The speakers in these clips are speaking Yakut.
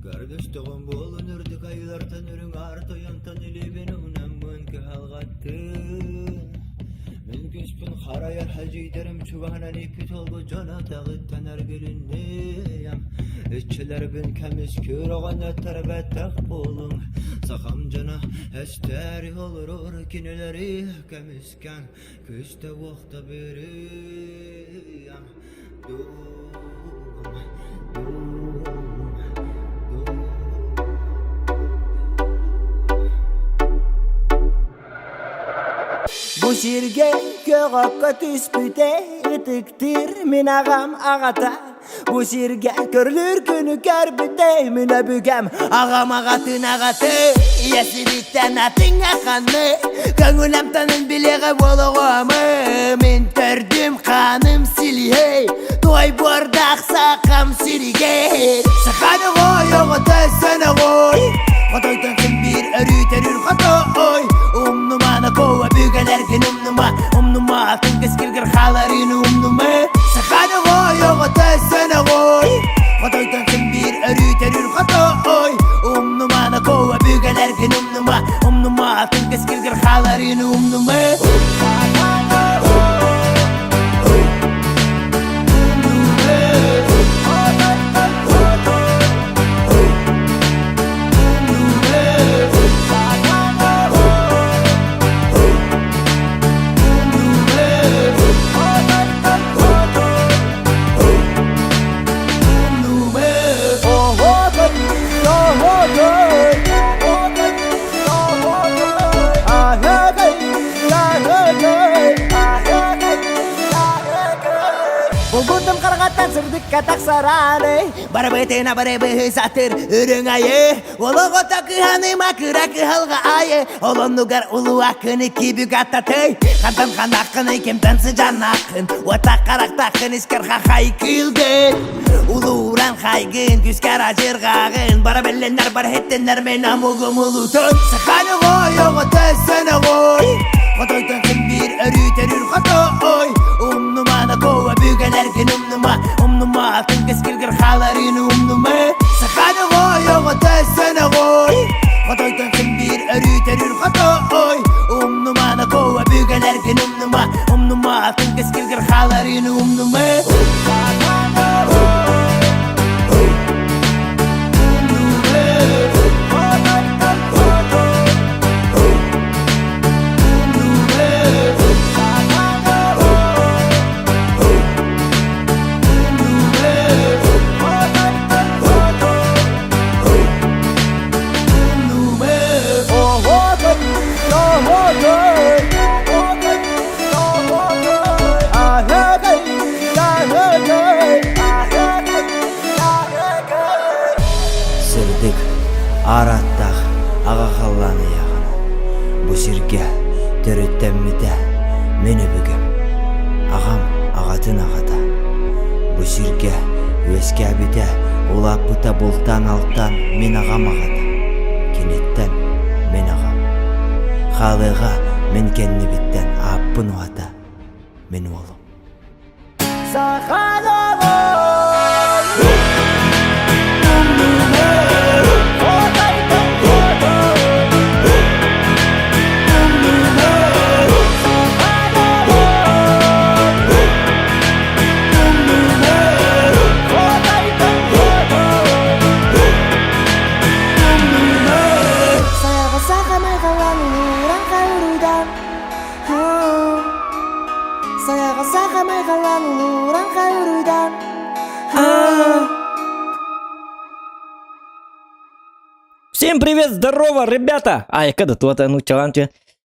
Көрдөстөҕүм буолун үрдүк айыылартан үрүҥ аар тойонтон илиибин уунаммын кыһалҕаттын. Мин күспүн харайар хадьыйдарым чугаһынан икки толгу дьон атаҕыттан эргилинниэм. Иччилэрбин көмүскүүр оҕонньоттор бэттэх буолуҥ. Сахам дьоно эстээри олорор кинилэри көмүскээн күүстэ-уохта биэриэм. Дуум, дуум, дуум. Бу сиргэ көҕөккө түспүтэ ытыктыыр мин аҕам аҕата Бу сиргэ көрүлүүр күнү көрбүтэ мин өбүгэм аҕам аҕатын аҕаты Ийэ сириттэн атыҥҥа ханны көҥүл амтанын билиэҕэ буолоҕуомы Мин төрдүм хааным силиһэй Туой буордаах сахам сиригэр Саханы ғой оҕото сөнөҕой Хотойтон син биир өрүү төрүүр хотой Умнумана коа бүгэлэргин умнума Умнума атын кэскилгэр хааларын умнума Саханы ғой оҕото сөнөҕой Хотойтон син биир өрүү төрүүр хотой Умнумана коа бүгэлэргин умнума Умнума атын кэскилгэр хааларын умнума Булгундум хараҕаттан сырдыкка тахсарааны Барыбытына барыбыһы сатыр үрүҥ айы Олоҕото кыһаныма кыра кыһалҕа айы Олоннугар улуу аккыны кибүк аттатый Хантан ханаххыный кимтэн сыдьаннаххын Уоттах харахтаххын искэр хахай кыылгын Улууран хайгын күскэр ажырҕааҕын Бара бэллэннэр бар хеттеннэр мен амугум улутун Саханы ғой оҕото сөнөҕой Хотойтон син биир өрүү төрүүр хотой Умнумана коа бүгэлэргин умнума Умнума атын кэскилгэр хааларын умнума Саханы ғой оҕото сөнөҕой Хотойтон син биир өрүү төрүүр хотой Умнумана коа бүгэлэргин умнума Умнума атын кэскилгэр хааларын умнума Сырдык, аар аттаах аҕа халлаан ыйааҕына бу сиргэ төрүттэммитэ мин өбүгэм, аҕам аҕатын аҕата. Бу сиргэ үөскээбитэ, улааппыта бултаан-алтаан мин аҕам аҕата, киниттэн мин аҕам. Хаалыаҕа мин кэннибиттэн ааппын уһата мин уолум. Сайаҕа сахамай халан улууран хайыруйдан Всем привет, здорово, ребята! Айка да туата нуччалаан түөн.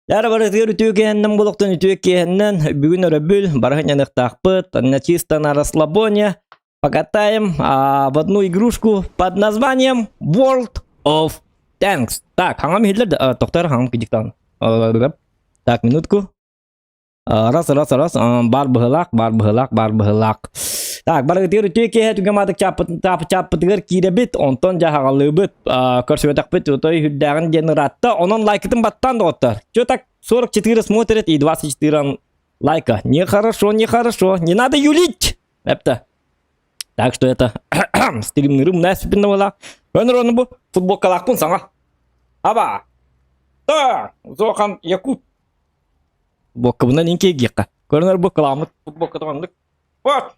Яра барытыгар үтүө киһиннэн болохтон үтүө киһиннэн бүгүн өрөбүл барыһын яныктаахпыт, на чисто на расслабоне покатаем в одну игрушку под названием World of Tanks. Так, хаңам иһиллер да, тоқтар хаңам кидиктан. Так, минутку. Раз, раз, раз, бар быһылаах, бар быһылаах, бар быһылаах. Так, барыгытыгар үтүө киэһэ түгэмаатык чааппытыгар киирэбит, онтон дьаһаҕалыыбыт, көрсүбэтэхпит отой үрдээҕин диэн ыраатта. Онон лайкытын баттаан доҕоттор. Чё так 44 смотрят и 24 лайка. Нехорошо, нехорошо, не надо юлить! Это. Так что это стримнырым нэспин буола. Өнөр ону бу футболкалаахпын саҥа. Аба! Та! Зохан Якут. Футболкабынан инкейгиэххэ. Көрөнөр бу кыламмыт футболката маннык. Вот!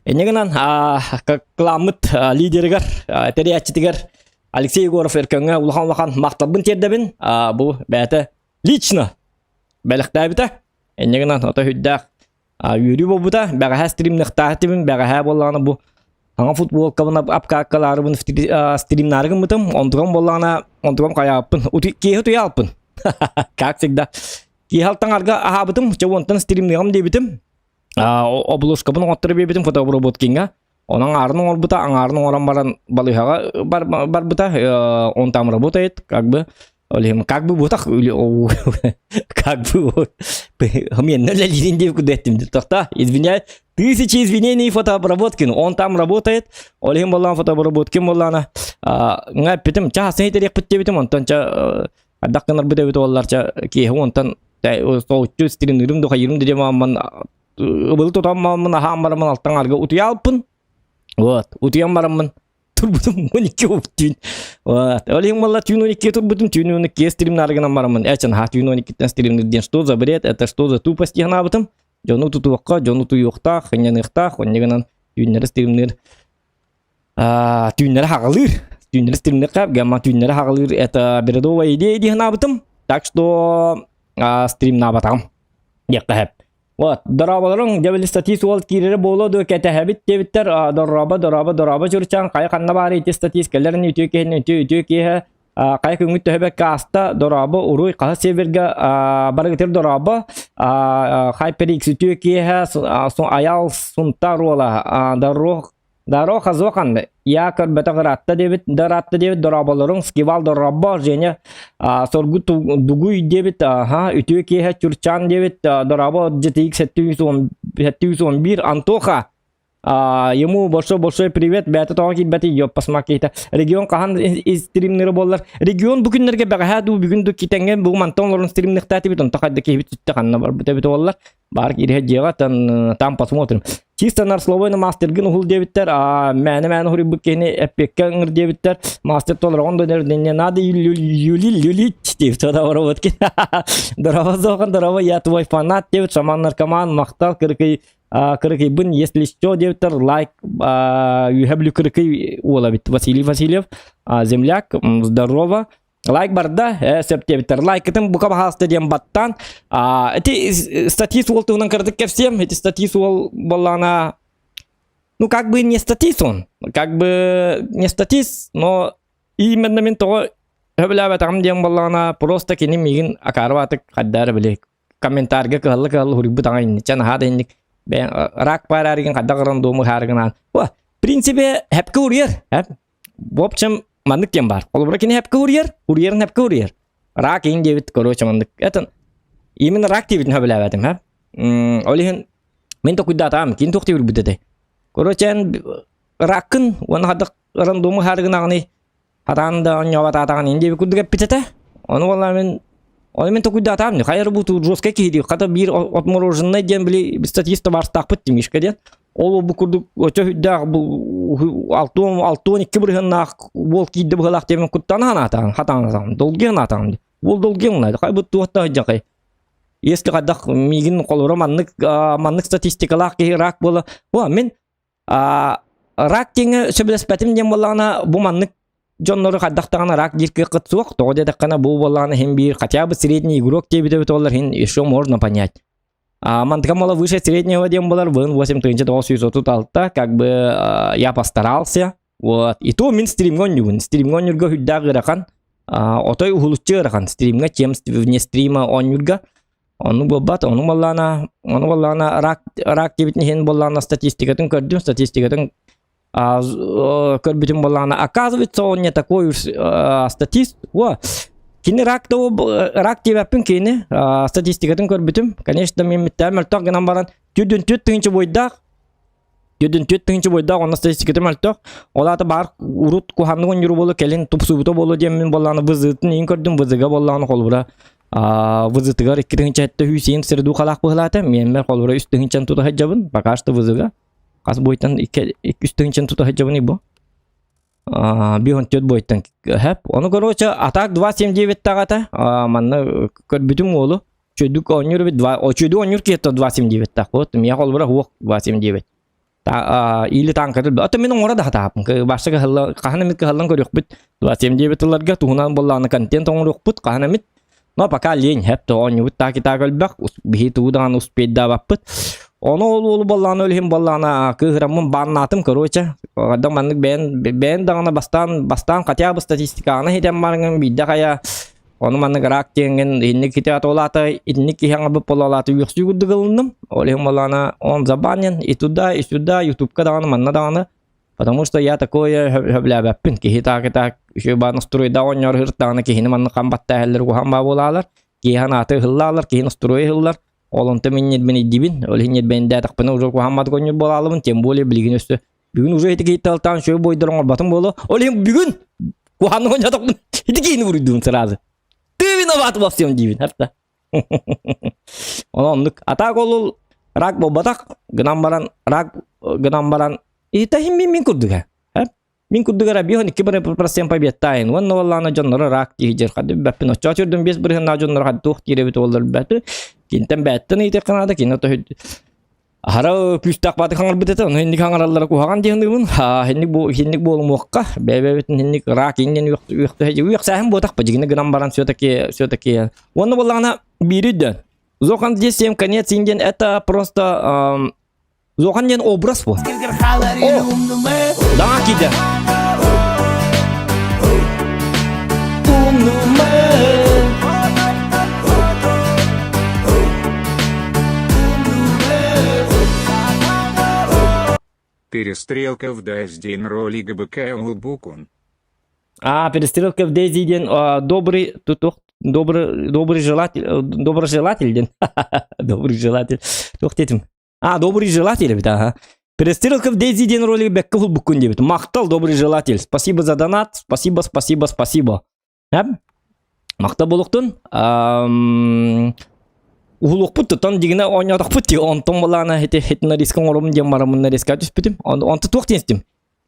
Инньэ гынан кыламмыт лидеригэр, тэрийээччитигэр Алексей Егоров Өркөҥҥө улахан-улахан махталбын тиэрдэбин. Бу бэйэтэ лично бэлэхтээбитэ. Инньэ гынан ото үрдээх үөрүү буолбута. Бэҕэһээ стримныхтаах этибин. Бэҕэһээ буоллаҕына бу саҥа футболкабын апкааккалаарыбын стримнаары гыммытым. Онтукам буоллаҕына онтукам хайааппын. Киэһэ утуйа алпын. Как всегда. Киэһэ алтаҥарга аһаабытым. Чэ онтон стримныаҕым диэбитим. Обложкабын оҥотторо биэрбитим фотобработкиҥҥа. Онон аҥаарын оҥорбута, аҥаарын оҥорон баран балыыһаҕа барбыта, он там работает, как бы, как бы бутах, как бы, мен үлэлиирин диэбит курдук эттим. Тохта, извиняюсь, тысячи извинений фотообработкин, он там работает, ол иһин буоллаҕына фотообработкин буоллаҕына, ҥа эппитим, чаасын итэриэхпит диэбитим, онтон ча ардах гынарбыт эбит буоллар, ча киэһэ онтон соһуччу стримнырым да хайыырым да диэн ыбылы тутан бараммын аһаан бараммын алтан арга утуйаалпын вот утуйан бараммын турбутум 12 түүн вот ол иһин буолла түүн 12 турбутум түүн 12 стримнары гынан бараммын эчен ха түүн 12-тен стримнир диэн что за бред это что за тупость санаабытым дьону тутуохха дьону утуйуохтаах хынньаныахтаах онньа гынан түүннэри стримнир түүннэри хаҕалыыр түүннэри стримнир гамма түүннэри хаҕалыыр это бредовая идея дии санаабытым так что стримнаабатаҕым диэххэ сөп Вот, дорооболоруҥ, дьэ били статист уол киирэрэ буолуо дуо кэтэһэбит диэбиттэр, дорообо, дорообо, дорообо Чурчаан, хайа ханна баарый ити статист кэлэрин үтүө киһини үтүө үтүө киэһэ, хайа күҥҥүт төһө бэккэ ааста, дорообо, уруй, хаһыс севергэ барыгытыр дорообо, HyperX үтүө киэһэ, Аял Сунтар уола, дорог Даро Хазохан, я көрбөтөх ыраатта диэбит, да ыраатта диэбит, дорооболоруҥ, Скивал дорообо, Женя Соргу Дугуй диэбит, аха, үтүө киэһэ Чурчан диэбит, дорообо GTX 711, Антоха, ему большой-большой привет, бэйэтэ тоҕо киирбэтий, ёппасма киһитэ. Регион хаһан стримнері боллар. Регион бу күннэргэ бэҕэһээ дуу, бүгүн дуу китэҥҥэ бу мантан олорон стримныхтаатыбыт, онто хайда киһибит сүттэ ханна барбыт эбит боллар. Бар киириһэ дьиэҕэ там, там посмотрим. Чисто нарсловойно мастергын уһул диэбиттэр, а мээнэ-мээнэ уһуруйбут киһини эппиэккэ ыҥыр диэбиттэр. Мастер толороҕун да не надо юли люлить диэбит вот Здорово, Зохан, здорово, я твой фанат диэбит, шаман наркоман, махтал, кырыкый кырыкыйбын, если что диэбиттэр, лайк, үһэ бүлүү кырыкый уола бит Василий Васильев, земляк, здорово. Лайк барда, сөп диэбиттэр. Лайкытын бука баһааста диэн баттаан. Ити статист уол туһунан кыратык кэпсиэм. Ити статист уол буоллаҕына, ну как бы не статист он. Как бы не статист, но именно мин тоҕо сөбүлээбэтэҕим диэн буоллаҕына, просто кини миигин акаарыбаатык хайдары били комментарийга кыһалла-кыһалла суруйбут аҕай инниччэ наһаа да инник рак баараарыгын хайдах рандому ыһаарыгынаан. В принципе, хэпкэ уруйар. В общем, маннык диэн баар. Холобура кини хэпкэ уруйар, уруйарын хэпкэ уруйар. Рак иин диэбит, короче, маннык. Это именно рак диэбитин сөбүлээбэтим, ха. Ол иһин мин токуйдаатаҕым, кини туох диэбит этэй. Короче, эн раккын уонна хадах рандому хаарыгынаҕыный Хатаан да оонньообатаатаҕын ин диэбит курдук эппит этэ. Ону буоллаҕына мин ону мин толкуйдаатаҕым хайа эрэ бу жесткай киһи дии хата биир отмороженный диэн били статист табаарыстаахпыт Тимишка диэн. Ол бу курдук өтө үрдээх бу 62 бырыһыаннаах уол киирдэ быһыылаах диэмин куттана санаатаҕым хатаан долгуйа санаатаҕым дии. Уол долгуйа мунайда хай бу туох да сылдьахай. Если хайдах миигин холобура маннык маннык статистикалаах киһи рак буола о мин рак диэҥҥэ сөбүлэспэтим диэн буоллаҕына бу маннык дьоннору хайдах даҕаны рак диир кыаххыт суох тоҕо диэтэххинэ бу буоллаҕына иһин биир хотя бы средний игрок диэбит эбит буоллар иһин еще можно понять мантыка мала выше среднего диэн буолар быһын 8936 как бы я постарался вот и то мин стримҥэ оонньуубун стримҥэ оонньуурга үрдээх ыарахан отой уһулуччу ыарахан стримҥэ чем вне стрима оонньуурга Ону буолбат, ону буоллаҕына, ону буоллаҕына рак рак диэбитин иһин буоллаҕына статистикатын көрдүм, статистикатын көрбүтүм буоллаҕына, оказывается, он не такой уж статист. О, кини рак да рак диэбэппин кини статистикатын көрбүтүм. Конечно, мен миттээ мөлтөх гынан баран. 44 тыһыынча буойдаах 44 тыһыынча буойдаах онно статистиката мөлтөх. Ол аата баар урут куһааннык оонньуур буолуо кэлин тупсубута буолуо диэммин буоллаҕына ВЗ-тын иһин көрдүм ВЗ-га буоллаҕына холобура ВЗ-тыгар 2 700 иһин среду халаах быһылаата. Миэммэр холобура 3 тыһыынчаны тута сылдьабын. Пока что ВЗ-га. Хас буойтан 2 3 тыһыынчаны тута сылдьабын бу. 54 буойтан хэп. Ону короче атак 2.79 таҕата манна көрбүтүм уолу Чөдүк оонньуур эбит, чөдүк оонньуур киһи 2.79-таах. Вот миэхэ холобура суох 2.79. Или танкаты ото мин оҥоро да хатааппын. Башта кыһалла хаһан эмит кыһаллан көрүөхпүт. 2.79 тылларга туһунан буоллаҕына контент оҥоруохпут хаһан эмит. Но пока лень хэп то оонньуубут таак итаак өлбөх биһи тугу даҕаны успейдаабаппыт. Ону ол уолу буоллаҕына өлүһүн буоллаҕына кыыһыраммын бааннаатым короче. Хайдах маннык бэйэн бэйэн даҕаны бастаан бастаан хотя бы статистикаҕына хитэн бараҥын биирдэ хайа Ону маннык рак диэҥҥин инник ити атолаата итинник киһи аҥарбыт буолалаата үөхсүү курдук ылынным. Ол иһин буоллаҕына он забанен и туда, и сюда, ютубка даҕаны, манна даҕаны. Потому что я такое сөбүлээбэппин. Киһи так и так үчүгэй баар настроедаах оонньоор ыһыртаҕына киһини маннык хам баттааһаллар куһаҕан баа буолаалар. Киһи анааты ыһыллаалар, киһи настройа ыһыллар. Ол онто мин ньирбин идибин. Ол иһин ньирбэйдээтэхпинэ уже куһаҕан баатык оонньуур буолаалыбын. Тем более билигин өссө Бүгүн уже ити киһиттэн алтаан үчүгэй буойдар оҥорботум буолуо. Ол иһин бүгүн куһаҕаннык оонньоотохпун ити киһини буруйдуум сразу. Ты виноват во всем диибин хатта. Онон оннук. А так ол рак буолбатах гынан баран рак гынан баран иһитэ мин мин курдук э. Мин курдук эрэ биһон 2% победтаайын. Уонна уоллаана дьонноро рак киһи дьэр хады бэппин оччоо түрдүн 5 бырыһыннаа дьонноро хады туох диэрэбит уоллар бэппин. Кинтэн бэттэн ыйытыахха наада кини то Аһара күүстээх бааты хаҥарбыт этэ, ону инник хаҥараллара куһаҕан диэн саныыбын. Инник бу инник буолумуохха, бэйэ-бэйэбитин инник рак иҥнэн үөхтэ үөхсээһин буотах дьигини гынан баран все-таки все-таки уонна буоллаҕына биири өйдөөн. Зохан здесь всем конец индиан это просто Зохан диэн образ бу. О, даҥа киирдэ. Перестрелка в Дайздин роли ГБК Улбукун. А, перестрелка в Дейзи диэн добрый тутух добрый добрый желатель доброжелатель диэн добрый желатель туох диэтим А, добрый желатель эбит, ага. Перестрелка в Дейзи диэн ролик бэккэ уһулбуккун диэбит. Махтал, добрый желатель. Спасибо за донат. Спасибо, спасибо, спасибо. Эм? Махтал буолуохтун. Уһулуохпут тутан дигинэ оонньоотохпут дии. Онтон балаана ити хитна риска оҥоробун диэн бараммын риска түспүтүм. Онто туох диэн истим.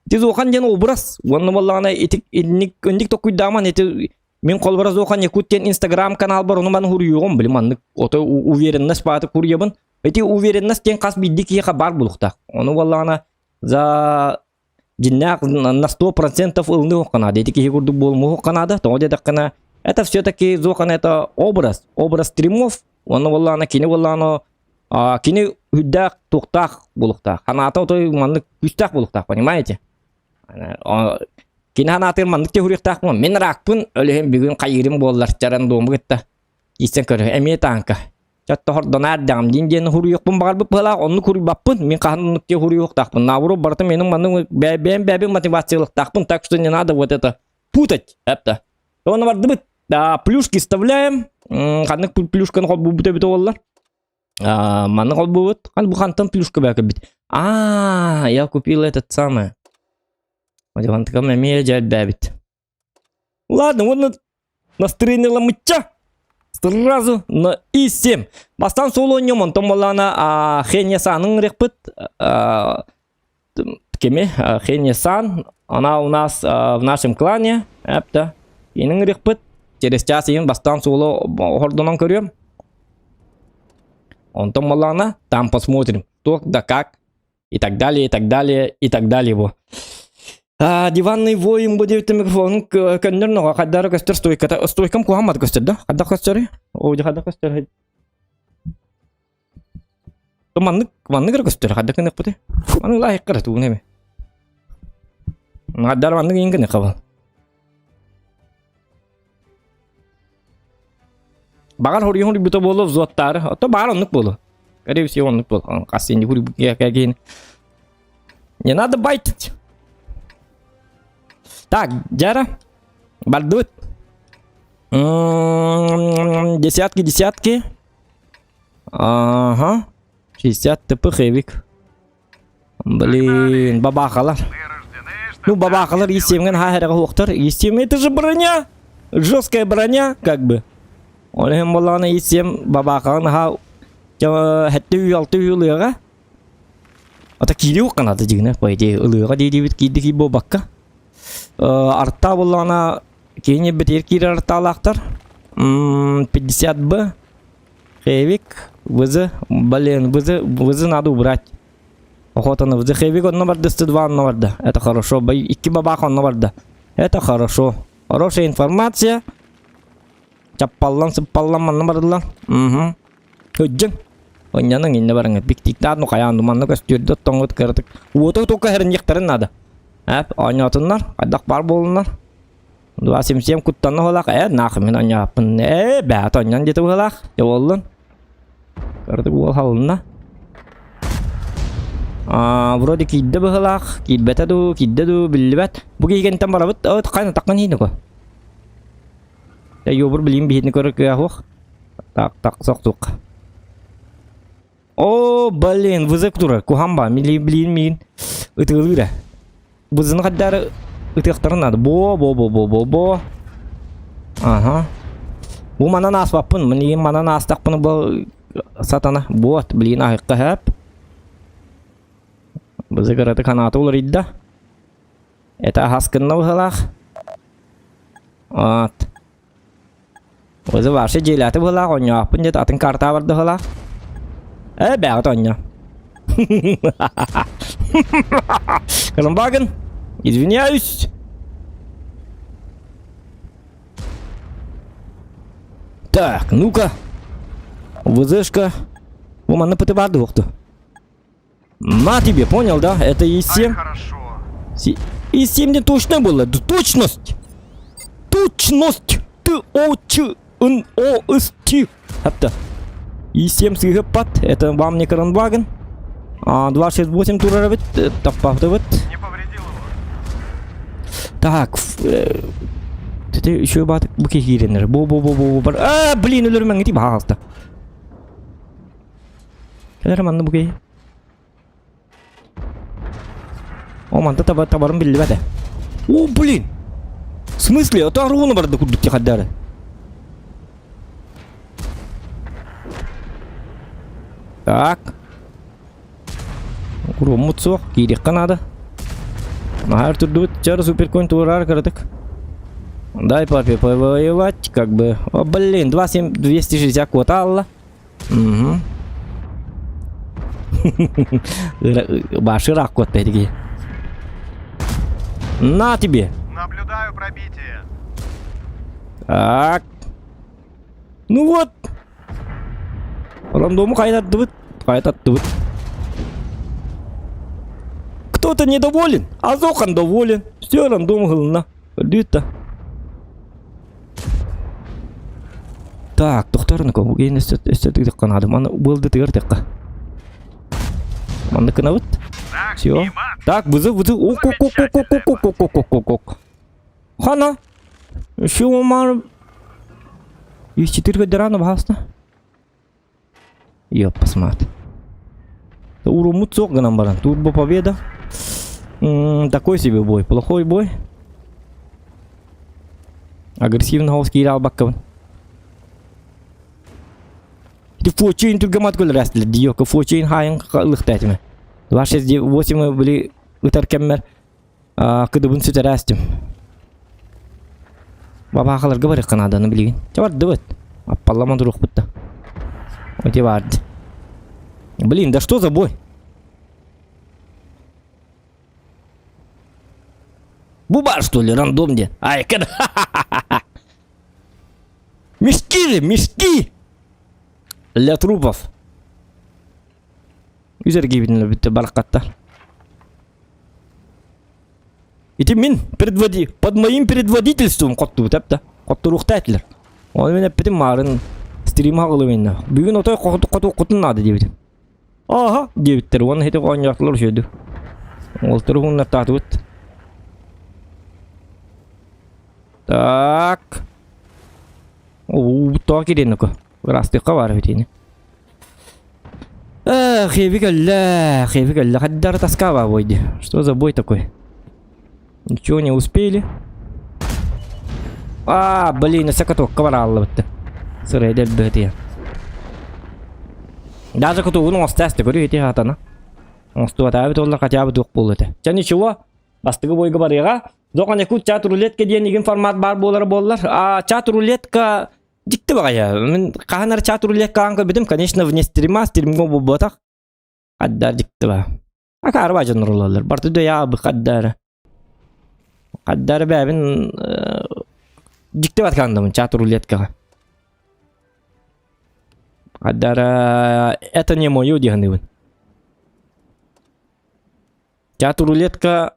Ити Зохан диэн образ. Уонна балаана ити инник инник токуйдааман ити Мин холобура Зохан Якут диэн инстаграм каналбар ону маны хуруйуоҕум били маннык ото уверенность бааты куруйабын. Ити уверенность диэн хас биирдии киһиэхэ баар буолуохтаах. Ону буоллаҕына за дьиннээх на 100% ылыныах наада. Ити киһи курдук буолумуох наада. Тоҕо диэтэххинэ это все-таки Зохан это образ, образ стримов. Уонна буоллаҕына кини буоллаҕына кини үрдээх туохтаах буолуохтаах. Ханаата отой маннык күүстээх буолуохтаах, понимаете? Кини санаатыгар маннык теһуруохтаахпын. Мин ракпын, өлүһүм бүгүн хайыырым буоллар, чаран дуому кытта киирсэн көрө. Эмиэ тааҥка. Чотто хордонаар даҕам диин диэн хуруйуохпун баҕарбыт быһалаах, оннук хуруйбаппын. Мин хаһан оннук диэн хуруйуохтаахпын. Наоборот, барыта менин маннык бэйэм бэйэбин мотивациялыктаахпын, так что не надо вот это путать. Это. Оны бардыбыт. Да, плюшки вставляем. Ханнык плюшканы холбуубут эбит буоллар. Маннык холбуубут. Хан бу хантан плюшка бэкэбит. А, я купил этот самый. Одевантыкам эмиэ дьэлбээбит. Ладно, уонна настроение ламычча. Сразу на И7. Бастан сол оонньуом, онтон буоллаҕына Хения Санын ырыахпыт. Кими? Хения Сан. Она у нас в нашем клане. Эпта. Инин ырыахпыт. Через час иһин бастаан суолу хордонон көрүөм. Онтон буоллаҕына там посмотрим, что да как и так далее, и так далее, и так далее бу. А, диванный воин бу диэбит микрофонун көннөр ноҕа хайдара көстөр стойката стойкам куһаммат көстөр да хайдах көстөр о хайдах көстөр маннык маннык эрэ көстөр хайдах гыныахпытый маннык лаайыккара тугун эми хайдар маннык иин гыныахха Баҕар хоруйун хоруйбута буолуо взводтаары. Ото баар оннук буолуо. Скорее всего оннук буолуо. Хас инди хуруйбут Не надо байтить. Так, Дяра. Бардыбыт. Десятки, десятки. Ага. 60 ТП Хэвик. Блин, бабахалар. Ну, бабахалар естественно, хаһыраҕа уохтар. Естественно, это же броня. Жесткая броня, как бы. Ол иһин буоллаҕына естественно, бабахалар наһаа хэттэ үй алты үй ылыаҕа. Ата киири укканады дьигинэ, по идее, ылыаҕа дии-диибит киирди кии буолбакка. Арта буоллаҕына киин битир киирэр артаалаахтар. 50 Б Хевик, ВЗ, блин, ВЗ, ВЗ надо убрать. Охота на ВЗ. Хевик онно барды, 102 онно барда. Это хорошо. Икки бабах онно барда. Это хорошо. Хорошая информация. Чаппаллан, сыппаллан манна бардылар. Угу. Өддьүн. Онньаның инне барыңа. Биктиктаат ну хайаан манна көстүрдө тоңут кыратык. Уоту тука хериньяктарын надо. Әп, оонньоотуннар, хайдах баар буолуннар. 277 куттанна быһыылаах, ээ, нахуй мин оонньооппун, ээ, бэҕэ тонньон диэтэ быһыылаах, дьэ буоллун. Кыратык уол халынна. Аа, вроде киирдэ быһыылаах, киирбэтэ дуу, киирдэ дуу, биллибэт. Бу киһигинтэн барабыт, от хайна таххан иһин Дьэ, юбур билигин биһитини көрөр кыа суох. Так, так, сохтук. О, блин, вызов турар, куһаҕан баа, милиин, билиин миин ытыалыыр ээ. Бызыны хайдары ытыахтарын надо. Бо, бо, бо, бо, бо, бо. Ага. Бу манан ааспаппын, мин манан аастахпына бу сатана. Вот, блин, аһыкка хэп. Бызы кыраты канааты уларыйда. Это аһас гынна быһыылаах. Вот. Өзі вообще дьиэлээтэ быһыылаах, оонньоохпун диэт атын картаҕа барда быһыылаах. Ээ, бэҕэт оонньоо. Кырымбагын, извиняюсь. Так, ну-ка. ВЗшка. Бу манна пыты баар дуохту. На тебе, понял, да? Это И7. Хорошо. И7 не точно было. Да Точность! Точность! Т О Ч Н О С Т. Это И7 сыгапат. Это вам не Кранваген. А, 268 турарабит. Таппахтыбыт. Не повредил его. Так, Ты еще бат буки хиренер. Бо бо бо бо бо. А, блин, өлөрмәң ити баалта. Кэлэр манна бу киһи. О, манта таба табарым биллибэт ээ. О, блин! В смысле? Это оруону барда курдук тихаддары. Так. Уруоммут суох, киириэххэ наада. Наһаа турдубут, чар суперконь туораар кыратык. Дай папе повоевать, как бы. О, блин, 2,7, 260 квота алла. Угу. Баши рак кот педиги. На тебе. Наблюдаю пробитие. Так. Ну вот. Рандому кайтаттыбыт. Кайтаттыбыт. Кто-то недоволен, а Зохан доволен. Все рандом гылына. Өлдүүт Так, тохторнука бугейн өссө өссө тыгдыкка надо. Маны был тыгыр тыкка. Манны кынабыт. Так, Все. снимать. Так, вызов, вызов. Ок, ок, ок, ок, ок, ок, ок, ок, ок, ок, ок. Хана. Еще омар. Из 4 ветерана баста. Ёппасмаат. Уруммут суох гынан баран. Турбо победа. М, Такой себе бой. Плохой бой. Агрессивно хаос киирэ албаккабын. Ити фочейн түргэмат көлөрөөстүлэр диёка фочейн хаайын ылыхта этиме. 268 били ытар кэммэр кыдыбын сүтэрээстим. Бабаахаларга барыахха нааданы билигин. Чэ бардыбыт. Аппаллама туруохпут да. Эти барды. Блин, да что за бой? Бу бар, что ли, рандом де? Ай, когда... Мешки же, мешки! Для трупов. Үз эргиибитин бүттэ бараххаттар. Ити мин предводи, под моим предводительством хоттубут эпта. Хотторуохта этилэр. Оны мин эппитим маарын стрима аҕылыбынна. Бүгүн отой хоту наада диэбитим. Ааха диэбиттэр уонна ити оонньоотулар үчүгэйдик. Уолтары уһуннартаатыбыт. Так. Уу, тоҕо кириэн око. Ыраастыахха баар эбит ини. Эх, Хеви кэллэ, Хеви кэллэ. Хаддара тоска бой Что за бой такой? Ничего не успели. А, блин, өссө катокка барааллыбытты. Сырай дэлбэтиэ. Даже кутугун оҥостаас көрүү ити хатана. Оҥостубатаабыт олла хотя бы туох буолла этэ. Чэ ничего, бастакы бойга барыаҕа. Доҕон якут чат рулетка диэн игин формат баар буолара буоллар. А чат рулетка дьикти баҕайы. Мин хаһан эрэ чат рулеткаҕын көрбүтүм, конечно, вне стрима, стримҥа буолбатах. Хаддар дьикти ба. Акаары ба дьон рулаллар. Барты дөйө абы хаддара. Хаддара бэбин дьикти баткандамын чат рулеткаҕа. Хаддара это не мое диһаныбын. Чат рулетка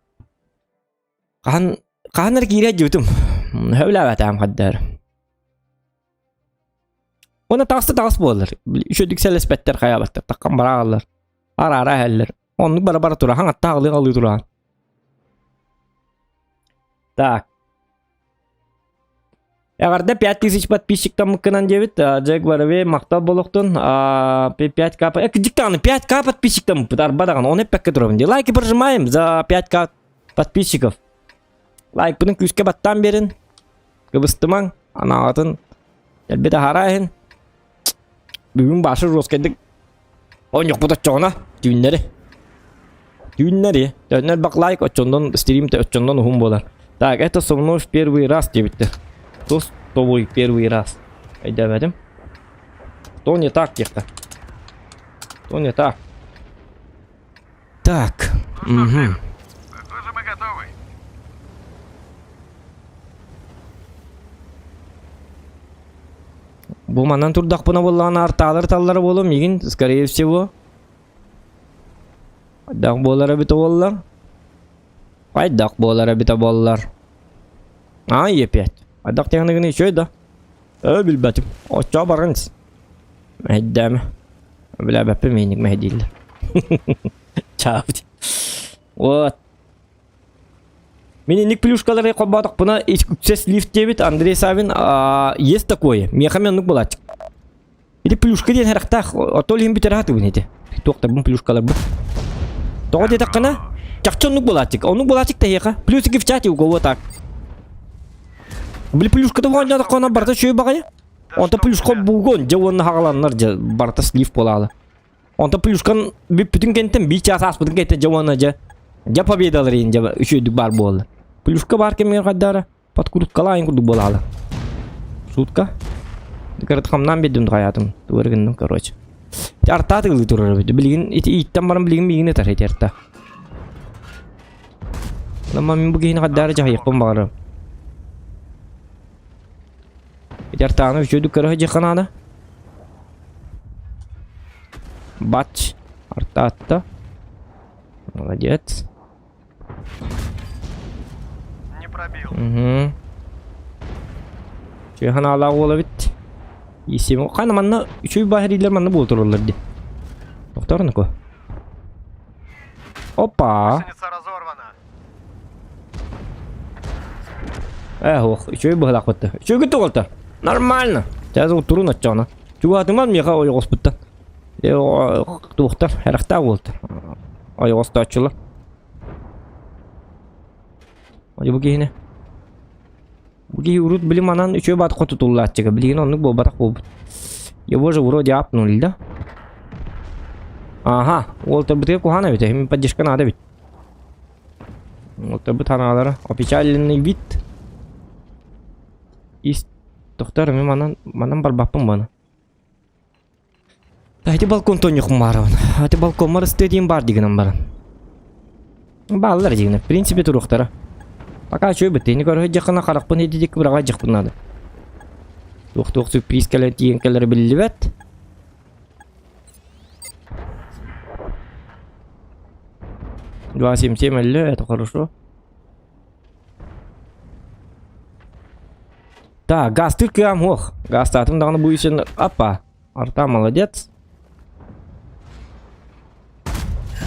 Хаһан хаһан эрэ киирэ дьибитим. Сөбүлээбэтэҕим хаддаар. Уонна таҕыста таҕыс буоллар. Үчүгдүк сэлэспэттэр хайаабаттар. Таххан барааллар. Араара иһэллэр. Оннук бара-бара турахан аттаах алыы алыы турахан. Так. Эҕэрдэ 5000 подписчиктаммыккынан диэбит. Джек Воробей махтал болохтун. 5к... Э, даҕаны 5к подписчиктаммыппыт. Арба даҕаны, оны эппэккэ турабын дии. Лайки прожимаем за 5к подписчиков. Лайкпытын күүскэ баттаан биэрин. Кыбыстымаҥ, анаҕатын элбит аһара иһин. Бүгүн башы жесткайдык Оонньохпут оччоҕуна түүннэри. Түүннэри. Төннөр бак лайк оччоннон стрим оччоннон уһун буолар. Так, это со мной в первый раз диэбиттэр. Кто с тобой первый раз? Өйдөөбөтүм. То не так диэххэ. То не так. Так. Ну что, Угу. Сэм, похоже, мы готовы. Бу манан турдахпына буоллаҕына артаалар таллара буолуо миигин, скорее всего. Хайдах буолар эбитэ буолла? Хайдах буолар эбитэ буоллар? Ай, опять. Хайдах технигini үчүгэй да? Ээ, билбэтим. Оччоҕо баран ис. Мэһэйдээмэ. Билээбэппин миинник мэһэйдииллэр. Чаабыт. Вот. Мин инник плюшкалары холбоотохпуна үксэ слив диэбит Андрей Савин есть такое. Миэхэ мен оннук буолааччы. Ити плюшка диэн харахтаах, ото иһин бүтэр аатыбын ити. Туохтарбын плюшкаларбын. Тоҕо диэтэххинэ, чахчы оннук буолааччык. Оннук буолааччык таһиэхэ. Плюсики в чате у кого так. Били плюшката оонньоотоххуна барыта үчүгэй баҕайы. Да Онто чтоб плюшка тебя. бугун дьэ уонна хаҕаланнар дьэ барыта слив буолаалы. Онтон плюшкан бүппүтүн кэнниттэн биир чаас ааспытын кэнниттэн дьэ уонна дьэ дьэ победалар иһин дьэ үчүгэйдик баар буолла. Плюшка баар кэмигэр хайдаара подкруткалаайын курдук буолаала. Сутка. Кырат хамнаан биэрдим хайаатым. Тугу гынным короче. Артаа тыгылыы турар эбит. Билигин ити ииттэн баран билигин миигин ытар ити арта. Онон мин бу киһини хайдаара дьаһайыахпын баҕарарым. Ити артааны үчүгэйдик көрө сылдьыахха наада. Бач. Арта-атта. Молодец. Не пробил. Угу. Үчүгэй ханаалаах уол эбит. Исим. Хана манна үчүгэй баһыриилэр манна буола тураллар дии. Тохторнуку. Опа. Гусеница разорвана. Э, ох, үчүгэй быһылаахпытта. Үчүгэй тоҕолто. Нормально. Сейчас турун оччоҕуна. Чугаһатыман миэхэ ойоҕоспуттан. Туохтар, харахтаах буолтар. Ойоҕостооччулар. Бу киһини. Бу киһи урут били манан үчүгэй баат хотутуллааччыга. Билигин оннук буолбатах буолбут. Его же вроде апнули, да? Ага, уолтарбытыгар куһаҕан эбит. Мин поддержка надо эбит. Уолтарбыт ханаалара. Опечаленный вид. Ис тохтор мин манан манан барбаппын баны. Ити балкон тонньохум баарабын. Ити балкоммар ыстыа баар дигинэн баран. Бааллар дигинэ. В принципе туруохтара. Пока үчүгэй быттыйны көрө сылдьаххына харахпын ити быраҕа дьахпын наада. Туох-туох сюрприз кэлэн тиийэн кэлэрэ биллибэт. 2,77 өллө, это хорошо. Так, газтыыр кыам суох. Газтаатым даҕаны бу исин апа. Арта молодец.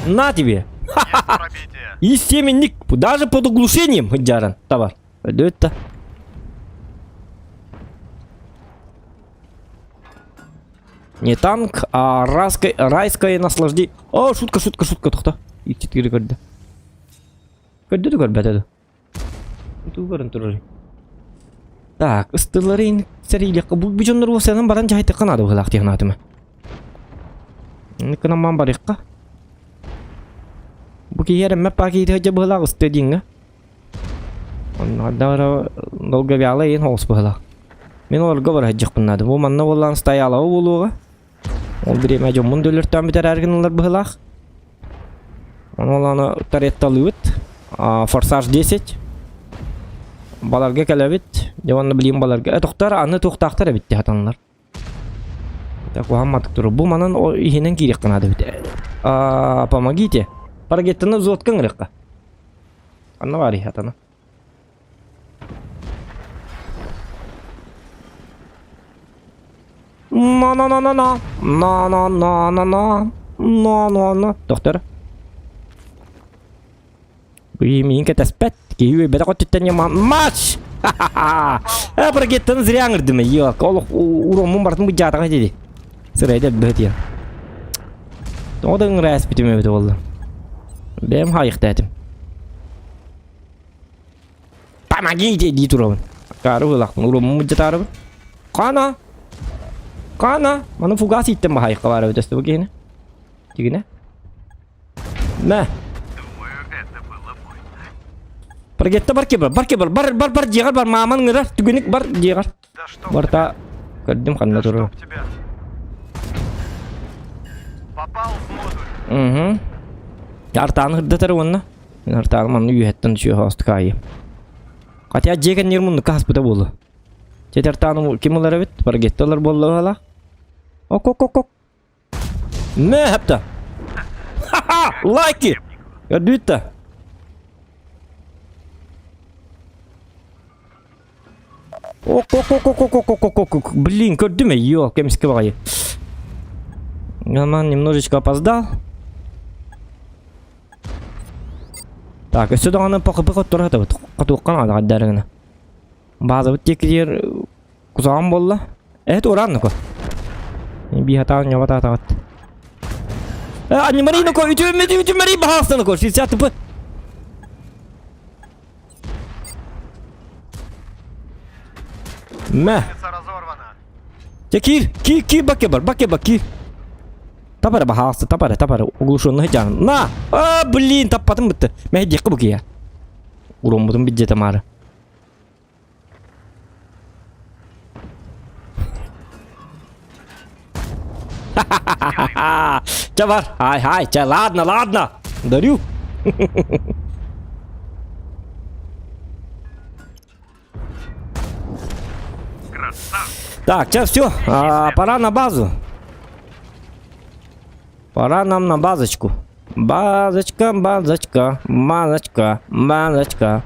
На тебе! Есть пробитие. И семенник, даже под оглушением дьаран товар. Өлүөттэ. Не танк, а райское, райское наслаждение. О, шутка, шутка, шутка, тохто. Икки көрдө. Көрдө да көрбөтө да. Туу көрөн турар. Так, ыстыларын сэриилэххэ бу бу дьоннор уосанан баран дьаһайтыкка наада быһылаах диэн аатыма. Ныкынан барыахха. Бу киһи эрэммэт паа киһи сылдьа быһылаах ыстыа диэҥҥэ. Онно долговялы иин оҕус быһылаах. Мин олорго бара сылдьыахпын наада. Бу манна буоллаан стоялаба буолуоҕа. Ол бириэмэ дьоммун да өлөртөөн бүтэрээр гыналлар быһылаах. Ону олону таретталыыбыт. Форсаж 10. Баларга кэлэбит. Дьэ уонна билигин баларга. Э, тохтор аны туохтаахтар эбит хатаннар. Куһаамматык турар. Бу манан иһинэн киириэххэ наада эбит. А, помогите. Парагеттаны взводка ыҥырыахха. Анна баар атана. На-на-на-на-на. На-на-на-на-на. На-на-на. Доктор. Миин кэтэспэт. Киһи үөйбэтэх өттүттэн ньаман матч! Ха-ха-ха! Парагеттан зря ыҥырдым. Йок, олох уроммун барытын быдьаатаҕа диди. Сырайда бөтиэн. Тоҕо да ыҥыра ээспитим эбитэ буолла. Бэйэм хаайыхтаатым. Помогите дии турабын. Акаары быһыылаахпын, уроммун быдьатаарыбын. Хана! Хана! Маны фугас ииттэн баһаайыкка баар эбит өстө бу киһини. Тигинэ. Мэ. Думаю, это было больно. Паргетта бар кебер, бар кебер, бар бар бар дьиэҕэр бар мааман ыҥырар, түгүнүк бар дьиэҕэр. Да чтоб Барта көрдүм ханна Да турар. чтоб тебя. Попал в модуль. Угу. Артааны ырдатар уонна. Мин артааным манна үөһэттэн үчүгэй хоостук аайы. Хотя дьиэ кэннигэр муннукка хаспыта буолуо. Чэ артааным ким ылар эбит? Баргетта ылар буолла Ок-ок-ок-ок. Мэ хапта. Ха-ха! Лайки! Көрдүбүт да. Ок-ок-ок-ок-ок-ок-ок-ок. Блин, көрдүм ё, кемске баҕайы. Роман немножечко опоздал. Так, өссө даҕаны пахыпы хотторо сатабыт. Хотуохха наада хаддарыгына. Баазабыт диэкилиэр Кусаҕан буолла. Эһэ туораан ноко. Биһатаан ньобатаатаҕыт. Анньымарий ноко үтүөммүт үтүмэрий баһаалыста ноко 60 тп. Мэ. Чэ киир, киир, киир бакке бар, бакке бар, киир. Тапара баһаалыста, тапара, тапара, оглушенный жан. На! А, блин, таппатым бытты. Мэ диэккэ бу киһи. Уроммутун биддьэтэ маары. Чэ бар, хай хай, чэ, ладно, ладно, дарю. Так, сейчас все, а, пора на базу. Пора нам на базочку. Базочка, базочка, базочка, базочка.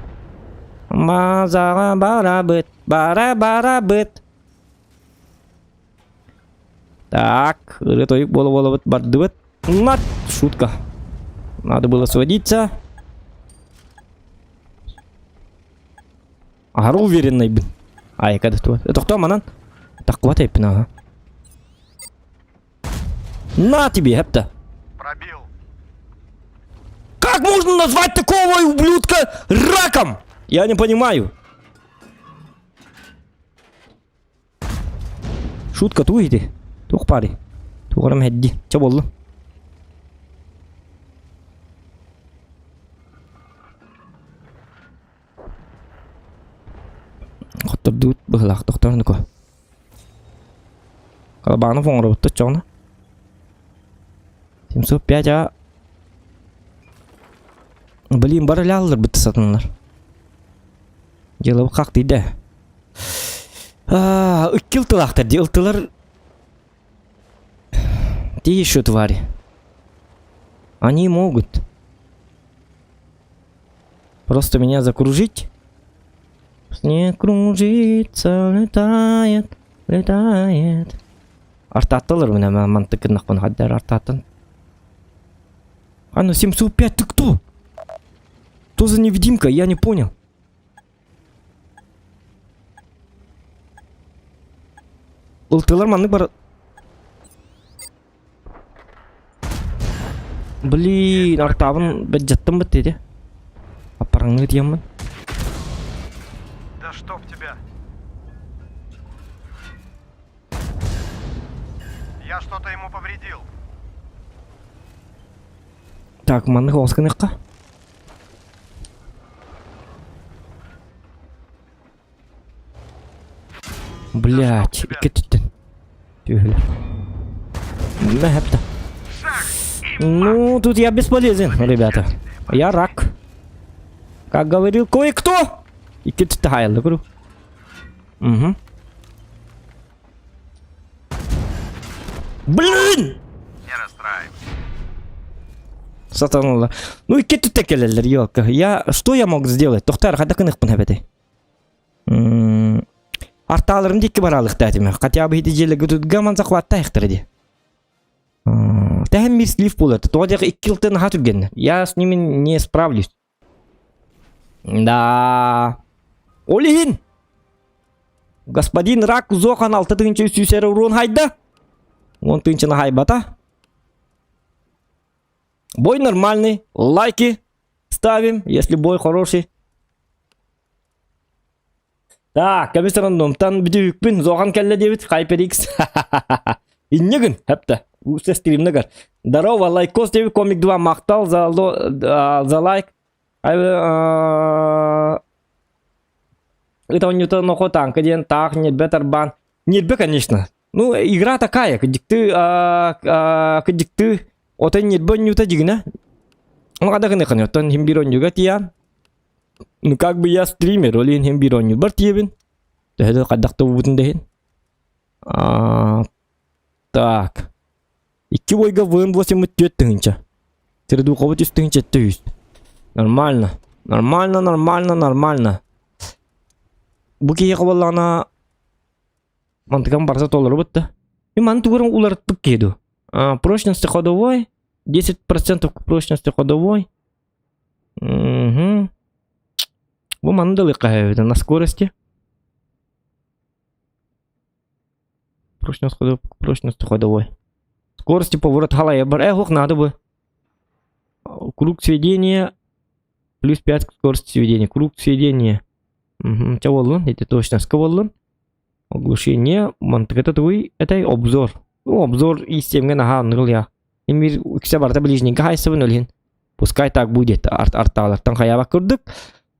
Базаҕа барабыт, бара-барабыт. Так, ырыа-тойук буола-буолабыт бардыбыт. Нат, шутка. Надо было сводиться. Аһары уверенныйбын. Айка да туа. Тохтоо манан. Тахкыбат эппин ага. На тебе, хепта. Пробил. Как можно назвать такого ублюдка раком? Я не понимаю. Шутка туй ити. Туох пари. Туҕарым хэдди. Чэ буолла. Хоттордуут быһылаах тохторнуку. Калабанов оҥоробут оччоҕуна. 705 а Блин, бары ляллар сатаннар. Дьыалабыт хахтыйда. Икки ылтылаахтар дии. Ылтылар Те еще твари. Они могут. Просто меня закружить. Снег кружится, летает, летает. Артаттылар мына мантык гыннахпын хаддар артаттан. А ну 705 ты кто? Кто за невидимка? Я не понял. Ылтылар маннык бар. Блин, артабын бэдьэттим бит диэти. Аппараңныы тиэммин. Да чтоб тебя. Я что-то ему повредил. Так, маннык оҕус гыныахха. Блять, икки түттэн. Түһүлэр. Мэхэпта. Ну, тут я бесполезен, ребята. Я рак. Как говорил кое-кто. Икки түттэ хаялды көрү. Угу. Блин! Не расстраивайся. Сатаналар. Ну икки түттэ кэлэллэр, елка. Я что я мог сделать? Тохтар, хада кыныхпын эбэтэй. Артааларын дикки бараалыхта этим. Хотя бы ити дьиэлэргэ тутга захваттаахтар ди. Тэһэн мир слив буолар. Тоҕо диэхэ икки ылтын наһаа түргэннэр. Я с ними не справлюсь. Да. Ол иһин господин Рак Зохан алта тыһыынча үс сүүс эрэ уруон хайда. Уон тыһыынчаны хайбата. Бой нормальный. Лайки ставим, если бой хороший. Так, көмүс рандомтан бүтүүкпүн Зохан кэллэ диэбит HyperX. Инньэ гын, хэптэ. Уста стримнагар. Здорово, лайкос диэбит комик 2 махтал за, за лайк. Это он нохо танка диэн таах ньирбэ тарбаан. Ньирбэ, конечно. Ну, игра такая, кыдьыкты, кыдьыкты, отой ньирбэ онньуута дьигинэ. Ну, хада гыныхын, оттон хим биир онньууга тиийэн. Ну, как бы я стример, ол иһин хим биир оонньуурбар тиийэбин. Төһө да хайдах да буолбутун да иһин. Так. Икки бойга ВМ-8 түөрт тыһыынча. Сердуховы үс тыһыынча үс. Нормально. Нормально, нормально, нормально. Бу киһиэхэ буоллаҕына мантыкам барыта толорубут да. И маны тугурун уларыппыт киһи дуу. Прочности ходовой, 10% прочности ходовой. Угу. Бу маны да ылыахха на скорости. Прочность ходовой, прочность ходовой. Скорости поворот халая бар. Э, ох, надо бы. Круг сведения плюс 5 к скорости сведения. Круг сведения. Угу. Ча боллун, это точно боллун. Оглушение. Мантык твой, это обзор. Ну, обзор и семген, ага, ныл я. Эмир үксэ барыта ближнийгэ хайсыбын ол иһин. Пускай так будет. Арт артаалартан хайаба курдук.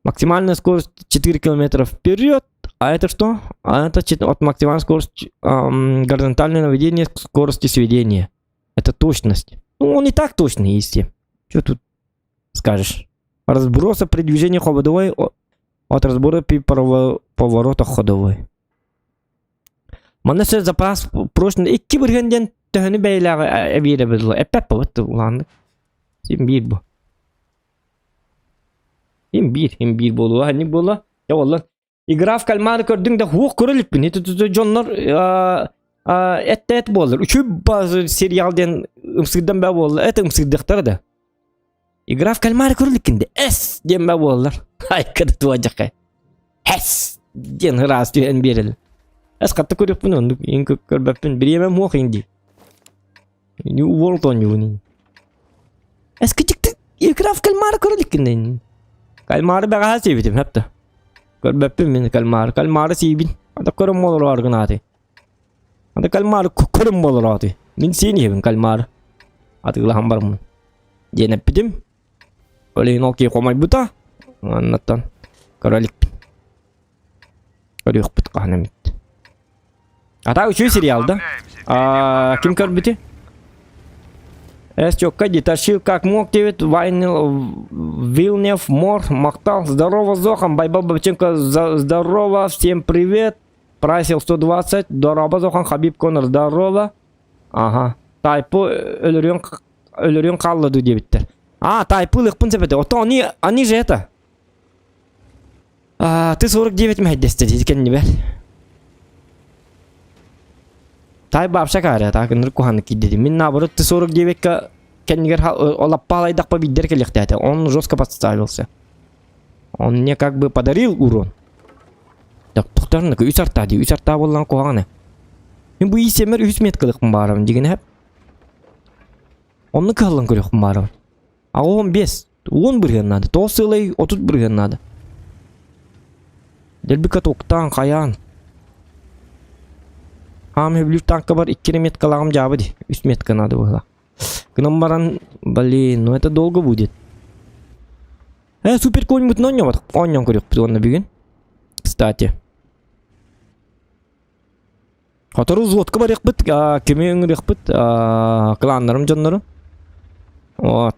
Максимальная скорость 4 километра вперед. А это что? А это от максимальной скорости эм, горизонтальное наведение к скорости сведения. Это точность. Ну, он и так точный, если. Что тут скажешь? Разброса при движении ходовой от разбора при поворотах ходовой. Манна сөз запас прочный икки бырган диэн төһөнү бэйэлээҕи эбиэрэ быдыла эппэт бабыт улааннык. Син биир бу. Им биир, им биир буолуо, ханник буолла. Я оллан. Игра в кальмары көрдүҥ да хуох көрө иликпин. Ити дьоннор эт буоллар. Үчү базы сериал диэн ымсыырдан баа буолла. Это ымсыырдыахтара да. Игра в кальмары көрө иликкин да эс диэн баа буоллар. Айка да туодьахай. Эс диэн ыраас түһэн биэрэл. Эс хатта көрүөхпүн оннук иин көрбөппүн бириэмэм суох иин дии. New World оонньуубун. Эс кичикти игра в кальмары көрө иликкин Кальмары бэҕэһээ сиэбитим хэптэ. Көрбөппүн мин кальмары. Кальмары сиибин. Ата көрөн буолар гынааты. Ата кальмары көрөн буолар ааты. Мин сиэн иһэбин кальмары. Атыылаһан бараммын. Диэн эппитим. Ол иһин ол киһи хомойбута. Аннаттан көрө иликпин. Көрүөхпүт хаһан эмит. Ата үчүгэй сериал да? А, ким көрбүтүй? Эс чокка тащил как мог диэбит Вайнил Вилнев Мор Махтал Здорово Зохан Байбал Бабченко здорово всем привет Прайсил 120 Здорово Зохан Хабиб Конор здорово Ага Тайпы өлөрүөн өлөрүөн хаалла дуу диэбиттэр. А, тайпы ылыахпын сөп этэ. Оттон они, они же это. А, ты 49 мэһэйдэстэ дии кэннибэр. Тай баапша кааря, так ынырык куһааннык киирдэ. Мин наоборот ты 49-ка кэннигэр олаппаалайдахпа биирдэр кэлиэхтээтэ. Он жестко подставился. Он мне как бы подарил урон. Так, тохторнук үс артаа дии, үс артаа буоллаҕына куһаҕана. Мин бу иисиэмэр үһүс меткалыахпын баарабын дигинэ. Онно кыһаллан көрүөхпүн баарабын. 85. 10 бырыһыан наада. 9 сыалай 30 бырыһыан наада. Дэлби катоктаан, хайаан. Аам хөбүлүүр танкабар 2 эрэ меткалааҕым дьаабы дии. 3 метка наада быһыылаах. Гынан баран, блин, ну это долго будет. Э, супер коньбутун оонньообот. Оонньоон көрүөхпүт уонна бүгүн. Кстати. Сотору взводка барыахпыт, кими ыҥырыахпыт, кланнарым дьоннору. Вот.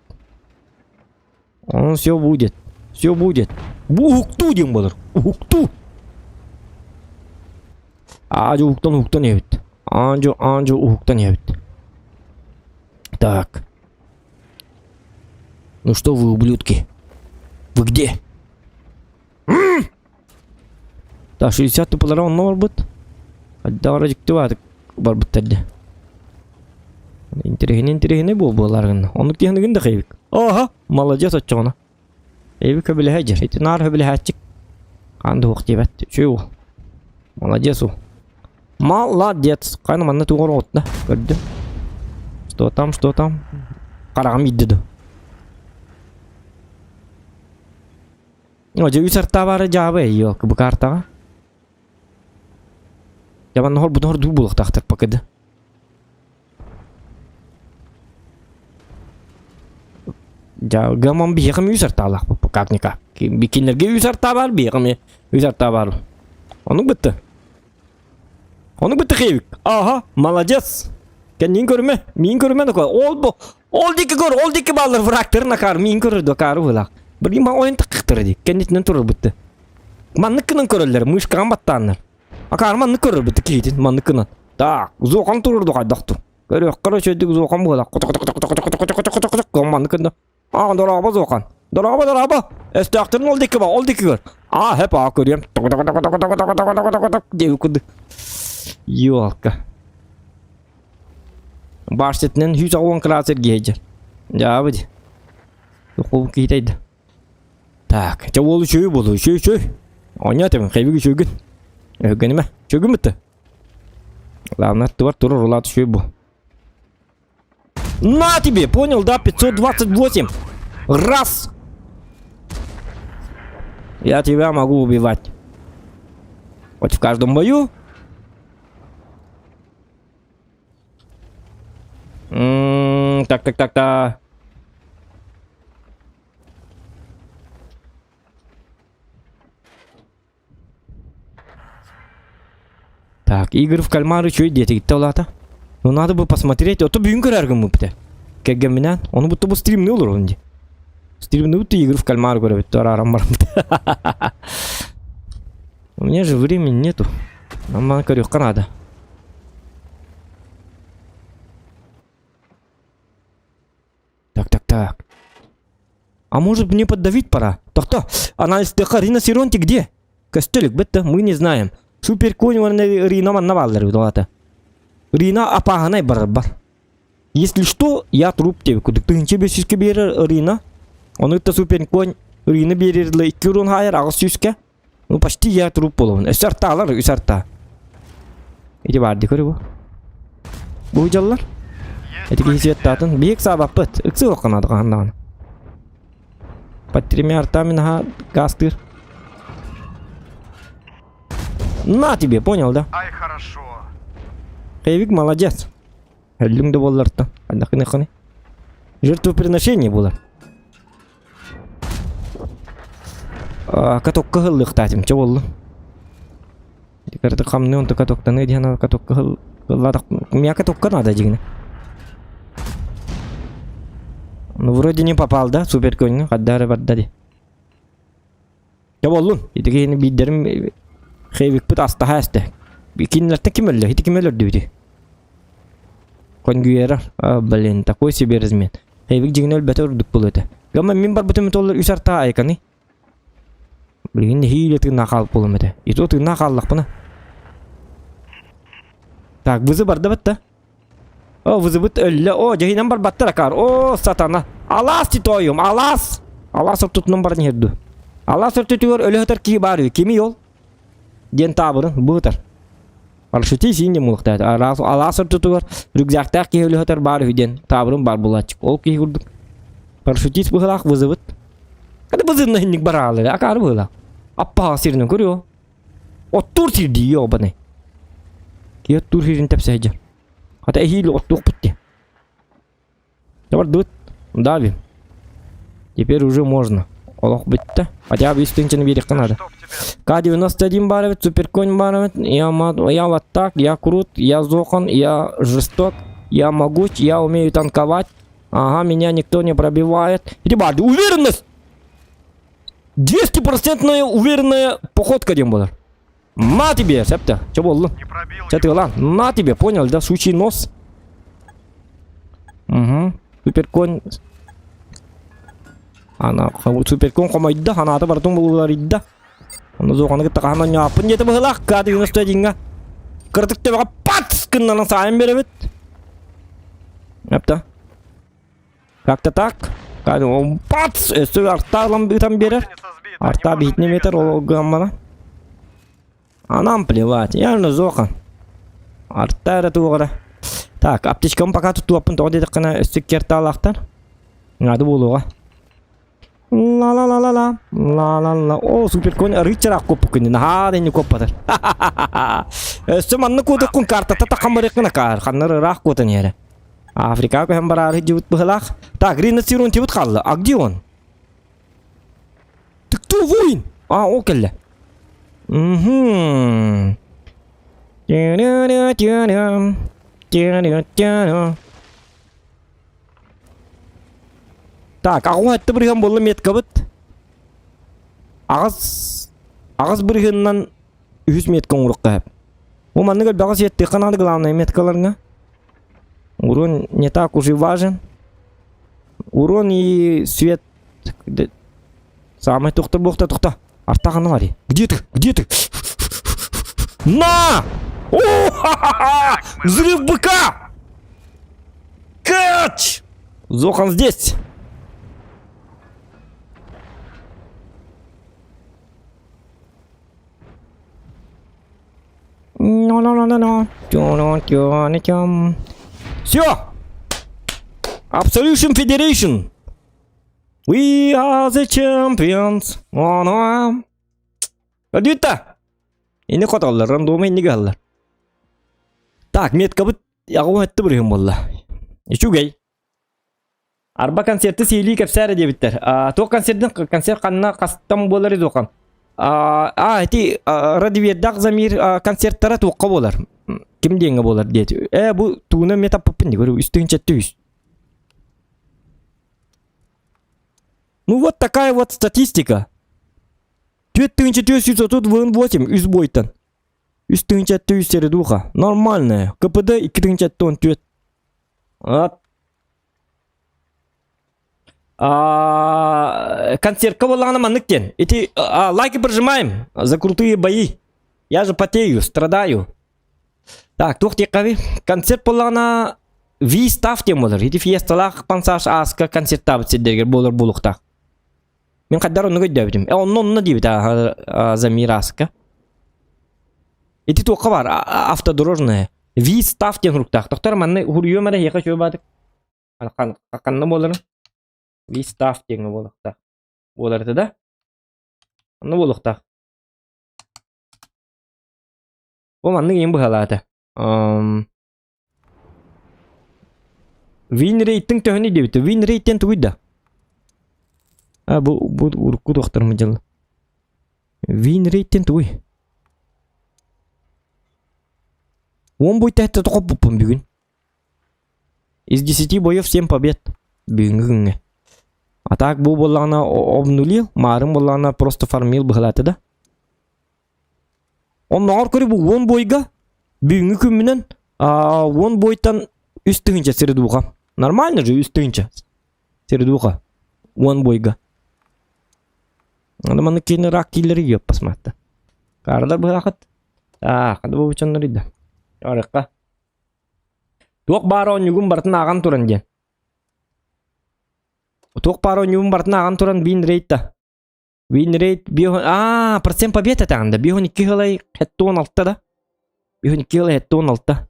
Он все будет. Все будет. Бу уһуктуу диэн буолар. Уһуктуу. Аадьы уһуктан уһуктан иһэбит. Аадьы аадьы уһуктан иһэбит. Так. Ну что вы, ублюдки? Вы где? Так, 60 тупалара онно барбыт. Хайдах эрэ дьикти баатык барбыттар дии. Интэриэһинэй интэриэһинэй буол буолар гынна. Оннук диэхин да хайбик. Оһо, молодец оччоҕуна. Эйбик хөбүлэһэ дьэр. Ити наар хөбүлэһээччик. Хаан да диэбэт. Үчүгэй уол. Молодец уол. Молодец. Хайна манна тугу оҥорбут Көрдүм. Что там, что там? Хараҕым иирдэ дуо? Дьэ үс артаа баара дьаабы ёлка бу картаҕа. Дьэ манна хорбутун хордуу буолуохтаахтар пока да. Дьа гаман биһиэхэ үс артаалаахпыт как-никак. Кинилэргэ үс артаа баар, биһиэхэ эмиэ үс артаа баар. Ону бытты. Ону бытты хиэбик. Ага, молодец. Кэнниин көрүмэ, миин көрүмэ нокоо. Ол бу, ол диэки көр, ол диэки бааллар врагтарын акаар, миин көрөр да акаары быһыылаах. Билигин маа ойон таххыктара дии, кэннитинэн турар бытты. Маннык гынан көрөллөр, мышкаҕын баттааннар. Акаар маннык көрөр бытты киһитин, маннык гынан. Так, зохан турар да хайдах ту. Көрүөххэ үчүгэйдик зохан буолар. Маннык гына Аа, дорообо Зохан. Дорообо, дорообо. Өстөөхтөрүн ол диэки ба, ол диэки көр. Аа, хэп, аа, көрүөм. Диэби курдук. Ёлка. Башнятынан 110 кыраат сэргиһэйдьэр. Дьаабы ди. Духуум киһитэйдэ. Так, чэ уол үчүгэй буолуо, үчүгэй, үчүгэй. Оонньоо этэмин, хайбык үчүгүн. Өһүггэнимэ. Үчүгүн бытты. Главное, аттыбар турар улаат үчүгэй бу. На тебе, понял, да? 528. Раз. Я тебя могу убивать. Хоть в каждом бою. М -м, так, так, так, так. Так, Игорь в кальмары үчүгэй диэтигиттэ ол аата. Ну надо бы посмотреть, ото бүгүн көрөр гыммыппыт. Кэргэмминээн, ону будто бу стримни олорон дии. Стримни будто Игорь в кальмары көрөбүт, арааран барбыт. У меня же времени нету. Нам маны көрүөххэ наада. Так, так, так. А может мне поддавить пора? Тохто, анализ Рина Сиронти где? Көстөлүк бітті, мы не знаем. Супер конь Рина манна бааллар эбит Рина апааһынай барар бар. Если что, я труп деп кудук. Тыһынча бес биэрэр Рина. Ону кытта супер конь Рина биэрэр икки урун хаайар аҕыс сүүскэ. Ну почти я труп буолабын. Өссө артаалар, үс артаа. Ити баар дии көрү бу. Бу дьаллар. Эти киһи светтаатын. Биһик саабаппыт. Ыксы олоххо наада хаһан даҕаны. Под тремя артами наһаа гаастыыр. На тебе, понял, да? Ай, хорошо. Эвик молодец. Өллүҥ да буоллартан. Ханнахыны Жертвоприношение было. Катокка һыллыахтаатым, чэ буоллун. Карты хамны онто катоктаны диэн катокка һыллаатах. Меня катокка надо дигинэ. Ну вроде не попал, да, супер конь, хаддары барда ди. Чэ буоллун. Ити киһини биирдэрим хевикпит астаһа эстэ. Кинилэртэн ким өллө? Ити ким өлөрдүбүтүй? Конгюера. А, блин, такой себе размен. Хевик дьиҥинэ өлбөтө ордук буолуо этэ. Гамма мин барбытым толлар үс артаа айканы. Билигин нэһиилэ тыыннаах хаалбыт буолуом этэ. И то тыыннаах хааллахпына. Так, вызы барда батта. О, вызыбыт өллө. О, дьэһинэн барбаттар акаар. О, сатана. Алаас титойум, алаас. Алаас ортотунан баран иһэр дуу. Алаас ортотугар өлө сытар киһи баар үһү. Кимий ол? Диэн таабырын быытар. Парашютист иин диэн буолуохтаах. Алаас, алаас ортотугар рюкзактаах киһи өлө сытар баар үһү диэн таабырын баар буолааччы. Ол киһи курдук. Парашютист быһылаах вызовыт. Хата бызынна инник бараалары, акаары быһылаах. Аппаҕа сиринэн көрүө. Оттуур сир дии ёбаный. Киһи оттуур сирин тэпсэ сылдьар. Хата эһиил оттуохпут дии. Бардыбыт. Давим. Теперь уже можно. Олох бүттэ. Хотя бы үстүнчэни биэриэххэ наада. К-91 баар эбит, суперконь баар эбит. Я, я вот так, я крут, я зохан, я жесток, я могуч, я умею танковать. Ага, меня никто не пробивает. Ребят, уверенность! 200-процентная уверенная походка диэн буолар. На тебе, сәпті. Че болды? Не пробил Че ты его. лан? На тебе, понял, да, сучий нос? Угу. Суперконь. Ана, суперконь хомойда, ханаата барытын булуларыйда. Оны зоқаны кытта хаһан оонньооппун диэтэ быһыылаах К-91-ҥа. Кыратык төбөҕө пац гыннаран саайан биэрэбит. Эптэ. Как-то так. Пац! Өссө арта ылан ытан биэрэр. Гусеница сбита. Не Арта можем биһитинэ метр двигаться. ол гаммана. А нам плевать. Я же зоха. Арта эрэ туоҕара. Так, аптечкам пока туттуоппун тоҕо диэтэххинэ өссө кертаалаахтар. Наада буолуоҕа. Ла-ла-ла-ла-ла, ла-ла-ла. О, суперконь рыцарь куоппуккун наһаа да инник куоппатар. Өссө манна куотуккун картата таххан барыаххына каар, ханнар ыраах куотан иһэрэ. Африка көһөн бараары дьыбыт быһылаах. Так, риносирон тибит хаалла. А где он? Ты кто воин? А, ол кэллэ. Угу. Так, аҕа этте бырыһан буолла меткабыт. Аҕас аҕас бырыһыннан үһүс метка оҥоруохха сөп. Бу маннык элбэҕи сиэттиэххэ наада главное меткаларга. Урон не так уж и важен. Урон и свет Самый тухта буохта тухта. Арта ханна бари. Где ты? Где ты? На! О, ха-ха-ха! Взрыв быка! Кач! Зохан здесь! Все! Absolution Federation! We are the champions! Оно! Өдүтта! Ини хотоллар, рандома иннигэ аһаллар. Так, меткабыт аҕа этте бырыһын буолла. Үчүгэй. Арба концерты сиилии кэпсээрэ диэбиттэр. Туох концердин концерт ханна хастан буолар дуохан. А, ити Радиведдах Замир концерттара туохха буолар? Ким диэҥҥэ буолар диэт. Э, бу тууна эмиэ таппыппын дии, көрү, үс тыһыынча үс. Ну вот такая вот статистика. 4438 үс бойтан. 3400 середуха. Нормальная. КПД 2414. Вот. А, концертка буоллаҕына маннык диэн. Ити а, лайки прожимаем за крутые бои. Я же потею, страдаю. Так, туох диэххэбий? Концерт буоллаҕына Ви став диэн буолар. Ити фиесталаах пансаж ааска концерттаабыт сирдэригэр буолар буолуохтаах. Мин хайдар оннук өйдөөбүтүм. Э, онно онно диэбит Замир ааска. Ити туохха баар автодорожная. Ви став диэн суруктаах. Тохтор манна хуруйуом эрэ эһиэхэ үчүгэй баатык. Ханна буоларын? Ви став диэҥҥэ буолуохтаах. Буолар этэ да? Онно буолуохтаах. Бу маннык иин быһалаата. Win рейтинг төһөнүй диэбитэ. Win рейтинг тугуй да? А бу бу урукку туохтарым дьылла. Win рейтинг тугуй? Уон буйта тохоппуппун бүгүн. Из десяти боев семь побед. Бүгүҥҥү күҥҥэ. А так бу буоллаҕына обнулил, маарым буоллаҕына просто фармил быһалаата да. Оннооҕор көрү бу уон бойга бүгүҥҥү күммүнэн уон бойтан үс тыһыынча сири-дууха. Нормально же үс тыһыынча сири-дууха уон бойга. Аны маннык киһини рак киилэри йоппасмаатта. Каардар быһаахыт. Аа, хада бу бучаннар ида. Арыкка. Туох баар оонньугун барытын ааҕан туран диэн. Туох баар оонньугун барытын ааҕан туран биин рейд-та. Win rate биэһ аа процент побед этэҕин да биэһ сылай хэттуон алта да биэһ сылай хэттуон алта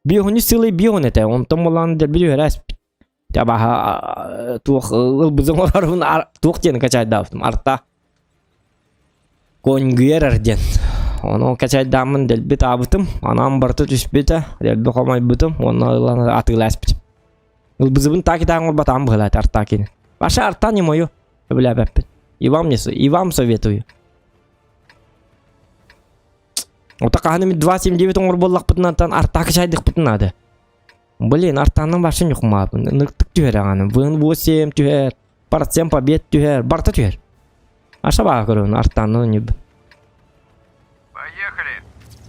биэһ сылай биэһ этэ онтон буоллаҕына дэлби түһэрэ ааспыт. Табаһа туох ылбызым олорбун туох диэн качайдаабытым арта Конгуерар диэн. Ону качайдааммын дэлби таабытым, анаан барыта түспүтэ, дэлби хомойбутум уонна ылан атыыласпытым. Ылбызыбын так итаан оҥорботаҕым быһыылаата Артакины. Ваша арта не мою. Сөбүлээбэппин. И вам не и вам советую. Ота хаһан эмит 2.79 оҥор буоллахпытынан артаакы чайдыхпытын наада. Блин, артааннан вообще ньухумаабын. Ынырыктык түһэр аҕаны. Вн 8 түһэр, процент побед түһэр, барыта түһэр. Аша баа көрөбүн артааннан ньүб. Поехали.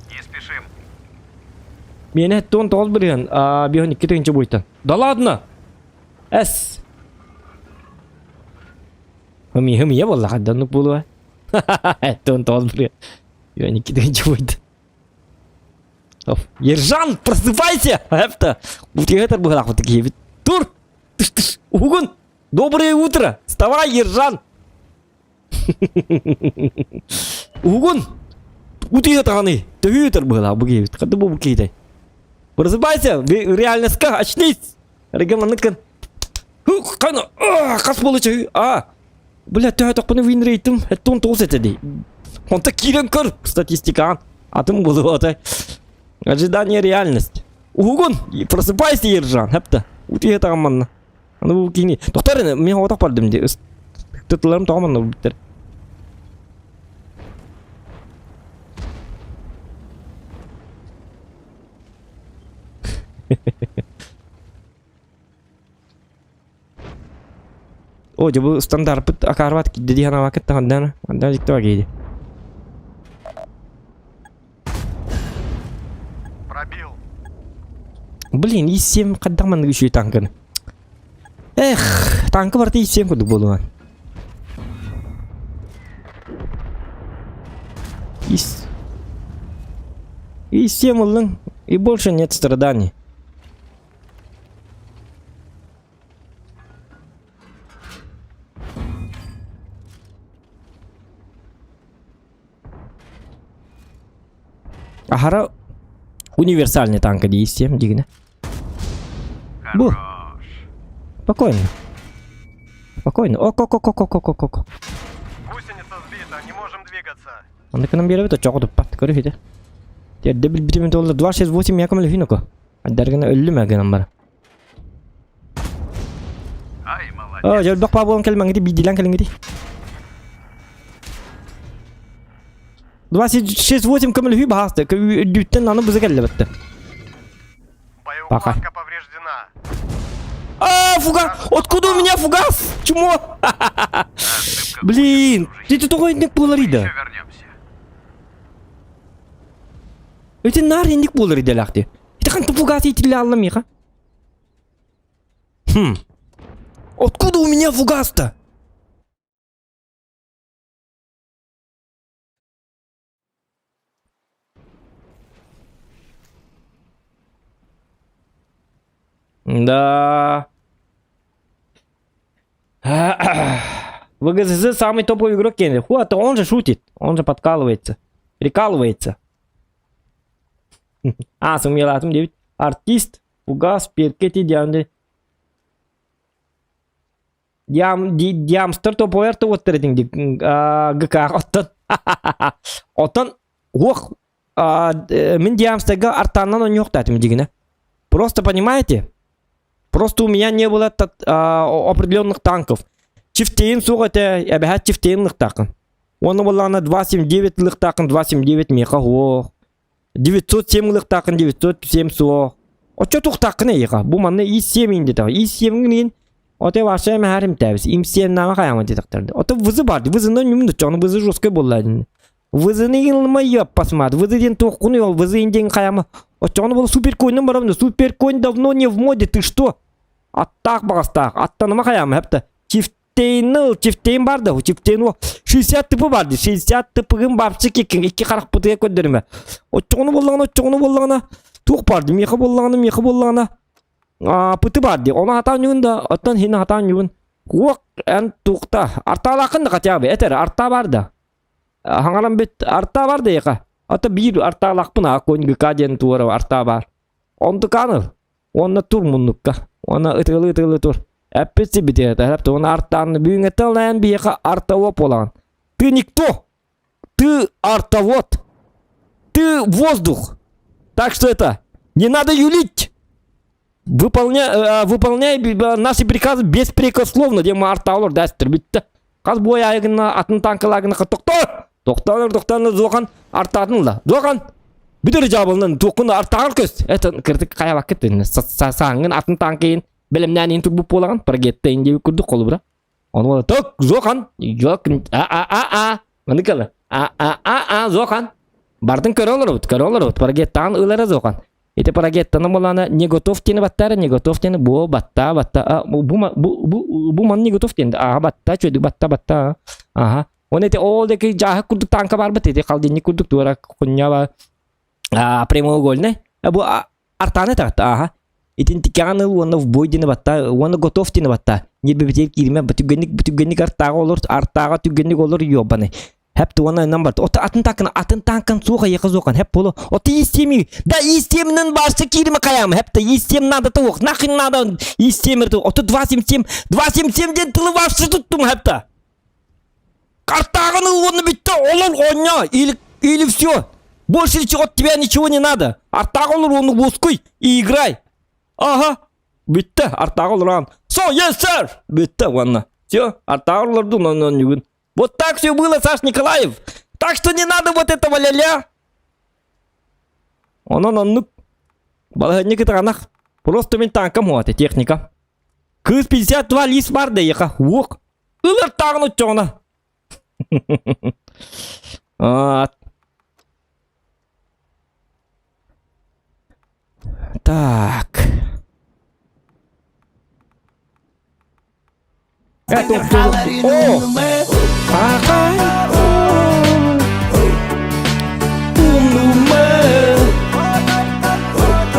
Не спешим. Миэнэ 19 бырыһан, 52 тыһыынча буйтан. Да ладно! Эс! Хымия хымия буолла хадда оннук буолуо. 19 бырыһан. 52 тыһыынча буйтан. Ержан, просыпайся! Это, утыгатар быһалаахпыт киһибит. Тур! Тыш тыш! Угун! Доброе утро! Вставай, Ержан! Угун! Утуйа таҕаны! Төһүү өтөр быһалаах бу киһибит. Хата бу бу киһитэй. Просыпайся! Реальностька очнись! Эргэ манныккын. Хана! Хас буолу чөһүү? А! Бля, төһөтөхпүнэ винрейтим 79 этэ дии. Онто киирэн көр статистикаҕын. Атын буолуо отой. Ожидание реальность. Уһугун! Просыпайся, Ержан! Хепта. Утуйа таҕын манна. Аны бу кини. Доктор, мен оҕотох бардым дии. Тытыларым тоҕо манна бүттэр. О, дьэ бу стандартпыт акаарбат киирдэ дии санаабаккыт таһындан, анда дьикти киирди. Пробил. Блин, И7 хайдах маннык үчүгэй танканы. Эх, танка барыта И7 курдук буолуон. Ис... И7 ыллыҥ, и больше нет страданий. Аһара универсальный танка дии дигинэ. Бу. Спокойно. Спокойно. Ок-ок-ок-ок-ок-ок-ок. Гусеница сбита, не можем двигаться. Оннукунан биэрэбит оччоҕо туппат. Көрү Тиэрдэ билбитим туолла 268 яком лүһүнүко. Аддаргына өллүм гынан бар. Ай, молодец. О, дьөлбөх паа буолан кэлмэҥити биирдиилээн кэлиҥити. 26-8 көмөлөһүү баһаасты. Үрдүттэн аны бызы кэллэ бытты. Пока. Боеукладка повреждена. А, фугас! Откуда у меня фугас? Чмо? Ошибка Блин, будет ты тоҕо инник буолар Еще ида? вернемся. Эти нар инник буолар иделахти. Ити хантан фугас итиллэ алла миха? Хм. Откуда у меня фугас-то? Да. ВГЗЗ самый топовый игрок Кенри. Ху, а то он же шутит. Он же подкалывается. Прикалывается. А, сымыялаатым диэбит. Артист, фугас, перкети диамды. Диам, ди, диамстер топовер туоттар этиҥ ди ГК оттон. Оттон уох мин диамстерга артааннан онньуохтаатым дигинэ. Просто понимаете? Просто у меня не было определенных танков. Чифтейн суох этэ, эбэһээт Чифтейн лыхтааххын. Уонна буоллаҕына 279 лыхтааххын, 279 миэхэ суох. 907 лыхтааххын, 907 суох. Оччо тухтааххын эйиэхэ. Бу манна И7 индитэх. И7-гин Оте вообще мэхэрим тэбис. Имсиэннээҕи хайаҥа диэтэхтэрди. Ото вызы бар. Вызыны ньумну чону вызы жесткой буолла дин. Вызыны ылма ёппасмат. Вызы диэн туохкуну ол вызы диэн хайама. Оччоҕуна була суперконь барабын. Суперконь давно не в моде. Ты что? Аттаах баҕастаах. Аттаныма хайаама хэпта. Чифтейн чифтейн бар да. Чифтейн 60 тыпы бар ди. 60 тыпыгын барчы киккин. Икки харахпытыга көрдөрүмэ. Оччоҕуна буоллаҕына, оччоҕуна буоллаҕына туох бар ди. Миэхэ буоллаҕына, миэхэ буоллаҕына пыты бар дии. Ону хатаан ньугун да, оттон хин хатаан ньугун. Уох эн туохта артаалааххын да хотя бы этэр арта бар да. Хаҥаран бүт арта бар да яха. Ата биир артаалаахпын а конь ГК диэн туора арта бар. Онтукаан ыл. Уонна тур муннукка. Уонна ытыгылыы-ытыгылыы тур. Эппит сибитиэ, тэһэп уонна артаан бүгүҥҥэттэн ылайан биһиэхэ артовод буолаҕын. Ты никто! Ты артовод! Ты воздух! Так что это, не надо юлить! Выполняй, э, выполняй наши приказы беспрекословно, диэн артаалар дэстэр бүттэ. Хас бой айыгына атын танкалагына тохтоо! Тохтоонор тохтоонор зохан артаатын ла. Зохан! Бүтэр жабылынан туохкун артааҕар көс. Это кырдык хайабаккыт сааҥҥын атын танкайын бэлэмнээн иин турбут буолаҕын прогеттайын диэбит курдук холобура. Ону ток зохан жок а а а а маны кала а а а а зохан бардын көрө олоробут көрө олоробут прогеттаан ылара зохан Ити парагеттаны булана не готов тени баттара, не готов тени бу батта батта а бу бу бу бу ман не готов тени ага батта чөдү батта батта ага он эти ол деки жааһы курдук танка барбыт ити холодильник курдук туора куньяба а прямоугольный бу артаны тагта ага итин тиккаҕан ыл уонна в бой дини батта уонна готов дини батта ньирбибитигэр кииримэ бүтүгэнник бүтүгэнник артааҕа олор артааҕа түгэнник олор ёбаны Хэп туона иннан барт. Ото атын такын атын танкан суох айыка зохан хэп боло. Ото истеми да истемнен барса кириме каям. Хэп та истем надо туох. Нахрен надо истемер ту. Ото 277 277 ден тылы вообще туттум хэп та. Картагын оны битте олор оня или или все. Больше от тебя ничего не надо. Артағы олор оны воскуй и играй. Ага. Бүтте артағы олоран. So yes sir. Бүтте уонна. Все, артағы олорду онон бүгүн. Вот так все было, Саш Николаев. Так что не надо вот этого ля-ля. Онон оннук балаһынньык ытаганах. Просто мин танкам хуаты техника. Кыыс 52 лис бар да еха. Уох. Ылыр тағын отчоғына. Так. О!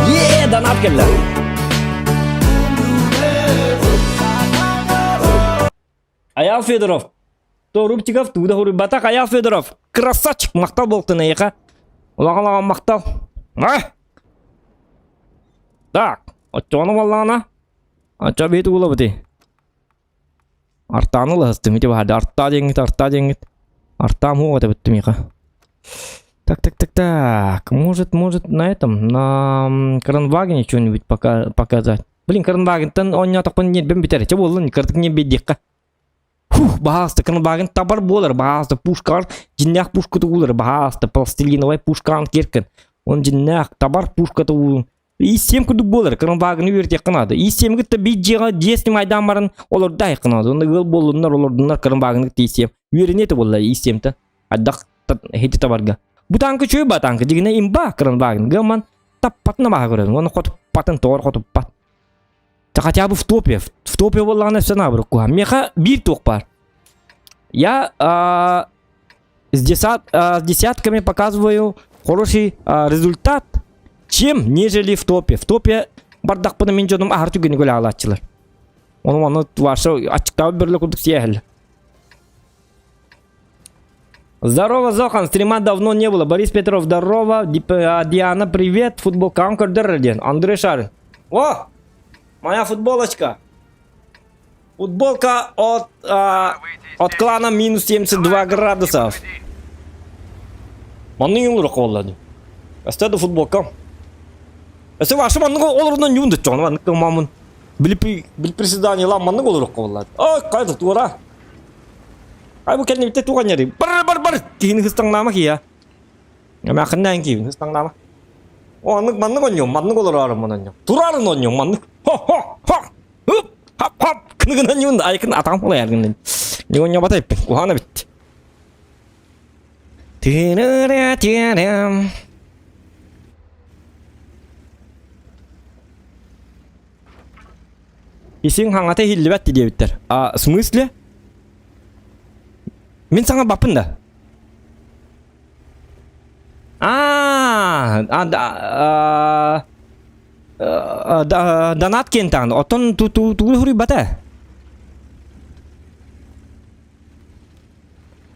Е, донат кэллэ. Аял Федоров. Торубчиков тууда хуруйбатах Аял Федоров. Красавчик, махтал буолтун эйиэхэ. Улахан-улахан махтал. А? Так, оччоҕуна буоллаҕына Ача бит улабыты. Артааны ылаһыстым ити баһады. Артаа диэҥҥит, артаа диэҥҥит. Артаам хуоҕа этэ миэхэ. Так, так, так, так. Может, может на этом, на Кранвагене что-нибудь пока показать. Блин, Кранвагентан оонньоотохпун ньиэрбэм бүтэр. Чэ буоллун, кырдык ньиэрбэйдиэххэ. Фух, баһаалыста Кранваген табар буолар, баһаалыста пушкалар дьиннээх пушката уулар, баһаалыста пластилиновай пушкаан киэркэн. Он дьиннээх табар пушката уун Иссиэм курдук буолар, кырымбаагыны үөрэтиэххэ наада. Иссиэм кытта биир дьиэҕэ дьиэ майдаан баран олордо айахха наада. Онно ыал буоллуннар, олордуннар кырымбаагыны кытта иссиэм. Үөрэниэ этэ буолла иссиэмтэн. Ардах хити табарга. Бу таанка үчүгэй ба таанка дьигинэ имба кырымбаагын. Гыман таппатын абааһы көрөбүн. Уонна хотуппатын, тоҕор хотуппат. Хотя бы в топе. В топе буоллаҕына өссө наоборот куһаҕан. Миэхэ биир туох баар. Я а, с, десят, а, с десятками показываю хороший а, результат, чем нежели в топе. В топе бардахпына мин дьонум аһар түгэни көлө Ону маны ваша аччыктаабыт бөрлө курдук сиэһэл. Здорово, Зохан, стрима давно не было. Борис Петров, здорово. Диана, привет. Футболкам көрдөр диэн. Андрей Шарин. О! Моя футболочка. Футболка от, а, от клана минус 72 градусов. Маннык олоруох буолла дии. Өстө да футболка. Өссө ваша маннык олорунан юун дыччоҕун маннык мамын. Били били приседание ла маннык олоруох буолла. Ой, кайда туора. Ай бу кэннибитте туган яри. Бар бар бар киһини хыстаҥнаама киһи. Эмээхиннээн киһин хыстаҥнаама. О, аннык маннык онньуом, маннык олорорум онньуом. Турарын онньуом, маннык. Хо-хо, хо. Hup, хап, хап. Кыныгынан юун айкын атаҕым холайаргын. Не онньобата эппин, куһаана бит. Тирэ-тирэ. Исиҥ хаҥата иһиллибэт диэбиттэр. А, в смысле? Мин саҥа баппын да? А, а, да, а, донат кентаан. Оттон ту ту ту хуруйбата.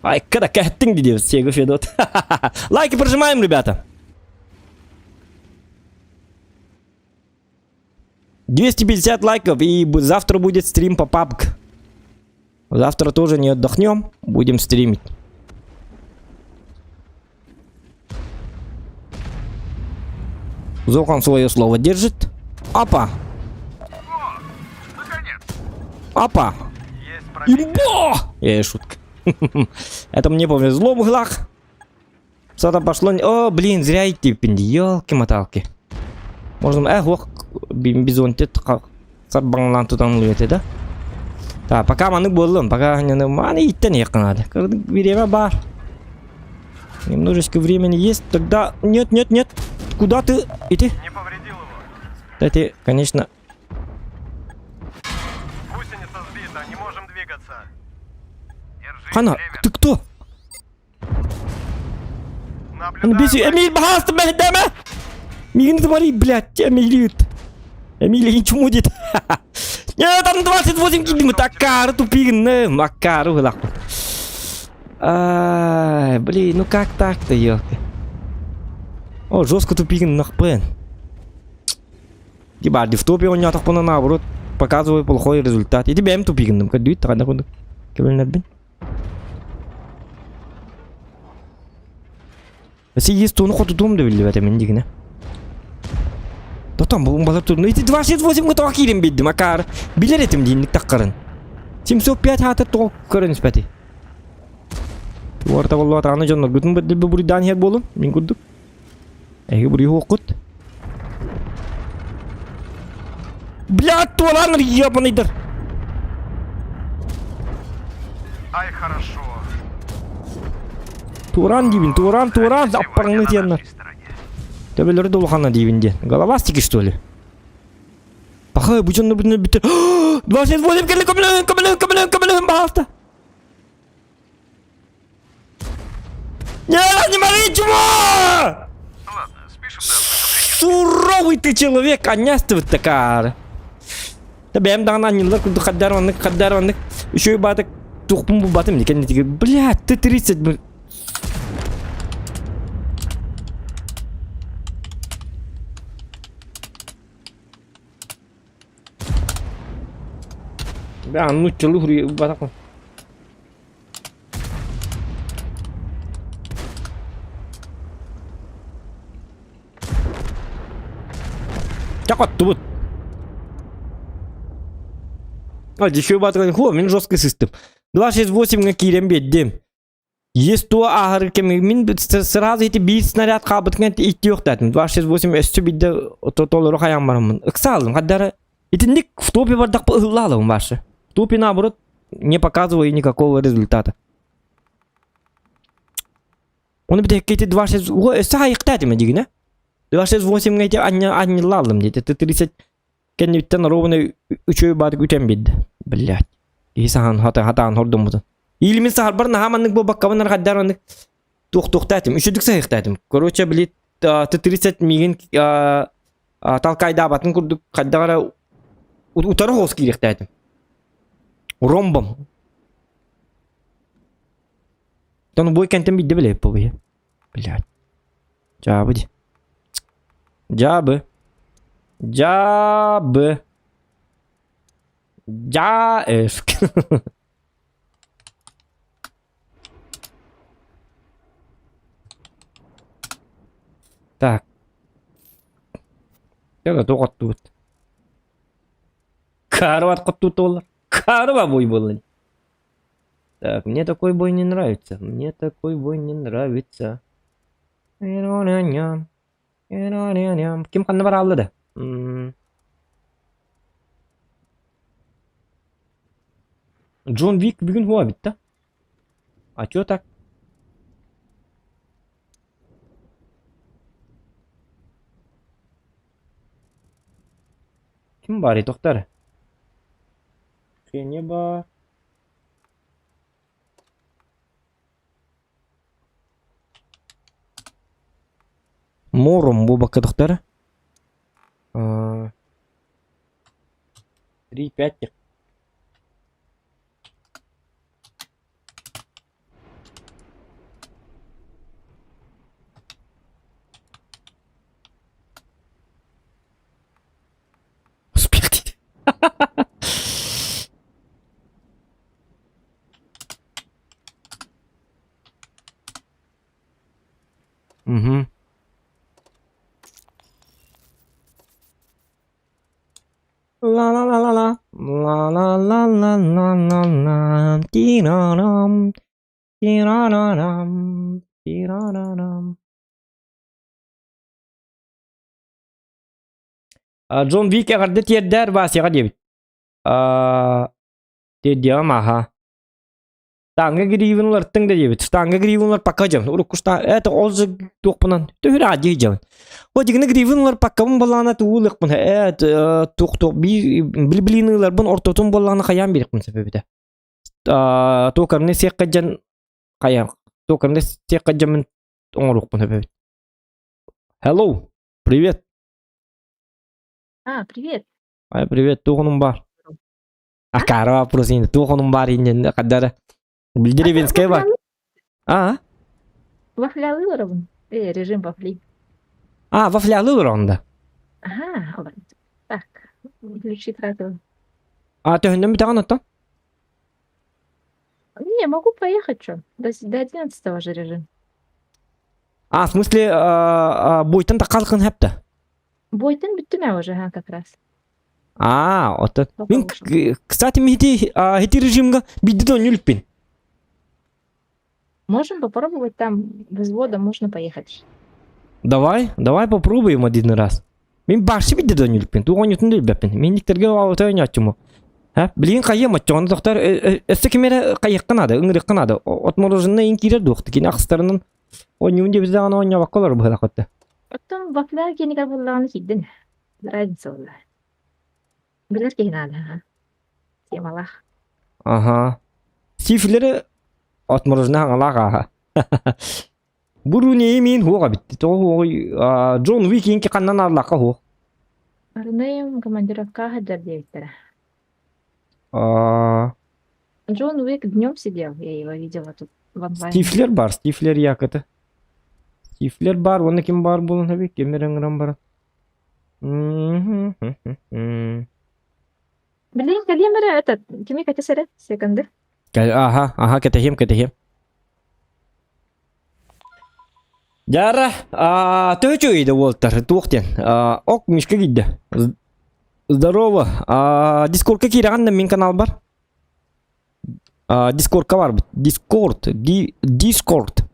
Ай, когда кэттиң диде Сега Федот. Лайки прожимаем, ребята. 250 лайков, и завтра будет стрим по PUBG. Завтра тоже не отдохнем, будем стримить. Зохан свое слово держит. Апа! Апа! Имба! Я шутка. Это мне повезло в углах. Что-то пошло... О, блин, зря идти, елки-моталки. Можно... Эх, ох, бизон тет сарбаңлан тутан ылыйты да. Так, пока маны буоллум, пока маны иттен надо. Время бар. Немножечко времени есть, тогда... Нет, нет, нет. Куда ты? Иди. Не повредил его. Да ты, конечно... Гусеница сбита, не можем двигаться. Держись, Хана, ты кто? Наблюдаю. Эмиль, пожалуйста, блядь, дама! Мигин твори, блядь, Эмиль. Эмиль не чмудит. Нет, там 28 килим, такар тупин, макару лаху. Ай, блин, ну как так-то, ёлки. О, жестко тупин нахпен. Ебать, в топе он не отохпана наоборот, показывает плохой результат. И тебе тупигн, как дүйт, тогда куда. Кебелнербин. Сийис туну хотутум да биллибэт эмин дигинэ. Тотон бу балар турну. Ити 28 готова киирин биддим акаар. Билер этим диинник таккарын. 705 хата тоқ көрөн испэти. Туарта боллуа тааны дьоннор гутун бэддибби буруйдаан иһэр буолун. Мин курдук. Эһиги буруйу хуоххут. Блядь, туолаан ебаныйдар. Ай, хорошо. Туораан диибин, туораан, туораан, аппарыҥны тиэннэр. Төбөлөрү да улаханна диибин диэн. Головастики, что ли? Пахай, бу дьонно бүтүнэ бүтэ. 28 кэллэ көмөлөһүн, көмөлөһүн, көмөлөһүн, көмөлөһүн, пожалуйста. Не, не моли, чмо! Ладно, спишем до Суровый ты человек, анньястыбыт такаар. Да бэйэм даҕаны анньыллар курдук хаддар оннук, хаддар оннук. Үчүгэй баатык туохпун булбатым дии кэннитигэр блядь, ты 30 Бля, нууччалыы суруйбатах. Чэ хоттубут. А, еще батыран хо, мин жестко сыстым. 268 киирэн биэрдим. Есть то ааһар кэми мин сразу ити биир снаряд хаалбытыгар иттиэхтээтим. 268 өссө биирдэ толору хайаан бараммын. Ыксаалым хаддара итинник в топе бардахпа ыһыллаалабын башы. В топе наоборот не показываю никакого результата. Оны бүтэһиккэ ити 26 өссө хайыктаатым дигинэ. 268 ити анньыллаалым диэти. 30 кэнниттэн ровно үчүгэй баатык үтэн биэрдэ. Блядь. Киһи саһан хатаан хордоммутун. Илимин саһарбар наһаа маннык буолбаккабын архаддар маннык туох-туохтаатым. Үчүдүк саһыахтаатым. Короче, блин, Т-30 миигин талкайдаабатын курдук хайдах эрэ утары хоос киириэхтээтим. Ромбом. Оттон бой кэнтэн биирдэ билэбит буолуо. Блядь. Дьаабы дии. Дьаабы. Дьаабы. Дьаа Так. Дьэ, туох оттубут? Карват хоттуут буоллар. Карва бой буолла. Так, мне такой бой не нравится. Мне такой бой не нравится. Ким ханна бараалла да? Джон Вик бүгүн хуа эбит да? А чё так? Ким баарый тохтар? Кене баар. Мором буолбакка тохтор. 3-5 Успех. Ла-ла-ла-ла-ла, ла-ла-ла-ла-ла-ла-ла, ти-ра-рам, ти-ра-ра-рам, ти-ра-ра-рам. Джон Вик эҕэрдэ тиэрдээр Васяҕа диэбит. Тиэрдиэҕим аха. Штанга гривен уларыттыҥ да диэбит. Штанга гривен улар пока дьон. Урукку штанга это ол же туохпунан төһүр аадьы дьон. О дигини гривен улар паккабын боллаана туу ылыахпын э туох туох би били ыларбын ортотун боллаана хайаан биэриэхпин сөп эбитэ. Туокарны сиэххэ дьон хайаан туокарны сиэххэ дьоммун оҥоруохпун сөп эбит. Hello, привет. А, привет. Ай, привет, туохунум бар? Акара вопрос инде туох онун баар иннин хаддара. Деревенская бар. А? Вафлялы олоробун. Э, режим вафли. А, вафлялы олоронда. Ага, олор. Так, включи сразу. А, төһүннэн бүтэҕин оттон? Не, могу поехать, что? До, до 11 же режим. А, в смысле, бойтан тақалқын хэпті? Бойтын бүттүм ээ уже, как раз. Аа, оттон. Мин, кстати, мен ити, ити режимга бидди да үлппин. Можем попробовать там взвода можно поехать. Давай, давай попробуем один раз. Мин башчы бидди да үлппин. Туган ютун да үлбэппин. Мен никтерге аута ойноччуму. Ха, билигин хайыам оччоҕуна тохтор өссө ким эрэ хайыахха наада, ыҥырыахха наада. Отмороженный ин киирэр дуохта кини ахстарынан Оонньуун диэбит даҕаны оонньообокко олорор быһыылаах этэ. Оттон вафля киэнигэр буоллаҕына киирдин. Разница буолла. Билэр киһи наада, аха. Темалаах. Аха. Сифлери отмороженное хаҥалаах ааһа. Бу мин хуоҕа битти. Тоҕо хуоҕуй Джон Уик инки ханнан ааллаахха хуох. Арынайым командировка сылдьар диэбиттэрэ. Аа Джон Уик днем сидел, я его видела тут в онлайне. Стифлер бар, Стифлер якыты. Стифлер бар, уонна ким баар буолан эбит, ким эрэ ыҥыран баран. Блин, кэлиэм эрэ этот, кими кэтэс эрэ, секунды. Аха, аха, кэтэһиэм, кэтэһиэм. Дьара, төһө үчүгэй уолтар, туох диэн. Ок, Мишка киирдэ. Здорово. Дискордка киирэҕин да мин каналбар. Дискордка барбыт. Дискорд. Дискорд.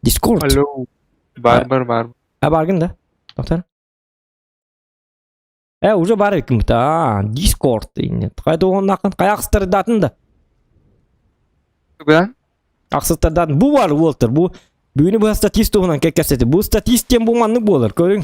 Дискорд. Алло. Бар бар бар. А баргын да? Доктор? Э, уже бар эбиккин А, Дискорд дейин. Хайда оҕоннааххын хайа ахсыстардаатын да? Туган? Ахсыстардаатын. Бу бар уолтар. Бу бүгүнү быһа статист туһунан кэккэсэти. Бу статист диэн бу маннык буолар. Көрүҥ.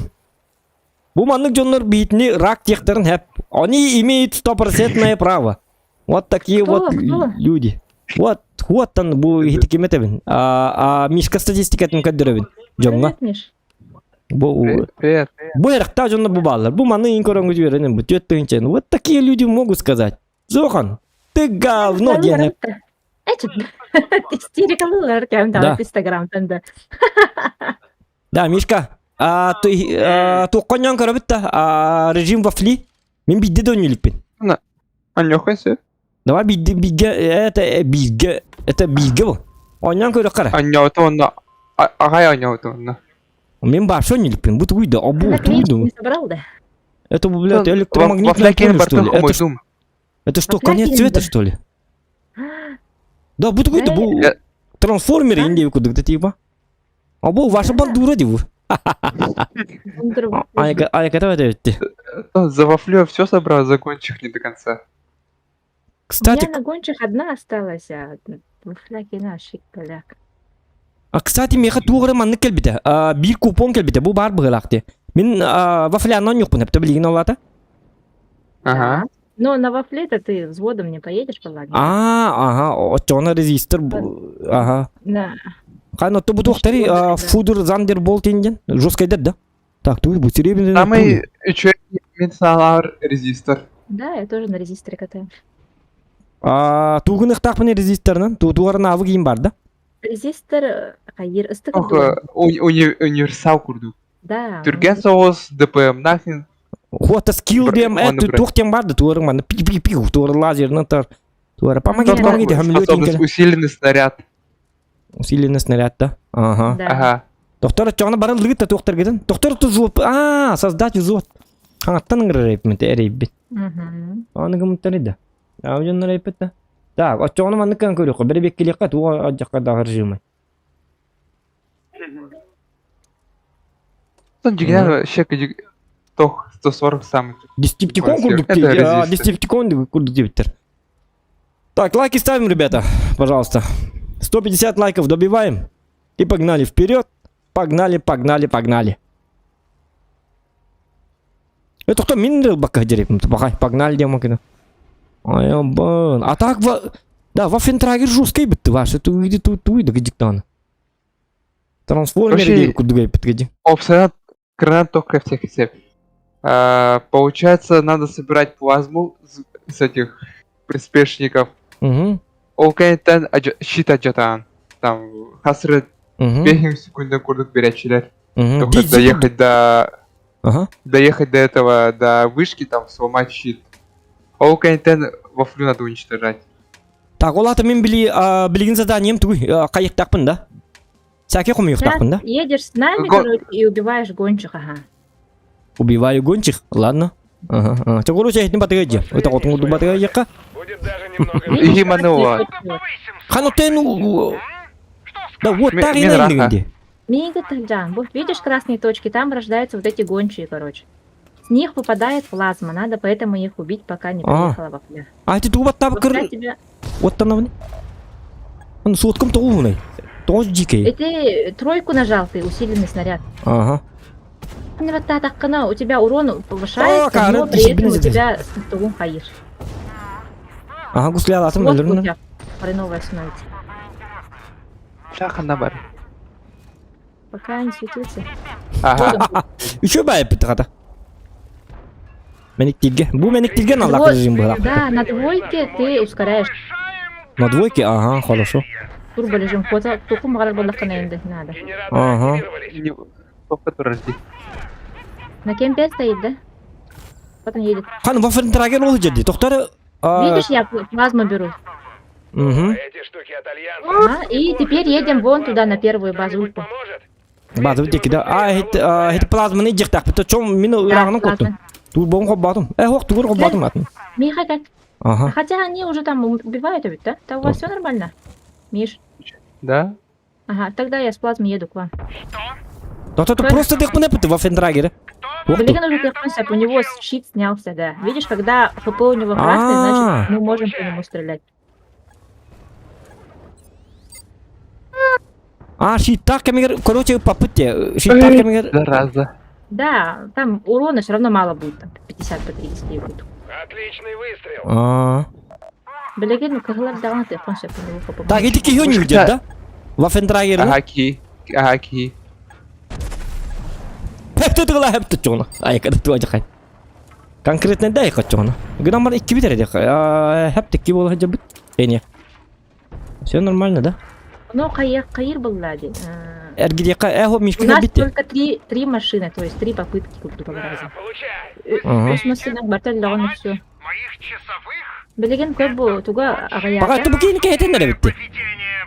Бу маннык дьоннор биитини рак диэхтэрин хэп. Они имеют стопроцентное право. Вот такие Кто? вот Кто? люди. Вот, вот там бу иһитикиме тэбин. А, а Мишка статистикатын көрдөрөбүн дьоҥҥо. Привет, Миш. Бу Привет. Бу эрехтаа дьонно бу бааллар. Бу маны ин көрөҥгүт үөрэнэн бу түөрт тыһыынчаны. Вот такие люди могут сказать. Зохан, ты говно диэн. Эти истерикалылар кэм Да. Инстаграмтан да. Да, Мишка, а ты туоххонньон көрөбүт да, а режим вафли. Мин бидде да өнүлүкпүн. Анньохай сөп. Давай бидде бигэ это бигэ это бигэ бу. Онньон көрө кара. Анньоото онно аҕай оонньоото онно. Мин башы өнүлүкпүн. Бу тугуй да, обу Клич тугуй не собрал, да? Это, блядь, электромагнитное поле, что ли? Это, ш- это что, конец света, что ли? Да, бу тугуй да, бу трансформеры инде кудук да типа. А бу ваша бандура дии бу. Айка, айка, давай, давай. За вафлю все собрал, за гончих не до конца. Кстати, У меня на гончих одна осталась, а вафляки наши, поляк. А, кстати, миэхэ туох эрэ маннык кэлбитэ. Биир купон кэлбитэ, бу баар быһыылаах дии. Мин вафлянан ньукпун эптэ билигин ол аата. Ага. Но на вафле-то ты взводом не поедешь по лагерю. А, ага, оччоҕуна резистор, ага. Да. Хай, но бу туохтары Фудер Зандерболт диэн жесткайдар да? Так, туй бу серебряный Самый үчүгэй мин санаалар резистор. Да, я тоже на резисторе катаю. А, тугун ыхтаахпын резисторынан, тугарын аабы киин бар да? Резистор хайыр ыстык Ох, универсал курдук. Да. Түргэн соҕус ДПМ нахин. Хуата скилл диэм, э, туох диэн бар да туорың манна пи пи пи туор лазерынан тар. Туора помогите, помогите, Способность усиленный снаряд. Усиленный снаряд, да? Ага. Ага. Доктор оччоҕуна бары лыгыт да туохтаргытын. Доктор тузуоп. Аа, создать взвод. Хаҥаттан ыҥырар эбиппин, эрийбит. Аны гымыттар да. Аа дьоннор эппит да. Так, оччоҕуна маннык кэн көрүөххэ, бэрэбиэккилиэххэ туох адьахха даҕар режимы. Дьигинэн щек тох 140 самый. Десептикон курдук десептикон курдук диэбиттэр. Так, лайки ставим, ребята, пожалуйста. 150 лайков добиваем. И погнали вперед. Погнали, погнали, погнали. Это кто мин бака деревьям? Погнали, демокина. Ай, А так, да, Ваффентрагер жесткий бит ваш. Это где тут туй, да где там. Трансформер куда где. Опция гранат только всех всех. Получается, надо собирать плазму с этих приспешников. Угу. Ол кэнниттэн щит адьатаан. Там хасыры 5 секунда курдук беречилер. Только доехать до... Ага. Доехать до этого, до вышки, там, сломать щит. Ол кэнниттэн вафлю надо уничтожать. Так, ол аты мен били, билигин заданием тугуй, кайыктакпын да? Сәке хомуйуктакпын да? Едешь с нами, короче, и убиваешь гончих, ага. Убиваю гончих? Ладно. Ага, ага. Чогору чәйтин батыга же. Это отуңду батыга жакка. Будет даже немного... Иманова. Ханутен Да вот так и надо. Мига Тальджан, вот видишь красные точки, там рождаются вот эти гончие, короче. С них выпадает плазма, надо поэтому их убить, пока не приехала вафля. А ты туба таб кыр. Вот там Он суотком тоҕуһунай. Тоҕус дьиикэй. Эти тройку нажал ты, усиленный снаряд. Ага. У тебя урон повышается, но при этом у тебя тугун хайыр. Ага, гусля алатым Вот у тебя хреновая становится. Шахана бар. Пока не светился. Ага. Еще бай пытгата. Мэниктирге. Бу мэниктирге на режим был. Да, на двойке ты ускоряешь. На двойке? Ага, хорошо. Турбо режим хода. Только надо. Ага. На кемпе стоит, да? Потом едет. Хан, Ваффентрагер ол жерде. Тоқтары... Видишь, я плазму беру. Угу. Эти штуки от Альянса. А, и теперь едем вон туда, на первую базульку. Базу деки, да. А, это плазманы жақтақ. Бітті чом мені ырағының коттым. Турбом қоббатым. Э, оқ, тугур қоббатым атын. Миха как? Ага. Хотя они уже там убивают ведь, да? Там у вас все нормально? Миш? Да. Ага, тогда я с плазмой еду к вам. Да то просто дыхпын эпіті Ваффентрагер. Блин, уже дыхпын у него щит снялся, да. Видишь, когда ХП у него красный, значит, мы можем по нему стрелять. А, щиттах кемигер, короче, попытте. Щиттах кемигер. Зараза. Да, там урона все равно мало будет, там 50 по 30 будет. Отличный выстрел. А. Блин, ну кахлар давно ты фон Так, эти кихёни уйдет, да? Ваффентрагер. Ага, ки. Ага, ки. Хепте тыгыла хепте чона. Ай, когда ты одихай. Конкретно дай хоть чона. Гнамар икки битер дек. Хепте ки бола жабыт. Эне. Все нормально, да? Ну, кайыр, кайыр был лади. Эргидека, эхо, мишка У нас битте. только три машины, то есть три попытки, грубо говоря. Ага. все. Билеген көп бу туга Пока ты букин кетен битте.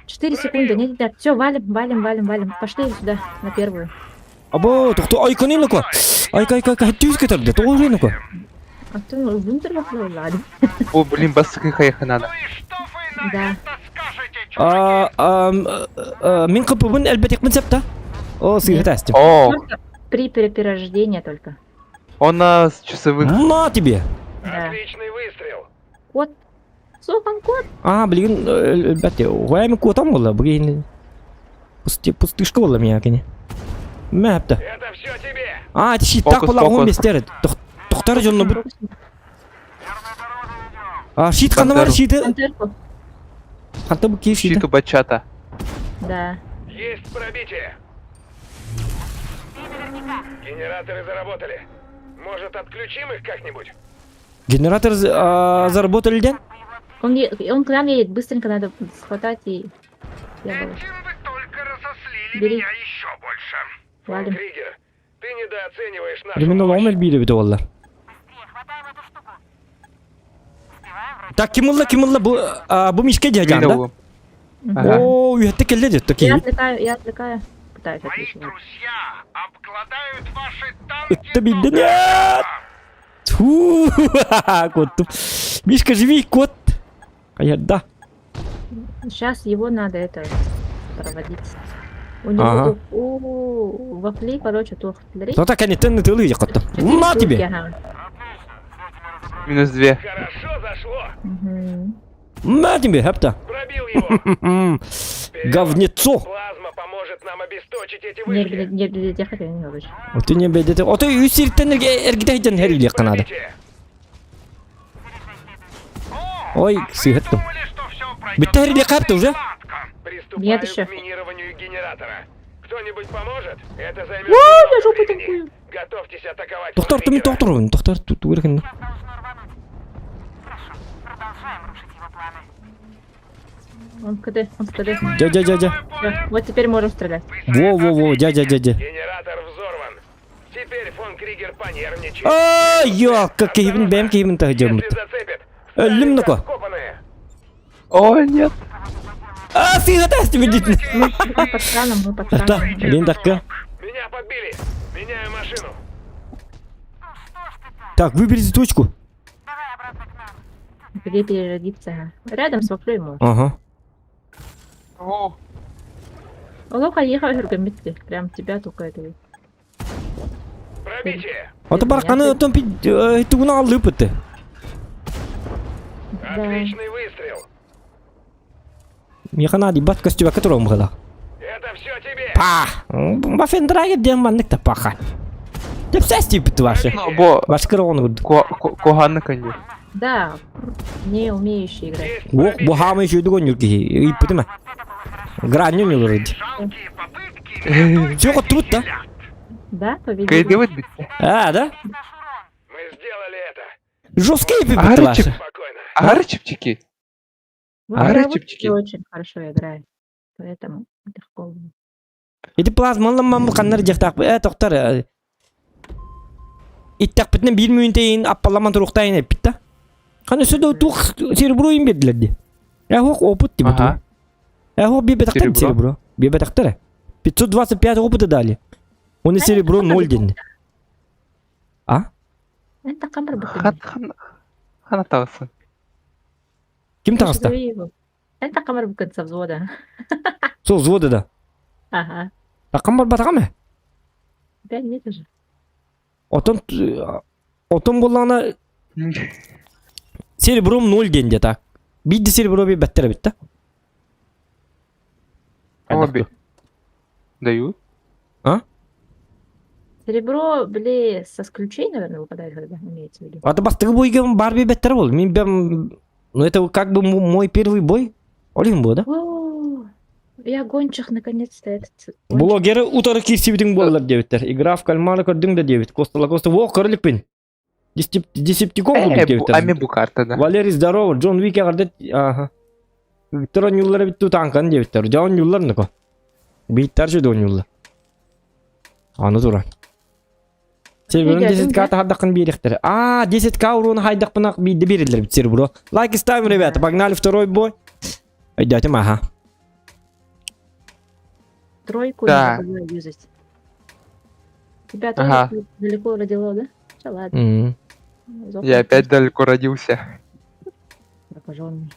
4 секунды, нет, нет, все, валим, валим, валим, валим. Пошли сюда, на первую. Або, тохто айконин ну-ка. Айка, айка, айка, түз кетерди, тоғыз ну-ка. А ты ну, вунтер лади. О, блин, басты хаеха надо. Да. А, мин кыпыбын әлбәтек мин септа. О, сыгыт әстим. О, При перерождении только. он на часовых. На тебе. Да. Отличный выстрел. Кот. Сохан кот. А, блин, әлбәтте, гуайм котам була, блин. Пусти, пустышка була меня кене. Мәпті. Это все тебе. А, ти щит так Фокус, була, он фокус. бестер. Тохтар жонны бу. А, щит қаны бар, щиті. Пантерку. Қанта бу кей щиті. Щиту бачата. Да. Есть пробитие. Генераторы заработали. Может, отключим их как-нибудь? Генератор заработали ден? Он, он к нам едет, быстренько надо схватать и... Я была. вы только разослили Бери. еще больше. Валим. Кригер, ты недооцениваешь нашу Примерно мощь. ломер бири бит олар. Так, ким улла, ким улла, бу, бу мишке дияжан, да? Минову. Ага. О, уятты келди деді, Я таки. отвлекаю, я отвлекаю. Пытаюсь отвлечь. друзья обкладают ваши танки. Ытты билди, нет! Фу, кот. Мишка, живи, кот. Хайда. Сейчас его надо это проводить. У него Ага. у, у вафли, короче, туох То так они тенны тылы якотто. На тебе. Ага. Минус две. Хорошо зашло. Мгм. На тебе, хепта. Пробил его. Говнецо. Плазма поможет нам обесточить эти Не, вышки. не, не, не, хотя не короче. Оты не бедете. Оты үсиртен эргитен хериле канада. Пробитие. Ой, сыгыттым. Думали, что все пройдет Битте хериле капты уже. Приступаю Нет еще. к минированию генератора. Кто-нибудь поможет? Это займет Ой, я немного жопу времени. танкую. Готовьтесь атаковать. Доктор, ты фон Кригера. доктор, доктор, тут уверен. Он в КД, он в КД. Дядя, дядя. Всё, вот теперь можем стрелять. Во, во, во, дядя, дядя. Генератор взорван. Теперь фон Кригер понервничает. А, ёлка, кихибин бэм кихибин тахжамыт. Если зацепит, Өллүм станет нако. как вкопанные. О, нет. А, сыгыта, тебе дит. Мы под краном, мы под Да, краном. Линдакка. Меня подбили. Меняю машину. Так, выберите точку. Где переродиться? ага. Рядом с вафлей можно. Ага. О, Лоха ехал Гергамитки. Прям тебя только это. Пробитие. Ото барканы отон пи тугуна алыпыты. Да. Отличный выстрел. Механа ди бат костюма которого мгла. Это все тебе. Па! Бафен драгер дем маннык та паха. Деп сәсти бит ваши. ну, бо, Ваш крон гуд. коханны коню. Да, не умеющий играть. Есть Ох, пробитие. бухамы еще дугон юрки. И потом. Гранью не вроде. Жалкие попытки. Все вот тут, да? Да, победил. Кайдывать битте. А, да? Мы сделали это. Жесткие бит Ары ваши. чип. Спокойно. Ары чипчики. Вот Ары я вот чипчики. очень хорошо играю. Поэтому легко. было. Ити плазмалламмам каннар жахтак. Э, токтор. Иттак битнен бир мүнтейин аппаламан туруктайын эппит да. Каны сөдө тух серебро им бердилер ди. Э, хок опыт типа. Ага. Э, хок бибетактар Серебро. серебро. Бибетактар. 525 опыта дали. Он и серебро 0 день. А? Это камера будет. Хан, хан, хан аталсын. Ким тагаста? Это камера будет со взвода. Сол взвода да. Ага. Такам бар батагам. Опять нет уже. Отон отон боллана серебром 0 день де так. Бидди серебро би беттер бит да. Обе. Дают. Серебро, бли, со с ключей, наверное, выпадает, когда имеется в виду. А то бастыгы бойга бар би беттер бол. Мин бем ну это как бы мой первый бой. Олин бу да. О, Я гончих наконец-то этот. гончих. Блогеры утары кирсибитин боллар дебиттер. Игра в кальмара көрдүң да дебит. Коста Коста во көрүлүкпин. Десептикон Э, курдук бу- ами дебиттер. бу карта, да. Валерий здорово, Джон Уик ягарды. Ага. Виктор юллары бит танкан дебиттер. Жон юллар нико. Биттер жу дон юллар. Аны тура. Сереброн Видео, 10к тахардакын бирихтер. А, 10к урона хайдакпына бидди берилер бит серебро. Лайки ставим, ребята. Погнали второй бой. Идёте, ага. Тройку Да. не забывай юзать. Тебя тоже Ага. далеко родило, да? Всё, ладно. М. Зов Я опять далеко родился. Прокаженный.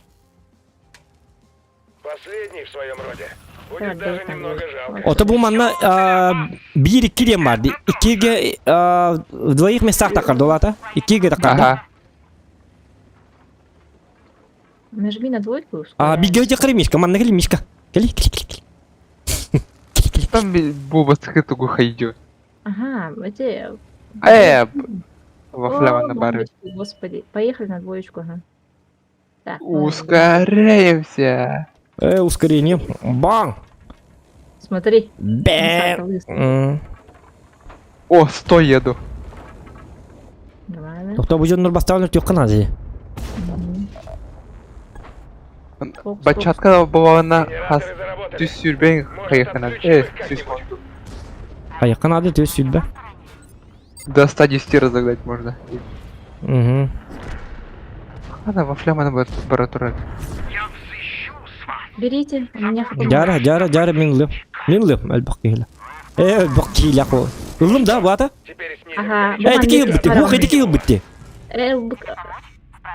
Последний в своем роде. Будет Так, даже да, немного там жалко. Ото бу манна бир икки бар. Иккиге в двоих местах такар долата. Иккиге такар. Ага. Нажми на двойку. и А ускоряй. биге жакыр мишка, манна кели мишка. Кели кели кели. кели. Кели кели. Там би- буба схытугу хайдю. Ага, эти... Э, вафля О, на баре. мамочки, Господи, поехали на двоечку, ага. Так, ладно. Ускоряемся. Э, ускорение. Бang. Смотри. Бэм. Лыс. М. О, 100 еду. Нормально. Тохто бу жоннор бастаан өтүк канази. Мгм. Фокс, Бачатка бабана хас Генераторы заработали. түс сүрбен Может, хайхана. отключим Э, их түс как-нибудь? секунду. Ай, канады төс сүлбе. До 110 разогнать можно. Мгм. Ана вафля на баратура. фокс. Берите, у меня хватит. Жара, жара, жара мин лып. Мин лып әлбак киһиле. Э, бак киһиле ко. Ылым да бата. Теперь снизим Ага. количество. Э, тики битти. Бу тики битти. ЛБК.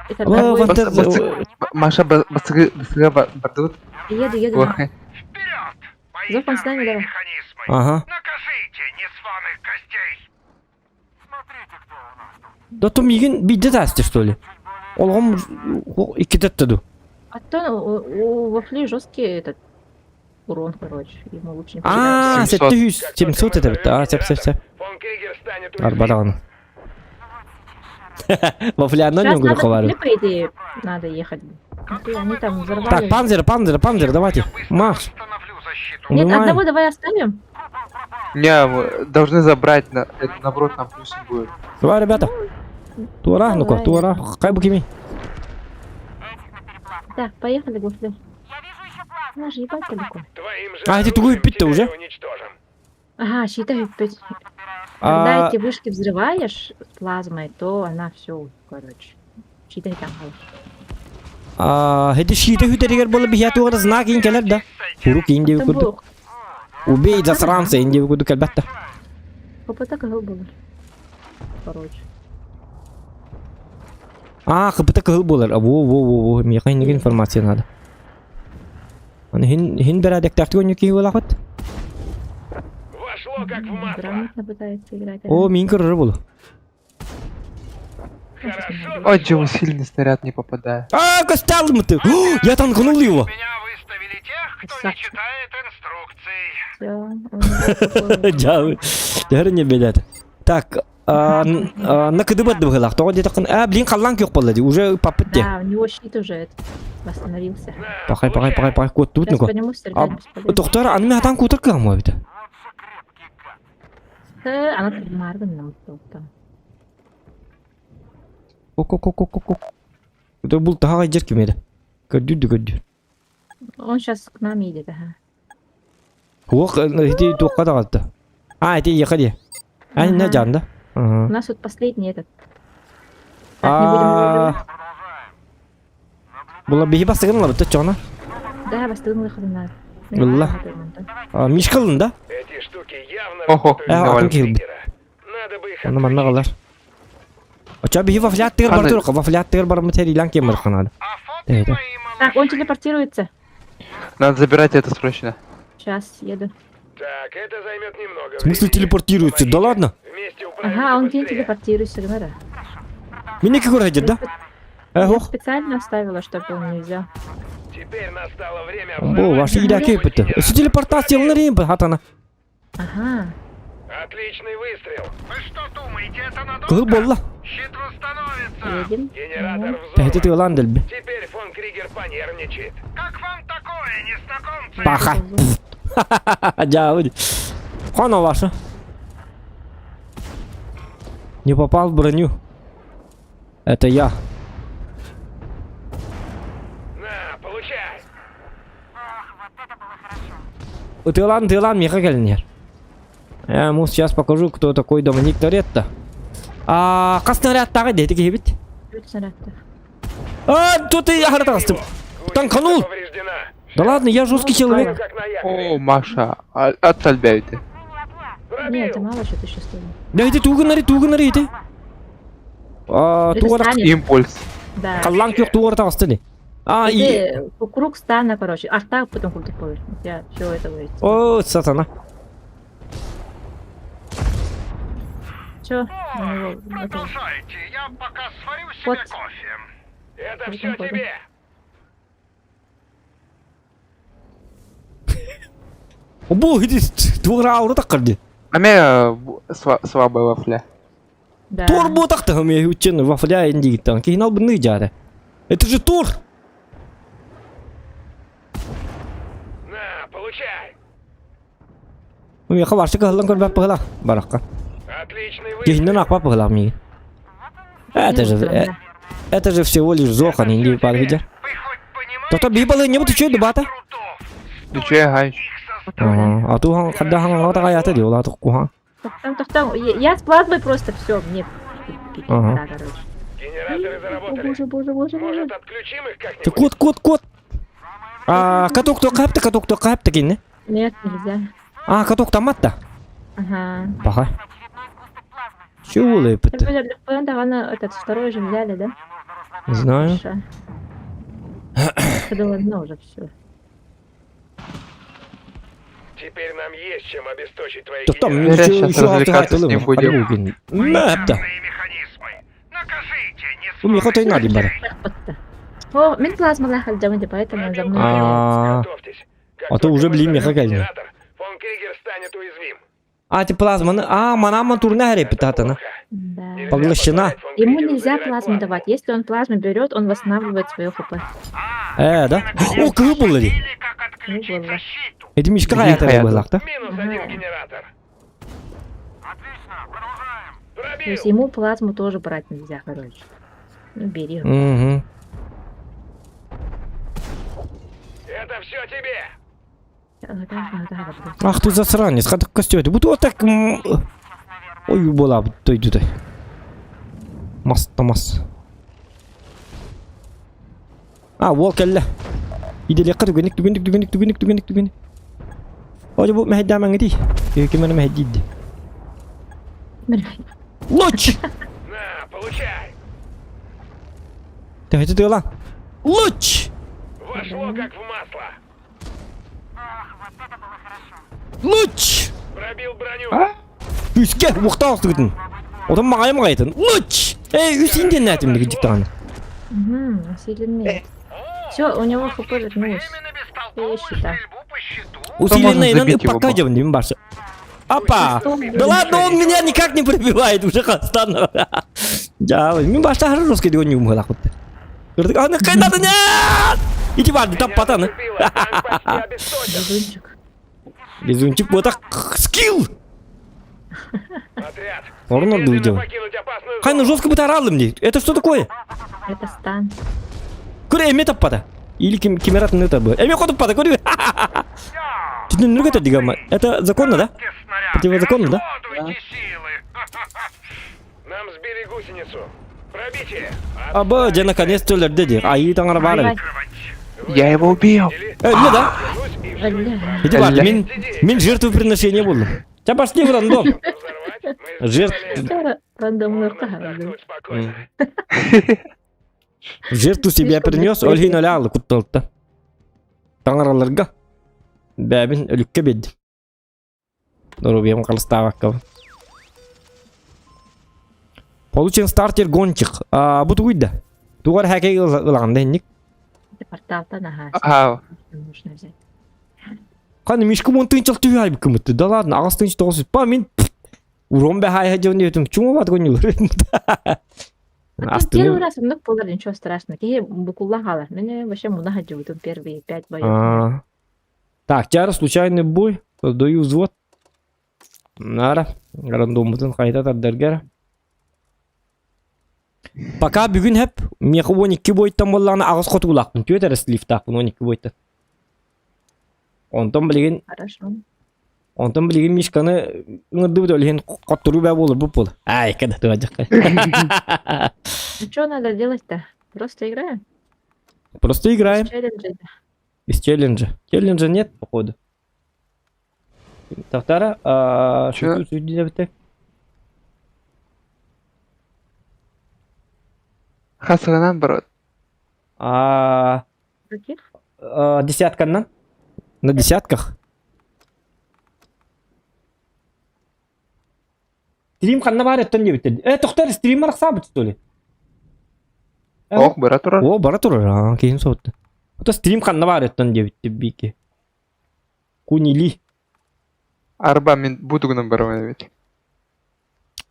Это О, второй. вот это- Маша, басыгы, басыга бардыбыт. Еду, еду. Плохо. Вперед! Мои Зов, он с нами, передовые давай. механизмы! Ага. Накажите незваных гостей! Смотрите, кто у нас тут. Да то мигин бидде тасты что ли? Олгом икки ду. А то у, у Вафли жесткий этот урон, короче. Ему лучше не А, 700. 700, 700 это бит. А, сеп, сеп, сеп. Фон Кригер станет Арбадан. Вафля Сейчас не надо говорю. Вафли, по идее, надо ехать. Смотри, Они там взорвали. Так, панзер, панзер, панзер, давайте. Макс. Восстановлю защиту. Нет, Убиваем. одного давай оставим. Не, мы должны забрать, на, это наоборот нам плюсом будет. Давай, ребята. Туара, ну-ка, Давай. туара. Кай букими. Так, поехали, Вафли. Она же ебать далеко. Твоим же А, эти тугую оружием пить-то тебя уже? и уничтожим. Ага, считай, пять. Когда А, эти вышки взрываешь с плазмой, то она все, короче. Считай там. а, это щиты хүтэригэр буола биһиэ туора знак иин кэлэр да. Урук иин диэби Там курдук. был Убей засранца иин диэби курдук кэлбэт да. ХПТ кыһыл было. Короче. А, ХПТ кыһыл буолар. Во, во, во, во, миэхэ инник информация надо. Аны хин хин бэрээдэктээхтик онньу киһи буолаахпыт. Вошло как в масло. Грамотно пытается играть. О, миин көрөрө буолу. Хорошо. О, чего сильный снаряд не попадает. А, костял ты! О, Я танкнул его! Меня выставили тех, кто не Красавчик. читает инструкций. Все. Дьявол. Дьэ, не бедят. Так, а, н- а, на кыдыбат дыбыһылаах. Тоҕо диэтэххин, а, блин, халлаан күөх буолла дии, уже паппыт дии. Да, у него щит уже этот восстановился. На, Пахай, пахай, получай. пахай, пахай, куоттубут Сейчас ну по нему стрелять бесполезно. Доктор, аны мен атан куутар кыһам эбит. Э, Она марган нам там. Ко ко ко ко ко. Это был таға жер ким еді. Көрдүр көрдүр. Он сейчас к нам едет, ага. Уох, ити туохха даҕатта. А, ити ехали. А, не Ага. жанда. У нас тут последний этот. Так, не будем его А, убивать. Була биһи бастыгын лабыт чона. Да, бастыгын выхода надо. Ылла. Мишкалын да? Эти штуки явно Охо, работают Э, на атын давай. киһи Кригера. Надо бы их Аны манна отключить. галар. Оча биһи вафлят тыгыр бар Аны- турка, вафлят тыгыр бар материалан кем бар ханады. А вот Да, и да. мои Так, он малыши. телепортируется. Надо забирать это срочно. Сейчас еду. Так, это займет немного В смысле времени. телепортируется? Да ладно. Вместе управимся Ага, он день быстрее. телепортируется, говорю. Меня какой ради, да? Я Эх, ох. специально оставила, чтобы он не взял. Теперь настало время Бу, взорвать ваши его ида кейпті. генератор. Өсі телепортация рейм хатана. Ага. Отличный выстрел. Вы что думаете, это надолго? Кыл болла. Щит восстановится. Едем. Генератор Ну, Тәхти взорван. тыгалан дэлби. Теперь фон Кригер понервничает. Как вам такое, незнакомцы? Паха. Дявол. Хана ваша. Не попал в броню. Это я. На, получай. Тылан, тылан, Миха Кельнер. Я ему сейчас покажу, кто такой Доминик Торетто. А, хас снаряд тағы деді кейбіт. Чуть снаряд-то. А, тут и охратастым. Гусеница Танканул. повреждена. Да ладно, я жесткий человек. Как на якоре. О, Маша, а- оттальбяйте. Не, это Пробил. мало что-то еще стоит. Да иди тугынари, тугынари, иди. А, Это тугара... станет. Импульс. Да. Қаллан күйік тугара тағысты не. А, и... Это круг стана, короче. Арта потом культур поверхность. Я все это говорит. О, сатана. Че? У него это- Продолжайте, я пока сварю себе Вот. кофе. Это Вот все он ходит. тебе. Бу, иди, тугара ауры таққырды. А меня слабая вафля. Да. Тор бу тақты, мен учен вафля индигиттан. Кейін ал бұны жары. Это же тур! На, получай. Мен хабаршы кылын көрбәп бұғыла. Бараққа. Отличный выстрел. Кейіннен ақпап бұғыла мен. Это же, Странно. это же всего лишь зохан, инди парвидер. Вы хоть понимаете, Тоқта бейбалы не буду чөй дубата. трудов Ну чё я гайч? их составить? А ту хан қадда хан ағата қаята де, ола тұқ кухан. Там, там, там, я с плазмой просто все, мне пи- Ага. да, короче. Генераторы О, заработали. боже, боже, боже, боже. Может, отключим их Ты как-нибудь? кот, кот, кот. А, каток то қапты, каток то қапты кейін, Нет, нельзя. А, каток таматта. Ага. Паха. Чего лепит? Этот второй же взяли, да? Не знаю. Да ладно уже все. Теперь нам есть чем обесточить твои Да там Зря еще щас еще развлекаться с ним будем. Мэпта. механизмы. Накажите, не У меня хоть и надо бар. О, мин плазма лахал джамати, поэтому он за мной. А, Готовьтесь. Как А то только уже, мы блин, взорвем меха кэллэ. генератор, Фон Кригер станет уязвим. А, ты плазманы. А, манама турна репетатана. Да. Нельзя Поглощена. позволять фон Ему Кригеру нельзя забирать плазму плазму. давать. Если он плазму берет, он восстанавливает свое хп. Э, да? О, кыһы булла ди. Или как отключить Ну, защиту. Эти мишка хаята Хаята. буоллахта. Минус Ага. один генератор. Отлично, продолжаем. То Пробил. есть ему плазму тоже брать нельзя, короче. Ну, бери. Угу. Это все тебе. Ах ты засранец, хата костёт. Бу вот так... Ой, була той той. Мас тамас. А, уол кэллэ. Иделиэххэ түгэнник түгэнник түгэнник түгэнник түгэнник түгэнник. Ой, бу мэһэйдээмэҥҥитий. Ким эрэ мэһэйдиир Луч! На, получай. Төһөтө тыала? Луч! Вошло как в масло. Луч! Пробил броню. А? Үскэ уохтаах охтугутун. Отон маҕайым маҕайытын. Луч! Эй, үс индиэн нэтим дигин даҕаны. Угу, усиленный. Все, у него хп вернулось. Я считаю. Усиленный можно забить его пока было. дем барса. Опа! Да ладно, он меня никак не пробивает уже хастанна. Да, мин башта русский деген юм хала хутта. Көрдүк, аны кайнады нет! Ити барды таппатаны. Зацепило, танк почти обесточен. Везунчик. Везунчик вот так скилл! Отряд. Орун немедленно увидел. покинуть опасную Кайны зону. жестко бытаралым дейт. Это что такое? Это стан. Көрө эме таппата. Или ким кимератын это бы. Эме котуппата, көрү. Түнүн нүгөтө дигама. Это законно, да? Противозаконно, да? Расходуйте силы. Нам сбили гусеницу. Пробитие. Аба, же наконец-то өлөрдө Айы таңара бар. Давай. Я его убил. Э, не да? Бля. Иди бар, мин мин жертвоприношение болдум. Ча пошли в рандом. Жертв Рандомный руках. Спокойно. Жертву себя Слишком принес, бесполезно. Ольгин оля кутталта. Таңараларга. Бәбин өлүккэ беддим. Доруобуйам халыстаабакка. Получен стартер гончих. А, бу тугуйда. Тугар хакей ылаҕанда инник. Это порталтан, ага. А, Нужно взять. Каны мишка мон тынчал түһәй кымытты. Да ладно, ағас тынч тоғыз. Па мин урон бә хай хәҗән диэтим. Чуңа бат гонюлар. А тут первый раз оннук буолар, ничего страшного. Киһи букулла хаалар. Мин вообще муна хаджыбытым первые пять боев. А. Так, тяра случайный бой. Создаю взвод. Нара. Рандомытын хайта тардергер. Пока бүгүн хеп меха 12 бойттан боллаҕына аҕыс хотуулаахпын түөт эрэ сливтаахпын 12 бойттан. Онтон билигин Хорошо. онтон билигин Мишканы ыҥырдыбыт ол иһин хотторуу бää буолар бу буол. Ай, када туадьахха. Ну что надо делать-то? Просто играем? Просто играем. Челленджи. Без челленджа. Челленджа нет, походу. Тахтара, а, Чё? что тут хасанан брат. А, Каких? а, десятканнан? На десятках? Стрим ханна бар өттөн диэбиттэр. Э, тохтор стрим арахсаабыт что ли? Э, Ох, бара турар. О, бара турар, а, кийин соотты. Ото стрим ханна бар өттөн диэбиттэр бики. Кунили. Арба мин бутугунан барамын эбит.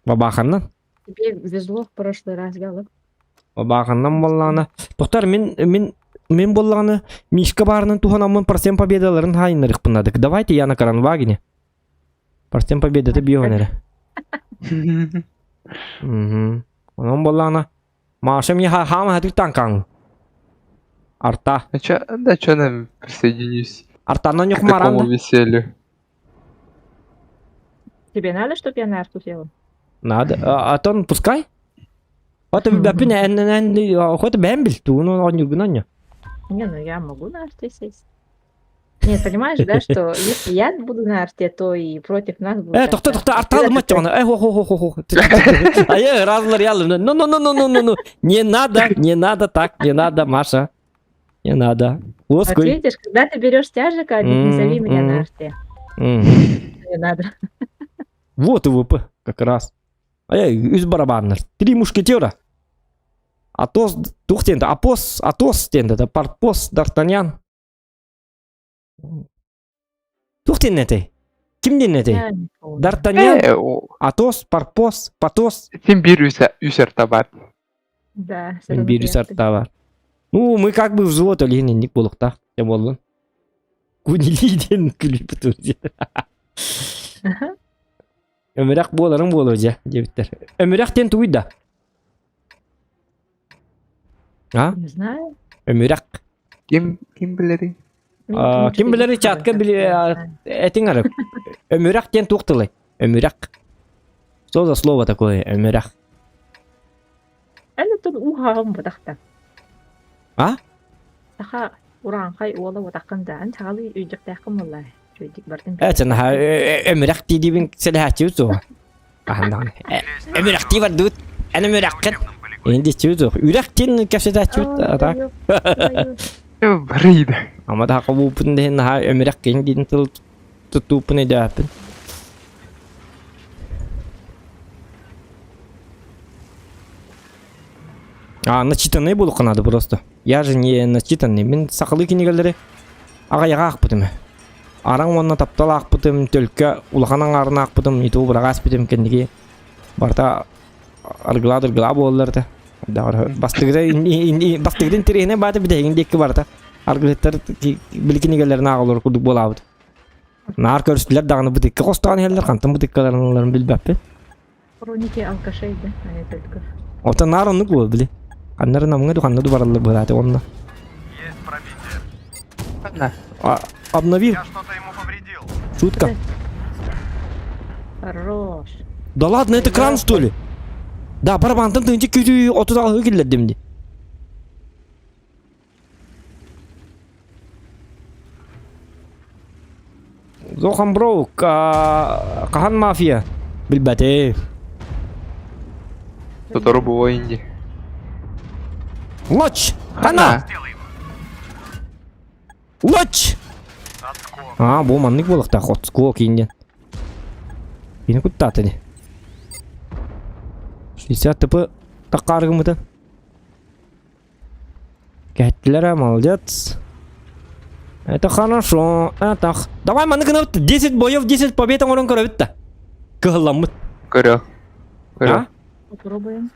Бабаханнан. Тебе везло в прошлый раз, Галып. Бабаханнан боллаана. Тохтор мин мин мин боллааны Мишка барынан туханаммын процент победаларын хайыннарыхпынадык. Давайте я на Каранвагене. Процент победы это бионеры. Угу. Онон боллаана. Маша мне хама хатык танкан. Арта. А чё, да чё нам присоединюсь Артанан к yok такому маранда. веселью? Тебе надо, чтобы я на арту села? Надо. А, а то пускай. Ото бәпин эн эн хот бәм бил. Туну он югунан Не, ну я могу на арте сесть. Нет, понимаешь, да, что если я буду на арте, то и против нас будет Э, тохто, арта. тохто, арта Ты алымат такой, чоҕуна. Э, хо хо хо хо хо. А я разлар ялым. Ну, ну, ну, ну, ну, ну, ну. Не надо, не надо так, не надо, Маша. Не надо. Вот Лоской. видишь, когда ты берешь тяжика, не зови меня на арте. Не надо. Вот УВП как раз. А я үс барабаннар. Три мушкетера. Атос, тух тенді, Апос, Атос тенді, да, Парпос, Д'Артаньян. Тух теннетэй? Ким деннетэй? Я не помню. Д'Артаньян, Э, о, Атос, Парпос, Патос. Син биир үс бар. Да, всё равно Биир приятно. бар. Ну, мы как бы взвод олиһин буолуохтаах. Дьэ буоллун. Кунили диэн күлүпүт Ага. Өмүрэх буоларың буолуо дьэ диэбиттэр. Өмүрэх диэн тугуй да? А? Не знаю. Өмүрэх. Ким ким билэрий? Мен А, ким ким билэрий чутка чатка били не знаю. этиҥ эрэ. Өмүрэх диэн туох тылай? Өмүрэх. Что за слово такое өмүрэх? Эн оттон уу-хаҕым бытахта. А? Саха урааҥхай уола утаххын да, эн сахалыы өйдөхтөөххүн буоллаа. Үчүгэйдик бардын Э, наһаа өмүрэх дии сэлэһээччибит суоҕа. Хаһан даҕаны. Өмүрэхтии бардыбыт. Эн өмүрэххин. Инди суох. Үрэх диэн кэпсэтээччибит а так. Барыйда. Ама да хабууппун диэн наһаа өмүрэх киһин диэн тыл туттууппун өйдөөппүн. А, начитанный буолуохха надо просто. Я же не начитанный. Мин сахалыы кинигэлэри аҕайаҕа аахпытым. Араҥ уонна таптал аахпытым, төлкө улахан аҥаарын аахпытым, иту быраҕа аспытым кэнники барыта аргылаа-дыргылаа буоллар этэ. Бастыгыта бастыгытын интэриэһинэй баата бүтэһигин диэки барыта аргыһыттар били кинигэлэрин ааҕаллар курдук буолаабыт. Наар көрүстүлэр даҕаны бытыкка хостоон иһэллэр, хантан бытыккаларын билбэппин. Хроники алкашей, да, а не только. Оттон наар оннук буол били. Ханнары намҥа ду ханна ду бараллар быһааты онно. Есть пробитие. А, обновил. Я что-то ему повредил. Шутка. Хорош. Да ладно, это кран что ли? Да, барабантан тыынча күтүү 36 киллэрдим дии. Зохан бро, хаһан мафия? Билбэтим. Сотору буо инди. Лоч! Хана! Сделай его. Лоч! Отскок. А, бу маннык буолуохтаах отскок ииннен. Кини куттаата ини. 60 ТП таккаарыгыммытын. Кэһэттилэр молодец. Это хорошо. Это... Давай маннык гынабыт. 10 боев, 10 побед оҥорон көрөбүт да. Кыһылламмыт. Көрө. Көрө. А? Попробуем.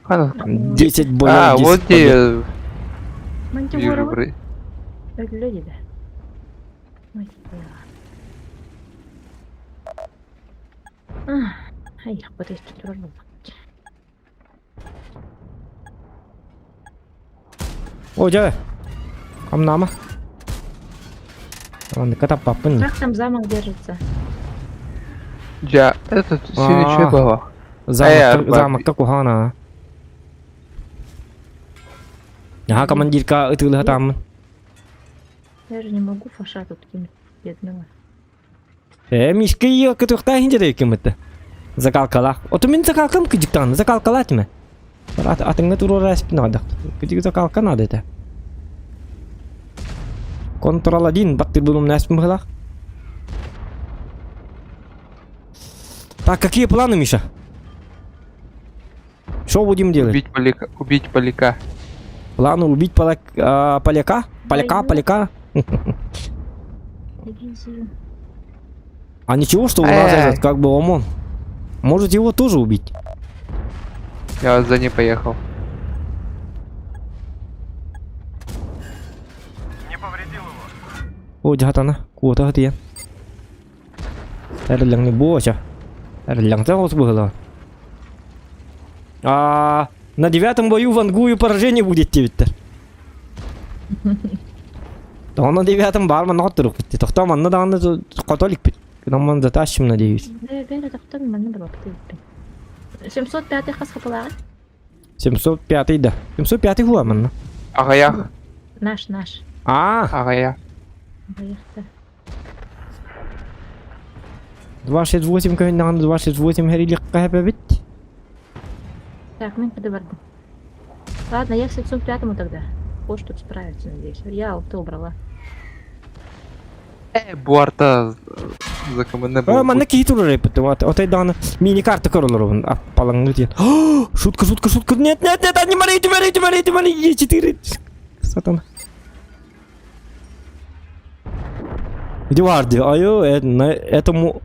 Хана. 10 боев, А, 10 вот побед. где вижу Мантигорова. бры. Люди, да. Ой, поняла. Ай, вот есть тут рожу. О, дьэ. Хамнаама. Оннукка таппаппын. Как там замок держится? Дьэ, этот син А. үчүгэй баҕа. Замокка, замокка куһаҕана. Аха командирка ытыылаһатааммын. Я же не могу фаша тут кинуть бедного. Э, Мишка ее кытыхтаа хинжэрэ киммитэ. Закалкалаах. Ото мин закалкам кыдьыктаҕына закалкалаа этимэ. Атыҥҥа туруора эспин аҕадах. Кыдьык закалка надо этэ. Контрол один баттыр булум эспин быһылаах. Так, какие планы, Миша? Что будем делать? Убить поляка. Убить поляка. Планы убить поляк, а, поляка? Поляка, Даю. поляка? Дивизию. А ничего, что у нас Эй. этот, как бы ОМОН. Может его тоже убить? Я за ним поехал. Не повредил его. О, дьаһатана, куота хатыйан. Эрэллэҥни буоча. Эрэллэҥтэн хос быһыылаах. А на девятом бою вангую поражение будет диэбиттэр. Тоҕо на девятом баар манна хотторукпут. Тохтоо манна даҕаны хото иликпит. Гынан затащим, надеюсь. Да, бэйэ тохтон манна барбаппыт эбиппин. 705 хас хапылааҕый? 705 да. 705 хуа манна. Аҕыйах. Наш, наш. А, Аҕыйах. Аҕыйахта. 268 көһүннэҕинэ 268 хэрилиэххэ эбит. Так, мен куда бардым? Ладно, я к 705 тогда. Хочешь тут справиться, надеюсь. Я алты убрала. Э, буарта закамына Э, манна киһи турар эппит. Отой даҕаны мини-карта көрөлөр аппалаҥны диэн. Шутка, шутка, шутка. Нет, нет, нет, не мори, не мори, не мори, не мори. Е4. Сатана. Где Варди? Айо, э, на этому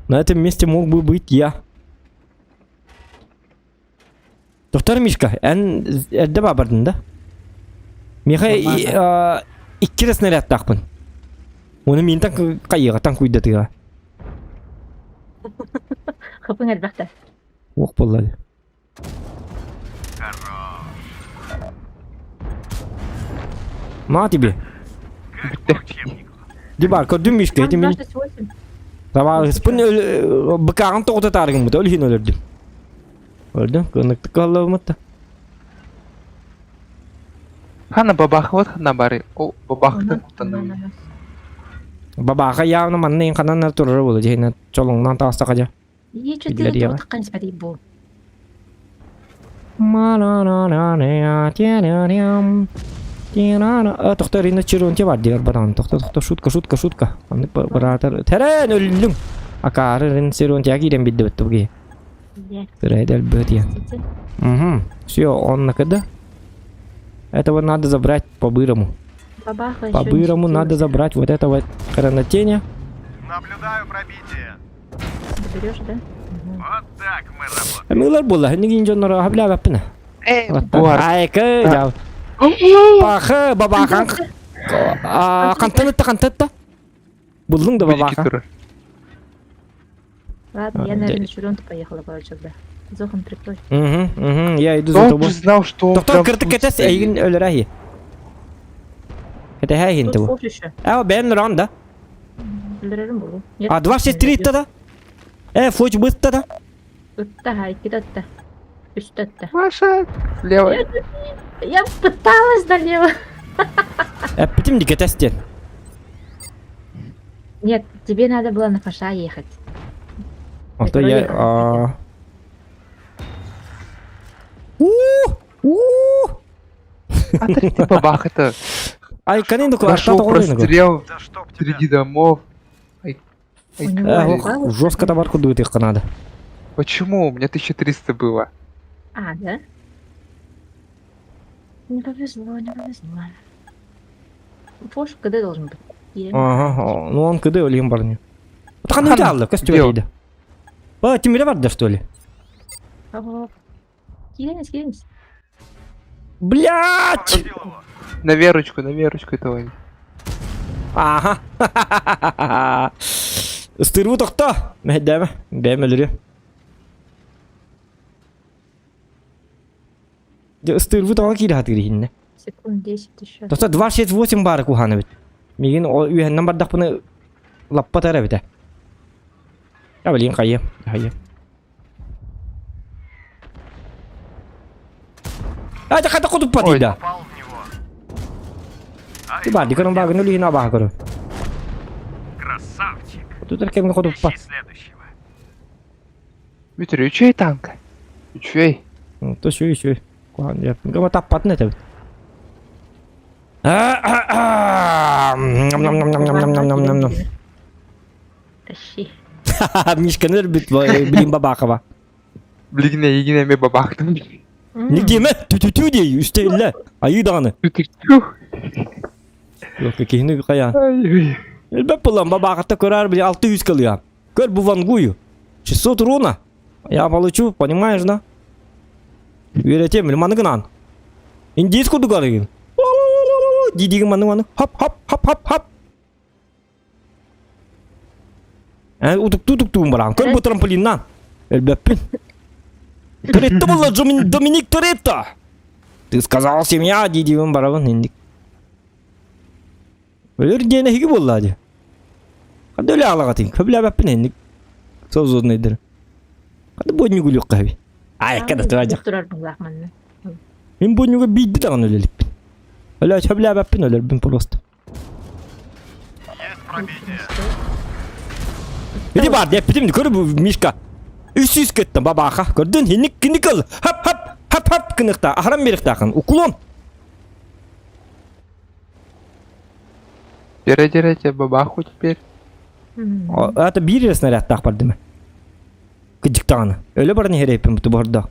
на этом месте мог бы быть я. Доктор Мишка, эн эрдэ бардын да? Миха икки снарядтаахпын. Оны мин таҥ хайыга таҥ куйдатыга. Хапың элбэхтэ. Уох буолла. На тебе. Дибар, көрдүм Мишка, эти мин. Табаарыспын быкааҕын тоҕута таарыгыммыт, ол иһин өлөрдүм. Өлдүм, кынныктык кыһаллыбыммыт да. Хана бабах вот хана бары. О, бабахтан кутанабын. Бабаха явно манна ин ханан турар буолу дьиһинэ чолоҥнон таҕыстаха дьэ. Ие, что ты Биллэриэҕэ. таххан испэтий бу? Тохтор Ирина Чиронти бар диэр баран. Тохто тохто шутка шутка шутка. Маннык быраатар. Тэрэн өллүм. Акаары Ирина Чиронтия киирэн билдибит туги. Сырайдал бытия. Угу. Все, он на КД. Этого надо забрать по-бырому. По-бырому надо забрать вот этого хронотеня. Наблюдаю пробитие. Заберешь, да? Угу. Вот так мы работаем. Мылар була, нигин дьонноро хаблябаппына. Буар. Айкы, жау. Пахы, бабахан. Хантанытта, хантатта. Булдуң да бабаха. Ладно, я, наверное, на поехала, короче, да. Зохан, прикрой. Угу, угу, я иду за тобой. Он знал, что он Доктор, кыртык кетес, эйгин өлөрәһи. Кетеһәһин табу. А, бен ран да. А, 263 да? Э, фоч бытта да? Ытта, иккитэ ытта. Үстэ ытта. Маша, слева. Я пыталась налево. Эппитим ди кетестен. Нет, тебе надо было на Фаша ехать. А то я... А... У! У! А ты бабах это. Ай, канин Нашел прострел среди домов. Ай, ай, жестко товарку дует их надо. Почему? У меня 1300 было. А, да? Не повезло, не повезло. Фош КД должен быть. Ага, ну он КД или барни. Хана алла, костюм иди. Ба, тимире бар да что ли? Кириңиз, кириңиз. Блять! На верочку, на верочку этого. Ага. Ыстырбы тохто. Мэхэдэме. Бэм өлөрү. Ыстырбы тоҕо киирэ хатыыр иһиннэ. Секунд 10 еще. Тоста 268 бары куханы бит. Мигин үһэннэн бардахпына лаппатар эбитэ. Я блин хайы. Хайы. А, это хата кудуп патыйда. Ты бар, дикарым багын өлү хина баха көрө. Красавчик. Тут эркемге кудуп па. следующего. Бүтүр, үчүгэй танк. Үчүгэй. То үчүгэй, үчүгэй. Кухан я. Гама таппатын это. Ням-ням-ням-ням-ням-ням-ням-ням. Тащи. Мишканы өлбүт, блин бабахова. Билигин эйигин эмиэ бабахтым. Нигдеме? Тү-тү-тү дей, үстелле. Айыы даҕаны. Тү-тү-тү. Киһини хайа. Ай-ой. Элбэп булан бабахата көрөр били 600 кылыа. Көр бу вангую. 600 руна. Я получу, понимаешь, да? Үөрэтиэм, били маны гынан. Индиец курдук арыгын. Дидигин маны маны. Хоп хоп хоп хоп хоп. Э, утуктуу утуктуун баран. Көр бу трамплиннан. Элбэппин. Торетто буолла Доминик Торетто. Ты сказал семья, дидигин барабын индик. Өлөр диэн эһиги буолла дии. Ханна өлө аалаҕытын, көбүлээбэппин инник. Созуднайдыр. Ханна буонньугу өлүөххэ эби. Айка да тура Турар буллаах манна. Мин буонньуга биирдэ даҕаны өлө иликпин. Өлө сөбүлээбэппин өлөрбүн просто. Иди бар деппитим көр бу Мишка. 300 кыттым бабаха. Көрдүн хинник киникл. Хап хап хап хап кыныкта. Ахрам берихтахын. Уклон. Дере-дере бабаху теперь. Это биир снарядтаах бардым. Кыдьыктаҕына. Өлө баран иһэрэйпин бу бордо.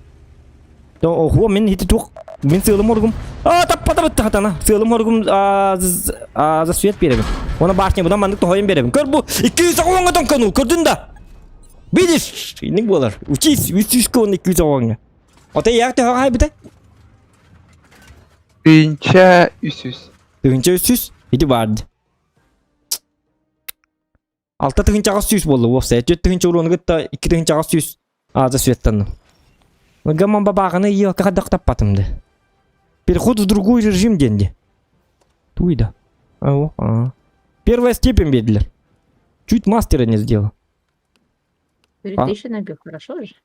То охуо мин хити туох мин сыалым оргум. А таппата бытта хатана. Сыалым оргум а за свет беребин. Она башня будан маннык тохойун беребин. Көр бу 200 тон кону көрдүн да. Видишь, инник буолар. Учись, 300 кон 200 оҥҥа. Ота яак төһө хайбыта? Тыынча үсүс. Тыынча үсүс ити барды. 6800 буолла уопсайа. 4000 уруону кытта 2800 ааза светтанным. Гаман бабааҕаны иокка хайдах таппатым да. Переход в другой режим диэн Туйда. А, а. Первая степень биэрдилэр. Чуть мастера не сделал. 3000 набил, хорошо же.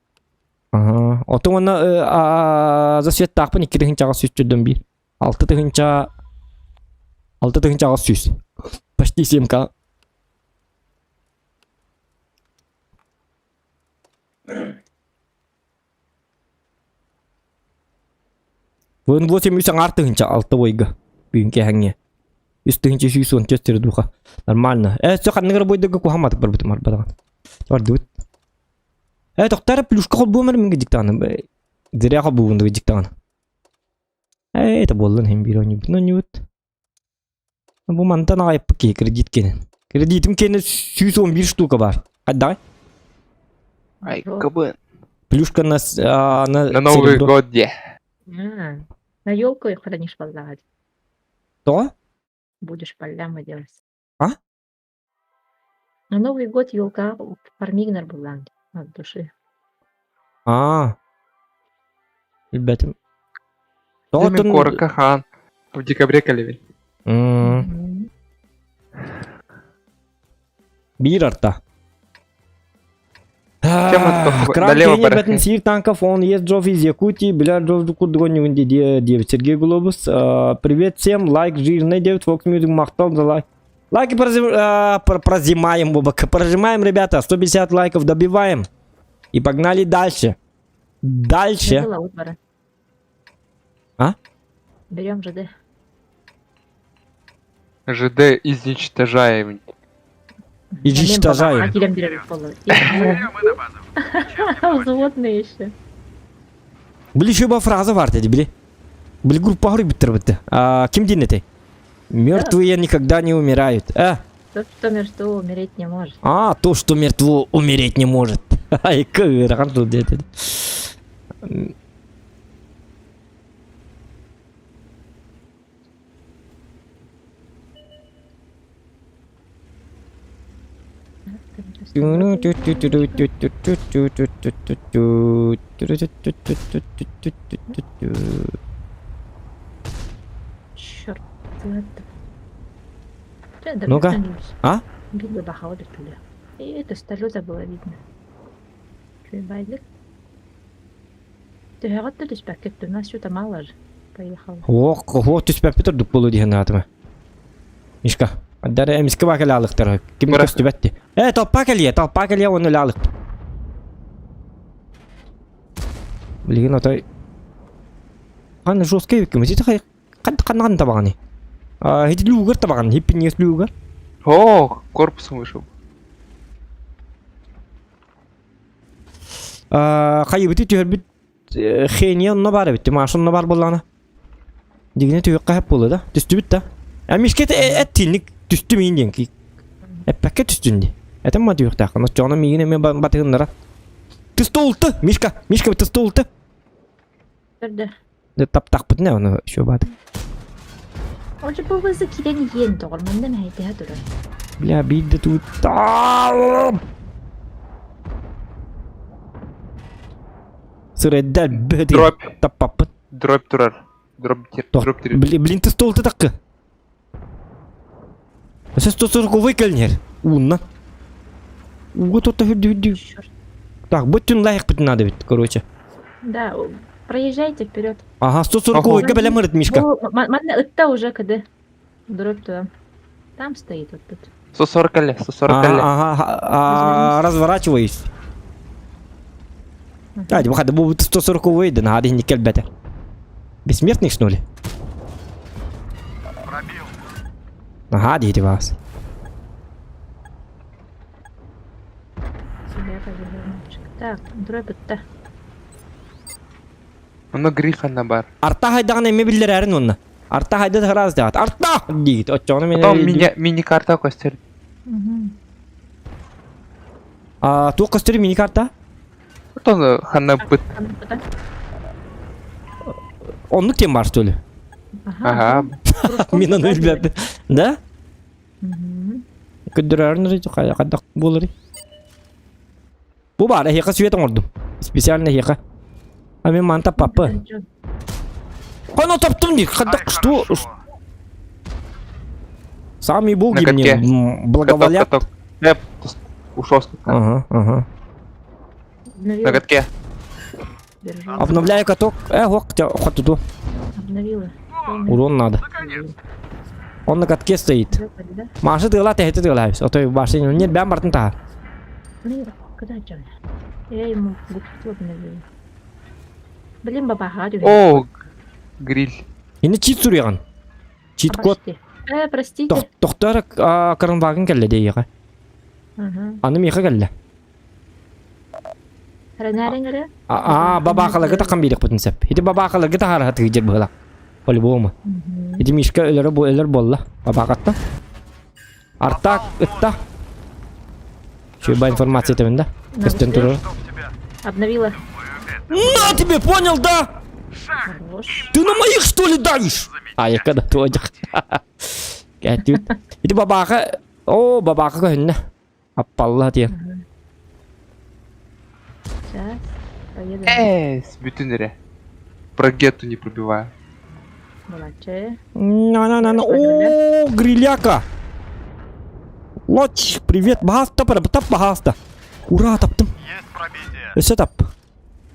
Ага. Отон уонна за светтаахпын 2800 түрдөн биир. 6 тыһыынча 6800. Почти 7к. Вон 8 үс аҥаар тыһыынча алта бойга. Бүгүн кэһэҥҥэ. 3 114 сир духа. Нормально. Э, все ханныгар бойдога кухамматык барбытым арбадаҕан. Бардыбыт. Э, тоқтары плюшка холбуомар минге диктаны. Зря холбуунду диктаны. Э, это буоллун иһин биир оонньуубут. Оонньуубут. Бу мантан аҕайыппыт киһи кредит киэнин. Кредитим киэнэ 111 штука бар. Хайдаҕай? Ай, кабы. Плюшка на, а, на, На Новый серебро. год де. А, на елку их хранишь полагать. То? Будешь поляма делать. А? На Новый год елка фармигнер была от души. А. Ребята. Демен корка хан. В декабре калевин. Мгм. Биир арта. Тема Кран налево Кенни барахи. бэтин сир танков, он есть Джоф из Якутии, бля Джоф курдугон девять. Сергей Глобус, привет всем, лайк жирный 9, Fox Music, махтал за лайк. Лайки прозимаем, оба, прожимаем, ребята, 150 лайков добиваем. И погнали дальше. Дальше. Было выбора. А? Берем ЖД. ЖД изничтожаем. Изничтожаем. Взводные еще. Били еще ба фраза бар dedi, били. Били группа биттер битти. Ким диэн этэй? Мертвые никогда не умирают. А, Тот, что мертво, умереть не может. а то, что мертво, умереть не может. Ай, кырахан тут деді. Черт. Ну-ка. А? Видно И это столета было видно. Чуй Төһөҕө түспэккэ у нас что-то мало же. Поехал. Ох, ох, түспэппит ордук болу диэн аатыма. Мишка, Дара эмиске бака лаалыктар. Ким Бырах. көстүбэтти. Э, толпа кэлиэ, толпа кэлиэ оны лаалык. Билигин отой. Аны жесткий ким сити хай кан кан табаганы. А, хити люгер табаган, хиппинес люгер. О, корпусом вышел. А, хайыбыты түһөрбүт хения онно бар эбит, машин онно бар боллана. Дигине түһөккө хэп болду да. Түстүбүт да. А мишке эт тинник түстү миин диэн ки. Эппэкке түстүн ди. Это ма түһөктаах. Но чоно миин эме батыгыннара. Түстулты, Мишка, Мишка түстулты. Көрдө. Де таптақпыт не оны еще бады. Он же был закиден ен тоғыр, мында мәйте турар. Бля, бидде тут. Сырэддер бөдө. Дробь. Таппаппыт. Дробь турар. Дробь тир. Тох. Дробь тир. Блин, блин, ты стол ты такы. Сес 140 выкольнер. Унна. Вот это хүдү Черт. Так, будь лайк надо ведь, короче. Да. Проезжайте вперед. Ага, 140 га бэлэм ырыт Мишка. Манна ытта уже кыды. Дробь туда. Там стоит вот тут. 140 ле, 140 ле. Ага, ага, разворачиваюсь. Hadi bu hadi bu 140 выйды, надо не келбете. Бессмертный что ли? Пробил. Ага, диэти вас. Себя повернуть. Так, дробь ытта. Онно гриль ханна бар. Арта хайдаҕын эмиэ биллэрээрин уонна. Арта хайда да ыраас Арта! диигит. Оччоҕуна мен Потом мини мини-карта көстөр. А, туох көстөр мини-карта? Потом ханна быт. Оннук тем бар что ли? Ага. Мин ону билбэппин. Да? Көрдөрөөрүн хайдах буоларый? Бу баар эһиэхэ свет оҥордум. Специально эһиэхэ. А мен манта папа. Оно топтум дии. Хайдах что? Сами боги мне благоволят. Эп, ушел с Ага, ага. На катке. Обновляю каток. Э, ох, хоту. Обновила. Урон надо. Он на катке стоит. Маша тыла, тэхити тыла. А то башня нет, бям бартын та. Куда чё? Я ему губку обновила. Блин, баба О, гриль. Ини чит суруйган. Чит код. Э, простите. Тохтор каранвагын кэллэ дейиҕэ. Аны миэхэ кэллэ. Ранарыҥыры? Аа, бабаахаларга таххан биэриэхпитин сөп. Ити бабаахаларга таһаарыһа тыгдьыр быһыла. По-любому. Ити Мишка өлөрө бу өлөр буолла. Бабаахаттан. Артак ытта. Чуйба информация этебин да? Көстөн турар. Обновила. На тебе, понял, да? Ты на моих, что ли, давишь? А, я когда туодьах. Кәтүүт. Ити бабааха... О, бабааха көһүннэ. Аппалла диэн. Сейчас. Поеду. Эс, бүтүн эрэ. Про гетту не пробиваю. Молодцы. На-на-на-на. О, гриляка. Лоч, привет. Баһаста, тап баһаста. Ура, таптым. Есть пробитие. Өссө тап.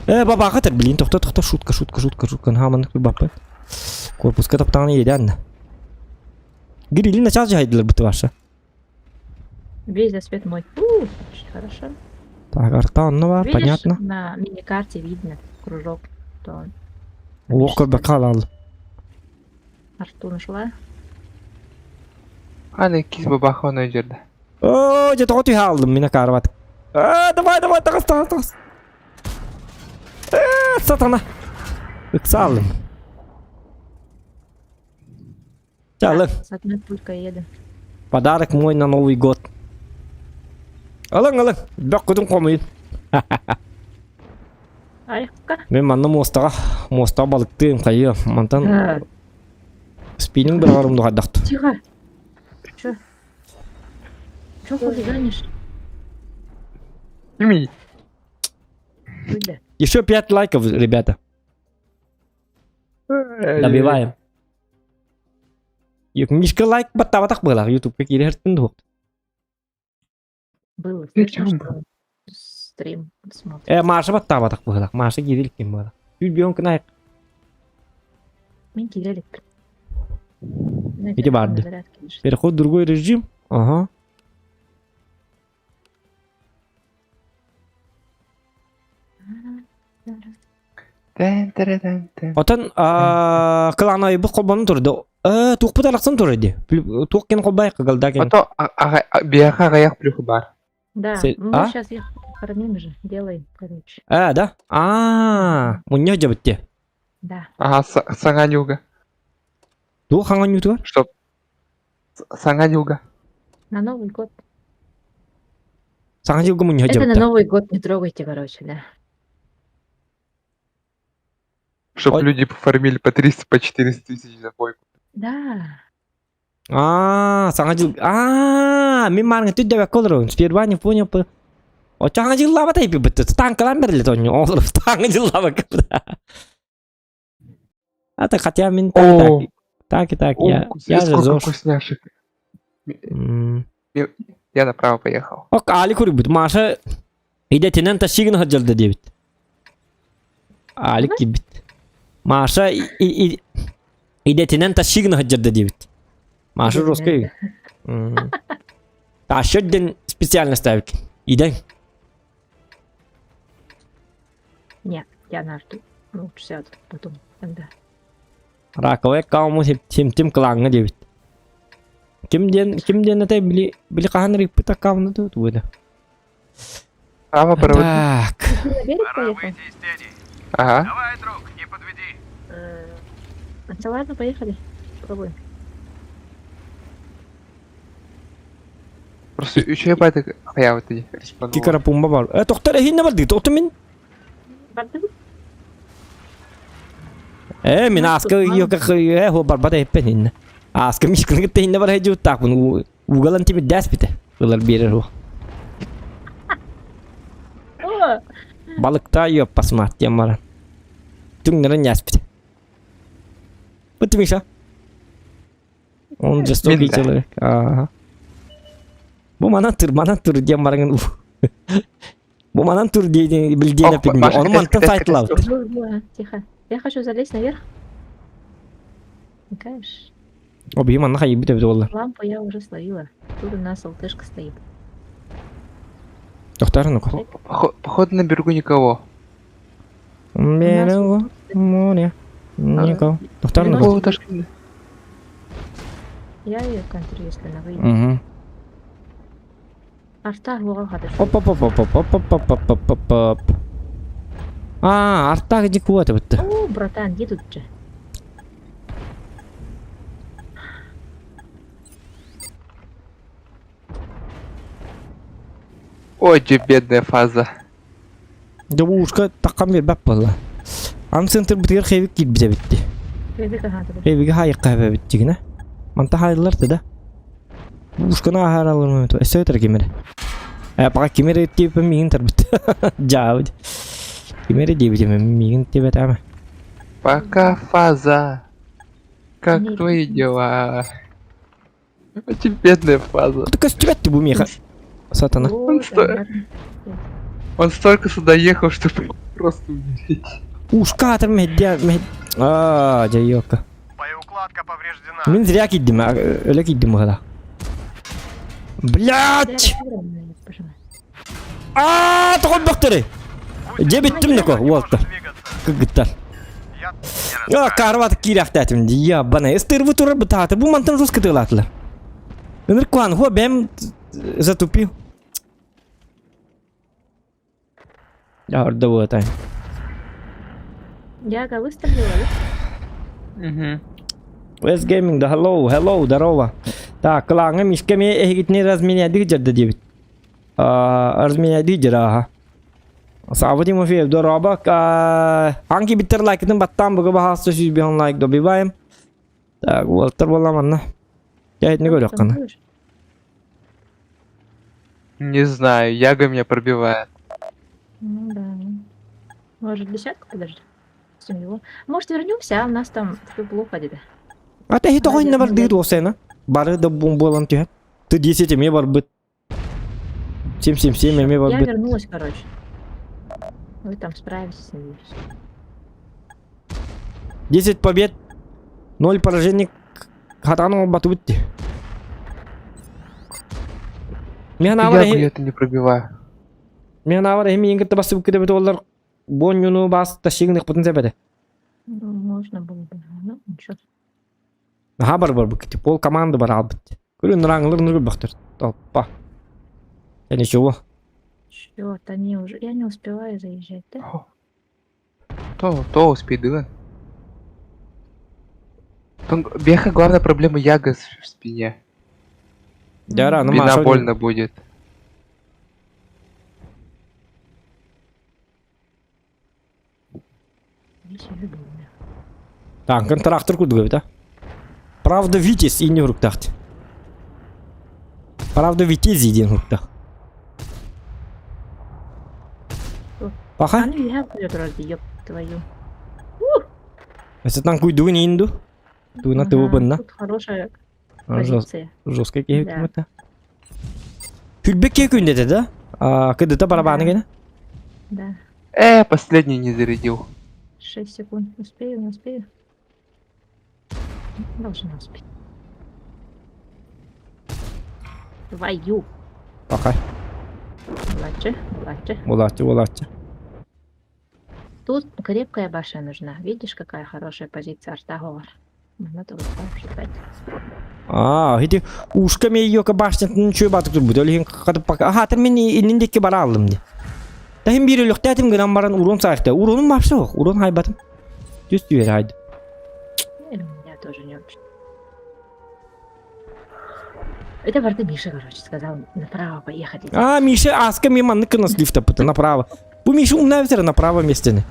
Э, бабаха тер, блин, тохто, тохто, шутка, шутка, шутка, шутка. Хаман баппы. Корпуска таптаҕына иэдээн. Грили начаас дьаһайдылар быты ваша. Весь засвет мой. У, очень хорошо. Так, арта онно бар, Видишь, понятно. на мини-карте видно кружок. То Ох, көрбөккө хаалааллым. арту нашла. Аны кис бабаха оны жерде. Оо, дьэ тоҕо түһэ хааллым мин акаарыбат. Аа, давай, давай, таҕыс, таҕыс, таҕыс. Ээ, сатана. Ыксааллым. Чалын. С одной пулькой еду. Подарок мой на Новый год. Ылыҥ, ылыҥ, бөххүтүн хомуйун. Айка. Мин манна муостаҕа, муостаҕа балыктыым, хайыам. Мантан спиннинг быраҕарым дуһайдахтын. Тихо. Чё? Чё хулиганишь? Кими? Выйди. Еще 5 лайков, ребята. Добиваем. Мишка лайк баттабатах была, ютубка киирэртин дуох. Было Ты слышно, чё? что стрим смотрит. Э, Маша баттабатах была, Маша киирилкин была. Күл кынайық. Мен киирелик. Иди барды. Переход в другой режим. Ага. Отон кылаанайбыт холбонон турду. Э, туохпут арахсан турар дии. Туох кэн холбайыкка галдакен. Ото биэхэ аҕыйах плюху баар. Да, Се- мы а? сейчас их кормим же, делаем, короче. Э, да? Аа, мунньах дьабытте. Да. Ага, саҥа ньуга. Туох хаҥан ньутугар? Чтоб саҥа ньуга. На Новый год. Саҥа дьылга мунньах Это на дьабытта. Новый год не трогайте, короче, да. Чтоб Ой. люди пофармили по 300, по 400 тысяч за бойку. Да. Аа, саҥа дьыл... Аа, мин маарыҥа түддэбэккэ олоробун. Сперва не понял. Оччо саҥа дьыллаабат эйпиппит. Танкалаан бэриллэ тонньу. Олору саҥа дьыллаабакка. А так хотя мин так, О, так, так и так, о, я, я же сколько ЗОЖ. вкусняшек. М. Я направо поехал. Ок, Али курбут. Маша идэтинэн тащигин хаджалда диэбит. Алик киирбит. Маша идэтинэн тащигына сылдьарда диэбит. Маша жесткий. Тащер диэн специальность ставит. Идең. Нет, я на арту. Лучше сяду потом тогда. Раковая кауму симтим клаҥҥа диэбит. Ким диэн ким диэн этэй били били хаһан рыппыт аккаунна тут выда. Право проводи. Так. Ты на берег Пора поехал? выйти из тени. Ага. Давай, друг, не подведи. Да ладно, поехали. Пробуем. Просто үчүгэй баайдык хайаабыт дии. Кикара пумба бар. Э, тохтор эһинне бар дии. Тохтор мин. Бардыбыт? Э, мин ааска э, хо барбат эппен инне. Ааска мишкин кытта инне бар хежуттаакпын. Угалан тимирдээс бите. Ылар биэрэр хо. О! Балыкта йоппасмаат диэн баран. Түҥнэрэн яспит. Быт Миша. Он жестокий человек. Ага. Бу манан тур, манан тур диэн бараҥын. Бу манан тур диэн билдиэн эппитим. Ону мантан сайтылабыт. Тихо. Я хочу залезть наверх. Конечно. О, биһи манна хайыйбыт эбит буолла. Лампу я уже словила. Тут у нас ЛТшка стоит. Тохтар ну-ка. Походу на берегу никого. Берегу море. Никого. Тохтар ну-ка. О, даже... Я ее контрю, если она выйдет. Угу. Арта буга хатыр. Оп-оп-оп-оп-оп-оп-оп-оп-оп. А, артах где куда бітті. О, братан, едут же. Ой, че бедная фаза. Дьэ ушка таххан биэрбэт буолла. Аны центр бытыгар хэвик киирбитэ битти. Хэвик аһаатыбыт. Хэвиги хаайыкка хэбэбит дьигинэ. Манта хаайыллар да. Ушканы аһааралар өссө өтөр кимире. Э, пока кимире тиэппин миигин тарбыт. Дьаабыт. Кимире диэбитим миигин тиэбэтээмэ. Пока фаза. Как твои дела? Очень бедная фаза. Ты көстүбэт бу миэхэ. Сатана. Он, сто... Он столько сюда ехал, чтобы просто умереть. Ушка атыр меддя мед... Аа, дьайокка. Боеукладка повреждена. Мин зря киддим, өлө киддим ыһыла. Блять! Аа, тоҕойбохторы! Дьэ бүттүм неко, уолта. Кыгыттар. А, карват киирээхтээтим дии, ябана. Ыстырбы турар бытааты, бу мантан жестко тыылаатылар. Ынырк куан, хуа бэм затупил. Орда буотай. Яга выстрелила, да? Угу. West Gaming, да hello, hello, здорово. Так, кылааҥҥа мишка эмиэ эһигитини разменяйдык дьэрдэ диэбит. Разменяйдык дьэр ааха. Савва Тимофеев, здорово. Анки биттер лайкытын баттаан буга баһаалыста 105 лайк добиваем. Так, уолаттар буолла манна. Дьэ, көрүөххүнэ. Не знаю, Яга меня пробивает. Ну да. Может, десятку подожди? Его. Может, вернемся, а у нас там все плохо где-то. А ты тоҕо инне бардыы туосайна? Бары да буолан түһэн. Ты 10 эмиэ барбыт. 7-7-7 эмиэ Я барбыт. вернулась, короче. Вы там справитесь, надеюсь. 10 побед, 0 поражений. Хатану батубут. Мен авар Ягу я это не пробиваю. Мен авар эми ингитте басып китебит олар боннюну бас ташигин кутун себеде. Ну, можно было бы. Ну, ничего. Наха бар бар бу пол команда бар албыт. Көрүн раңылыр нургу бактыр. Топпа. Я ничего. Черт, они уже... Я не успеваю заезжать, да? То, то успей, да? Беха главная проблема Яга в спине. Дяра, ну Спина больно будет. Так, контрактор курдук эбит, а? Правда Витязь и не руктахт. Правда Витязи диэн руктах. Паха? Аны үһэ куйа ёб твою. Эсэтан куйдугун инду. Туна тыбы бынна. Тут хорошая позиция. Жесткая киһи кимата. Күлбек киһи күндете да? А, кыдыта барабаны гена? Да. Э, последний не зарядил. 6 секунд. Успею, не успею? Должна успеть. Твою. Пока. Булаччы, булаччы. Булаччы, булаччы. Тут крепкая башня нужна. Видишь, какая хорошая позиция Артагор. Надо вот так считать. Аа, ити ушка мейёка башнятын үчүгэй баатык турбут. Ол иһин пока аха мин иннин диэки бара аллым ди. Таһым биир өлөхтөэтим гынан баран урон саахта. Уронум вообще суох. Урон хайбатым. Түс түһэр хайды. И у меня тоже не очень. Это барда Миша, короче, сказал направо поехать. А, Миша, аска ми маннык гына слив таппыта направо. Бу Миша умна битер направо местени.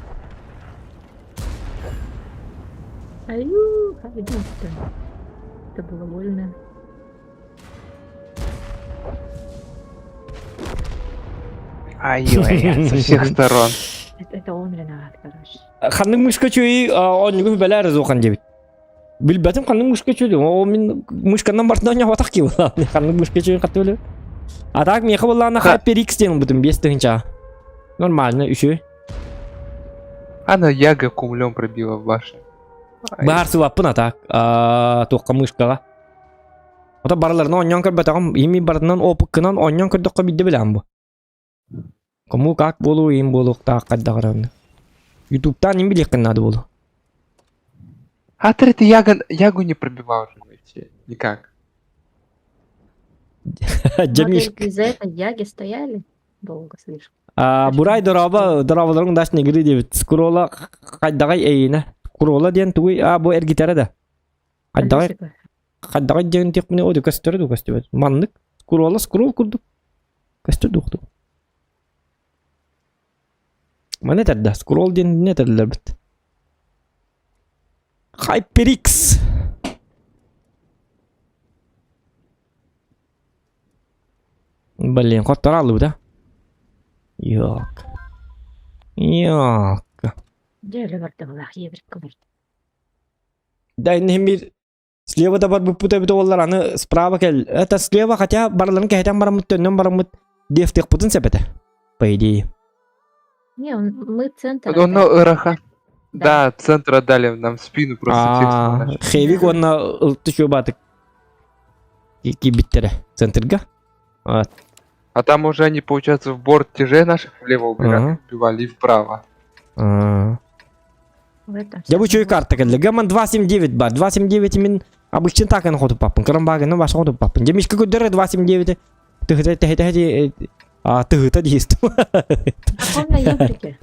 Аю, аю, Это было больно. Ай-ой, со всех сторон. Это, это он виноват, короче. Ханнык мышка чуй оннугу бэлэр зохан дебит. Билбэтим ханнык мышка чуй. О мин мышканнан бартынан ньохотах ки була. Ханнык мышка чуй хатты биле. А так меха буллаана HyperX диэн бутум 5 тыһынча. Нормально, үчү. Она яга кумлем пробила в башню. Ай. Баар сыбаппын а так. Туохха мышкаҕа. Ото барыларына онньоон көрбөтөҕүм, ими барытынан опыккынан онньоон көрдөххө биирдэ билэҕин бу. Кому как буолуо, им буолуохтаах хайдах эрэ Ютубтаан им билиэххин наада буолуо. А ты яга, ягу не пробивал же вообще. Никак. Дьэ Мишка. Из-за этого яги стояли долго слишком. Бурай дороба, дорооболорун даш негри диэбит. Скурола хайдаҕай эйинэ. Курола диэн тугуй, а бу эргитэрэ да. Хайдаҕай хайдаҕай диэн тиэхпинэ о көстөрө ду көстүбэт. Маннык скурола скрол курдук. Көстөр дуохту. Маны этэрдэ, скролл диэн не этэллэрбит. HyperX. Блин, хотторо аллыбыта. Йок. Йок. Дьэ, барда еврик барда. Да, иннин Слева да барбыппыт эбит уоллар аны справа кэл. Это слева хотя барыларын кэһэтэн бараммыт төннөн бараммыт диэфтиэхпытын сөп этэ. По идее. Не, он, мы центр. Он отдали. Ыраха. Да, центр отдали нам в спину просто всех. Хевик уонна ылты чуобаатык киирбиттэрэ центрга. А там уже они, получается, в борт тяжей наших влево убирали, убивали и вправо. Дьэ бу үчүгэй карта кэллэ. Гаман 279 бар. 279 мин обычно так аны хотуппаппын. Кырамбаагына баша хотуппаппын. Дьэ мишка көрдөрө 279 тыһыта тэһитэ тыһыта диэстим. А он на ебрике.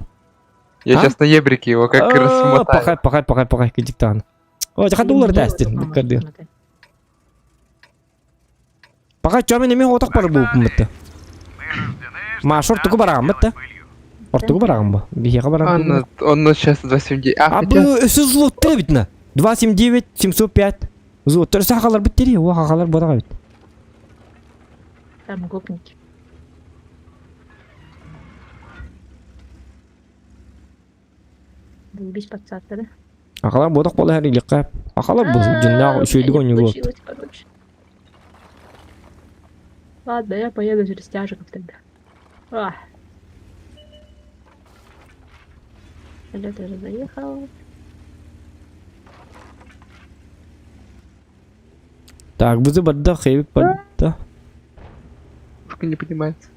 Я сейчас на ебрике его как раз Пахай, пахай, пахай, пахай, кидиктан. О, жаха доллар тастин. Буккарды. Пахай чомен эми отох бар бу бутта. Маш ортуку бараҕан бутта. Ортуку бараҕан бу. Биһиэхэ бараҕан. Он, он сейчас 279. А бу өссө злотты эбит на. 279 705. Злоттар өссө хахалар бит дери. О хахалар бараҕа эбит. Там гопники. Долбись подсадка, да? Ахалар бодох бола хәриликкә. Ахалар бу дьиннәэх үчүгэйдик оонньуур короче. Ладно, я поеду через тяжиков тогда. Ах. Лето уже заехал. Так, бузы барда, хэвик барда. Пушка не поднимается.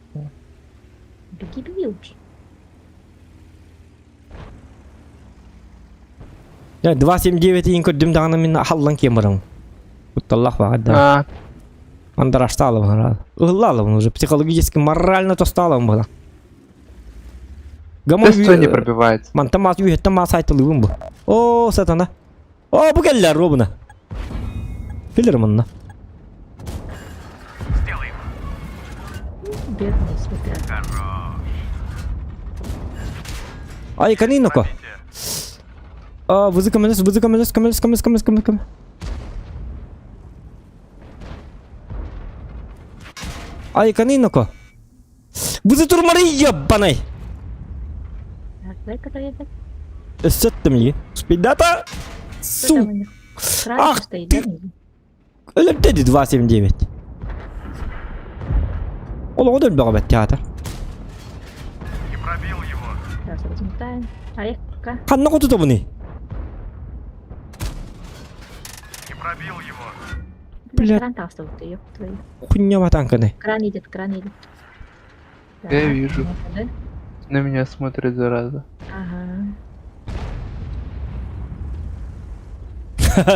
Беги, беги лучше. 279 иин көрдүм даҕаны мин халлан киэн барам. Кутталлах баҕар да. Андараштаалым Ыллаалым уже психологически морально тостаалым была. Гамон не пробивается. Мантан маас үйэттэн маас айтылыыбын бу. О, сатана. О, бу кэллэр робуна. Кэлэр манна. Бедный смотря. Ай, каниноко. А, вызы көмөлөс, вызы көмөлөс, көмөлөс, көмөлөс, көмөлөс, көмөлөс, көмөлөс. Ай, каниноко. Вызы турмары ебаный. Так, дай-ка доехать. Өссөттүм ли? Спидата. Что там Су. у них? Ах Крайне стоит, ты. да? Өлөрдө 279. Ол оҕо өлбөҕө бэт театр. Не пробил его. Сейчас размотаем. А я... Пока. Ханна хотутабыный? Не пробил его. Бля. Кран таста вот ёб твою. Хуйня матанканы. Кран едет, кран едет. Я Так, вижу. вот, да? На меня смотрит, зараза. Ага.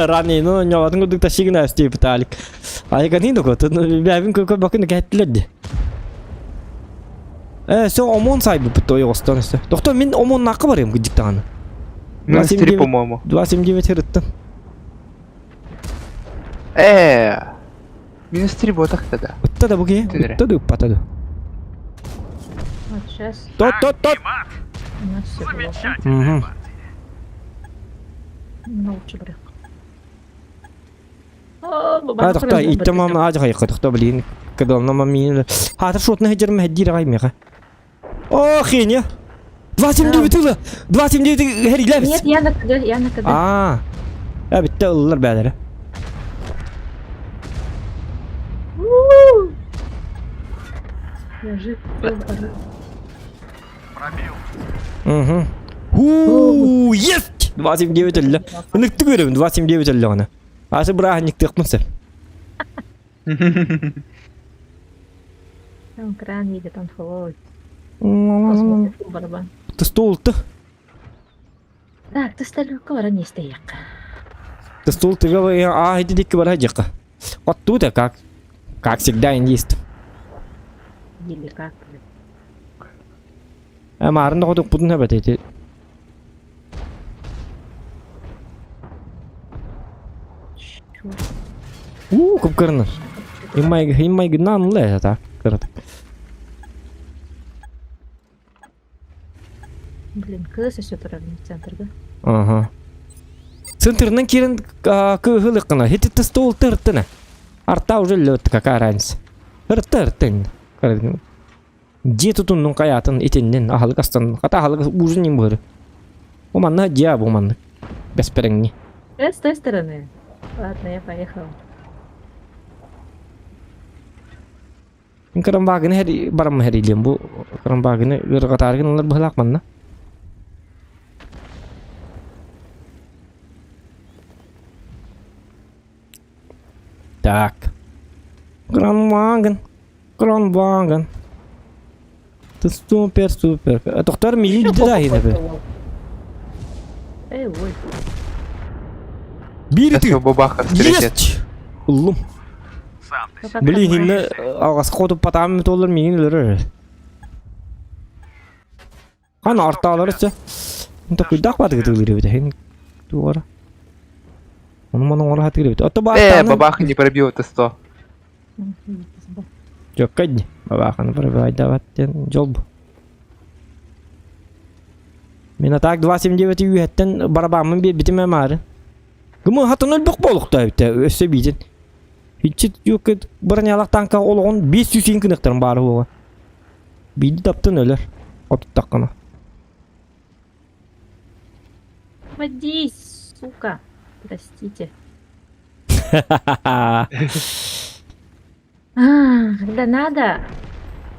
Ранее, ну, ньоҕотун курдук тащигына өстүй Виталик. Айганин дуку, бэбин көкө бакын кэттилер ди. Э, все ОМОН сайбыппыт ойоҕостон өстө. Тохто мин ОМОНнаахха барыам кырдьык даҕаны. Минус 3, 2,79 по-моему. 2,79 ырыттым. Э, минус 3 вот так тогда. Ытта да бу киһи, Түнэрэ. ытта да ыппата да. Вот сейчас Тот, тот, тот. Мат. у нас все плохо. Замечательная Мгм. партия. Ну, лучше брых. О, А, тохто, иттем мам аажа хайыкка, тохто, блин. Кадална мам миин. Хаатыр шотна хеджерм хеддир агай меха. О, хеня. 2,79 ыла. 2,79 херилэбис. Нет, я на КД, я на КД. Аа. Э, бүтте ыллар бээлere. У-у-у. Я жив. жив, жив. Пробил. Угу. Хуу, есть! 29 өллө. Ыныктык көрөбүн, 29 өллө гана. Асы бырааһынньыктыахпын сөп. Там кран едет, он холодный. Он смотрит в барабан. Ты стол-то. Так, ты столюка вара не стояк. Ты стол ты а иди дикки бара жакка. Вот тут а как? Как всегда индист. Или как? блин. Э, марын да хотук бутун хэбэт эти. Чё? Уу, кып кырны. Иммай иммай гынан ле это. Кырат. Блин, кыс все в центр, да? Ага. Центрынан кирен кыһылыккына. Хити ты стол тыртына. Арта уже лед, какая разница. Ырты ыртын. Дьиэ тутуннун хайаатын итиннин аһылык астан хата аһылык ужин ним быһыры. Бу манна дьиэ бу маннык. Бэспэрэҥни. Э, с той стороны. Ладно, я поехала. Мин кырамбаагыны хэри барамма хэриилиэм бу кырамбаагыны ыарырҕатаарыгын ылар быһылаах манна. Так. Кырамбаагын. Кырамбаагын. Ты супер, супер. Тохтор миигин билдэ да иһинэ Эй, ой. Биир Сейчас ты. его бабаха встретит. Есть! Ыллым. Сам ты Ну, как Блин, там, инне алҕаска хотуппатаҕым туоллар миигин өлөрөр. Хан артаалар өссө. Такуйдаах баатыгы тыылыр эбит. Хин туора. Ону маны оҥоро хатыыр эбит. Ото Э, бааттааны бабаха не пробил это 100. Дьоккай бабаханы пробивайдабат диэн дьол бу. Мин атаак 279 үөһэттэн барабааммын биэрбитим эмаары. Гымы хатын өлбөх буолуохтаа эбитэ өссө биитин. Иччит юкка бронялаах танка олоҕун 500 кыныктарын баары буола. Биирди таптын өлөр. Отуттаххына. Водись, сука. Простите. А, когда надо,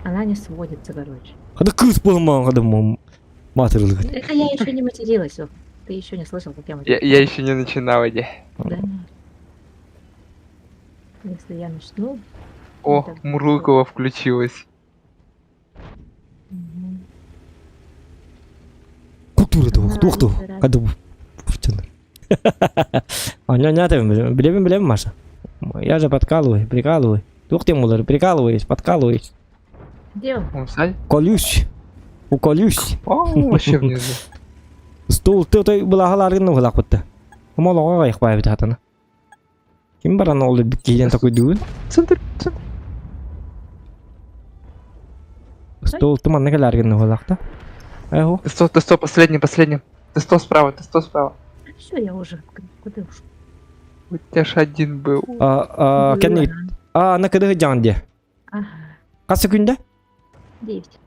она не сводится, короче. Хада кыыс буолмаан хада маатырылыгын. Это я еще не материлась. о. Ты еще не слышал, как я Я, материлась. я еще не начинал, иди. Да. Если я начну... О, так. Мурлыкова включилась. Мгм. Культура туох туох туох. Хада Аня билэбин билэбин Маша. Я же подкалываю, прикалываю. Туох тем булар, прикалываюсь, подкалываюсь. Где он? Он сзади? Колюсь. Уколюсь. О, вообще внизу. Стул ты той былаһаларгын уһулаах бутта. Омолоҕо айахпаабит хатана. Ким баран ол киһиэн такой дүүн? Центр, центр. Стол ты манна кэлэргин уһулаахта. Эхо. Ты 100, ты 100, последний, последний. Ты 100 справа, ты 100 справа. Все, я уже. Куда уж? У тебя ж один был. А, Было. кэнни а на кыдыгы жаан дии. Ага, Хас күндэ? девять.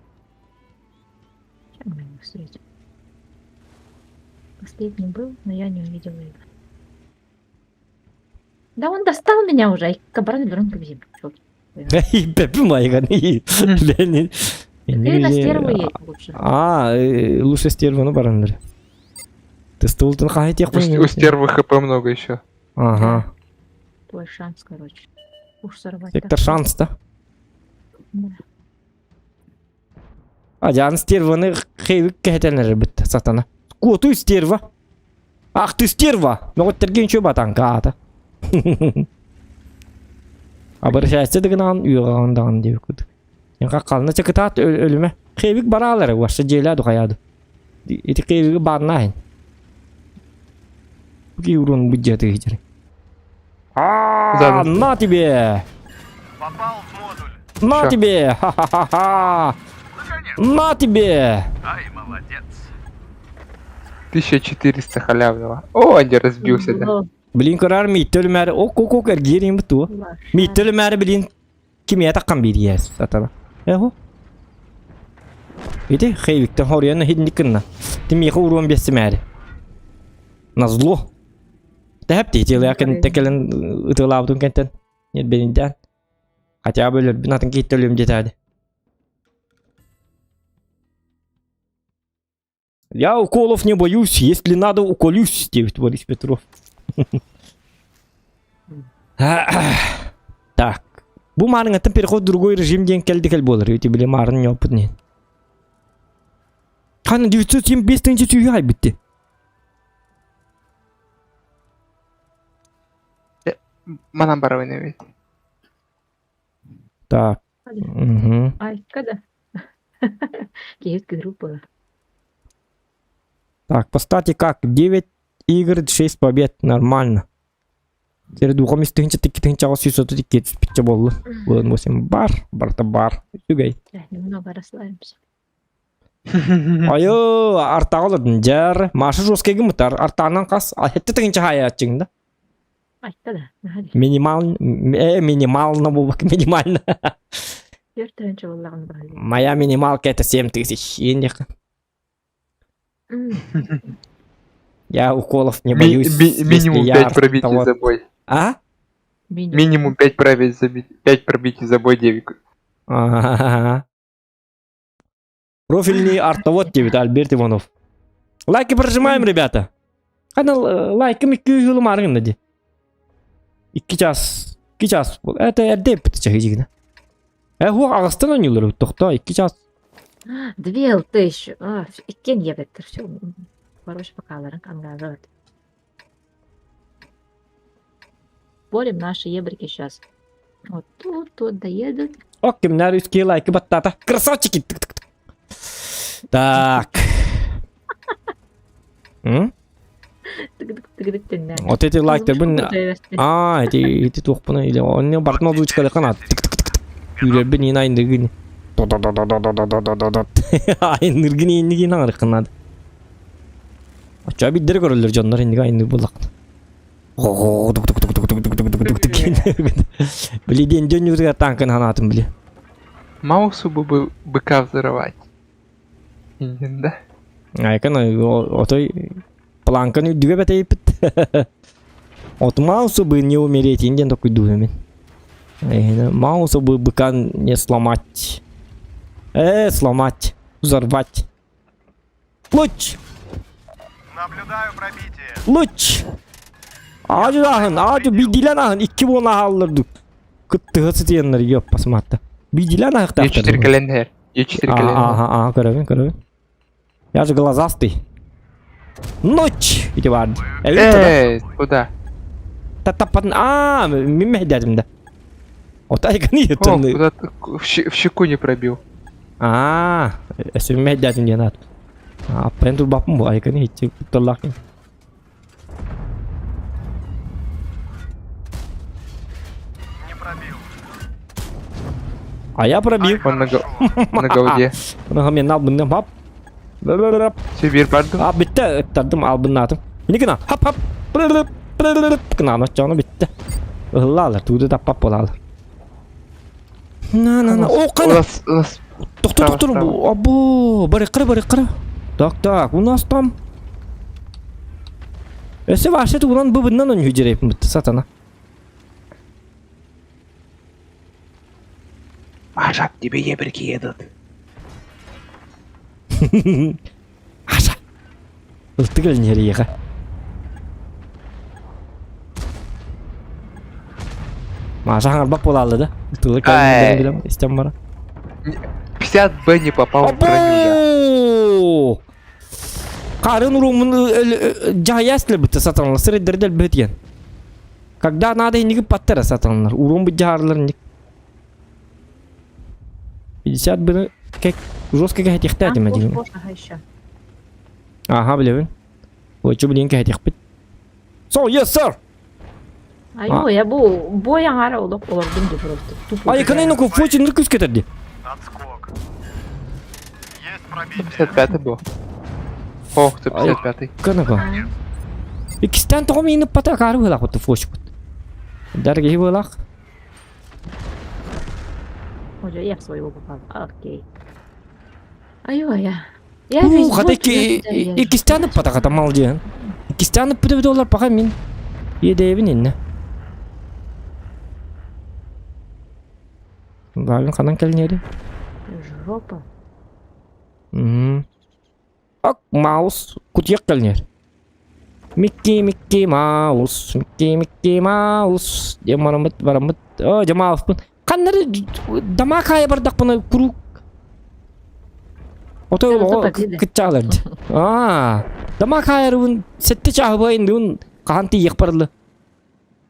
Сейчас мы его встретим. Последний был, но я не увидела его. Да он достал меня уже, ай, кабран вернул к землю. Чёрт. Пеппи майган. Ты на стерву едь лучше. А, лучше стерву, ну бараннар. Ты стултан хаһытиэхпин. У стервы хп много еще. Ага. Твой шанс, короче. Уж сорвать. Сектор шанс, да? Да. Адьаан стерваны хейвик кэһэтэн эрэрбит сатана. Куотуй стерва. Ах ты стерва! Мөҕүттэргэ үчү батанка аата. Обращайся дыгынаан үөҕэҕин даҕан диэбит курдук. Хаххалына чакытаат өлүмэ. Хейвик бараалары уаша дьиэлээ духаяады. Ити хейвиги бааннаахин. Ки урун буддьаты хижери. А, на тебе! Попал в модуль. На Чё? тебе! Ха-ха-ха-ха! На тебе! Ай, молодец. 1400 халявного. О, не разбился, да. Блин, көрөр мииттэ өлүмээри ок ок эргиир бу туо. Мииттэ өлүмээри блин кимиэ таххан биир сатана. Эхо. Ити хейвиктен хоруйан хинник кынна. Тимиэхэ уруон биэссимээри. Назло. Тэһэп тиһитиэлээх кэнниттэн кэлэн ытыалаабытын кэнтэн ньирбэнидээн. Хотя бы өлөрбүн атын киһиттэ өлүөм диэтээди. Я уколов не боюсь, если надо уколюсь, диэбит Борис Петров. Так. Бу маарыҥаттан переход в другой режим диэн кэлди кэл буолар. Ити били маарын ньооппут не. Хана 975 тыһыынча сүүһү айбытты. Манан барабын эбит. Так. Угу. Айка да. Киһи группа. Так, по стати как? 9 игр, 6 побед. Нормально. Теперь духом из тыһынча тикки тыһынчаҕа сүүс отут икки түспүччэ буолла. Буолан восемь бар, барта бар. Үчүгэй. Немного расслабимся. Айы, артаҕа олордун дьэр. Маша жесткий гыммытар. Артаанан хас хэттэ тыһынча хаайааччыҥ да. Айтта да. Минимал, минимально буолбак минимально. Түөрт тыһынча буоллаҕын баһылык. Моя минималка это 7000. Индиха. Я уколов не боюсь. Минимум 5 пробитий за бой. А? Минимум 5 пробить за 5 пробитий за бой 9. Ага. Профильный артовод диэбит Альберт Иванов. Лайки прожимаем, ребята. Ана лайкым икки юлум арыгын ди. Икки час. Икки час. Это эрдэ эппит чаһы Э, хуох аҕыстан оонньуулар тохто икки час. Две ЛТ еще. А, иккиэн ебеттер. Все. Хорош покаларын ангазывать. Борем наши ебрики сейчас. Вот тут, тут доедут. Ок, кимнэр үскей лайкы баттата. Красавчики! Так. М? Вот эти лайктар бун а эти эти туохпуна или онне бартын озвучкалыхха наада Күүрэрбин иин айныргын айныргын ииннигин аҥарыккын наада Оччоҕо биирдэрэ көрөллөр дьоннор иннигэ айныр буоллаххына Били диэн дьон таанкын ханаатын били Маусу бы быка взорвать. Иннин да. Айкан отой планканы үрдүгэ бэтэйиппит. От Маусу бы не умереть, инден такой думаю. Маусу бы быка не сломать. Сломать. Взорвать. Луч! Наблюдаю пробитие. Луч! Аажы ааһын, аажы биирдиилээн ааһын, икки буолан ааһаллар Кыттыһа сытыйаннар, ёп, посмотри. Биирдиилээн ааһыктаахтар. Е4 кэлэн Е4 кэлэн. Ага, ага, көрөбүн, көрөбүн. Я же глазастый. Ночь! Ити баар. Эй, куда? Таппатын, аа, мин мэһдэтим да. Отай ганы О, куда в щеку не пробил. Аа, өссө мэһдэтим диэн аат. Аппайын турбаппын бу айканы иччи кутталлаах Не пробил. А я пробил. Он на, на голде. Мен албынным хап. Все биир бардым. А бүттэ ыттардым албыннаатым. Мини гына хап хап. Гына оччоҕуна бүттэ. Ыһыллаалар тууду таппап буолаалар. На на на о қана. Тоқтор тоқтор або барыққара барыққара. Так так у нас там Өссө вообще тугунан быбыннан он хүдереппин сатана. Маша, к тебе ебрики едут. Аша. Ылтык элиньэриэхэ. Маша хаҥарбат буолаалла да. Тылы Ай. кэлин истэн бара. 50 Б не попал в броню, да. Або! Харын урумун жаяс лебит сатанлар сырыддердел бөтген. Когда надо иниги паттара сатанлар. Урум бу жаарлар ник. 50 быны как жестко кэһэтиэхтээ Там этим кош, один. кош, ага, еще. Ага, билэбин. Очу билин кэһэтиэхпит. So, yes, sir. Айо, я бу бой аңара олох олордум ди просто. Тупо. Ай, канай ну фочи ну күс кетерди. Отскок. Есть пробитие. 55 был. Ох, ты Ай. 55 Канака. Иккистэн тоҕо миин ыппата акаары быһыылаах бутта фочпут. Даргиһи быһыылаах. Ой, я в своего попала. Окей. Айо, я. Я Уу, весь хата бой икки туда-сюда езжу. иккистээн ыппата хата малдьыан. Иккистээн ыппыта эбит олар пока мин. Иэдэйэбин иннэ. Баарын ханан кэлниэри? Жопа. Мм. Ак, Маус кутуйах кэлниэр. Микки, Микки Маус, Микки, Микки Маус. Диэн бараммыт, бараммыт. Оо, дьэ Мауспун. Ханнары дамаа хаайа бардахпына куруук Отой Это олоҕо победа. кыччаалар дии. Аа, дамаа хаайарыбын сэттэ чааһыбайындыын хаһан тиийиэх барылы.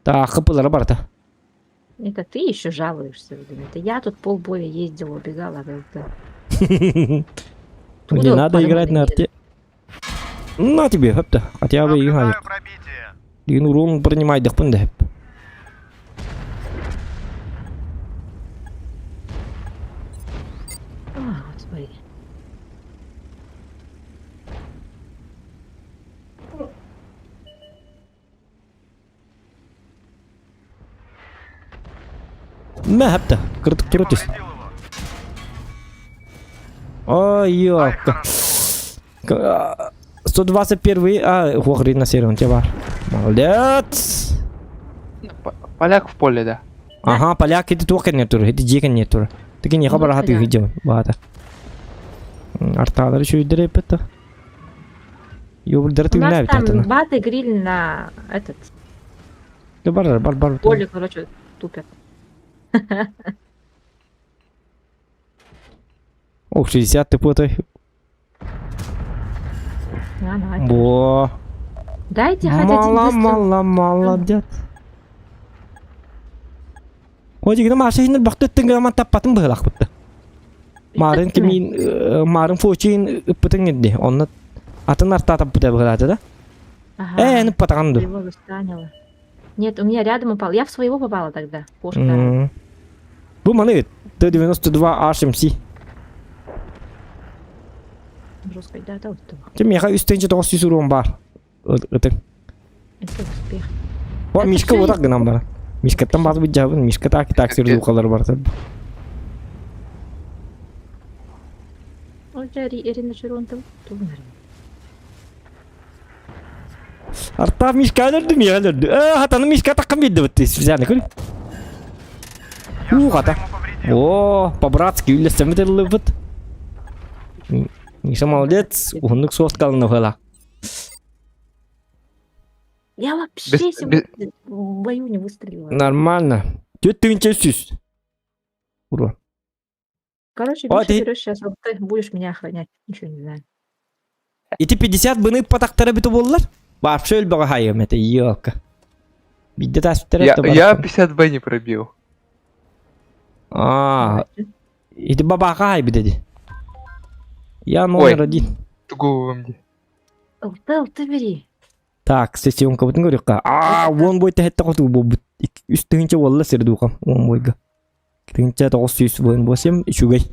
Таахы пылара барта. Это ты еще жалуешься, блин. Это я тут полбоя ездила, убегала. Да, Не Откуда надо подумали, играть на арте. На тебе, хопта. Хотя бы играй. Наблюдаю пробитие. Дигин урон принимайдықпын да хеп. А, вот смотри. Мә хепта. Кыртык турутис. Повредил его. Ой, Ай, ёпта. хорошо. 121 а, хуахрин на серван, те бар. Молодец. Поляк в поле, да. Ага, поляк ити туох кэннэ тур, ити дьиэ кэннэ тур. Тики неха Ну, бараха поляк. тыгыдьым, баата. Артаалары чүйдер эппет. Ёбурдары У нас тыгынаа там битатына. баты гриль на этот Бар бар бар. поле, короче, тупят. Ох, 60 ты потай. На, на. Бо. Дайте хоть один Мала, выстрел. мала, молодец. Ой, маша хинер бакты тынгаман таппатын быһылах бытты. Марын кимин марын фочин ыппытын гидди. Онна атын арта таппыта быһылааты да. Ага. Э, эн ыппатаганду. Своего выстанила. Нет, у меня рядом упал. Я в своего попала тогда. Кошка. М. Бу маны Т-92 HMC. Жестко. Да, да, вот это. Тем меха үстенче тоғыз жүз урон бар. Ытын. Это успех. О, Это Мишка всё вот так гынан бар. Мишкаттан базы бит жабын, Мишка так так сирдукалар бар. Ой, Ирина Широнтова. Тунарин. Арта Мишка өлөрдү, Миха өлөрдү. Э, хатаны Мишка таккан бирди битти. Специально көр. Я У, что-то хата. ему повредил. О, по-братски үллэстэммит ыллыбыт. Миша молодец, уһуннук суос калына ыла. Я вообще Без- сегодня в бою не выстрелила. Нормально. Түт тыгынча сүз. Ура. Короче, О, Миша, ты- берешь сейчас, вот ты будешь меня охранять. Ничего не знаю. Ити 50 быны патактара биту боллар. Вообще өлбөҕө хайым это ёлка. Бидде таспыттар Я, я 50 Б не пробил. А, Давайте. ити бабаха хай биде. Я номер Ой. один. Тугу мне. Ылты, ылты бери. Так, сессионка бутын көрүкка. А, он бой тэхетте хоту бу үс тыгынча болла сирдука. Он бойга. Тыгынча тоғыз сүүс бойын босем үчүгэй.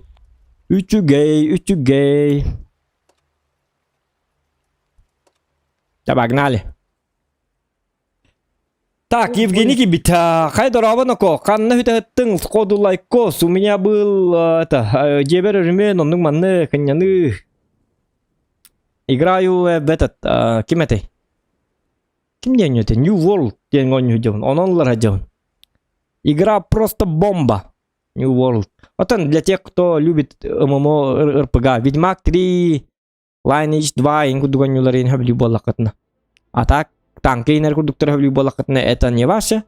Үчүгэй, үчүгэй. Да, погнали. Так, Ой, Евгений ой. Кибита, хай дорабанако, ханна хүтэхэттің, сходу лайкос, у меня был, это, дебер өрүмен, оннук манны, ханьяны. Играю в этот, ким этэй? Ким диэн это? New World диэн оонньуу дьон, онон дьон. Игра просто бомба. New World. Вот он для тех, кто любит ММО РПГ. Ведьмак 3. Lineage 2 ин курдук оонньууларын хөбүлүү буоллаххытына. А так танка инер курдуктар хөбүлүү буоллаххытына это не ваше.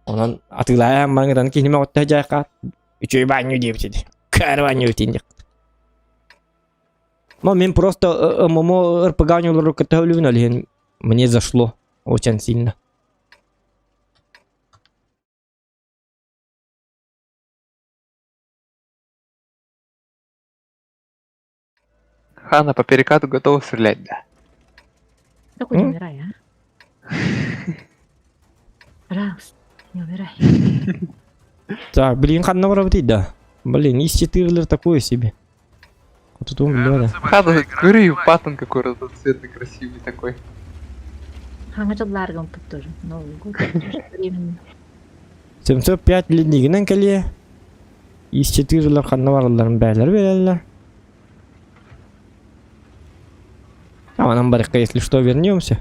Онон атыылаайан баран киһини мөҕүттэ дьайха үчүгэй баанньуу диэбит ити. Көр баанньуу тиин Но мен просто ММО РПГ оонньуулары кытта хөбүлүүбүн ол иһин мне зашло очень сильно. Хана по перекату готова стрелять, да. Да хоть умирай, а. Пожалуйста, не умирай. Так, блин, ханна барабыт да. Блин, из 4 такое себе. Вот тут он, да. Хана, говорю, паттон какой разноцветный, красивый такой. Хаҥа дьыллааргын тоже. Новый год. Временно. 705 леднигинэн кэлиэ. Ис 4 ханна баралларын бээлэр береллер. А нам барыкка, если что, вернемся.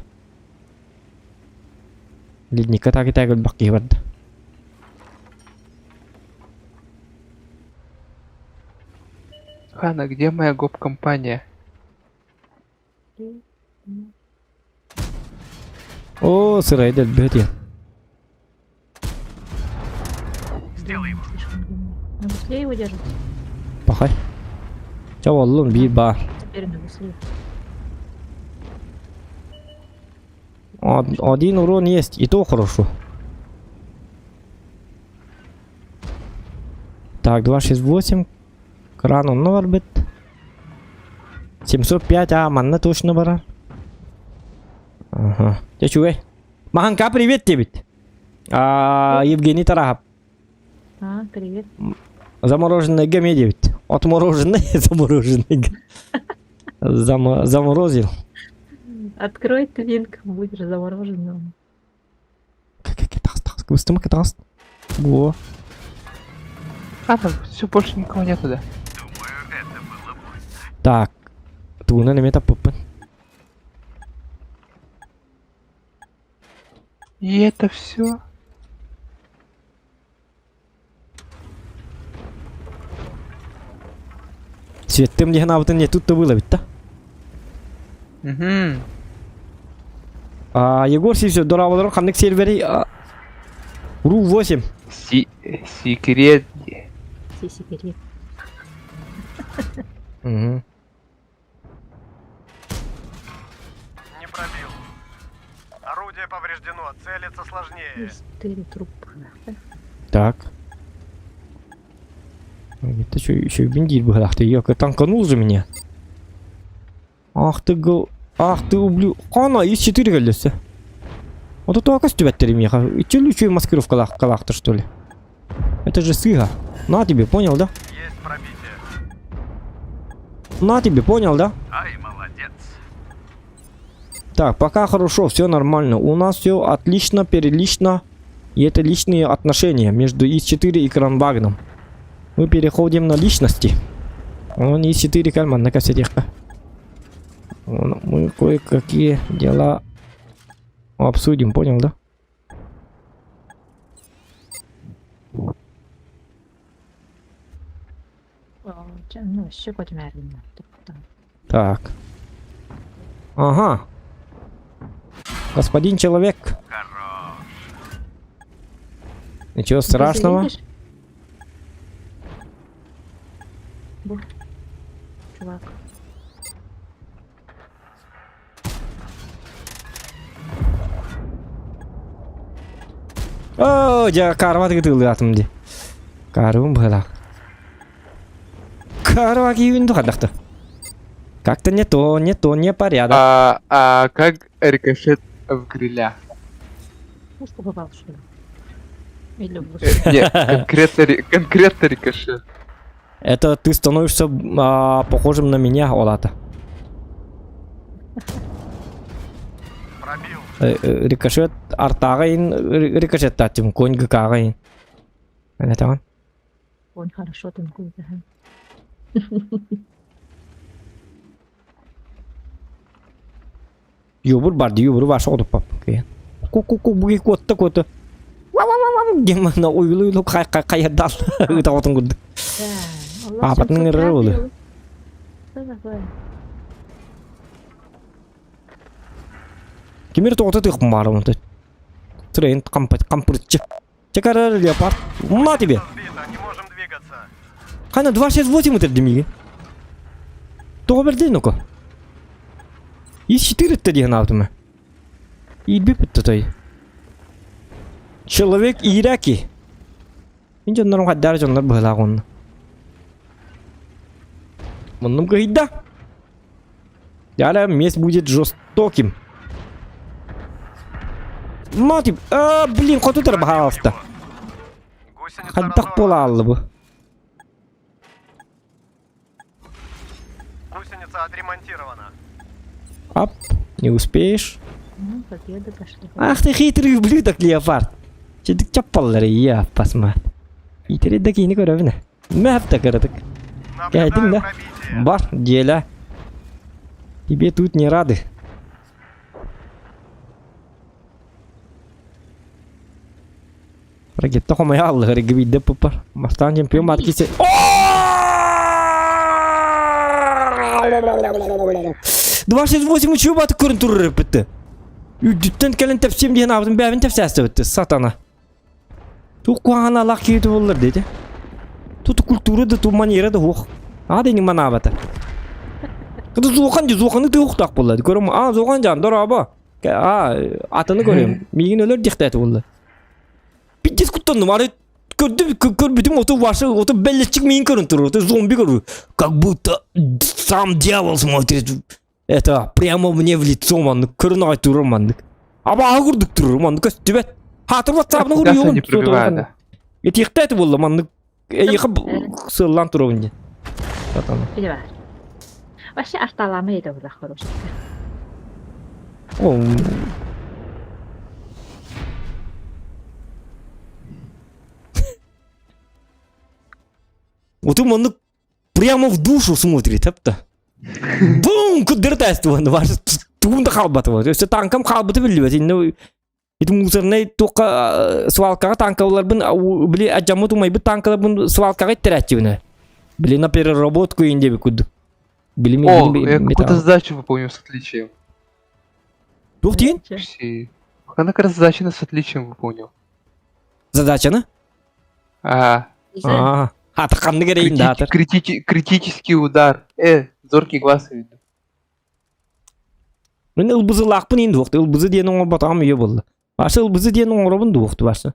Ледника так и так бакки барда. Хана, где моя гоп-компания? О, сырайда элбэт Сделай его. Слишком длинный. На гусле его держит? Пахай. Ча оллун биир баар. Теперь на гусле. Один урон есть, и то хорошо. Так, 268. Кран онно барбыт. 705, а, манна точно барар. Ага. Дьэ үчүгэй. Маһанка привет диэбит. А, Евгений Тарахов. А, привет. Замороженный геме диэбит. Отмороженный, замороженный. Зам, заморозил. Открой твинк, будешь замороженным. Во. А, там все, больше никого нету, да? Думаю, это было больно. Так. Тугунан эмиэ таппыппын. И это все? Светтым диэн аабытын не тут-то было ведь, да? Угу. А, Егор Сивцев, дорабалар ханнык сервери Ру 8. Си секрет. Все секрет. Угу. Не пробил. Орудие повреждено, целиться сложнее. Четыре трупа. Так. Это что, еще бендит был? Ах ты, ёка, танканул же меня. Ах ты, гол... Ах ты, ублю... Ана, из 4 колеса. Вот это костюм меха. И че лучше маскировка калахта, что ли? Это же сыга. На тебе, понял, да? Есть пробитие. На тебе, понял, да? Ай, молодец. Так, пока хорошо, все нормально. У нас все отлично, перелично. И это личные отношения между ИС-4 и Кранвагном. Мы переходим на личности. Он ИС-4 кальман на кассетах. Мы кое-какие дела обсудим, понял, да? Ну, еще хоть Так. Ага. Господин человек. Хорош. Ничего страшного. Чувак. О, дьэ, карма тыгытылыатым дии. Карым быһылаах. Карма киһибин духадахта. Как-то не то, не то, не порядок. А, а как рикошет в гриля? Пушку попал, что ли? Или в Э, Нет, конкретно, конкретно рикошет. Это ты становишься а, похожим на меня, Олата. Пробил. Э, э, Рикошет артағайын, рикошет татим, конь гыкағайын. Әне таған. Он хорошо танкует, ага. Юбур бар, юбур бар, соғдып бап. Ку-ку-ку, буги куотта куотта. Ва-ва-ва-ва, демона уйлу-уйлу қай-қай-қайырдал. Ытағытын күрдік. Да. А, потом 705 роллы. Что такое? Кимир тоҕото тыахпын баар онто. Трейн кампать кампырчы. Чекарар леопард. На тебе. Хана 268 өтөрдү миигин. Тоҕо бэрдэй ну-ка. Ис 4 өттө диэн аабытым. Иирбиппит той. Человек Ираки. Мин дьоннорум хайдаар дьоннор быһылаах онно. Муннум кыһыйда. Яра месть будет жестоким. Мотив. А, блин, хотутар баһаалыста. Хайдах буолааллы бу? Гусеница отремонтирована. Ап, не успеешь. Ну, победа пошла. Ах ты хитрый ублюдок, леопард. Чедик чаппаллары, я посмат. Итери да кини көрөбүнэ. Мэп да кыратык. Кәйтиң да. Бар, дьиэлэ. Тебе тут не рады. Ракетта хомойа аллыгар гибидде пупар. Бастаан чемпион бат кисе. 28 үчү баты көрін турur бітті. Үдүттен кэлэн тэпсиэм диэн аабытын бэйэбин тэпсээстэбитти сатана. Туох куһаҕан алаах киһитэ буоллар диэтэ. Тут культура да ту манера да суох. Аа дени манаабата. Кыды зуохан ди зуоханы тыһуохтаах буолла. Көрөм аа зуохан жан дорообо. Аа атыны көрөм. Миигин өлөр диэхтээти буолла. Пиздец куттанным ары көрдүм көрбүтүм оту ваша оту беллечик миин көрүн турur. Оту зомби көрү. Как будто сам дьявол смотрит. Это прямо мне в лицо маннык көрөн аҕай турар маннык. Абааһы курдук турар маннык көстүбэт. Хаатыр ватсабына Мясо не пробивает, да. Этиэхтээти буолла маннык эйиэхэ сыаллаан турабын диэн. Сатана. Билбэ. Вообще арталаама это было хорошо. О, Вот маннык прямо в душу смотрит, апта. Бум, кудыр тәсті ваш тугун да хаалбаты вот. Өссө танкам хаалбыты биллибэт. Инне ити мусорнай туохха свалкаҕа танкаларбын били адьаммыт умайбыт танкаларбын свалкаҕа иттэрээччибинэ. Били на переработку индеби курдук. Били О, я какую-то задачу выполнил с отличием. Туох диэн? Все. Она как раз задачу с отличием выполнил. Задачаны? А, А, аты ханнык эрэйин даатар. Критический удар. Зоркий глаз видно. Мин ылбызылаахпын иин дуохту. Ылбызы диэн оҥорботоҕум үйэ буолла. Башы ылбызы диэн оҥоробун дуохту башы.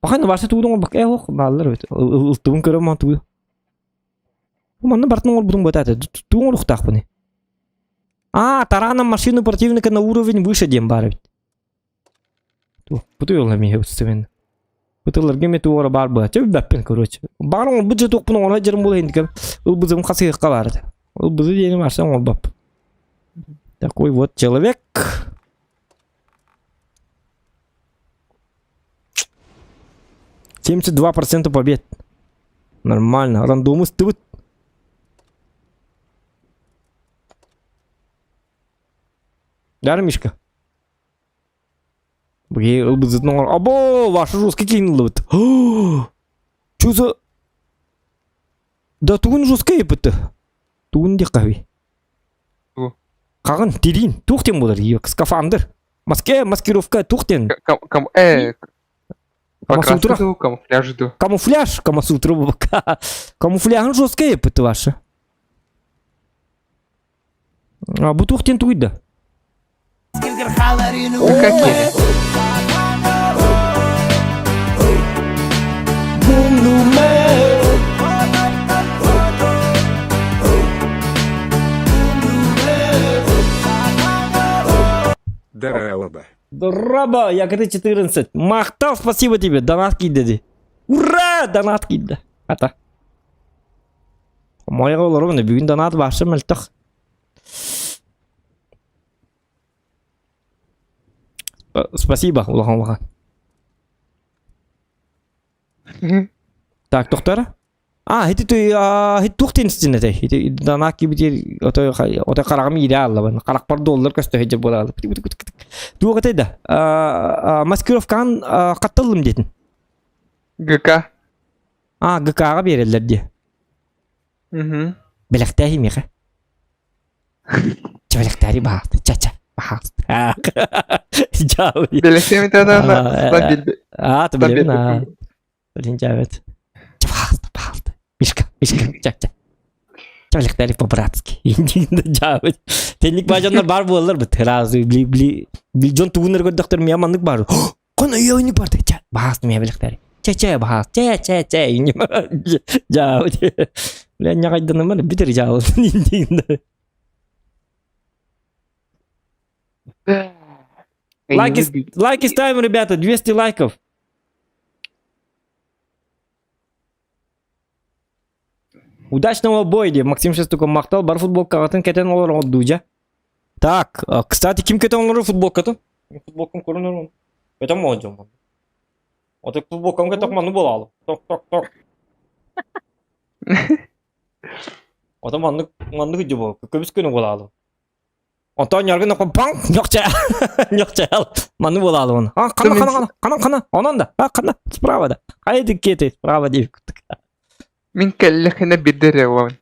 Бахан башы тууду оҥорбок э ох бааллар эбит. Ылтыбын көрөм ман туу. Манна бартын оҥорбутум бытаата. Туу оҥоруохтаахпын. А, тараном машину противника на уровень выше диэн баар эбит. Бутуй ол эмиэ устубен. Бутыларга эмиэ туора баар буолар. Чэ билбэппин короче. Баҕар оҥорбут дьэ туохпун оҥоро сылдьарым буолуо иһин ылбызым хасыһыахха баар этэ. Ылбызы диэни барсан оҥорбоппун. Такой вот человек. 72% побед. Нормально. Рандомы ыстыбыт. Дара, Мишка? Або, ваши жесткий кинулыбыт. Чё за... Да тугун жесткий еппит. Тугун диэххэ Тугу? Хаҕын тириин туох диэн буолар скафандр. Маске, маскировка туох диэн? Камасутра. Камуфляж ду. Камуфляж, Камасутра Камуфляжын жесткий еппит ваша. А бу туох диэн тугуй да? Какие? Даралаба. Дороба, я КТ-14. Махтал, спасибо тебе, донат киирдэ Ура, донат киирдэ. Ата. Мояга олоробун бүгүн донат башы мөлтөх. Спасибо, улахан улахан. Так, доктор. А, ити ити туох тенистин этэй? Ити донат кибитир ото ото хараҕым иирэ ааллабын. Харахпар доллар көстө сылдьар буолаалы. Туох этэй да? Маскировкаҕын хатталлым диэтин. ГК. А, ГК-ҕа биэрэллэр дии. Угу. Бэлэхтээһи миэхэ. Чэ бэлэхтээри баҕаахта. Ча-ча. Паһаалта. Дьаабы. Белесемитана А, ты блин, а. Блин, дьаабыт. Паһаалта, паһаалта. Мишка, Мишка, чак, чак. Чалыктары по-братски. Дьаабыт. Тенник баажаннар бар буоллар бит. Разы бли бли бли дьон тугуннар көрдөхтөр мия маннык бар. Кон өйөөнү барды. Ча, баас мия билэхтэр. Чэ чэ баас. Чэ чэ чэ. Дьаабыт. Бля, ньаҕайданымар бүтэр дьаабыт. Лайки, лайки ставим, ребята, 200 лайков. Удачного боя, деп Максим Шестуков мақтал бар футболкаҕытын кэтэн олороҕут дуу Так, кстати, ким кэтэн олорор футболкатын? Футболкам көрүнэр он. Это молодежь. Вот футболкам кэтэх ману буолаалы. Ток ток ток. Ото маннык маннык идьэ буол. Көбүс күнү буолаалы. Онтон ньоргун окон паң ньохча ньохча манны буолаалы он. А хана хана хана хана хана онон да. А хана справа да. Хайды кети справа дип куттук. Мин кэллэхинэ бирдер ылабын.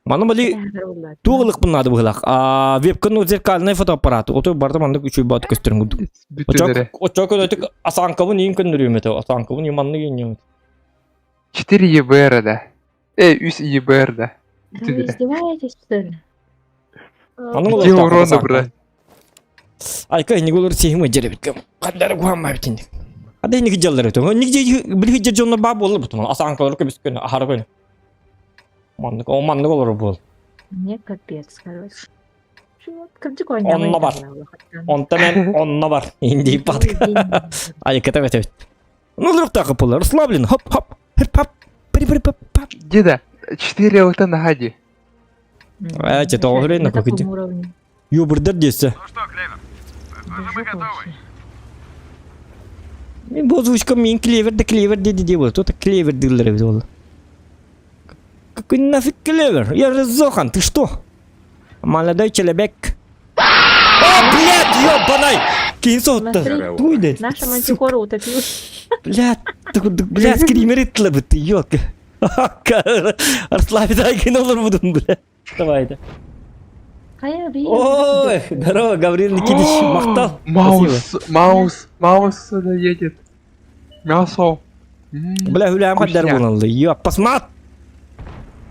Маны бали туох ылыкпын наада быһылаах. А вебкан ну зеркальный фотоаппарат. Ото барда маннык үчүй баат көстөрүн курдук. Бүтүнэрэ. Очо көдөтүк асанкабын иин көннөрүөм этэ. Асанкабын маннык иин 4 ЕБР да. Э, 3 ЕБР да. Да вы издеваетесь, что ли? Аны Где урона, брат? Айка инник олор сиһим ыдьар Хандары куһамма битинник. Ада инник дьаллар өтө. Ник били хиджер дьоннор баа буолар бутун. Асанкалар көбүс көнө ахара көнө. Маннык о маннык олор буол. Мне капец, короче. Кырдьык Онно бар. Онтон эн онно бар. Инди пат. Айката бетебит. Ну луктака пулар. Расслаблен. Хоп хоп. Хип хоп. При при пап пап. Деда, 4 ЛТ на хади. Э, че тоҕо На на каком уровне? Юбырдар десе. Ну что, Клевер, похоже, мы готовы. Мин бу озвучка мин клевер да клевер диди дии буолла. Тута клевер дииллэр эбит буолла. Какой нафиг клевер? Я же Зохан, ты что? Молодой человек. О, блядь, ёбаный! Киһи соһутта. Смотри, Туй да. Наша мантикора утопилась. Блядь, блядь, скример ыттылабыт, ёлка. Арславит айгын олорбутун, бля. Давай это. Ой, здорово, Гаврил Никитич, махтал. Маус, маус, маус сюда едет. Мясо. Бля, хүлэм хаддар буолаллы. Йо, посмат!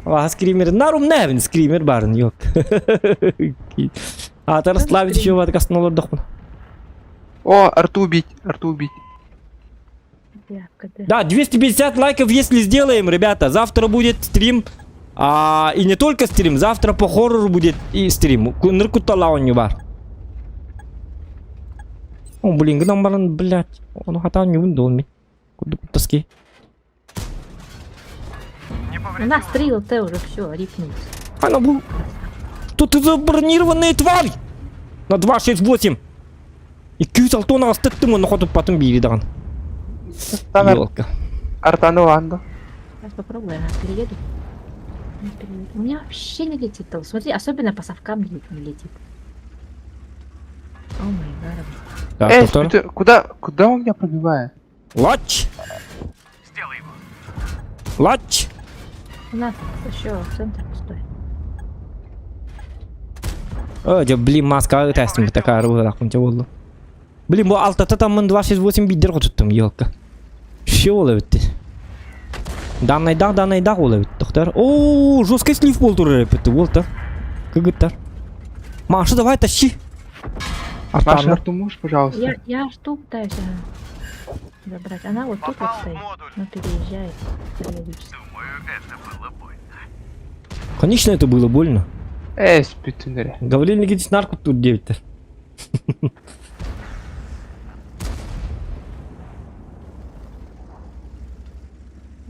Ва, скример, нарум нэвин скример барын, yok. Атар Славич еще ваткасын олордохпун. О, арту убить, арту убить. Да, 250 лайков, если сделаем, ребята. Завтра будет стрим. А, и не только стрим, завтра по хоррору будет и стрим. Ныркутталаонню бар. О, блин, гынан баран, блядь. Ону хатаан ньюбун дуон мин. Курдук тоски. У нас 3 ЛТ уже все, рипнулись. Она был... Тут ты забронированная тварь! На 268. И күүс алтон астыттым, он хоту потом бири даҕан. Елка. Артану Андо. Сейчас попробую, я перееду. У меня вообще не летит. Смотри, особенно по совкам не летит. О май гад. Эй, ты, куда, куда он меня пробивает? Лач! Сделай его. Лач! У нас еще центр пустой. О, дьэ, блин, маска тестим такая рулахпын буолла. Блин, бу алтата таммын 268 бидер хотуттум, елка. Все ол эбитти. Даннайдах, даннайдах ол эбит, тохтар. О, жесткий слив бол турар эбитти, болта. Кыгыттар. Маша, давай тащи. Маша, арту можешь, пожалуйста? Я, я арту пытаюсь ага, забрать. Она вот тут вот стоит, но переезжает периодически. Думаю, это было больно. Конечно, это было больно. Эй, спитунери. Гаврил Никитич нарку тут девять-то.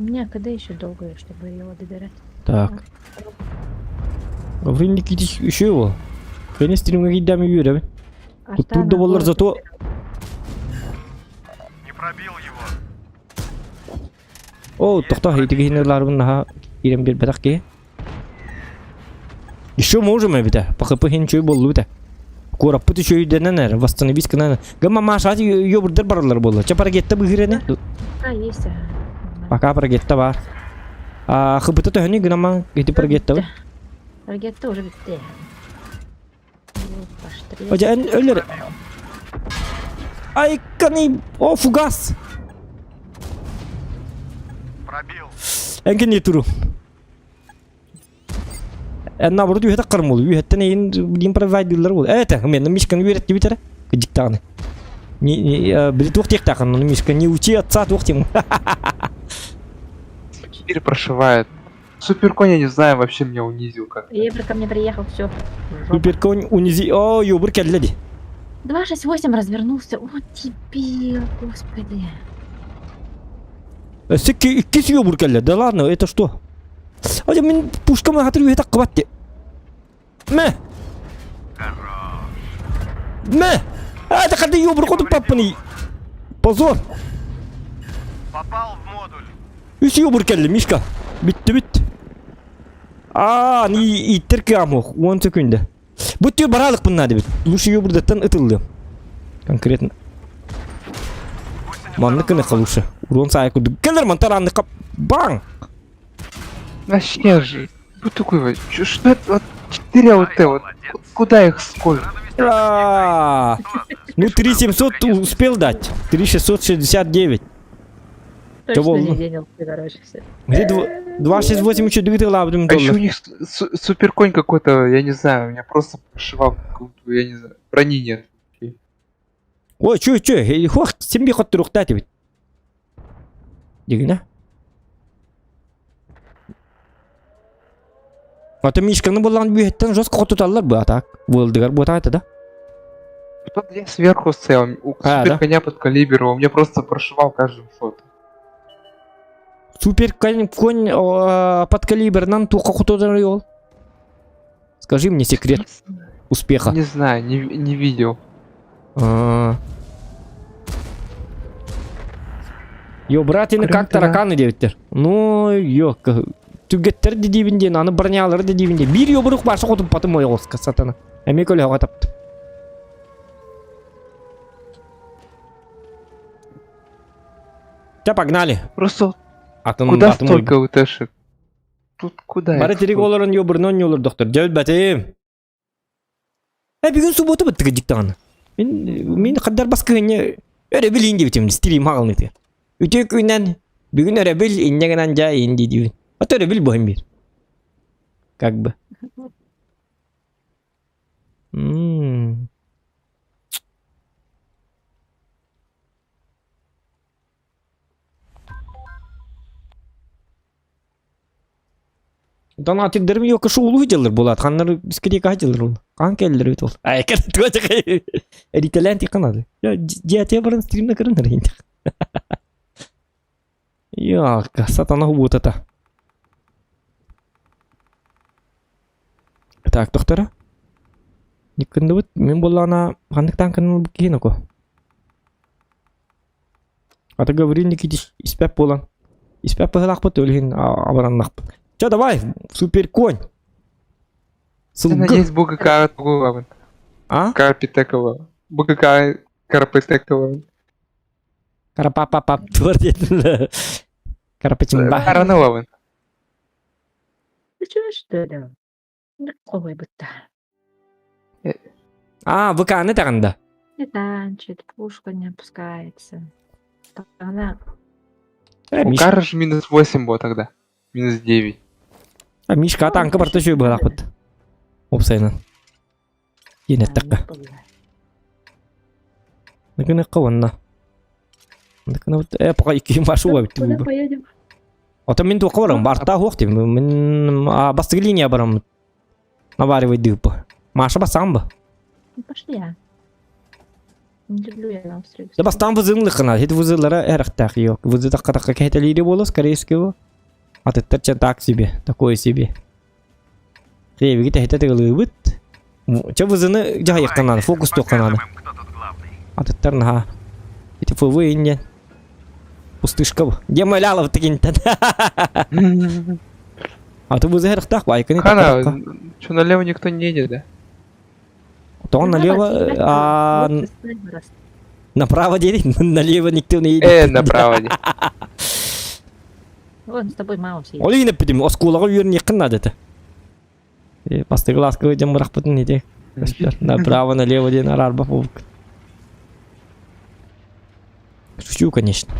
У меня КД еще долго, чтобы его добирать. Так. Гаврил Никитич еще его. Кэнис стримҥа киирдэм үөрэбин. Куттуур да буоллар зато Не пробил его. О, тохтоо ити киһини ылаарбын наһаа киирэн биэрбэтэх киһи. Еще можем эбитэ. ПХП иһин үчүгэй буоллубут ээ. Куораппыт үчүгэйдэнэн эрэ, восстановить гынан. Гымма Маша ёбурдар бараллар буолла. Чэ парагетта быһыыр ини. Пока есть, ага. Пока парагетта баар. А хыбыта төһөнүй гынама ити парагетта Парагетта уже битте. Опа. Ожа эн өлөр. Айканы о фугас. Пробил. Энкини туру. Эн наоборот үһэ таххарым ол. Үһэттэн эйин дин провайдерлар ол. Это мен мишканы үөрэттибит эрэ. Кыдьыктаҕына. Не не били туох диэхтээхин, ну Мишка не учи отца туох диэн. Теперь прошивает. Суперконь, я не знаю, вообще меня унизил как. Евро ко мне приехал, все. Суперконь унизи... О, ёбур кэллэ ди. 268 развернулся. О, дебил, господи. Өссө иккис ёбур кэллэ. Да ладно, это что? Ой, мин пушкам хатыр үһэ таккыбат ди. Мэ! Мэ! А, это хады ёбур хоту паппыны. Позор! Попал в модуль. Үс ёбур кэллэ, Мишка. Бүтті бүт. Аа, ни иттер кыамох, 10 секунда. Бу түр баралык бунна дебит. Лучше ёбурдаттан ытылды. Конкретно. Маннык кыныха лучше. Урон саай курдук. Келер мантар анныкка баң! Вообще же, ну такой вот, что это, вот 4 АУТ, вот куда их сколько? А, Ну 3700 успел дать. 3669. Точно не денел, короче, все. Где 268 еще двигатель лабдым А еще у них суперконь какой-то, я не знаю, меня просто прошивал какую-то, я не знаю, брони нет. Ой, чё, чё, хох, симби хот турухта тебе. Дигина. Ата Мишканы буллан бүйеттен жестко хотуталлар бу атак. Вылдыгар бу это да? Кто-то я сверху стоял, у А, да? супер коня под калибр, он меня просто прошивал каждым шотом. Супер конь, конь э, под калибрынан туха хотудар ол. Скажи мне секрет успеха. Не знаю, не, не видел. А. Йо, братины как тараканы диэбиттэр. Ну, йо, түгэттэр да диибин диэн, аны бронялары да диибин диэн. Биир йобурук баша хотуппатым ойоҕоска сатана. Эмиэ көлөһөҕө таптым. Ча, погнали. Просто Атын, куда атын столько УТшек? Тут куда Бары их тирик столько? олорон йобурунан йолор доктор. Дьэ өлбэтим. Э, бүгүн суббота быттыгы диктаҕына. Мин мин хаддар баскыһынньа өрөбүл иин диэбитим стрим хаҕылныты. Үтүө күннэн бүгүн өрөбүл инньэ гынан дьа иин дии диибин. Ото өрөбүл буһан биир. Как бы. М. Донатирдерим yok шоулуу дьыллар буолаат ханнар дискотека дьыллар ол хаан кэллэр эбит ол айкар эритэлээн тикканады дьиэтэ баран стримна көрөнөр интих Яка сатана хубутата Так, доктора Никкындыбыт мен буоллаҕына ханнык таанканы киһин око Ата Гаврил Никитич испэп буолан. Испэп быһылаахпыт ол иһин абараннахпыт. Чэ, давай, супер конь. Я надеюсь, БГК тугу А? Карпитекова. БГК Карпитекова. Карапапапап туар диэтин. Карапачымба. Каранылабын. Ты чего, что ли? Ой, будто. А, ВК-ны таҕында. Не танчит, пушка не опускается. Она... Э, У Миш... Кара же минус 8 было тогда. Минус 9. А, Мишка танка барта үчүгэй быһалаахпыт. Уопсайынан. Диэн эттэххэ. Накыныкка уонна. Накына э пока икки машу Куда бит. поедем? Ото мин туохха барам, барта хуох тим. Мин бастыгы линия барам. Наваривай дыпа. Маша басам ба. Ну, пошли я. Не люблю я на острове. Да бастан вызынлыхына, хит вызылара эрахтах yok. Вызы такка такка кехетелири боло, скорее всего. Атыттар ча так себе, такое себе. Хебиги тэхите тыгылыбыт. Ча вызыны жахайыктан фокус туохха Кто тут главный? Атыттар наха. Ити ФВ иннен. Пустышка бу. Демалялов тегинтен. А ты вызы эрахтах байкыны Хана, что налево никто не едет, да? То он налево, а направо делит, налево никто не едет. Э, направо. не. Вон с тобой мама все. Ол ине пидим, оскулага үйөрүн якын надо это. Э, бастыгы ласкы дем бырахпытын ити. Көстөр. Направо, налево диэн араарбах буолбуккун. Шучу, конечно.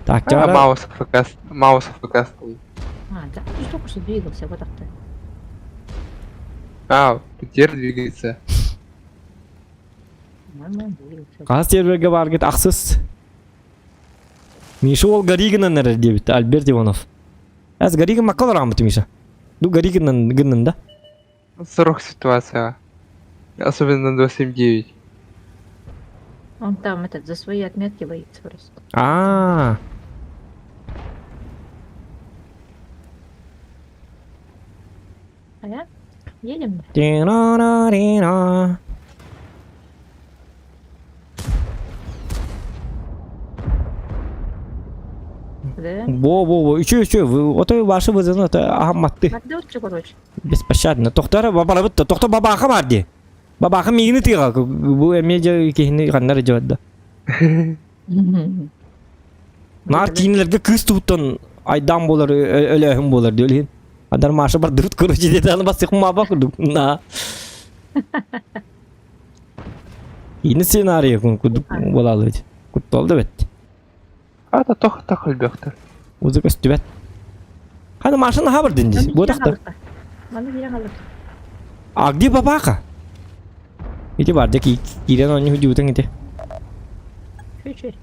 Так, А, чара... Маус АФК, Маус АФК стоит. А, да, ты только что двигался, вот так-то. А, теперь двигается. По-моему, он двигался. Хас серверге баргыт ахсыс. Миша ол Гаригынан эрэр диэбит Альберт Иванов. Эс Гариган макка олораммыт Миша. Ду Гаригынан гыннын да? 40 ситуация. Особенно на 2.7.9. Он там этот за свои отметки боится просто. А. А я? Едем? Тина-на-рина. Да. Во-во-во, үчү үчү, ото ваши вызывны, это ахамматты. Отдурчу, короче. Беспощадно. Тохтор бабарабыт, тохтор бабаха бар ди. Бабаха миигини тыга, бу эмиэ дьэ киһини ханнар дьэ да. Наар киинилэргэ кыыс туһуттан айдаан буолар, өлөөһүн буолар диэ илин. Адар Маша бардыбыт короче диэти аны бассык маба курдук. На. Киини сценарий курдук буолалыбыт. Куттал да бэт. Ата тох тох өлбөхтөр. Узы көстүбэт. Ханы Машаны хабырдын дии. Буотахта. Маны киирэн халык. А где бабаха? Ити бар дьэ киирэн оонньуу дьуутаҥ ити. Чү-чү.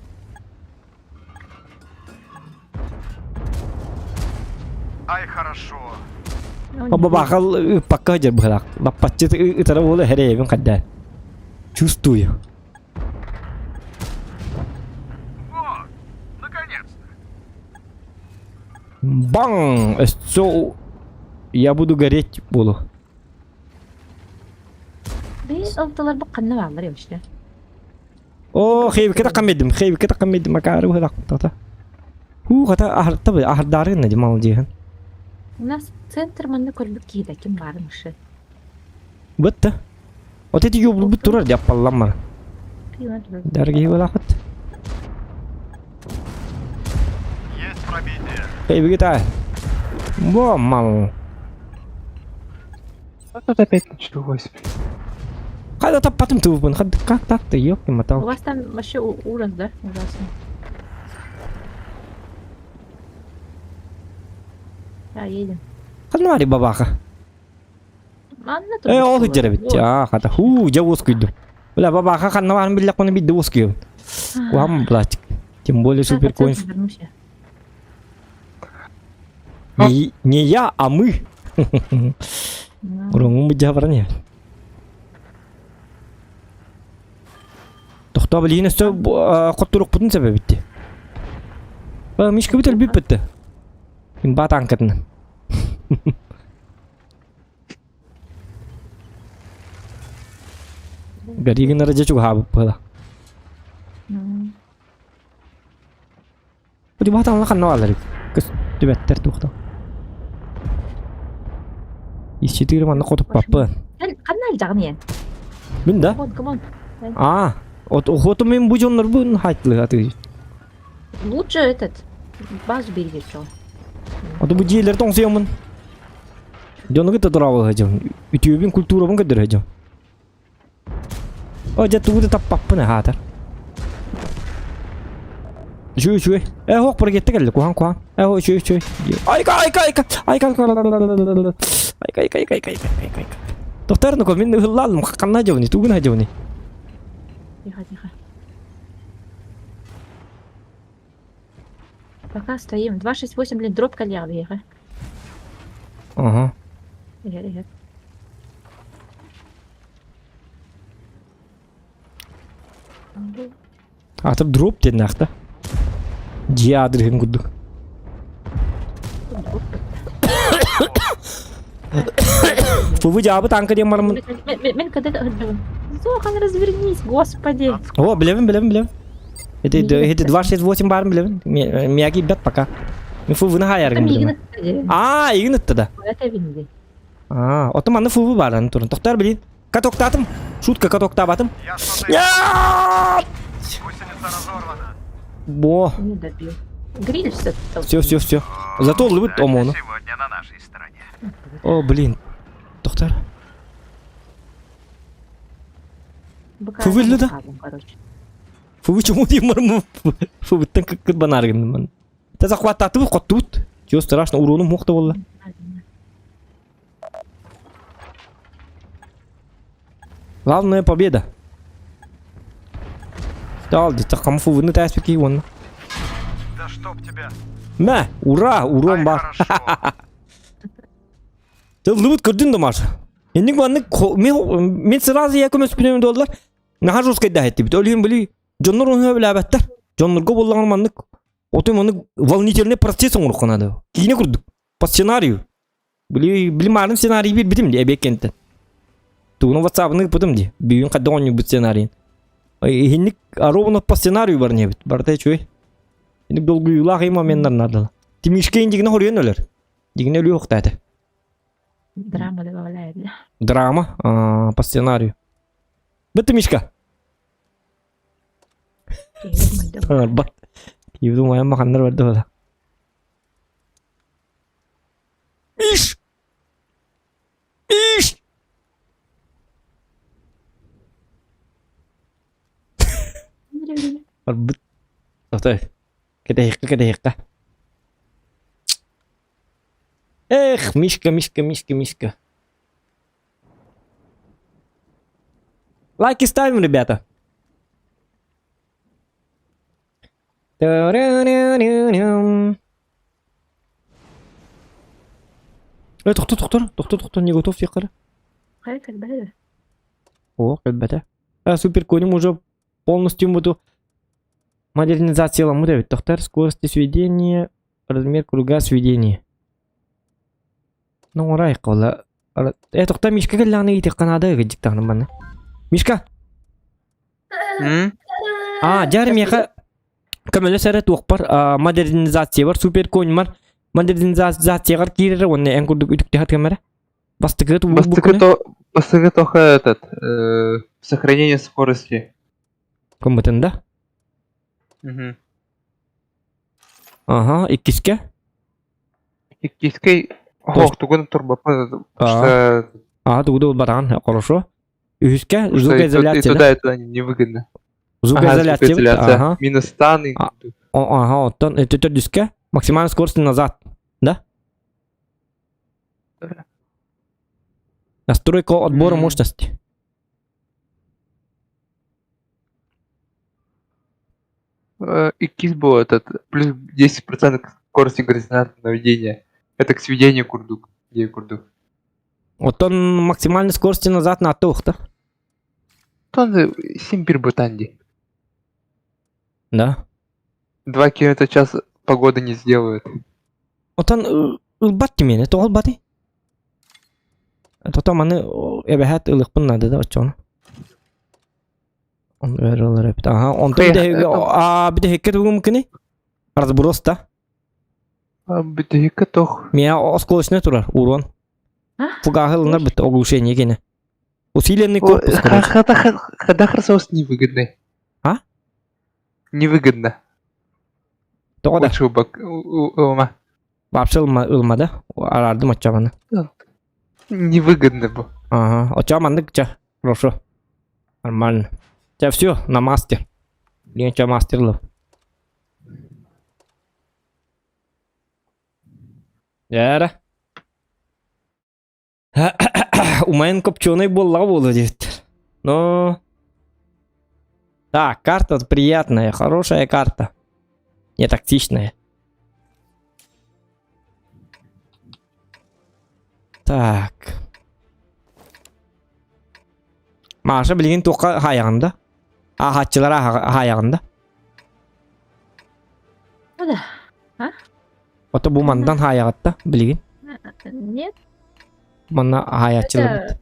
Ай, хорошо. Бабаха ыппакка сылдьар быһалаах. Лаппаччы ытара буола эрэйэбин хайдаа. Чувствую. Вот, наконец-то. Баң! Өссө я буду гореть буолу. Бэйи алталарбыт ханна бааллар эбишлэ. Оо, хейбикке таххан биэрдим, хейбикке таххан биэрдим, акаары быһылаах тата. Хуу, хата аһарта аһардаары гынна дии молодеһын. У нас центр манна көрбүт киһитэ ким баарын ышы. Бытта. Вот эти юбулбут турар дии аппалламмар. Дорогие былаахыт. Есть пробитие. Хейбиги тай. Во, мал. А тут опять началось. Хайда таппатым тубун. Как так-то, ёпки У мотал. вас там вообще ужас, да? Ужасный. Да, едем. Ханнари бабаха. Манна Э, ол сылдьар эбит. Аа, хата. Хуу, дьэ уоскуйдум. Бля, бабаха ханна баарын биллэхпинэ биирдэ уоскуйабын. Куһаҕан пластик. Тем более суперконь. Не, не я, а мы. Уруҥун быдьаһа баран иһэр. Тохтоо билигин өссө хотторукпутун сөп эбит дии. Мишкабыт өлбүппүт Имба танкатынан. Гаригин дьэ чугаһаабыт быһыла. Бу ханна бааллар көстүбэттэр туохта. Исчитири манна хотуппаппын. Ханна илдьэҕин ийэн? Мин да? Come on, come on. Аа, от охоту мин бу дьоннорбун хайтылы атыы. Лучше этот базу бери чё. Ото бу дьиэлэр тоҥсуйаммын. Дьону кытта тураабыл сылдьабын. Үтүөбүн культурабын көрдөрө сылдьабын. О, дьэ тугу да таппаппын аһаатар. Үчүгэй, үчүгэй. Э, ох, прогетте кэллэ, куһаҕан, куһаҕан. Э, үчүгэй, үчүгэй. Айка, айка, айка, айка, айка, айка, айка, айка, айка, айка, айка. Тохтор, ну мин ыһыллаалым, ханна дьабыный, тугун дьабыный. Тихо, тихо. Пока стоим. 268, блин, дроп кальян, Ага. Иһэр, иһэр. Атып дроп диэн да. Дьиэ аадырыһын курдук. Дроп. Фу, дьаабы танка диэн бараммын. Мин когда Зохан, развернись, господи. О, билэбин, билэбин, билэбин. Это, это 268 баарын билэбин. Мияги бет пока. Мин фу, выны хаяргын Мигин билэбин. Аа, игин ытта да. Это винди. Аа, оту манны фу баарын турун. Тохтор билин. Катоктаатым. Шутка катоктаабатым. Я что-то... Нет! Гусеница разорвана. Бо. Не добил. Гриль все Все, все, все. Зато улыбыт омону. Сегодня на нашей стороне. О, блин. Доктор. Фу да? Фу чему дим Фу буттан кыт банаргын. Та захваттатыбыт хоттубут. Чего страшно, урону мохта болла. Главная победа. Дал, такам фу, тәспеки он. Да чтоб тебя. Мә, ура, урон Ай, бар. хорошо. Тыллыбыт көрдүн да Маша. Инник маннык мен сразу я көмөс күнөм доллар. Наха жесткий да этти. Өлүм били дьоннор ону билээбэттэр. Дьоннорго буоллаҕына маннык оту маннык волнительный процесс оҥоруохха наада. Киинэ курдук. По сценарию. Били били маарым сценарий биэрбитим дии эбиэт кэнниттэн. Тугуну ватсабыны ыыппытым дии. Бүгүн хайдах оонньуйбут сценарийын. Иһинник ровно по сценарию баран иһэбит. Барыта үчүгэй. Инник долгуйуулаах и моменнар наадалар. Тимишке индигинэ хоруйан өлөр. Дигинэ өлүө охтаата. Драма добавляет, да? Драма а, по сценарию. Бытты Мишка. Бат. Киевду моя маханнар барды бала. Миш! Миш! Барбыт. Тоқтай. Кэтэһиэххэ, кэтэһиэххэ. Эх, Мишка, Мишка, Мишка, Мишка. Лайки ставим, ребята. Э, тохто, тохтор, тохто, тохто, не готов тиэххэ. Хайа кэлбэтэ. О, кэлбэтэ. А, супер конем уже полностью буду модернизацияламмыт эбит. Тохтар скорости сведения, размер круга сведения. Ну, урай кола. Э, тохта Мишка кэллэҕинэ иитиэххэ наада ыгыдьыктаҕына манна. Мишка! М? А, дьэ миэхэ көмөлөс эрэ туохпар модернизациябар супер коньмар модернизацияҕар киирэрэ уонна эн курдук үтүктэһэ кэмэрэ бастакы Бастакы то бастакы тоха этот сохранение скорости. Кыммытын да? Мгм. Ага, иккискэ? Иккискэй То есть- тугун турбаппын, А. что А, тугу да булбатаҕын, хорошо. Үһүскэ что и звукоизоляция, да? туда, и туда невыгодно. Ага, Звукоизоляция. звукоизоляция. Ага. Минус стан и А. О, ага, оттон төрдүскэ максимальная скорость назад, да? Да. Настройка отбора М. мощности. Иккис был этот, плюс 10% к скорости горизонтального наведения. Это к сведению курдук. Где курдук? Оттон максимальной скорости назад на туохта. Тон симпир бутанди. Да. 2 километра в час погода не сделают. Оттон ылбат тимиэнэ, тоҕо ылбатый? Тото маны эбэһээт ылыахпын наада да оччоҕуна. Ылар эбит. Аха, онтон а бүтэһиккэ тугум кини? Разброс да? Бүтэһиккэ тох. Миа осколочный турар урон. Фугаһы ылынар бит оглушение гене. Усиленный корпус, короче. Хадахар соус невыгодный. А? Невыгодно. Тоҕо да? Лучше ылма. Вообще ылма, ылма да? Арардым оччоҕуна. Невыгодно бу. Ага, оччоҕо маннык ча. Хорошо. Нормально. Ча все, на мастер. Блин, ча мастерлов. Яра. Умайын копченый буоллаҕа буолуо диэбиттэр. Но... Так, карта приятная, хорошая карта. Не тактичная. Так. Маша билигин туохха хаайаҕын да? Ааһааччылар хаайаҕын да? Да. А? Ото бу мандан хаайаҕатта билигин? Нет. Манна хаайааччылар.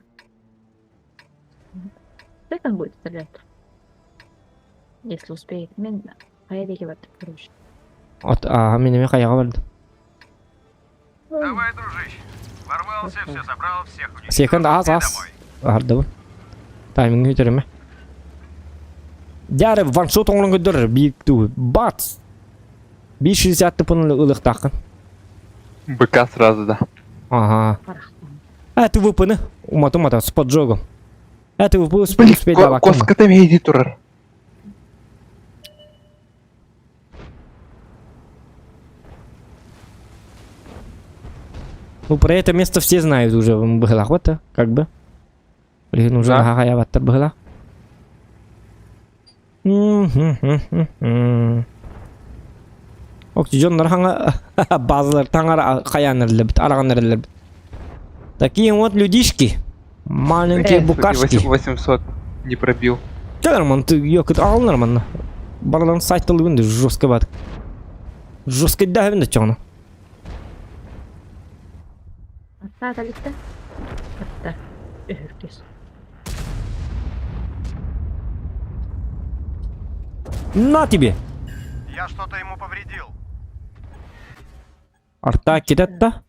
Это... он будет стрелять. Если успеет. Мен хайа диэки бардым, короче. От, а, мин эмиэ хайаҕа бардым. Давай, дружище. Ворвался, все собрал, всех уничтожил. Секунд, аз, и аз. домой. Аһардыбын. Таймингы үтөрүмэ. Дьэ, ваншот оҥорон көрдөр биир туу. Бац! 560 тыпын ылыахтааххын. БК сразу, да. Ага. А, ты ВПН. Умата-умата, с поджогом. Это вы успели Коската мейди турар. Ну, про это место все знают уже, быһылах как бы. Блин, уже да. хаябаттар быһылах. Оксижоннар хаҥа базалар таҥара хайаан эрэллэрбит, араҕан эрэллэрбит. Такие вот людишки. Маленькие букашки. 800 не пробил. Да нормально, ты ёкот ал нормально. Бардан сайт алыбын жестко бат. Жестко да да чоно. Атта аталыкта. Атта. Өһүркес. На тебе! Я что-то ему повредил. Арта кидатта.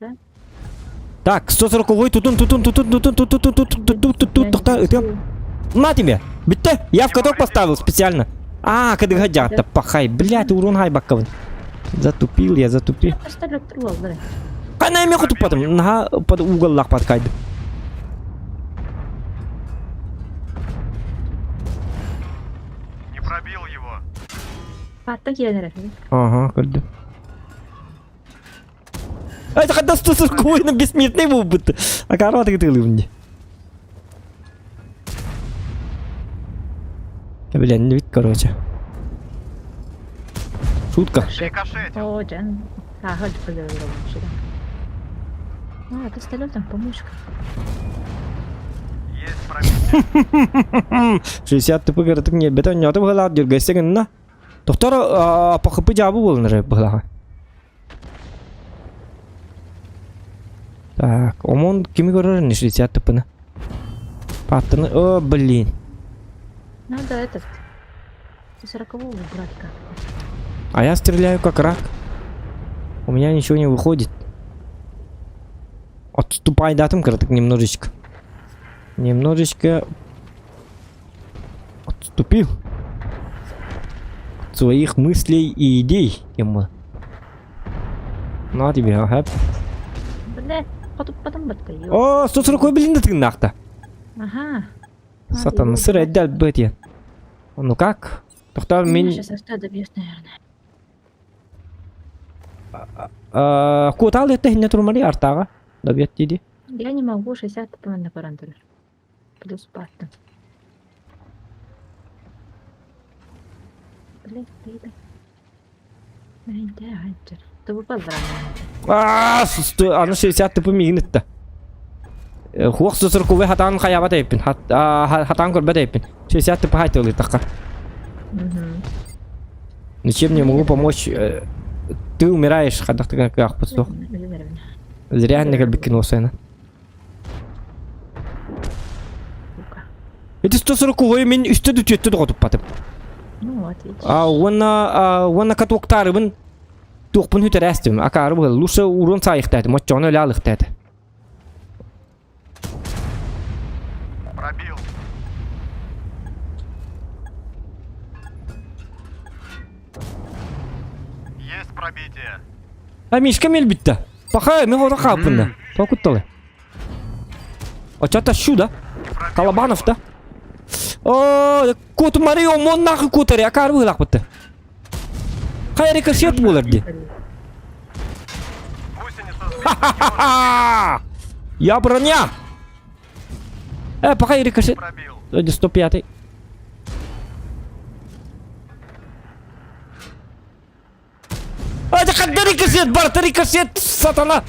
Так, 140 тутун тутун тутун тутун тутун тутун тутун тутун тохта ытым. На тебе! Битте! Я в каток поставил специально. А, кадыга дьаатта пахай, блядь, урон хай баккабын. Затупил я, затупил. Хана эми хотуппатым. Наха под уголлах подкайды. Не пробил его. Паттан киирэн эрэр. Ага, көрдүм. Это когда 140 бессмертный был будто. А корова ты ты Бля, не вид, короче. Шутка. Рикошетил. О, Джен. А, А, пистолетом помощка. Есть пробитие. 60 тупы говорит, мне бетон не отбыла, дергайся, на. Доктор, по хп жабы болын была. Так, омон кими көрөр не 60 тупыны. Паттыны, о, блин. Надо этот... 40-го убрать как-то. А я стреляю как рак. У меня ничего не выходит. Отступай, да, там так немножечко. Немножечко отступил от своих мыслей и идей. Ему. На тебе, ага. Бля, потом потом О, 140 блин, да ты нахта. Ага. Сатан, сыр отдал бэти. Ну как? Доктор, меня... Сейчас я добьешь, наверное. Кутал это не турмали артага. Добьет диди. Я не могу 60 на парантуре. Плюс парта. Блять, ты Аа, аны 60 тыпы миигин Хуох сосоркубы хатаан хайаба тэйпин. Хатаан көрбө тэйпин. 60 тыпы хайтылытакка. Ничем не могу помочь. Ты умираешь, хадах ты как подсох. Зря не кэлбиккин уосайна. Ити 140 мин үстэ дүтүөттү доҕотуппатым. Ну вот, видишь. А уонна уонна катуктарыбын туохпун хүтэрээстим. Акаары быһыл. Лучше урон саайыхтаатым. Оччоҕуна өлө алыхтааты. Пробил. Есть пробитие. А Мишка мельбитте. Паха, мен ора хааппында. Токутталы. Очата шу да. Колобанов да. О, кот Марио мон нахуй кутари, акар быһылах бытты. Хайа рикошет булар ди. Гусеница сбита. Не может Я броня! Э, пока рикошет. Пробил. 105. А, это когда рикошет, Барт, рикошет, сатана!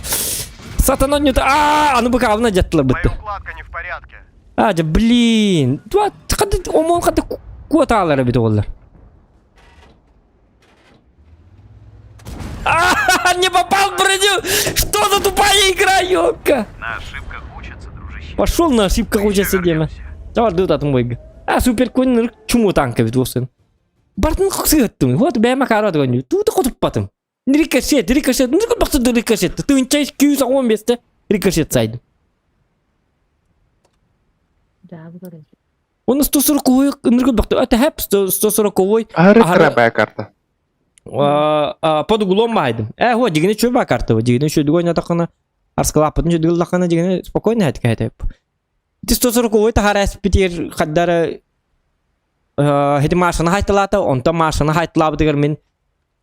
Сатана не... А, аны быкабына жаттылар Моя бытты. укладка не в порядке. А, да блин. Туа, хады, омон хады куотаалар бит олар. А, не попал в броню! Что за тупая игра, ёлка? На ошибках учатся, дружище. Пошел на ошибках учатся, Дима. Давай, ду татым бойга. А, супер конь чуму танка бит болсын. Бартын сыгыттым. Вот бәйме карады гоню. Туты котуппатым. Рикошет, рикошет. Ну, баксы рикошет. Тынчай 215-те рикошет сайдым. Да, говорю. Он 140-й, ныргы бакты. Это хэп 140-й. Ары Ары- крабая карта. Под углом байдым. Э, вот, дигини чуба карта, дигини чуй дугой натакына. Арскалапытын чуй дыллакына дигини спокойно хәт кәйтеп. Ити 140 таһара эспитир хаддара хити машина хайталаата, онтон машина хайталаабытыгар мин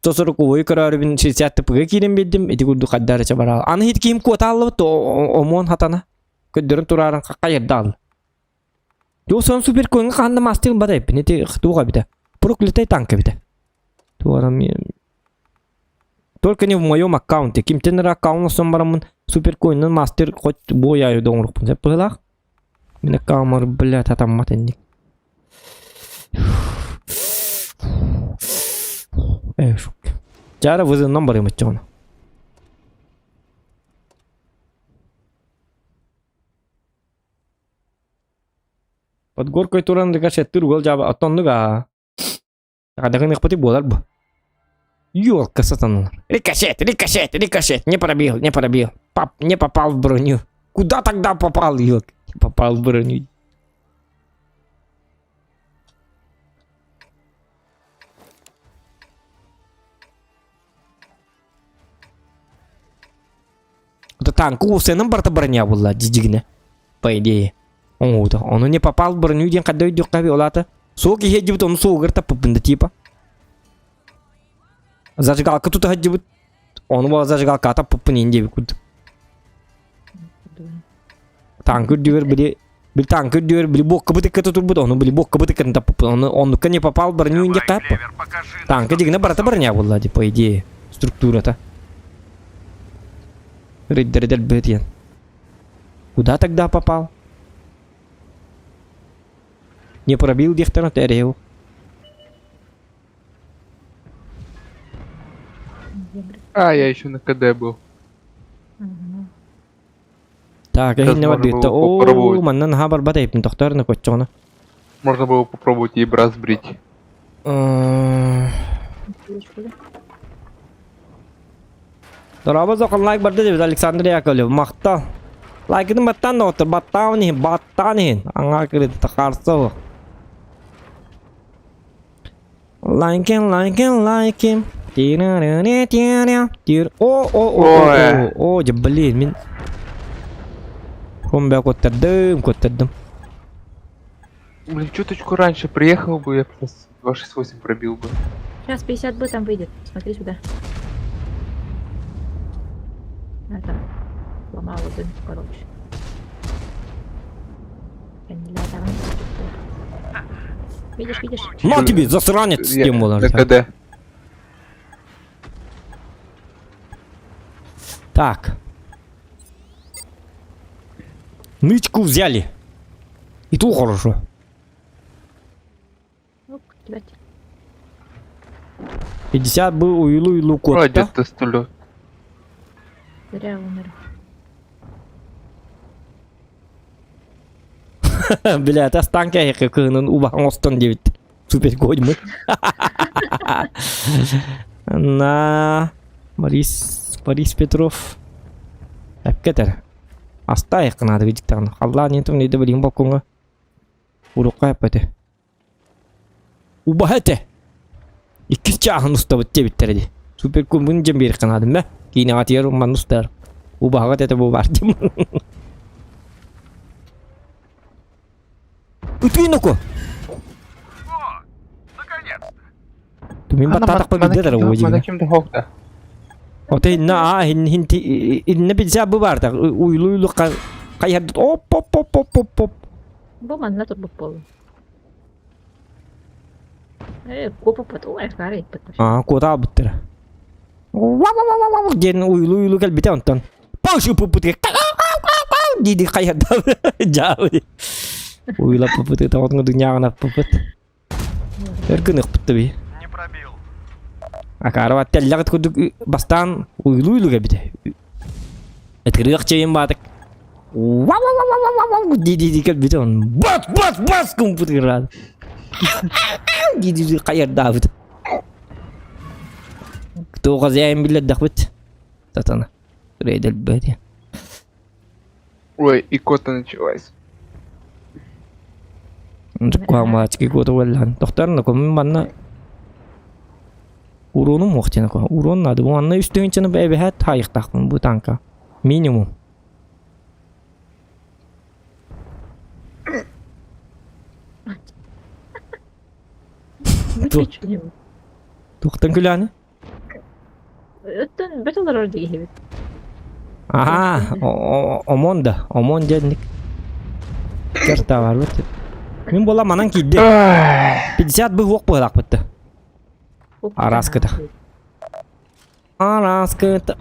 140 көрөөрүбүн 60 ТП-га киирэн биэрдим, ити курдук хаддара чабара. Аны хит киим куотааллыбыт, омуон хатана. Көддөрөн турааран хайырдаал. Сон супер көҥү хаһан да мастыгын бата эппин, ити туох эбитэ. Проклятый танк эбитэ. Туорам Только не в моем аккаунте. Кимтен эрэ аккаунт осон бараммын суперкоиннан мастер хоть буойаайы да оҥорукпун сөп быһыылаах. Мин аккаунмар блядь атаммат инник. Э, шук. Жара вызывынан барыым оччоҕуна. Под горкой туран рикошеттир угол жаба оттоннук аа. Адаҕыныахпыты буолар бу. Ёлка сатаналар. Рикошет, рикошет, рикошет. Не пробил, не пробил. Пап, не попал в броню. Куда тогда попал, ёлка? Не попал в броню. Это танк уусенын барта броня буолла дьигинэ. По идее. Оҥоһута. Ону не попал в броню диэн хадда өйдүөххэ эбит ол аата. Суох киһи дьибит ону суоҕугар таппыппын да типа. Зажигалка тута сылдьыбыт. Ону буола зажигалка таппыппын иин диэбит курдук. Танк үрдүгэр били били танк үрдүгэр били буоккабыт ыкката турбут, ону били буоккабыт ыккатын таппыппын. Ону оннукка не попал в броню диэххэ аппа. Клевер, покажи нам, Танка что дьигинэ ты барыта способен. броня буолла ди, по идее, структурата. Рейдер дэлбэт Куда тогда попал? Не пробил диэхтэрин эрэйу. А, я еще на КД был. Мгм. Так, Сейчас эһинне можно бардыытта. было Оо, попробовать. манна наһаа барбат эйпин тохтор на коччоҕуна. Можно было попробовать и брат сбрить. Э, Дорообо зохон лайк барда дебит Александр Яковлев. Махтал. Лайкын баттан да отыр. Баттаан иһин, баттаан иһин. Аңаа кырыт харса Лайкин, лайкин, лайкин. Тир. О, о, о, о, о, о, блин, мин. Хомбя көттөрдүм, көттөрдүм. Блин, чуточку раньше приехал бы, я просто 268 пробил бы. Сейчас 50 Б там выйдет. Смотри сюда. Это сломала дым, короче. Видишь, видишь? На тебе, засранец, с кем На КД. Так. Нычку взяли. И то хорошо. 50 был уйлу уйлу кот. Где-то столет. Зря умер. Бля, это станка кыһынын убаһан оҥостон диэбит. Супер мы. На Борис Борис Петров. Эпкетер. Астайық надо видик тағын. Алла не там не билин балконга. Урукка эппете. Убаһа этэ. Иккис чааһын устабыт диэбиттэрэ дии. Супер кумбун дьэн биэриэххэ наадым бэ. Киинэҕэ манна устар. Убаһаҕыт этэ бу баар дим. Ытыы ноко! О, наконец-то! Мин баттаатахпа билдэ дара Мана ким да хоқта. Ота инна аа хин хин инна билсэ бу баарта уйлу уйлу хайһардыт оп оп оп оп оп оп Бу манна турбут буоллум. Э, куопаппыт, ой, бары иппит. Аа куотаабыттара. Диэн уйлу уйлу кэлбитэ онтон. Пашу пуппут диди хайһардаа жаабы. Уйлаппыт тоҕотуҥа дуньяҕынаппыт. Өр гыныахпыт би. Не пробил. Акаарабат тэллэҕит курдук бастаан уйлуу-уйлуу кэлбитэ. Этирыах чэйин баатык дии-дии кэлбитэ он бас бас бас гымпыт ыраад дии-дии хайардаабыт. Кто хозяин билэрдэхпит сатана. Рейдельбэти. Ой, икота началась. Куамаачки куота уоллаан. Тохторно ком манна урону муохтина ко. Урон надо. Манна үстүнчаны бэбэһэт хайыктахпын бу танка. Минимум. Выпей что-нибудь. Туохтан күлэҕиний? Оттон бэт олорор диэһибит. Аа, ОМОН да, ОМОН диэнник. Кертаварбыт. Мин буола манан киирдим. 50 быһуох быһалаахпыт да. Араскыта. Араскыта.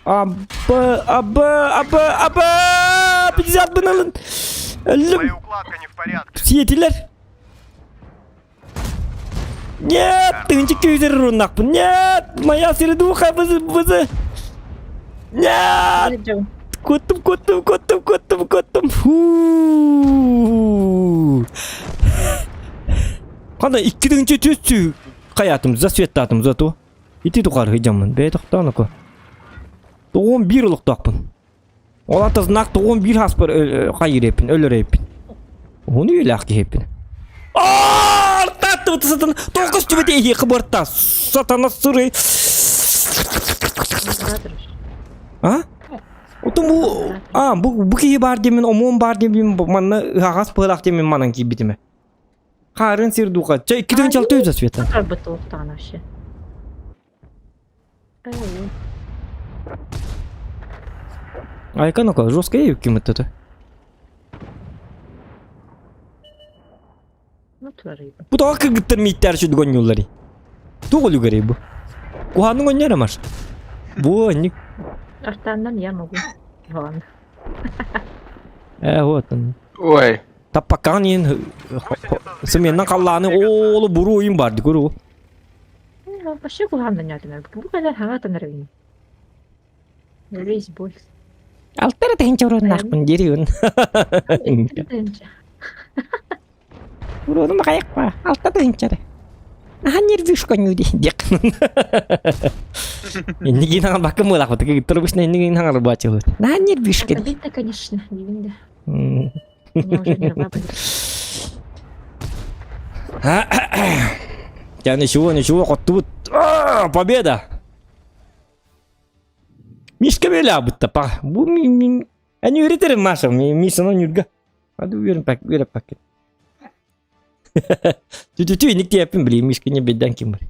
Абы, абы, абы, абы! 50 быналын. Өллүм. Твоя укладка не в порядке. Сиэтилэр. Нет, тыынчык күүзер уруннахпын. Нет, моя середуха бызы бызы. Нет! Куттум, куттум, куттум, куттум, куттум. Фу. Қандай икки тыынчы түс хайатым, засветтатым зато. Ити тухары дьаммын. Бэйэ тохтоон око. Тоҕуон биир олохтоохпун. Ол ата знак тоҕуон биир хаспар хайыыр эппин, өлөр эппин. Уһун үйэлээх киһи эппин. Артаттыбыт сатана тоҕус түбэт эһиэхэ барта сатана сыры. А? Отон бу а бу бу киһи баар диэмин омуон баар диэмин манна ыһаҕас быһалаах диэмин манан киирбитиме. Хаарын сир духа. Чэ икки тыһыынча за света. Арбыт туохтаан вообще. Айка ну-ка, жестко я ким это? Ну, турарыйбын. Бу тоҕо кыргыттар мииттээр сүдүг оонньуулларый? Туох үлүгэрий бу? Куһааннык оонньоор Маш. Бу оннук. Артааннан я могу. Ладно. Э, вот он. Ой. Таппаккаҕын иһин сымыйаннан халлааны оолу буруу ойун бар дикуру. Вообще куһааннан ньаатынар. Бу кэлэр хаҥа танарыйын. Весь боль. Алтара тыһынча уруоннаахпын дириун. Уруонум хайыкпа. Алта тыһынчары. Аха нервишка нюди диэк. Иннигин хаҥалбакка мылахпыт. Кыгыттар обычно иннигин хаҥалбаачылыт. На нервишка. Обидно, конечно, дивин да. У меня уже нерва болит. Я ничего, ничего, хоттубут. Победа! Мишка бэлэбытта па. Бу мин Они үөрэтерим Маша, Мишаны нюрга. Аду үөрэн пак, үөрэ пак. Тү-тү-тү, иник диэппин билим, Мишка не беддан ким бар.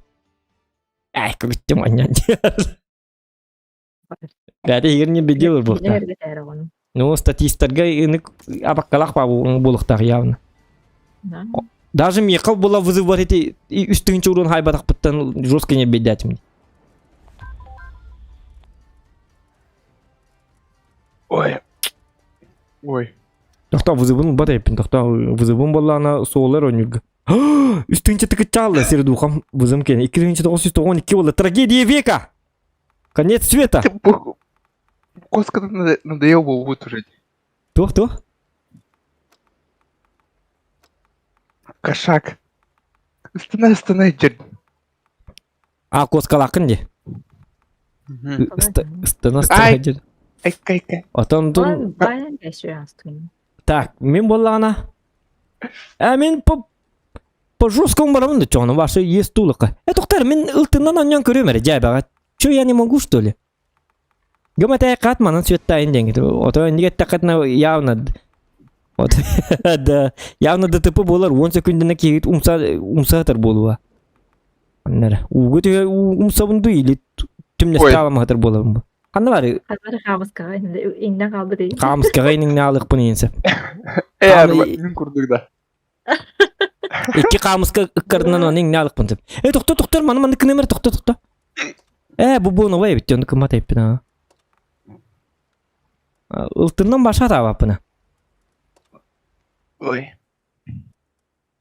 Ай, күттүм аннан. Бәде егер не беделыр буохта. Ну, статистарга ынык абаккалах ба буолуохтаах явно. Даже миэхэ була вызывать эти үс тыһыынча урун хайбатахпыттан жестко не бедятим. Ой. Ой. Тохтоо вызывын бат эппин, тохтоо вызывын буоллаҕына суолар онньуга. Үс тыһыынча тыкычаалла сир духам вызым кene. 2992 буолла. Трагедия века! Конец света! Коска надоел был жить. Туох туох? Кошак. Ыстана ыстана дьэр. А куоскалааххын дии. Ыстана ыстана дьэр. Айка-айка. Отон тун... Так, мин буоллаҕына... Э, мин по по жесткому барабын да чоҕуну ваша есть тулука. Э, тоқтар, мин ылтыннан онньон көрүөм эрэ дьээбэҕэ. Чё, я не могу, что ли? Гыматай хат манан сүөттаайын диэҥҥит. Ото инник эттэххитинэ явно вот да явно ДТП буолар 10 секундына киһигит умса умсаатар буолуа. Аннара ууга түһэ умсабын дуу или түмнэсте аламаһатар буолабын бу. Ханна бары? Ханна хаамыскаҕа иҥнэ хаалбыт Хаамыскаҕа иҥнэ хаалыахпын иһин сөп. Э, мин курдук да. Икки хаамыска ыккардынан оны иҥнэ алыкпын сөп. Э, тохто, тохтор, маны маннык кынымар, тохто, тохто. Э, бу буоновай эбит, ону кыммат эппин аа. Ылтыннан баша таабаппына. Ой.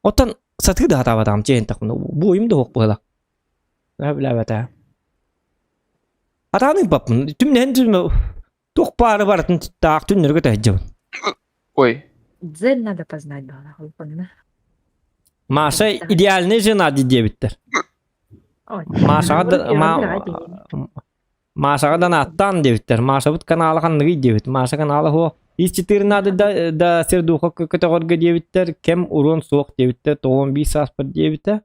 Оттон сатыы да хатаабатаҕым чэйин тахпына. Бу уйум да суох быһыылаах. Билээбэтэ. Хатаан ыыппаппын. Түмнэһэн түмэ туох баары барытын таах түннөргө тэһдьэбин. Ой. Дзен надо познать было, улпанына. Маша идеальный жена диэбиттэр. Машаҕа да Машаҕа да нааттаан диэбиттэр. Машабыт канала ханныгый диэбит. Маша канала хуо. Из четыре надо да, да сердуха көтөҕөргө диэбиттэр. Кэм урон суох диэбиттэр. Тоҕон биир сааспар диэбитэ.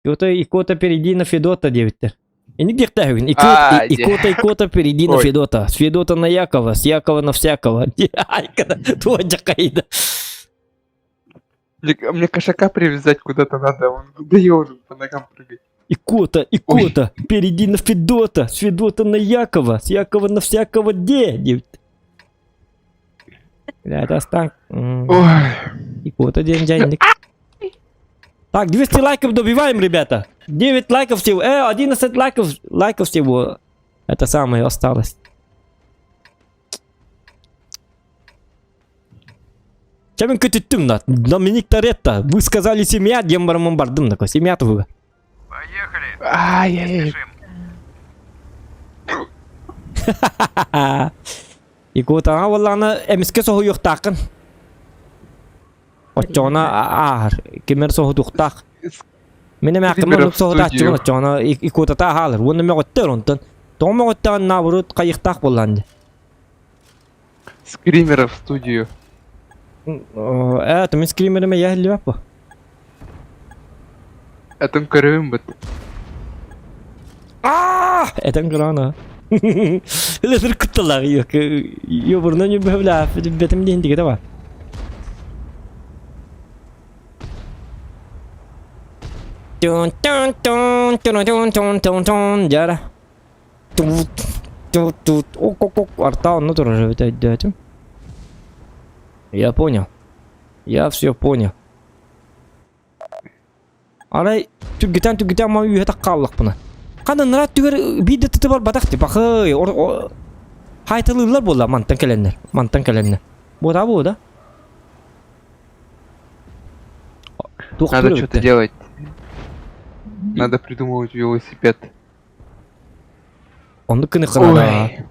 Икота, икота, перейди на Федота диэбиттэр. Инник диэхтээһигин. Икота, икота, икота, перейди на Федота. С Федота на Якова, с Якова на всякого. Айкада, туо дьакайда. Мне, мне кошака привязать куда-то надо, он надоел уже по ногам прыгать. Икота, икота, перейди на Федота, с Федота на Якова, с Якова на всякого де. Бля, это так. Ой. Икота день дядник. Так, 200 лайков добиваем, ребята. 9 лайков всего. 11 лайков, лайков всего. Это самое осталось. Чэ мин көтүттүм на. Доминик Торетто. Вы сказали семья, диэн бараммын бардым такой. Семья туһуга. Поехали. Ай-яй-яй. Спешим. Икотаҥа буоллаҕына эмискэ соһуйуохтааххын. Оччоҕуна ааһар. Кимэр соһутуохтаах. Мин эмээххиммин оннук соһутааччыбын оччоҕуна икотата аһаалар. Уонна мөҕөттөр онтон. Тоҕо мөҕөттөҕүн наоборот хайыхтаах буоллаан дии. Скримеров в студию. Ээ, то мин скримерime я иһиллибэт бу. Этин көрөбүн быт. Аа! Этэн көрөҕүн Ылытыр кутталаах ёбурна ньүбэвлээх бэтим диэн дигэтэ бар. Тун тун тун тун тун тун тун тун дьара. Тут тут тут ок ок ок арта онно турар эбит өйдөөтүм. Я понял. Я все понял. Арай түргүтэн түргүтэн ма үөһэ хааллахпына. Ханна нара түгэр биир да тыты барбатах типа хый хайтылыыллар буолла мантан кэлэннэр мантан кэлэннэр. Буотаа буо да? Надо что-то делать. Надо придумывать велосипед. Оннук гына кынада.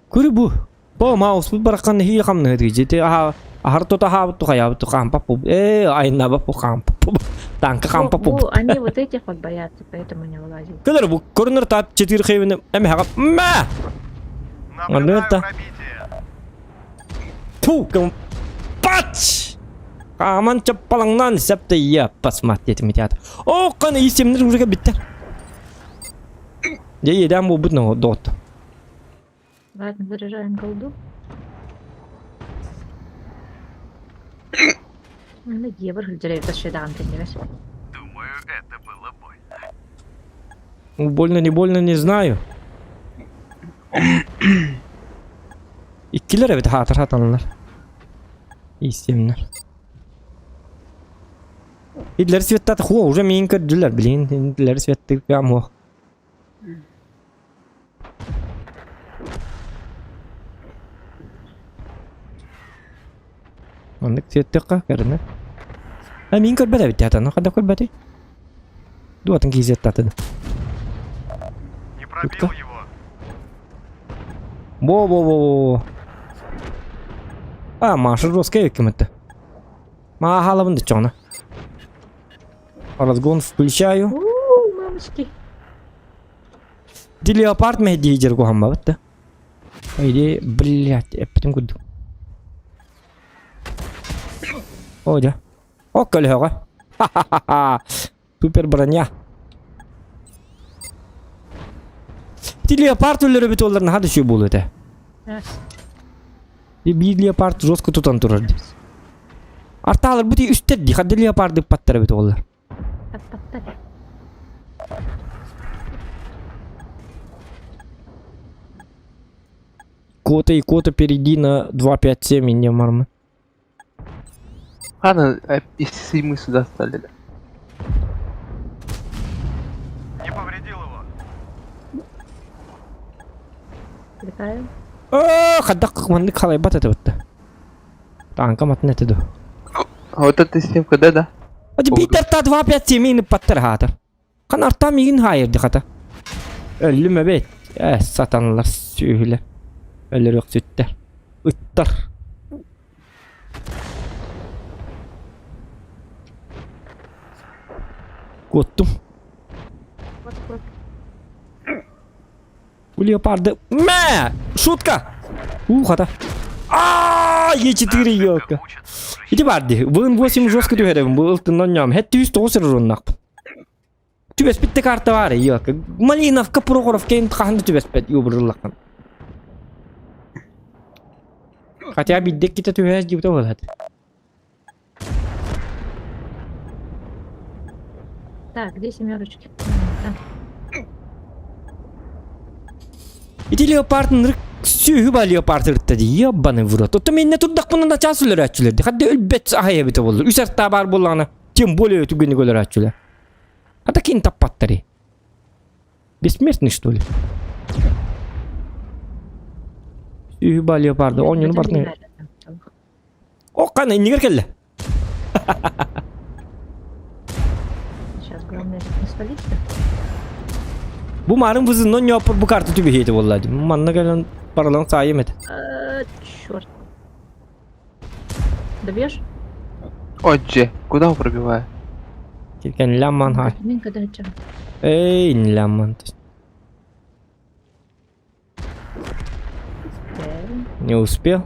Көрү бу. Бо мауспут бараккан хии хамныһы дии. Аха ахар тута хаабыт хайаабыт хаампап бу. Э айнаба бу хаампап бу. Танка хаампап бу. Они вот этих вот боятся, поэтому не вылазят. Кылар бу көрүнөр таап четыре хевини эмэҕэ мэ. Наблюдаю пробитие. Ту кым пач! Хааман чаппалаҥнаан септе я посмотреть театр. О, каны исемнер уже биттер. Дьэ иэдээн буолбут доҕот. Ладно, заряжаем голду. Ну, евро Думаю, это было больно. Ну, больно, не больно, не знаю. Иккилэр эбит хаатар хатаннар. Истемнер. Идлер светтат хуа уже миин көрдүлэр блин. Идлер светтык амуох. Оннук сиэттэххэ көрүнэ. А мин көрбөт эбит театр, хада көрбөтүй? Дуатын киһи Не пробил его. Во-во-во-во. А, Маша жесткая кем-то. Ма халабын да Разгон включаю. У, мамочки. Ди леопард мэһдиир куһаммабыт да. Иди, блядь, эппитим курдук. О, дьэ. О, көлөһөҕө. Ха-ха-ха-ха. Супер броня. Ити леопард өлөрөбүт олар наһаа да үчүгэй буолуо этэ. Биир леопард жестко тутан турар дии. Артаалар бу үстэр дии, хадда леопарды ыппаттар эбит оҕолор. Таппаттар. Кота и кота перейди на 2.5.7 и не мармы. Ладно, если мы сюда стали. да. Не повредил его. Летаю. Хайдах маннык халайбат этэ бытта. Танка матын этэ ду. А вот это 7 КД, да? Ати биитэр та 2.5.7 ини паттар хаатар. Хан арта миигин хаайырды хата. Өллүм эбит. Э, сатаналар сүөһүлэр. Өлөрүөхсүттэр. Ыттар. Куоттум. Вот, вот. У леопарды... Мэ! Шутка! У, хата. А, Е4 елка. Ити бар дии. Бүгүн 8 жестко түһэребин. Бу ылтыннан ньам. Хэт 109 руннахпын. Түбэспит карта бар, елка. Малиновка, Прохоровка ин хаһан да түбэспэт юбырыллаххын. Хотя биддек ките түһээс диэбитэ буолат. Так, где семерочки? Там. Ити леопард ынырык сүөһү ба леопард ырытта дии ебаный в рот. Оттон минне турдахпына начаас өлөрөөччүлэр дии. Хадда өлбөт аһай эбитэ буоллар. Үс артаа баар буоллаҕына, тем более түгэник өлөрөөччүлэр. Хата кин таппаттары. Бессмертный что ли? Сүөһү ба леопарды оонньууну бартын. О, қана иннигер кэллэ. Сейчас главное не спалиться. Бу марын вызыннан ньооппор бу карта түбэһиэти буолла. Манна кэлэн паралан саайым этэ. Черт. Добьешь? Отже, куда он пробивает? Киркен лямман хай. Мин когда чем? Эй, лямман. Не успел.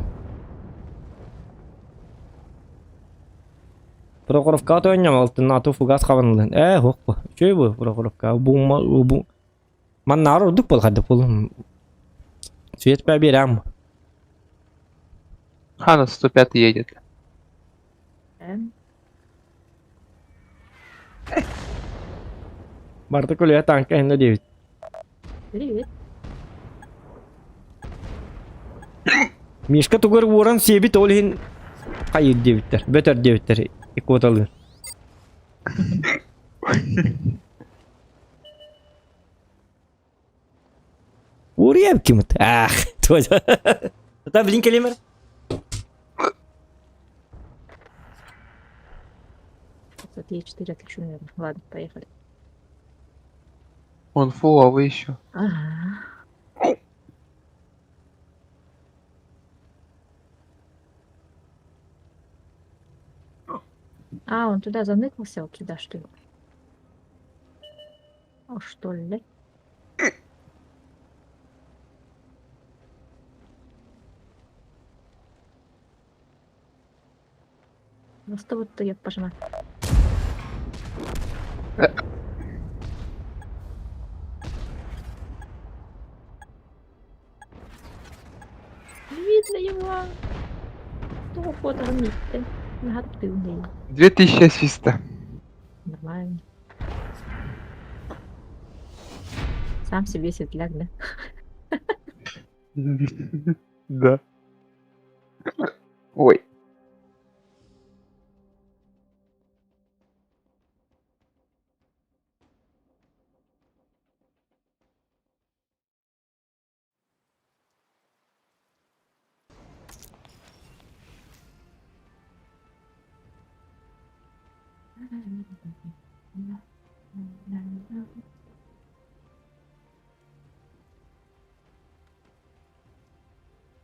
Прохоровка тоонньом алтын аты фугас хабанылын. Ээ, хуох бу. Үчүгэй бу Прохоровка. Бу бу маннаар ордук бол хадды пул. Свет биэрээм. Хана 105 едет. Барда көлөйө танка инна диэбит. Привет. Мишка тугар уоран сиэбит ол иһин хайыр диэбиттэр, бөтөр диэбиттэр икоталыыр. Уоруйа кимит? Ах, тоже. Та блин келемер. Вот я 4 отличу, наверное. Ладно, поехали. Он фул, а вы еще. Ага. А, он туда заныкался, вот сюда, что ли? О, что ли? Ну что вот я пожимаю. Видно его. Того фото заметьте. Негативний. 2000 ассиста. Нормально. Сам себе светляк, да? Да. Ой.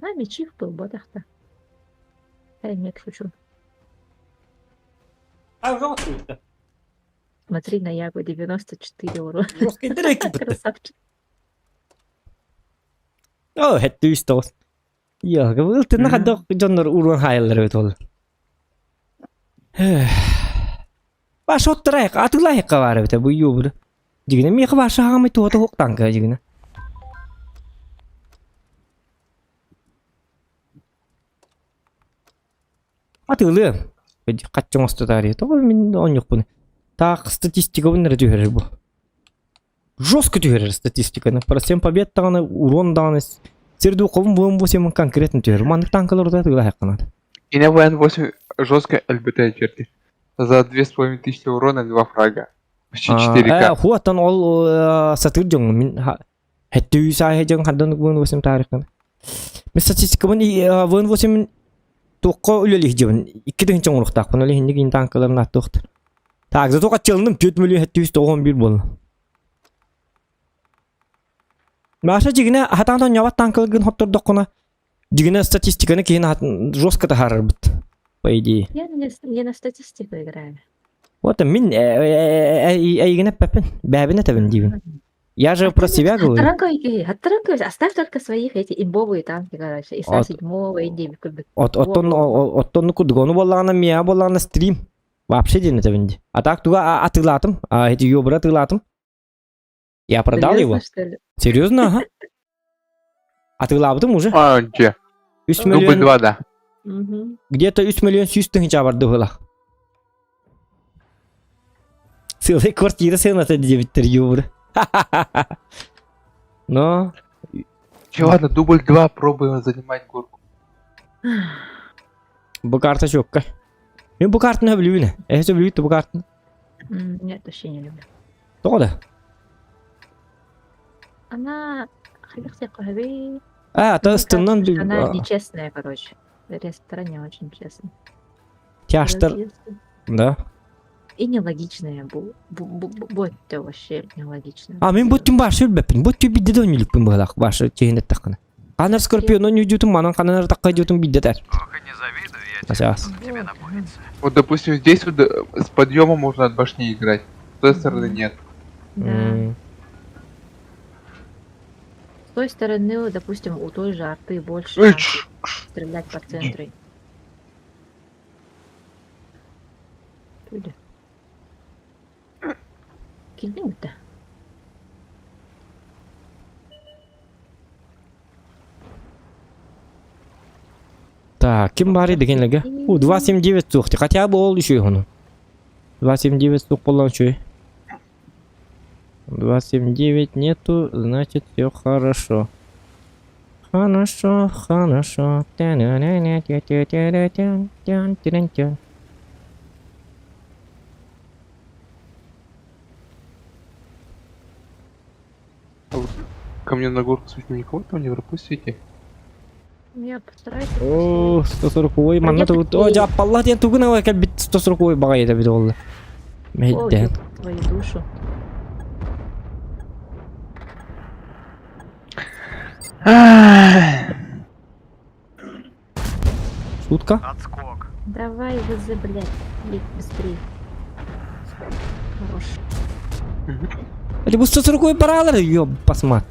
А, мечи был ботах-то. Да нет, шучу. А, жестко. Смотри на Ягу, 94 урона. Жестко Красавчик. О, хэттүүс тоҕус. Йоо, ылтына хаддах дьоннор уруон хаайаллар эбит ол. Баш оттарайық, атылайыққа бар эбит бу юбыр. Дигине миэхэ баша хаамай туота хуктанка дигине. Атылы. Хаччоҥ остутаарыйа. Тоҕо мин оонньуохпун. Таах статистикабын эрэ түһэрэр бу. Жестко түһэрэр статистиканы. Процент побед даҕаны, урон даҕаны сир духовун буон бу сен конкретно түһэр. Маннык танкалар урут атыылаһыаххынаат. И на ВН-8 жестко ЛБТ черти. За 2500 урона два фрага. Почти 4К. Э, хуаттан ол э, сатыр дьоҥ мин хэттүү сааһы дьон хандан ВН-8 таарыхтан. Мин статистикабын ВН-8 туохха үлэлиих дьыбын. Икки тыһынча оҥоруохтаахпын. Ол иһинник ин танкаларын аттуохтар. Так, зато хаччылынным 4 миллион 791 буолла. Маша дьигинэ хатаан оонньообот танкаларгын хоттордоххуна дьигинэ статистиканы киһин жестко таһаарарбыт по идее. Я не, я на статистику играю. Вот мин эйигин эппэппин, бэбин этэбин диибин. Я же про себя говорю. Хаттаранка, оставь только своих эти имбовые танки, короче, ИСа седьмого и девять Оттон оттон курдук ону буоллаҕына миэхэ буоллаҕына стрим вообще диэн этэбин дии. А так туга атыылаатым, эти ёбра атыылаатым. Я продал его. что ли? Серьезно, ага. Атыылаабытым уже. А, где? Үс Дубль миллион, 2, да. Мгм. где-то 3 миллион 100 тыһыынча барды быһыылаах. Сыалай квартира сыаната диэбиттэр юбур. Но... Че, ладно, дубль 2 пробуем занимать горку. Бу карта чокка. Мен бу картаны сөбүлүүбүн. Эһэ сөбүлүүт бу картаны. Нет, вообще не люблю. Тоҕо да? Она... А, то ыстыннан... Она нечестная, короче. Ресторан не очень честный. Тяжтар... Да. И нелогичная. Бу, бу, бу, бу это вообще нелогично. А мен бу түн башы үрбэппин. Бу түн бидде да өнүлүкпүн быһылаах башы чиһин эттэххинэ. Ханар Скорпион өнүдьүтүн манан ханар такка дьутун биддетер. Ох, и не завидую я тебе, Асаас. кто на тебе напорится. Вот, допустим, здесь вот с подъема можно от башни играть. С той стороны нет. Да. С той стороны, допустим, у той же арты больше Эй, шансов стрелять по центру. Люди. Киднуть-то. Так, ким бары дегенлеге? У, 279 суох. Хотя бы ол еще ону. 279 суох болан еще. 279 нету, значит все хорошо. Хорошо, хорошо. Та-на-на-на-тя-тя-тя-тя-тя-тя-тя-тя. Ко мне на горку случайно никого там не пропустите. Я постараюсь. О, 140 манна тут. О, жаппалла диэн тугун ава кэлбит 140 баҕайыта бит олла. О, Мэйдээн. ёб твою душу. Шутка? Отскок. Давай, ВЗ, блядь. Едь быстрее. Хорош. Это бу 140 баралар, ёб посмат.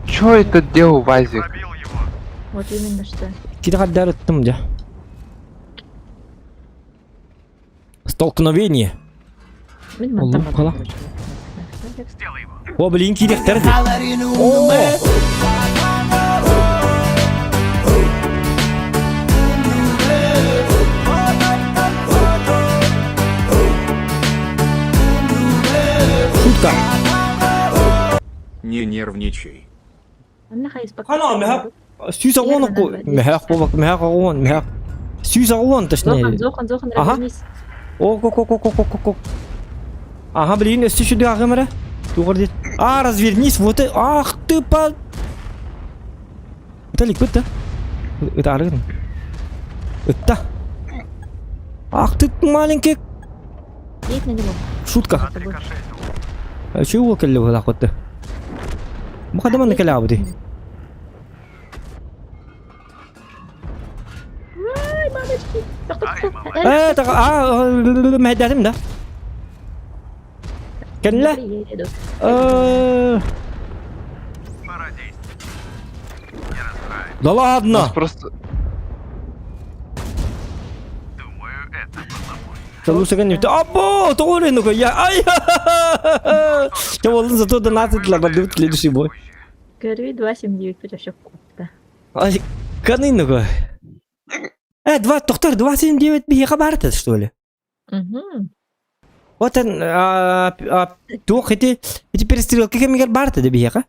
Чё это делал Вазик? Пробил его. Вот именно что. Киди хаддар ыттым дьэ. Столкновение. Мин Оллук мантан хала. Сделай его. О, блин, кириэхтэр дии. О! Шутка. Не нервничай. Анна хайс Хана, мэхэ. 180 ку. Мэхэ кубак, мэхэ куон, мэхэ. 180 точнее. Зохан, Зохан, Зохан, Ага. развернись. О, ко ко ко ко ко ко. Ага, блин, өссө сүдү агымара. Тугар дит. А, развернись, вот и... Ах ты по... Это лик бытта. Это арыгын. Это. Ах ты маленький. Едь на него. Шутка. Отрикошетил. А чего кэллэ была хотты? Мухадаман кэлэ абыды. Ай, мамочки. Ай, молодец. Э, так, а, мэйдэтим да. Кэллэ. Приеду. Э, Пора действовать. Не расстраивай. Да У нас ладно. просто... Думаю, это было больно. Талусаган не Або, тоҕо ну я ай. Чэ болдун зато донатить лабадут следующий бой. Говори 279, у тебя все круто. Ай, каны ну Э, два, доктор, 279 биһиэхэ баарта, что ли? Угу. Вот он, а, а, туох ити, ити перестрелка кэмигэр баарта да биһиэхэ.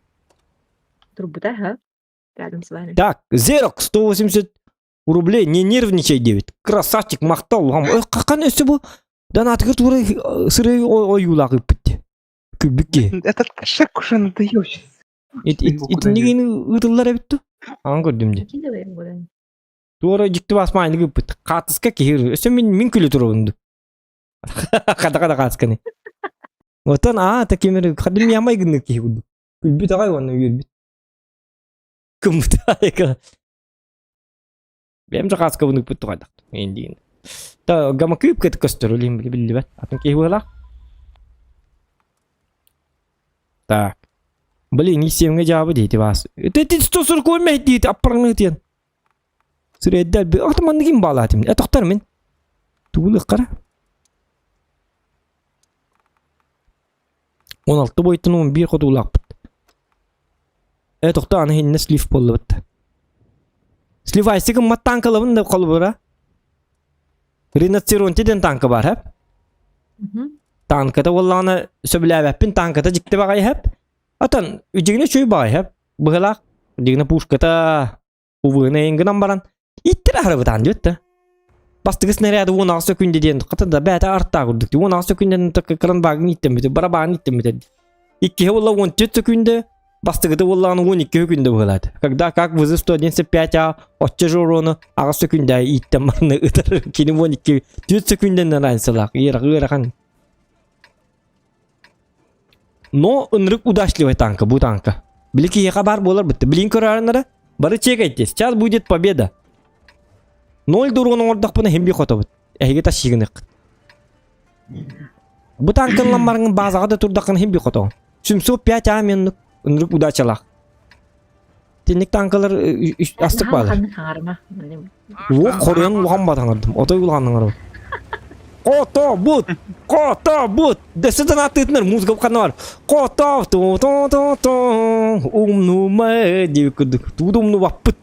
Трубы, ага. Рядом с вами. Так, Зерок, 180 рублей, не нервничай, 9. Красавчик, махтал. Э, какан өссө бу? Донатыгар тура сыры ойуулаах ыппыт. Күбүкки. Этот кошак уже надоел сейчас. Итиннигин ыытыллар эбит ту. Ан көрдүм дии. Накидывай его куда-нибудь. Туора дьикти басмаайныгы ыппыт. Хаатыска киһи өссө мин мин күлү туруунду. Хата-хата хаатысканы. Отон аа такимер хадым ямай гынны киһи курдук. Күлбүт аҕай уонна үөрбүт. Кыммыта Бэйэм да хааскабын ыппыт туҕайдах. Эндиин. Та гамакыып кыт көстөр үлем биллибэт. Атын киһи буолаах. Так. Блин, не семге жабы дейти бас. Это 140 мэй дейт аппарыңны тиен. Сүрәддәл би атманны ким балатым. Э токтор мин. Тугулы кара. 16 бойтун 11 хотулаакпыт. Э тохто аны хинне слив боллубут. Слив айсыгын мат танкалабын да колбура. Риноцеронти ден танка бар, хәп? Танката буоллаҕына сөбүлээбэппин, танката дьикти баҕайы иһэп. Отон дьигинэ үчүгэй баҕайы иһэп. Быһылаах дьигинэ пушката увыгына эйин гынан баран иттер аһарыбытаан диэт да. Бастакы снаряды 18 секунда диэн хата да бэйэтэ артаа курдук 18 секунданы кран багын иттэммит барабаан иттэммит иккиһэ буолла 14 секунда бастакыта буоллаҕына 12 секунда быһылаат когда как вызов 111 а оччо же урону аҕыс секунда ииттэн бараны ытар кини 12 4 секунданы разницалаах ыарахан Но ынырык удачливай танка бу танка. Били киһиэхэ баар буолар бытты. Билин көрөөрүннэрэ бары чекайте. Сейчас будет победа. Ноль дуруон оҥордохпуна хим би хотобут. Эһиги тащигынык. Бу танкын барыңын базаҕа да турдаххына хим би хотоҕун. 705 а меннук ынырык удачалаах. Тинник танкалар астык баалар. Уох хоруйан улахан батаҥырдым. Отой улахан ыҥырым. Кото бут! Кото бут! Дөссө донаттыытынар музыка ханна бар. Кото ту ту ту ту умнума диэбит курдук. Тугу умнубаппыт.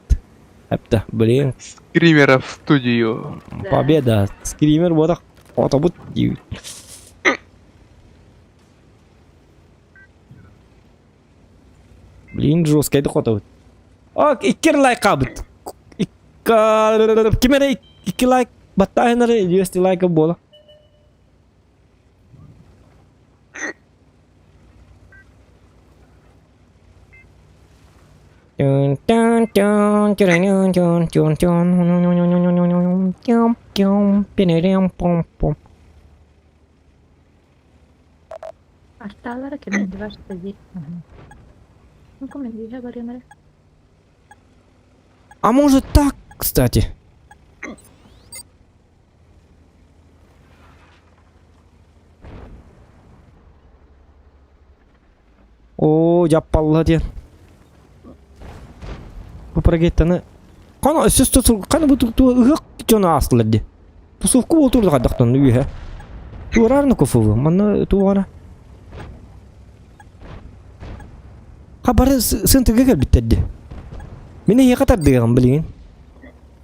Эптэ, блин. Скримера в студию. Победа. Скример буотах. Кото бут диэбит. Блин, жесткайды хотобут. Ок, иккер лайк хаабыт. Ким эрэ икки лайк баттааһынары 200 лайка буола. Артаалара кэмэндибар сади. Ну, комендиһэ барыам эрэ. А может так, кстати? О, дьаппалла диэн. Бу прогеттаны Кана өссө кана бу ту ыһык дьоно аастылар ди. Тусовка буолтур хайдахтан үөһэ. Туораарны кофулу. Манна туора. Хабары сынтыга кэлбиттэр ди. Мин эһиэхэ тардыаҕым билигин.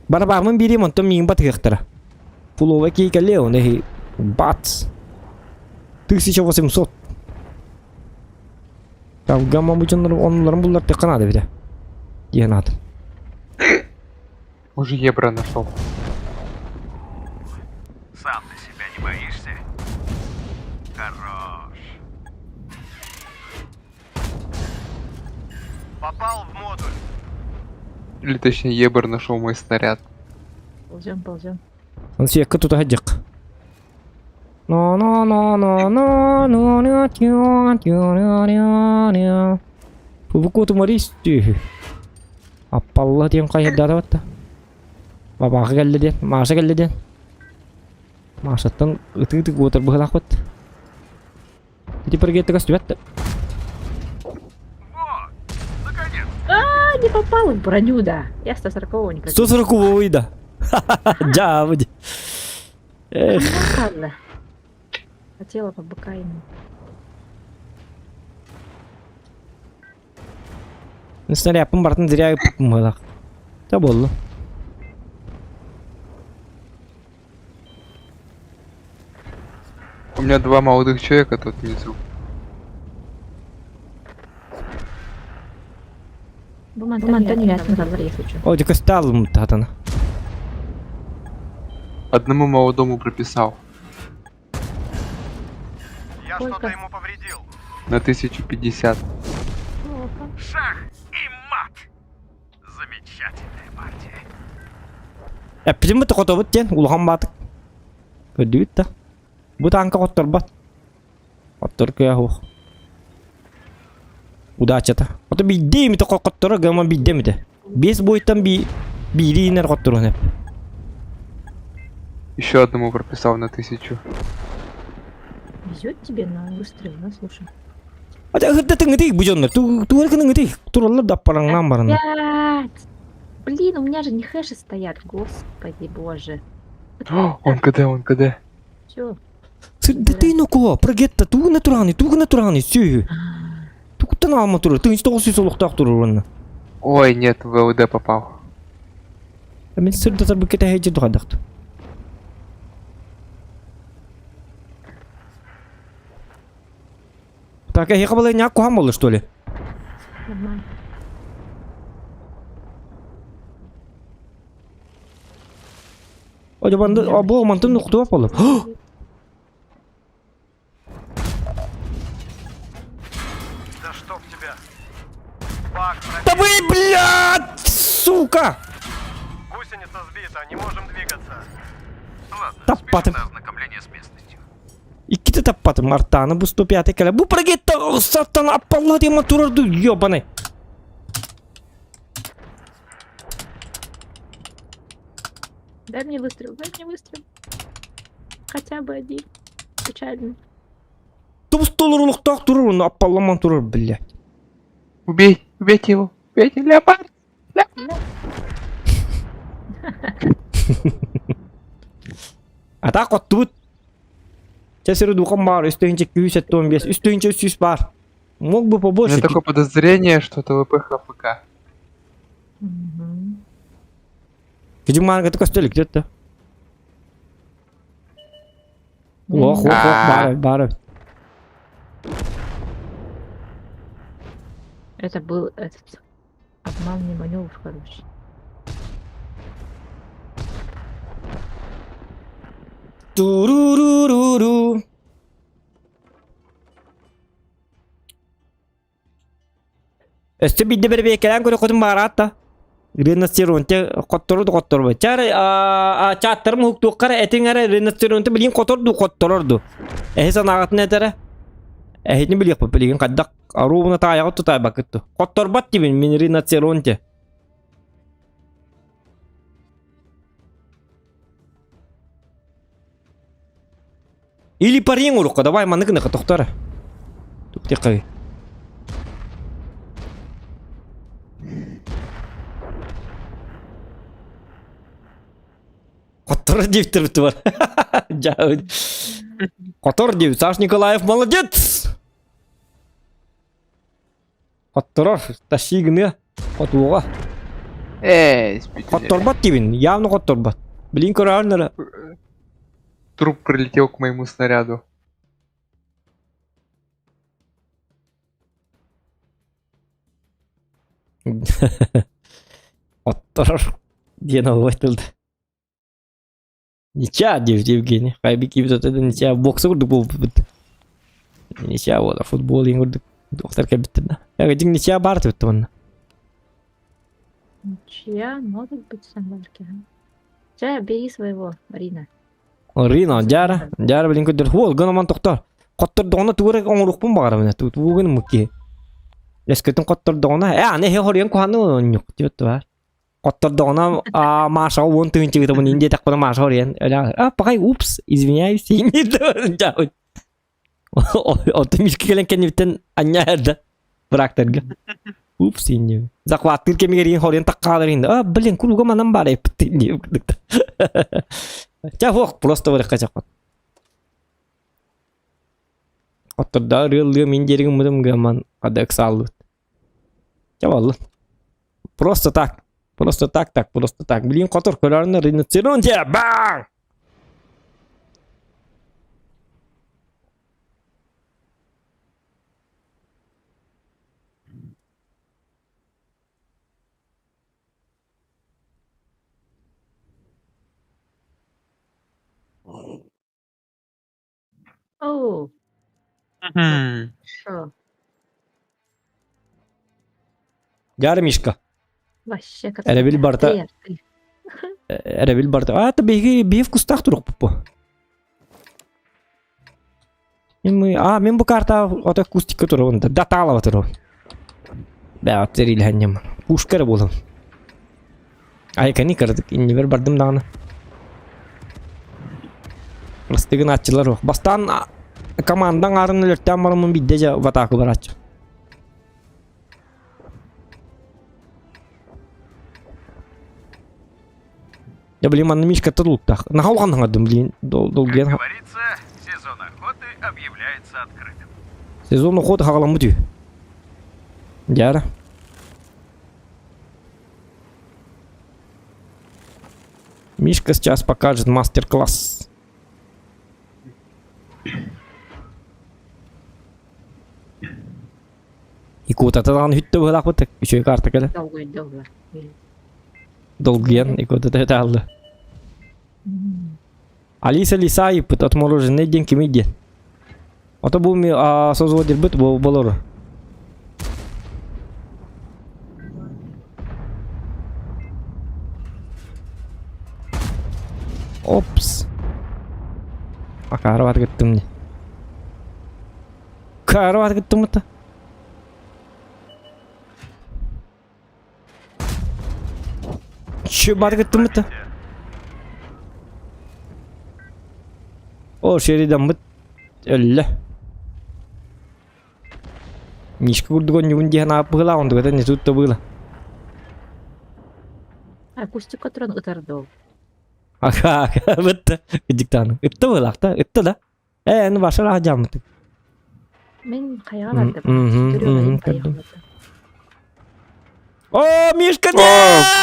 Барабааммын биэриэм онтон миигин батыһыахтара. Фулова кии кэлиэ оны эһи бац. 1800. Талгама бу дьоннор оннуларын буллар наада битэ. Диэн аатым. Уже евро нашел. Сам ты себя не боишься? Хорош. Попал в модуль. Или точнее Ебр нашел мой снаряд. Ползем, ползем. Он сиэккэ тута сылдьык. Но но но но но но но тю тю нё нё нё. Бу Марис түһү. Аппалла диэн хайырдаата батта. Бабаха кэллэ диэн, Маша кэллэ диэн. Машаттан ытыы-ытыы куотар быһылаахпыт. Ити прогетта көстүбэт да. Вот, наконец. А, не попал в броню, да. Я 140 не пробил. 140 да. Дьаабы. Эх. Ну, ладно. Хотела по БК ему. Снарядпын бартын зря ыппытым Та буолла. У меня два молодых человека тут внизу. Бу мантан если что. О, дьэ көстө таатана. Одному молодому прописал. Я Сколько? что-то ему повредил. На 1050. Плохо. Шах и мат. Замечательная партия. Эппитин бу тоқотобут диэн улахан баатык. Көрдүгүт да. Бу таанка хотторбот. Хоттор кыа суох. Удачата. Ото биирдэ эмитэ хотторо гама биирдэ эмитэ. Биэс бойтан би биири инер хотторун эп. Еще одному прописал на тысячу. Везет тебе на выстрел, да, слушай. Ата ыһырда тыҥытый бу дьоннор. Тугар кыныҥытый. Тураллар да аппараҥнаан баранна. Опять! Блин, у меня же не хэши стоят, господи боже. О, он КД, он КД. Все. Сырдатый нокуо, прогетта тугуна тураны, тугуна тураны, сүһү. Тугуттан алма турар, тыынч тоҕус олохтоох турар онно. Ой, нет, в ВЛД попал. Мин сырдатар бу кэтэһэйдьи тухайдахту. Так, эһиэхэ балайняк куһаҕан буолла, что ли? Нормально. О, банды, а бу мантын нуктуа болу. Да чтоб тебя. Бак Да вы, блядь, сука! Гусеница сбита, не можем двигаться. Ладно, Таппатым. спишем на ознакомление с местностью. Иккитэ таппатым, артааны бу 105 кэлэ. Бу прогетта саттан аппалла диэн турар ду, ёбаный. Дай мне выстрел, дай мне выстрел. Хотя бы один. Печально. Тубус толорулуктаах турар, оны аппалламан турар, блядь. Убей, убейте его, убейте, леопард! Да. А так оттубут. Чэ сири духом баар, үс тыһыынча 275, үс тыһыынча 300 баар. Мог бы У меня побольше. такое подозрение, что это ВПХ ФК. Мгм. Кидим маанга көстөлүк где-то. Ох, ох, ох, баар, баар. Это был этот обманный маневр, короче. Туруруруру. Өссө биирдэ бэрэбиэккэлээн көрөххүтүн баараат да. Риносцеронте хотторор ду хотторбот. Чары чааттарым уһуктуохха эрэ этиҥ эрэ риносцеронте билигин хотор дуу хотторор дуу. Эһи санааҕытын этэрэ. Эһитин билиэхпит билигин хайдах оруобуна таайаҕыт тутаайбаккыт дуу. Хотторбот дибин мин риносцеронте. Или парень урукка, давай маннык гыныха тохтор. Туктекай. Котор диэбиттэр бар. Котор диэбит. Саш Николаев молодец! Хотторор, тащи гыныа. Хотуоҕа. Эй, спите. Хотторбот диибин, явно хотторбот. Блин, көрөөрүн эрэ. Труп прилетел к моему снаряду. Хотторор диэн албай тылды. Ничья диэбит Евгений. Хайби киирбит это ничья бокса курдук буолбут. Ничья буола футбол иҥ курдук доктор кэлбиттэр да. Дьиҥ ничья баар түбүттэ манна. Ничья может быть самарки. Чэ, бери своего, Марина. Рина, дьаара, дьаара билин көрдөр. Хуол, гынаман тохтор. Хоттордоҕуна тугу эрэ оҥоруохпун баҕарабын. Тугу гыныммыт киһи. Өскөтүн хоттордоҕуна, э, аны эһи хоруйан куһаҕаны оонньук диэбит баар. Хоттордоҕуна аа Машаҕа уон тыһыынча ыытабын иин диэтэхпинэ Маша хоруйан а пахай упс извиняюсь Оттон мишка кэлэн кэннибиттэн анньа да быраактарга упс инньэ захваттыыр кэмигэр иин хоруйан таккаалар иин а блин круга манан баар эппит диэн Чэ суох просто барыахха чахпат Оттордоо ырыаллыам мин диэригин мытым гыаман хада ыксааллыбыт Чэ буоллун Просто так. Просто так, так, просто так. Блин, котор көрөрүнэ ринцерунте баң! Оу, Мгм. шо? Дьаары Мишка. Вообще как Эрэбил барта Ты, ты. эрэбил барта. А, это биһиги биһи вкустаах турук бу. Мы, а, мен бу карта ото кустика турабын да, даталава турабын. Бә, ат Пушка эрэ буолан. Айкани кыратык иннибэр бардым даҕаны. Простыгын аччылар ох. Бастаан командаң аарын өлөртөөн бараммын биирдэ дьэ в атаку барааччы. Я, блин, манна Мишка тулуктах. Наха улахан хаҥардым, блин, долгуйан. Как говорится, сезон охоты объявляется открытым. Сезон охоты хаҕаламмыт үһү. Дьаара. Мишка сейчас покажет мастер-класс. Икотата даҕаны хүттэ быһыылаахпыт. Үчүгэй карта кэлэ. Долгуйда ула. Долгуйан икотата ытаалла. Алиса Лиса ыйыппыт отмороженный диэн кимий диэн. Ото бу созводирбыт бу болору. Опс. Акаары бар гыттым не. Каары бар гыттым это. Че бар гыттым это? О, Шеридан быт өллө. Мишка курдук онньубун диэн ааппыгылаах онтуката не тут-то было. Акустика туран ытар доо. Аха, аха, бытта. Диктаны. Ытта быһылаах ытта да. Э, эн башар аһдьааммытык. Мин хайаҕа бардым. Көрдүм. О, Мишка, нет!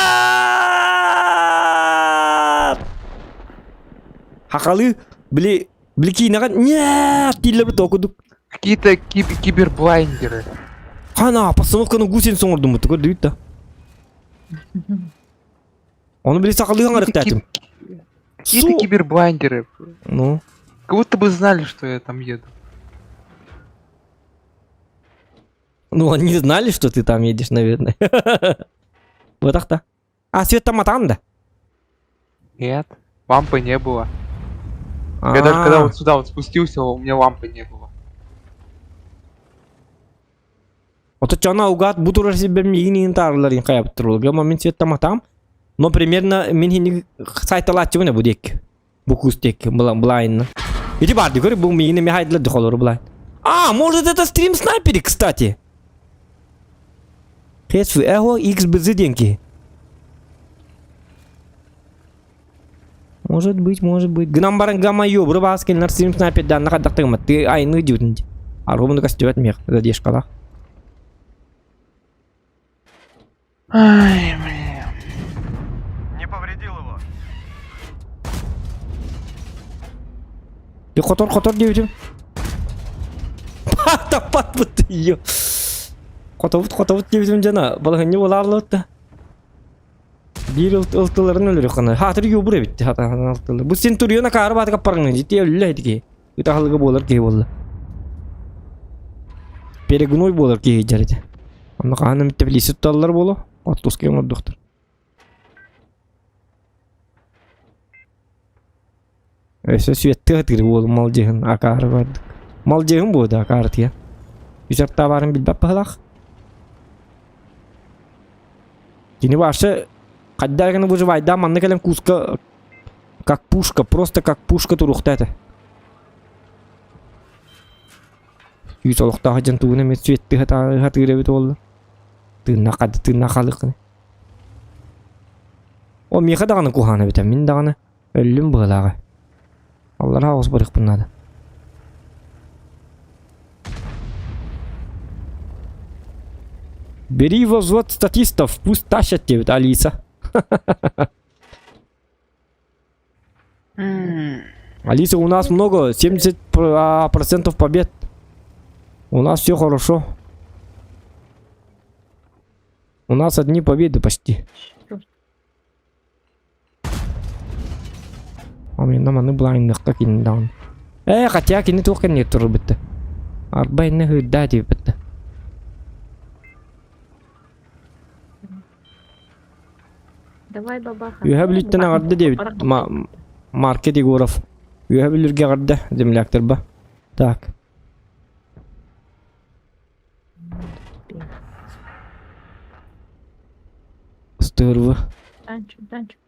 Хахалы, били, били киинэҕэ нет дииллэр токудук. Какие-то киберблайндеры. Хана, постановканы гусеница оҥордуммут, көрдүгүт да. Ону били сахалыы хаҥарыктаатым. Какие-то киберблайндеры. Ну. Как будто бы знали, что я там еду. Ну, они знали, что ты там едешь, наверное. Вот так-то. А свет там атан да? Нет, лампы не было. Я даже когда вот сюда вот спустился, у меня лампы не было. Ото чана угат бу турар сирбэр миигин иин таарлар хайабыт турулга мин свет таматам. Но примерно мин хини сайталааччыбын бу диэк. Бу кус диэк былайынна. Ити барды көр бу миигин эми хайдылар дохолору былайн. А, может это стрим снайпери, кстати. ХСВ Эхо XBZ деньги. Может быть, может быть. Гынан баран гамма ёбры баас кэлинэр стрим снайпердаанна хайдахтыгымат ты айны дьүтүн. Аргумну кастыбат мех задержкалаах. Ай, блин. Не повредил его. Ты хотор хотор диэбитим. Таппат бут ее. Хотобут хотобут диэбитим жана балаһынньы буолааллыбыт да. Биир ылтыларын өлөрү Хатыр юбур эбит хатыр Бу сен туруйан акаары бааты каппарыңы жити өллө этики. Ытахалыга буолар киһи буолла. Перегной буолар киһи дьарыта. Онно хаһан эмит тэбилиси тутталлар буолуо. Оттуска оҥордохтор. Өссө сүөттү хатыыр буолу малдьыһын акаары бардык. Малдьыһын буолда акаарытыйа. Үс баарын билбэт быһылаах. Кини вообще хайдах гына выживайда манна кэлэн куска как пушка, просто как пушка туруохта этэ. Күүс олохтоох дьон тугун эмэ сүөттү хатыыр эбит буолла. Тыынна хады тыынна халыкны. О миэхэ даҕаны куһаҕан эбитэ, мин даҕаны өллүм быһыылааҕа. Аллараа оҕус барыахпын наада. Бери во взвод статистов, пусть тащат диэбит Алиса. Алиса, у нас много, 70 процентов побед. У нас все хорошо. У нас одни победы почти. Амина маны блайндыкка кини даҕаны. Ээ, хотя кини туох кэннигэр турар бытта. Арба инне хыырдаа диэбит Давай бабаха. Үөһэ Бүлүүттэн аҕарда диэбит Маркет Егоров. Үөһэ Бүлүүргэ аҕарда земляктарба. Так. Здорово. Танчу, танчу.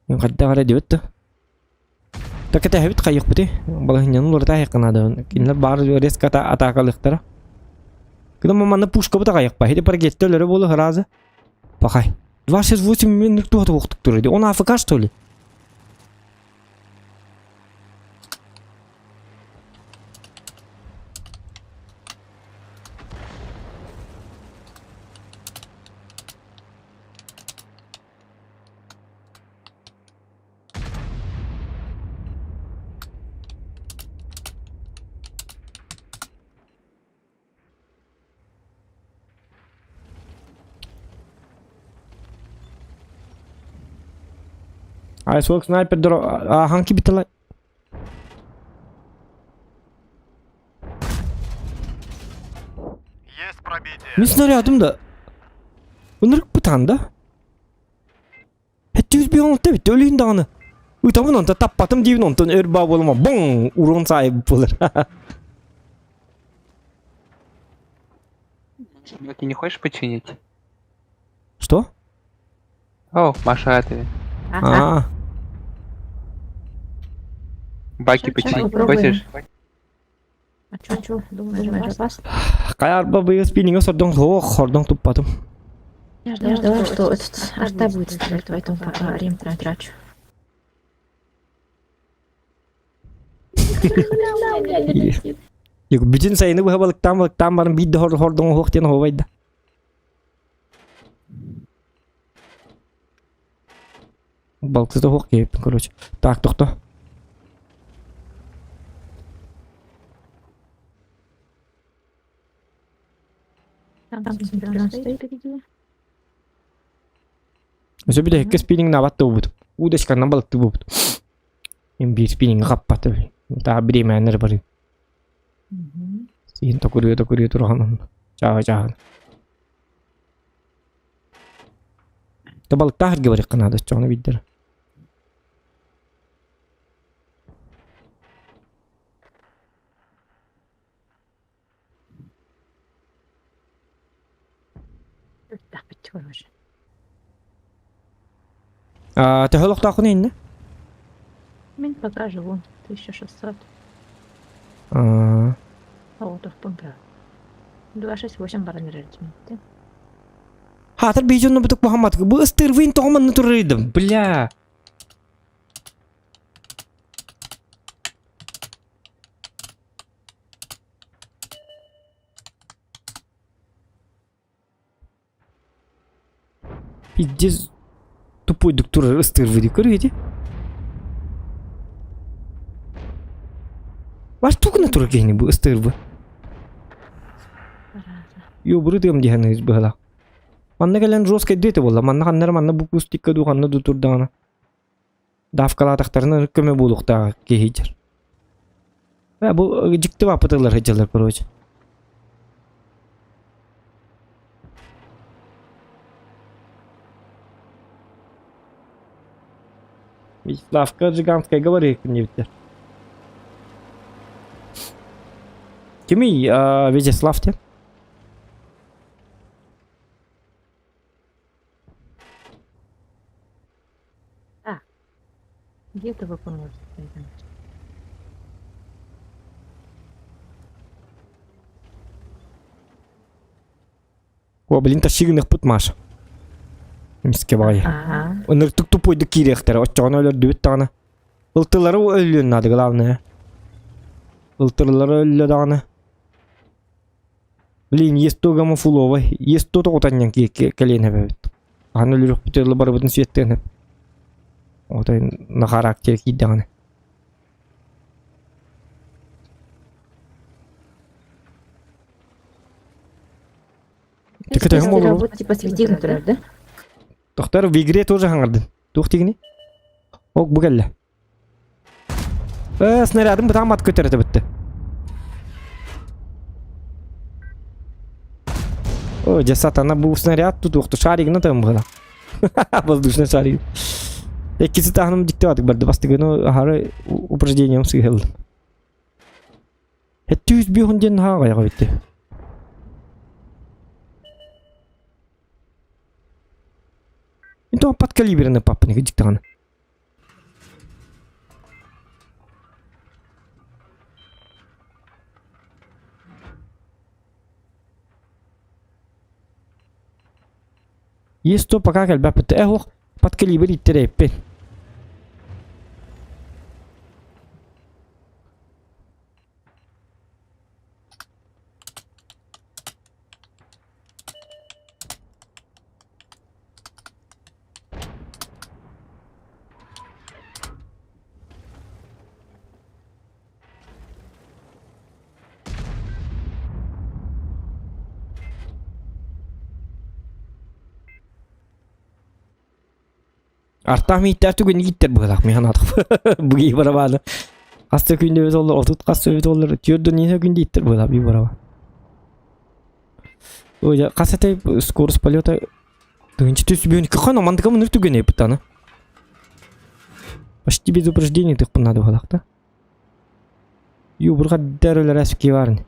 Хайдах эрэ диэбит да. Так этэһэбит хайыахпытый? Балаһынньаны уларыта айахха наада. Кинилэр баар резко атаакалыахтара. Кына манна пушкабыт аҕайахпа. Ити паргетте өлөрө буолу сразу. Пахай. 268 минут туһата уохтук турар. Он АФК что ли? Айсуок снайпер аахан кибитала. Есть пробитие. Мин снарядым да. Ынырык бытаан да. Хэттүүс бион тэбит өлүүн даҕаны. Ытабын онто таппатым диибин онтон өр баа буолума боҥ урон саайып буолар. Ты не хочешь починить? Что? О, Маша, это... Ага. А, Баки Щас, починить попробуем. хочешь? А чё, чё, думаешь, опасно? Хайарба быйыл спиннинга сордоҥ суох, хордоҥ туппатым. Я ждала, что этот арта будет стрелять, поэтому пока время трачу. Бүтүн сайыны быһа балыктаан балыктаан баран биир да хордоҥ оһох диэн оһуобайда. Балыксыт оһох киһиппин, короче. Так, тохто. Там Центурион стоит впереди. Өсө бүтэһиккэ спиннинг наабат да буолбут. Удочканан балыкты буолбут. Им биир спиннинг хаппат. Таа бириэмээннэр бары. Мгм. Сиин токуруя токуруя турахан. Чааһа чааһын. Та балыктаах эргэ барыахха наада оччоҕуна биирдэр. Так, короче. Аа, төһө олохтооххун иннэ? Мин пока живу. 1600. Аа, А вот в пункте. 268 баран эрэр. Хаатар бейжонно бутук Мухаммад бу ыстырвын тоҕоманны турарыйдым. Бля. Пиздец тупой доктор ыстырвы көрү Ваш тугна турар киһини бу ыстырвы. Йо бұры дым диһэн быһала. Манна кэлэн жесткой дете буолла. Манна ханнар манна бу кустикка ду ханна ду турдаҕына. Давкалаатахтарына көмө буолуохтааҕа киһиджер. Бу дьикти баппытылар хыдьалар короче. Вячеславка Жиганская говори не битер. Кимий Вячеслав те? Где-то вы поможете. О, блин, тащигынах пут Маша. Миске бай. Ага. Ыныртык тупойду кириэхтэр, оччоҕуна өлөрдүбүт даҕаны. Ылтылары өлүөн надо, главное. Ылтылары өллө даҕаны. Блин, есть то гомофуловый, есть то тоҕутанньан кэлиэн эбэбит. Аны өлүрүхпүт барыбытын светтен. Отой на характер киирдэҕинэ. Так это Если кому работать, типа светил, например, да? Доктор в игре тоже хаҥардын. Туох тигини? Ок бу кэллэ. Э, снарядым бытаан мат көтөрөтө бүтті. О, дьэ сатана бу снаряд тут уохту шаригына тым была. Воздушный шарик. Эккиси таһыным диктоватык барды бастыгыны ахары упражнением сыһыл. Хэттүүс биһун ден хаага яга битти. Инто подкалиберный папник диктаган. Есть то пока кэлбэппит. Эх, подкалибер иттереппин. Артаах мииттээх түгэнни киттэр быһалаах михан атах. Буги барабаны. Хаста күндө бит оллар, отут хаста бит оллар, түөрдөн ниһе күндө иттер быһалаах би бараба. Ой, хас этэй скорость полета тыһынчы түс бүгүн кыхан амандыка мыныр түгэн эппитаны. Почти без упреждений тыкпын надо быһалаах да. Ю бурга дәрөлөр әски барын.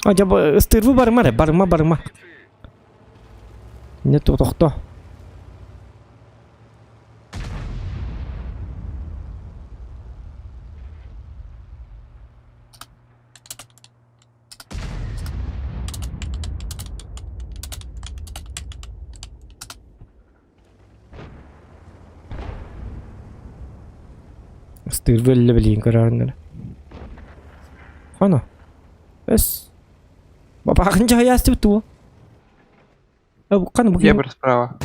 А жа ыстырбы барыма ре, барыма барыма. Не тохто. Ыстыырга өллө билигин көрөөрүн эрэ. Хоно. Өс. Бабаахын дьаһайаастыбыт дуо? Ханы бу Ебр справа.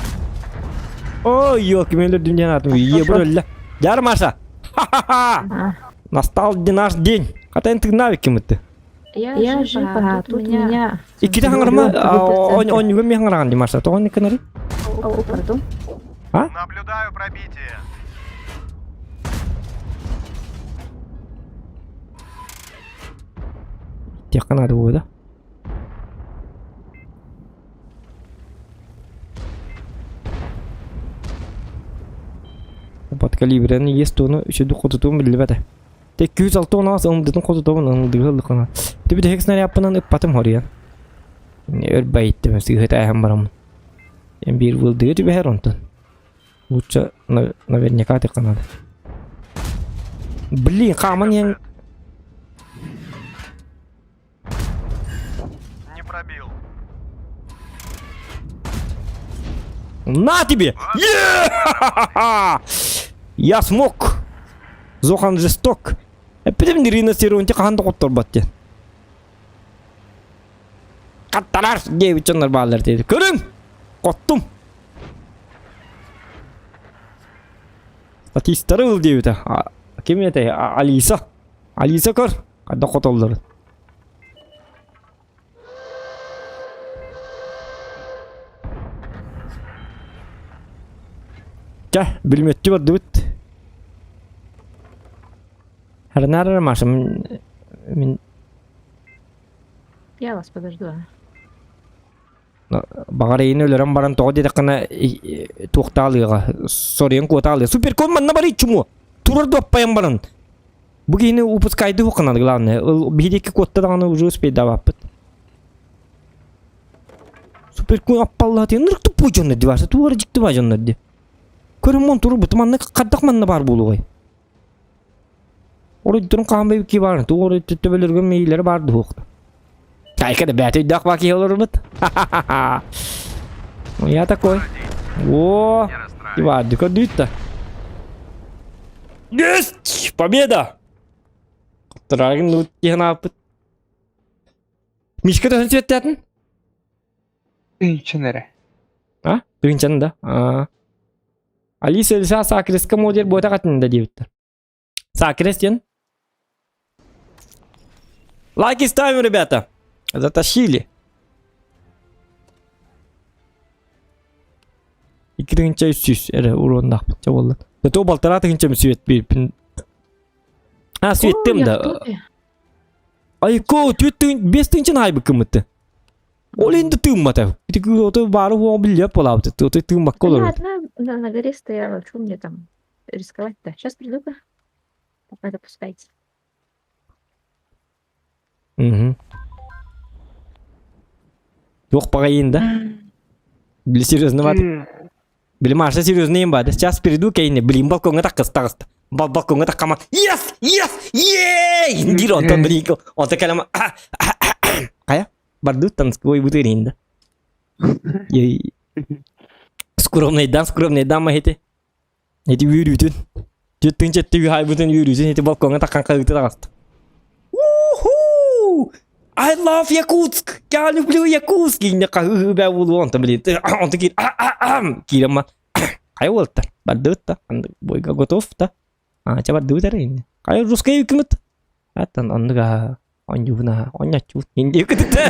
Ой, елки, мен өлөрдүм диэн аатым. Ебр өллө. Дьар Маша. Ха-ха-ха! Настал наш день. Хата эн тыыннаах иккиммитти. Я жива, а тут меня... Иккитэ хаҥарма, онньуга ми хаҥараҕын дии Маша. Тоҕо оннук гынарый? О, пардон. А? Наблюдаю пробитие. Тиэххэ наада буолуо да? Подкалибрен есть туону үчүдүк хотутуун биллибэтэ. Те 206 ылымдытын хотутуун ылдыгы ыллыкына. Түбүт хек снарядпынан ыппатым хоруйан. Өр байыттым сыыһыт ааһан бараммын. Эн биир вылдыгы түбэһэр онтон. Лучше наверняка тыкка надо. Блин, хааман иһэн Не пробил. На тебе! Я смог! Зохан жесток. Эппитим риностеронти хаһан да хотторбат диэн. Хаттарар диэбит дьоннор бааллар диэти. Көрүҥ! Хоттум! Статистары ыл диэбитэ. Ким этэй? Алиса. Алиса көр. Хайдах хотоллорун. Чэ, бүлүмүөттүү бардыбыт. Харынаар Маша, мин Я вас подожду. а. Баҕар эйини өлөрөн баран тоҕо диэтэххинэ туохтаалыаҕа соруйан куотаалыа. Суперкон манна барый чумуо. Турар дуоппайан баран. Бу киһини упускайды хуқанан главное. Биһиги куотта даҕаны уже успейдаваппыт. Суперкон аппаллаатын нырк туппу дьоннор ди бааса туора дьикти ба дьоннор ди. Көрөн туру бут манна хаддах манна бар буолугай. Оройдорун хаан бэйбики баар, тугу төбөлөргө миилэри баар дуһуохта. Кайка да бэйэтэ өйдөөх баа киһи олорбут. Я такой. О, Иван, көрдүүт да. Есть! Победа! Драгин ну тиһэн ааппыт. Мишка төһөн сүөттэтин? Тыынчан эрэ. А? Тыынчан да? А. Алиса Эльза Сакреска модель буота хатында диэбиттэр. Сакрес диэн. Лайки ставим, ребята. Затащили. Икки тыһыынча үс сүүс эрэ уруоннаахпыт чэ буолла. Зато балтараа тыһыынча сүөт биирпин. А, сүөттем да. Айко, түөт тыһын, бес тыһыынчаны айбыккыммытты. Ол енді тыыммата. Ити ото баары хуоҕа биллиэп буолаабыт. Ото тыыммакка Я олорор. одна на, на горе стояла, что мне там рисковать-то? Сейчас приду-ка. Пока допускайте. Мгм. Туох баҕайын да? Били серьезно бат. Били Маша серьезно им бады. Сейчас приду кейне. Блин, балконга таккыс тагыста. Бал балконга таккама. Yes! Yes! Ей! Диир онтон блин. Онто кэлэм. Хайа? Бардыттан ой бутырин да. Ей. Скромный дан, скромный дан ма хити. Ити үөрүүтүн. Түттүн четти үһайбытын үөрүүтүн ити балкоҥҥа таххан хаһыыты таҕыста. Уху! I love Якутск! Я люблю Якутск! Инне хаһыы бää буолуо онтон блин. Онтон киир киирэн ма хайа уолаттар бардыбыт да бойга готов да а ча бардыбыт эрэ инне хайа русскай үкүмүт аттан оннук аа. Онньуубун онньоччуут индии кытыта.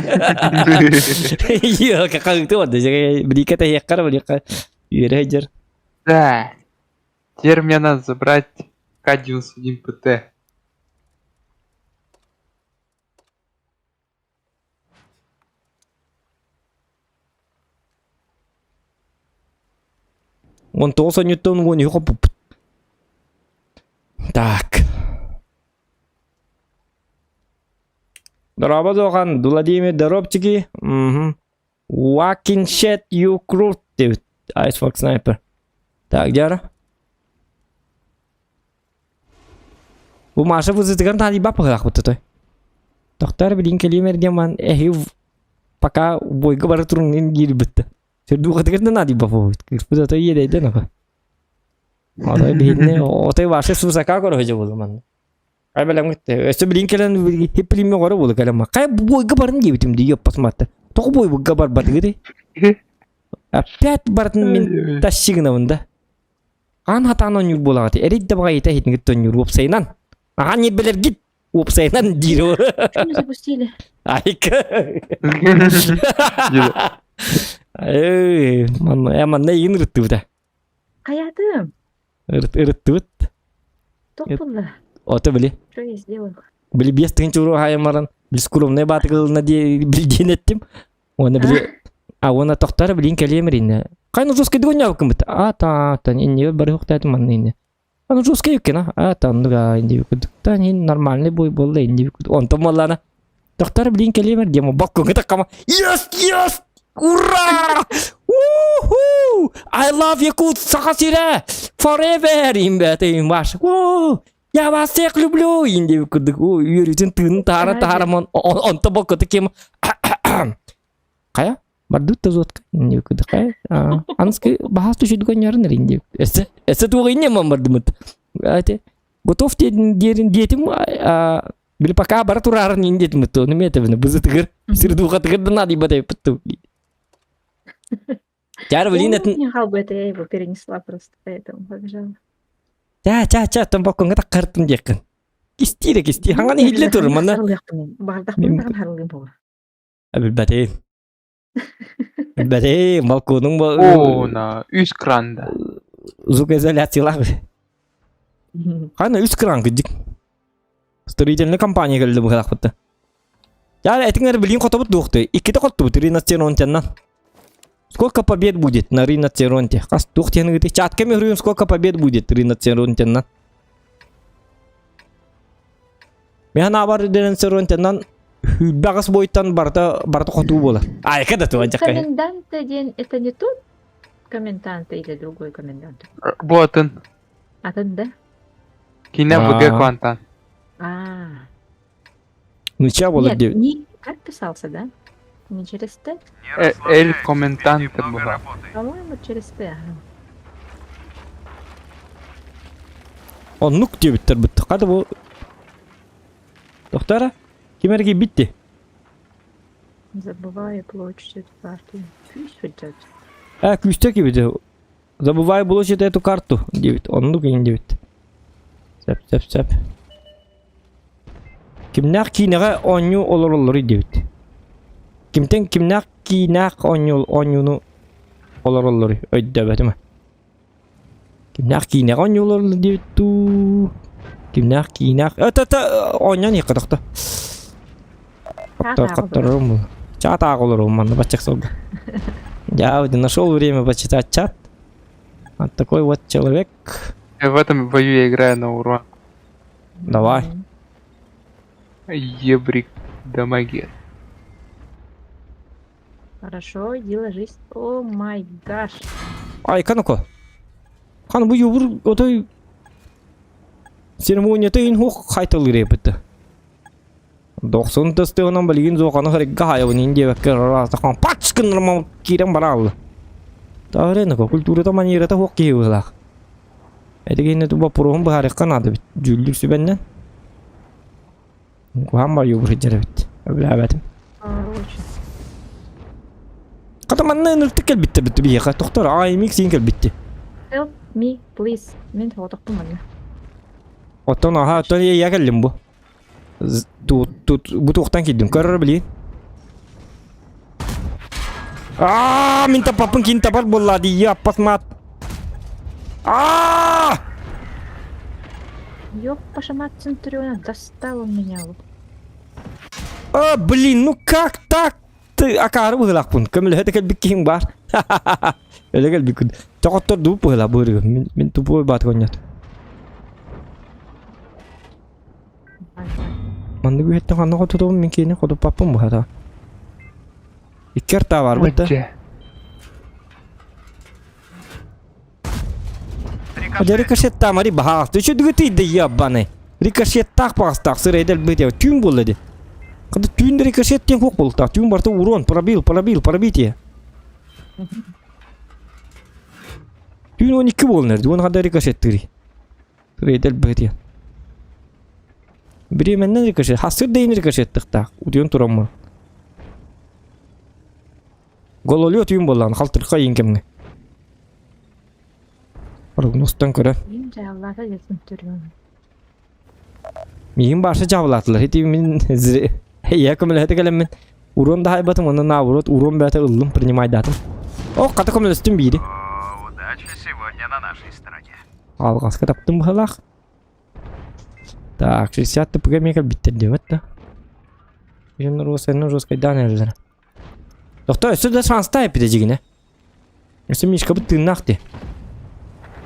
Йо, какалыты вот, билика таһиэххэр билика үөрэ сылдьар. Да. Теперь мне надо забрать К-91 ПТ. 19 онньуттан 13 хоппуппут. Так. Дорообо Зохан, Владимир Доробчики. Угу. Walking shit you крут диэбит. Ice Fox Sniper. Так, дьара. Бу Маша вызытыгар наадыйбат быһыылаахпыт той. Тохтоор билин кэлиим эрдиэн ман эһи пока бойга бара туруҥ диирбит. Сүрдуухатыгар да наадыйбат буолбут. Кыыспыт отой иэдэйдэн око. Отой биһинне отой вообще сусака көрө буолу манна. Ай бэлэмҥит өссө билин кэлэн хиппилимме оҕоро буолу кэлэн хай бойга барын диэбитим дии оппасматта. Тоҕо бойга барбатыгыт? Опять барытын мин тащигынабын да. Хаан хатаан оонньуур буолаҕыт, эрий да баҕайыта иһитиҥит тонньуур уопсайынан. Аҕа ньирбэлэргит уопсайынан диир. Что не запустили? Айка. Эй, манна, э, манна игин ырыттыбыта. Хайатым. Ырыттыбыт. Туох булла? Ото били. Что я сделал? Били биэс тыһыынча уруу хаайан баран, били скромный баатыгылына диэн эттим. Уонна били а уонна тохтор билин кэлиэм иринне. Хайна жесткий дыгонньаабыккын А та та иннибэр бары хуктаатым манна инне. Аны жесткий юккена. А та оннуга инди кудукта ин нормальный бой болла инди Онтон боллана. Тохтор билин кэлиэм диэм боккуҥҥа таккама. Yes, yes! Ура! Уху! I love Якут, Саха сирэ! Forever! Имбэтим ваш. Я вас всех люблю! Инди курдук үөрүүтүн тыынын таһара таһараман онто боккото ким Хайа? Бардут да зотка инди курдук хайа. Ански баһаас түшүдүгөн ярын инди. Эссе эссе туох инне ман бардымыт. Ате готов диэрин диэтим били пока бара турарын индетим то неметебини бызытыгыр сирдуухатыгыр да надибатай пытту. Тяр блин это Не халбы это я его перенесла просто, поэтому побежала. Ча ча ча тон боккоҥҥа таххартым диэххин. Кистиирэ кистии хаҥан иһиллэ тур манна. Бардахпын даҕан харылыым буолла. Билбэтим. Билбэтим балконуҥ О, на үс кранда. Звукоизоляциялаах. Хана үс кран кыдьык. Строительная компания кэллэ быһалаахпытта. Я этиҥ эрэ билигин хотобут дуохты. Иккитэ хоттубут Рина Церонтяннан. Сколько побед будет на Рина Церонте? Хас туох диэн ыгыты? Чатка мехрюм сколько побед будет Рина Церонтяннан? Мен абар Рина Церонтяннан хүлбәҕас бойтан барыта барыта хотуу буолар. Айка да туа жакка. Коменданта день это не тот коменданта или другой комендант? Бу атын. Атын да? Кине ВГ квантан. А. Ныча буолар Нет, диэбит. не как писался, да? Не через Т? Э, Эль комментанте была. По-моему, через Т. Ага. Оннук диэбиттэр бытты. Хата бу Доктора, ким эрги битти? Забываю площадь эту карту. Күүс сылдьар. Э, күүстэ кибити. Забываю блочить эту карту диэбит. Оннук иҥ диэбит. Сөп, сөп, сөп. Кимнээх киинэҕэ оонньуу олороллоруй диэбит. Кимтэн кимнээх киинээх оонньуу оонньууну олороллоруй өйдөөбөтүм. Кимнээх киинэҕэ оонньуу олороллор диэбит дуу? Кимнээх киинээх... Э, оонньоон иһиэххэ тохто. Хотторорум буолла. Чат аах олоруум манна баччах сылга. Я нашел время почитать чат. Вот такой вот человек. В этом бою я играю на урон. Давай. Ебрик дамагер. Хорошо, иди ложись. Oh my gosh. Ай, канако. Хан бу юбур отой церемонията ин хух хайталыр эпитте. Дохсун тыстыгынан билигин зоқаны харигга хайабын ин диэбэккэ раастахан пач гыннарма киирэн бараалла. Тааренako культурата манерата хуох киһи быһылаах. Этигинне боппуруоһун быһаарыахха наада бит. Дьүүллүүр сүбэннэн. Куһаан бар юбур сылдьар эбит. Өбүлээбэтим. Короче. Хата манна ыныртык кэлбиттэр бит биһиэхэ. Тохтор АМХ син кэлбитти. Help me, please. Мин соҕотохпун манна. Оттон аха, оттон я кэллим бу. Тут бу туохтан киирдим? Көрөр билигин. Аа, мин таппаппын кин табар буолла дии, яппас мат. Аа! Ёппаша мать Центуриона, достал он меня. А, блин, ну как так? Ты акаары быһылаахпын. Көмөлөһө кэлбит киһиҥ баар. Өлө кэлбиккин. Тоҕоттор дуу быһыла быырыгым. Мин, мин тупой баат коннят. Маннык үһэттэн ханна хотутугум мин киини хотуппаппын быһата. Икки артаа барбыт да. Дьэ рикошеттаа мари баһаалта. Үчүдүгү тыйда яббаны. Рикошеттаах баҕастаах сырайдал быт түүн буолла ди. Когда түүн рикошет диэн хук буолтаах. Түүн барта урон, пробил, пробил, пробитие. Түүн 12 буолан эрди. Уон хада рикошеттыыр. Сырайдал быт Бириэмэннэн рикошет. Хасыр дейин рикошеттыхтаах. Утуйан тураммын. Гололет үйүн буоллаҕына халтырхай иин кэмҥэ. Прогнозтан көрө. Мин дьааллаата дьэтин түрүөн. Миигин баарса дьаабылаатылар. Ити мин ийэ көмөлөһөтө кэлэммин урон да хайбатым уонна наоборот урон бэйэтэ ыллым принимайдаатым. О, хата көмөлөстүм биири. Удача сегодня на нашей стороне. Алҕаска таптым быһалаах. Так, 60 ТПГ эмиэ кэлбиттэр диэбэт да. Дьоннор уосайынан жесткайдаан эрэллэр. Тохтоо, өссө да шанстай эппитэ дьигинэ. Өссө Мишкабыт тыыннаах дии.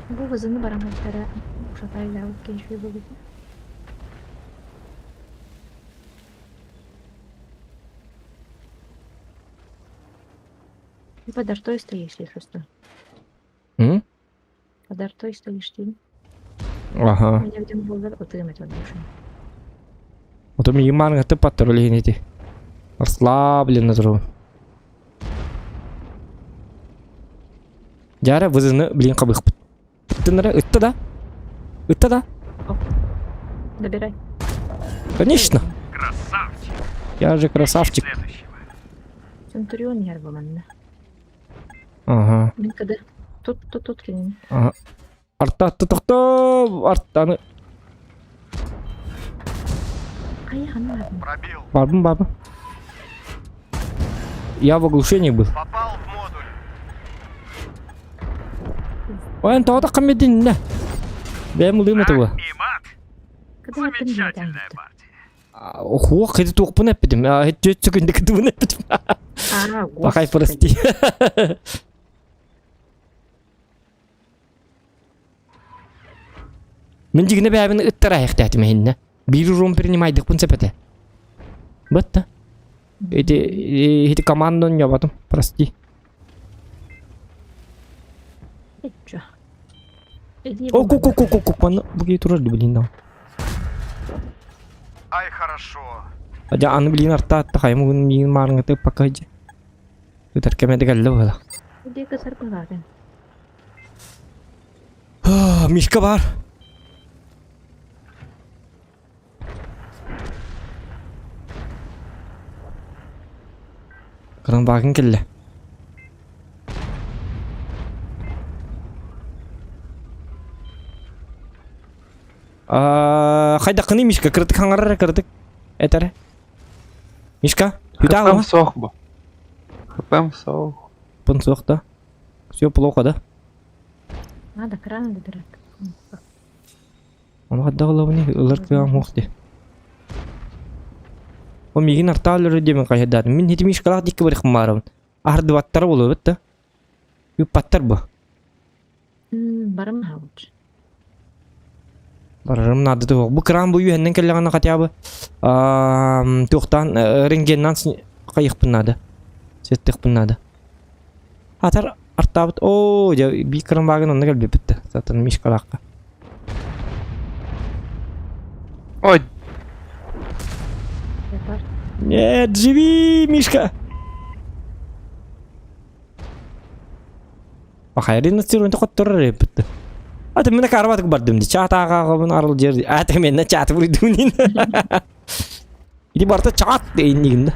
Бу вызыны бараммыттара ушатайлаабыт кеншүй буолбут. Ты под артой стоишь, если что. М? Под артой стоишь ты. Аха. Меня где буоллар ытыам этэ душа. Ото миигин мааныҥҥа паттар ол иһин ити. Расслабленно турабын. Дьара вызыны блин хабыхпыт. Ыттыннара ытта да? Ытта да? Добирай. Конечно. Красавчик. Я же красавчик. Следующего. Центурион ярба манна. Ага. Мин када тут тут тут кинини. Ага. Арта тохтоо артаны Хайа ханна бардым. Пробил. Бабым баба. Я в оглушении был. Попал в модуль. Ой, тоҕо таххам Бэйэм ылыым этэ И мат. Када бардым Замечательная партия. Хуох хити туохпун эппитим. Түөт секунда кытыбын эппитим. А, Пахай господи. прости. Мин дьигинэ бэйэбин ыттара айахтаатым иһиннэ. Биир урон принимайдыкпын сөп этэ. Бытта. Эти эти командан ньобатым, прости. Чё? Иди О, ку вон. ку ку ку ку манна буги турар ди блин дам. Ай, хорошо. Ажа аны блин арта атта хайым миин маарыңаты пока жи. Ытар кеме кэллэ буола. Иди кысар кылаатын. Мишка бар. Кранвагын кэллэ. Хайдаххыный Мишка, кырдык хаҥарар кырдык. Этэрэ. Мишка, ХПм суох бу. ХПм суох. Пын суох да. Все плохо, да? Надо кран добирать. Ону хайдах ылабыный ылар кыаҕым суох дии. О миигин артаа өлөрө диэмин хайдаатым. Мин ити Мишкалаах диэки барыахпын баарабын. Аһардыбаттара буолуо эбит да. Ыыппаттар бу. Барым лучше. Барарым наада туох. Бу кран бу үһэннэн кэллэҕинэ хотя бы туохтаан рентгеннан хайыахпын наада. Сеттиэхпин наада. Атар артаабыт оо дьэ биир кранвагын онно кэлбиппит да. Сатан Мишкалаахха. Ой, Нет, живи, Мишка! Пахайрин сирунта хотторор эппит. Аты мен карабатык бардым ди. Чаат ааҕаҕабын арыл жер. Аты мен чаат буруйдум Иди барта чаат дейин да.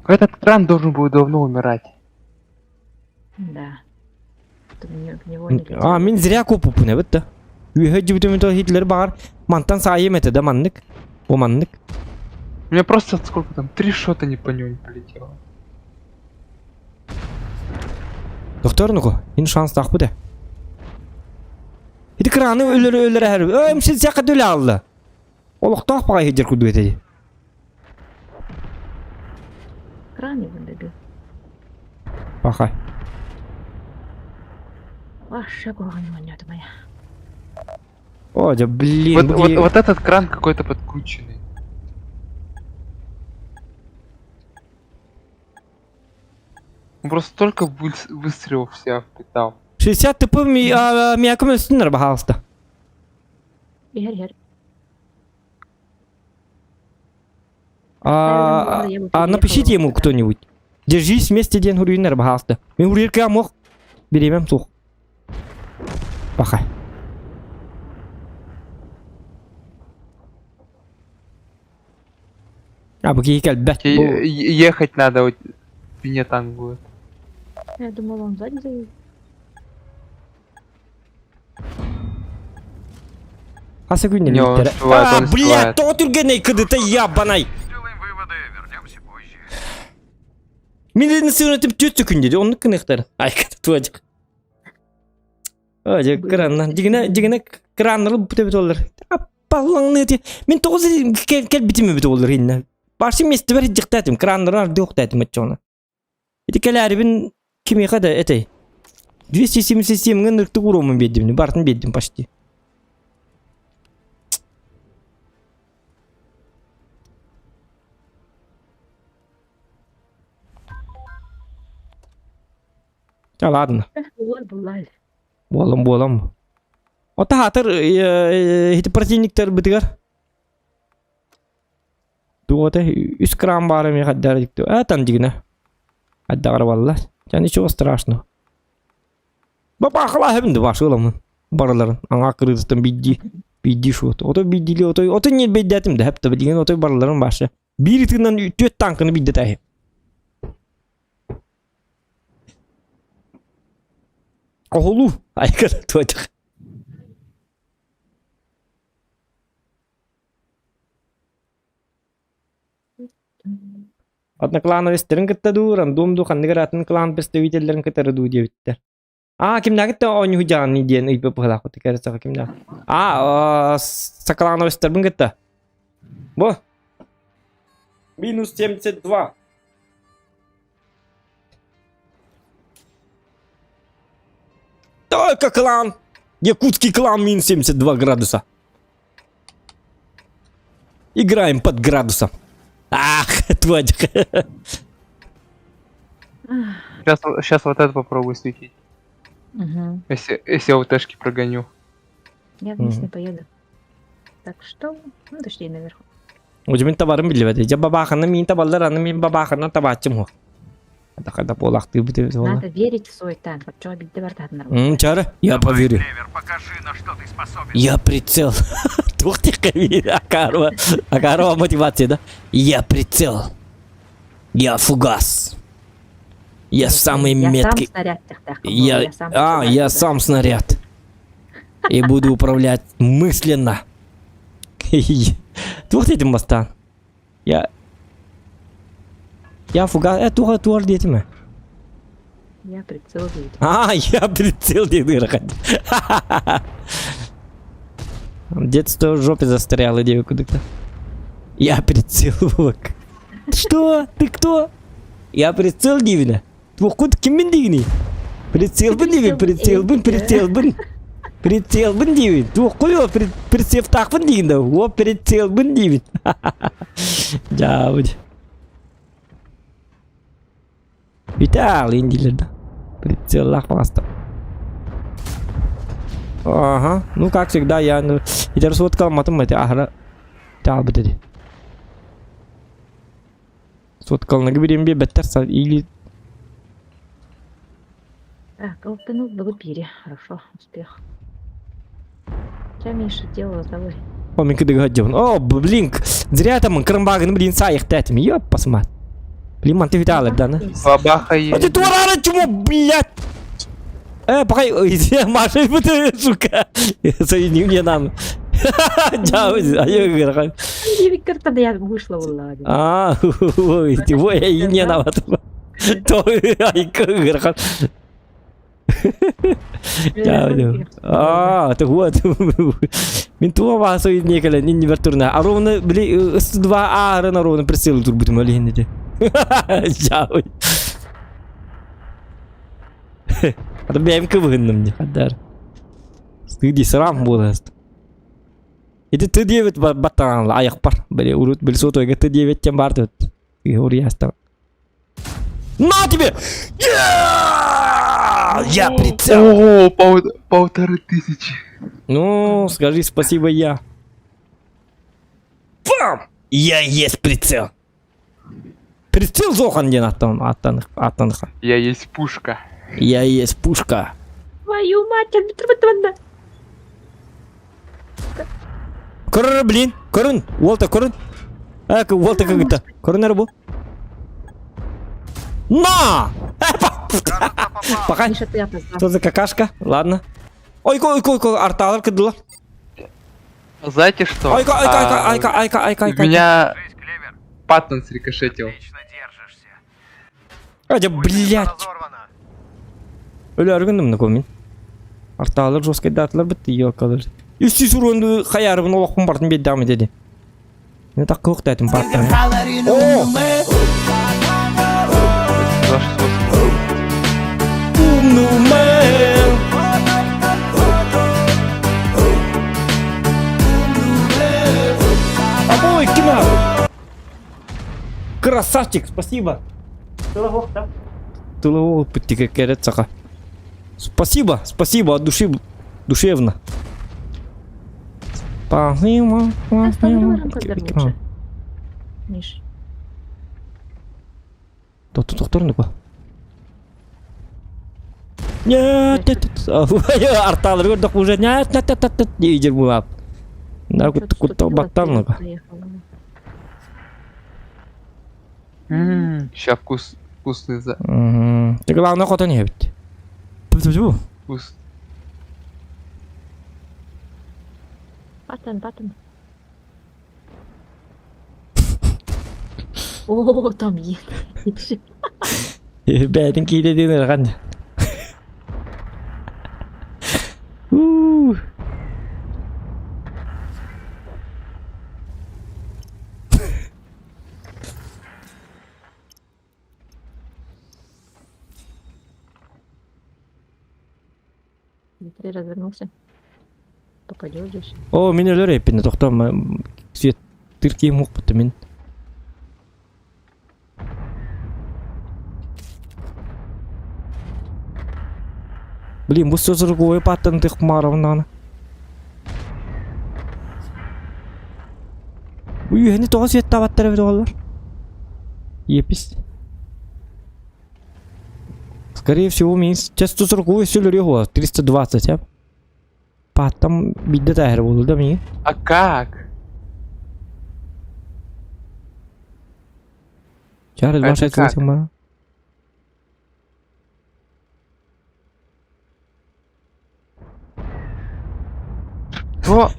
Этот кран должен был давно умирать. Да. Чтобы не- в него не А, мин зря купуппун эбит да. Үөһэ дьибитим Гитлер баҕар мантан саайым этэ да маннык. Бу маннык. У меня просто сколько там, три шота не по нему не полетело. Доктор нуку, ин шанс тахпыт Ити краны өлөр өлөр әһэр. Ой, мсин сәкка дүлә алды. Олохтоох баҕай сылдьар курдук этэ. Кран его добил. Паха. Ваша куһаҕан манньата моя. О, да блин. Вот, вот, вот этот кран какой-то подкрученный. Он просто столько выстрелов в себя впитал. 60 тп миякым өстүннэр, пожалуйста. Иһэр иһэр. А, а напишите ему кто-нибудь. Держись вместе диэн хуруйуннар, пожалуйста. Мин хуруйар мох. Бириэмэм суох. Пока. А, бу киһи кэлбэт. Бу... Ехать надо, вот меня танк будет. Я думал, он сзади заедет. Хас күннен Не, он бүттэрэ. успевает, А, он блядь, успевает. тоҕо түргэнэй кыдыта ябанай. Сделаем выводы, вернемся позже. Мин сыынатым түөрт күн диэди, оннук гыныахтар. Айката туадьык. Дьэ, кыраннан, дьигинэ, дьигинэ кырааннары бүтэ олар. Аппаллаҥны ти. Мин тоҕус кэлбитим эбит олар иннэ. Барсы местебер дьиктаатым, кырааннары арды охтаатым оччоҕуна. Ити кэлээрибин кимиэхэ да этэй. 277 ҥын ыртык уруомун биэрдим, бартын биэрдим почти. Да ладно. Буолар буллаал. Буолам буолам. Ота хаатыр ити противниктар бытыгар. Туота үс кран баара ми хаддар дикту. А там дигна. Аддагар валла. Жа ничего страшного. Бабахла хэмди башыламын. Барыларын аңа кырыыстан бидди бидди шут. Ото биддили ото ото не беддетим да хепте деген ото барыларын башы. Биир тыынан түөт танканы бидде тахи. Оһолу айкар туотах. Одноклановецтерин кытта дуу, рандом дуу, ханнык атын клан представительлерин кытары дуу диэбиттэр. А, кимнээхит оонньуу дьаҕанный диэн ыйбыт быһыылаах кэрэ кимнээх. А, саклановецтербин кытта. Бу. Минус 72. Только клан. Якутский клан минус 72 градуса. Играем под градусом. Ах, тварь. Сейчас, сейчас вот это попробую светить. Угу. Если, если я УТшки прогоню. Я вниз Мгм. не поеду. Так что, ну, точнее, наверху. Удимин табарым билбэт. Дьэ бабаахана миин табаллар, аны мин бабаахана табааччым хуох. Хада буолахтыы бит Надо верить в свой танк. Вот чего обидно вартатнар. Чары, я поверю. Клевер, покажи, на что ты способен. Я прицел. Туох тихо Акарова. Акарова мотивация, да? Я прицел. Я фугас. Я самый Я меткий. сам снаряд тахтах. Я, а, я сам снаряд. И буду управлять мысленно. Туох этим бастан. Я... Я фугас... Э, туох туох диэтим Я прицел видел. А, я прицел диэн Детство в жопе застряло, девку куда-то. Я прицел Что? Ты кто? Я прицел диибин. Туоххут киммин диигиний? Прицелбын диибин, прицелбын, прицелбын. Прицелбын диибин. Туоххуй прицептаахпын диигин да. О, прицелбын диибин. Дьаабыт. Виталий дииллэр да. Прицеллаах баҕаста. Ага, ну как всегда я ну, итер суоткаламматым эти аһара таалбыт эти. Суоткаланага бириэн биэрбэттэр или Так, ну, благопири. Хорошо, успех. Че, Миша, дело давай. О, мин кыдыга дьон. О, блин, зря там кырымбагын блин саайыктаатым. Ёп, посмат. Блин, манты Виталий, да, на? Бабаха А ты есть. туарара чмо, блядь! Пока Маша, сука. Соедини мне нам. А я говорю. Виктор, я вышла была. А, ой, ой, не нам. То, ай, как А, ты вот. Мин туа бааса не кэлэн инни бер турна. А ровно били 102 аарына ровно прицел турбутум олиһин ди. Жауй. Ата бэйэм кыбыһынным ди хаддар. Стыди сырам буоласт. Ити Т9 баттаҕан аяқпар. Били урут били сотойга Т9 тем бар тут. Урьястан. На тебе! Я прицел! О, 1500. Ну, скажи спасибо я. Бам! Я есть прицел! Прицел зохан диэн аттан аттан аттаныха. Я есть пушка. Я есть пушка. Твою мать, арбитр Көрөр блин, көрүн, уолта көрүн. Э, уолта кыгыта. Көрүнөр бу. На! Пока. Миша, ты опоздал. Что за какашка? Ладно. Ойко, ойко, ойко, арталар кыдылар. Знаете что? Айка, айка, айка, айка, айка, айка, айка. Меня Жизнь, Клевер. Паттон срикошетил. Отлично держишься. Адя, блядь. Разорвана. Өлөр гынным на комин. Арталар жестко датылар бітті, ёкалар. Үсті сүрөнді хаярыбын олақпын бартын беддамы деді. Не так қылық дәтім баттан. О! 268. Умный Обои кино! Красавчик, спасибо. Тыловок пыттика саха. Спасибо, спасибо от души, душевно. Спасибо, Остановила спасибо. Миш. Тут тохторнук. Нет, нет, нет. Арталар көрдөх уже. Нет, нет, нет, нет, нет. Идер булап. Да, кут кут баттан. Сейчас вкус, вкусный за... Ты главное хотон не бит. Вкус. Паттон, паттон. О, там ел. Бәдин кейде ден қан. Дмитрий развернулся. Попадешь. О, мен өлөр эппин тоқтом свет тыркием уқпыты мен. Блин, бу сөзір қойып аттан тық маравнаны. Бу үйені тоға свет табаттар бит олар. Епис. Скорее всего, мен сейчас 140 сөйлер его 320, а? Паттам бидде тәһір болды да мен. А как? Чары Это два шесть как? восемь ба. Что?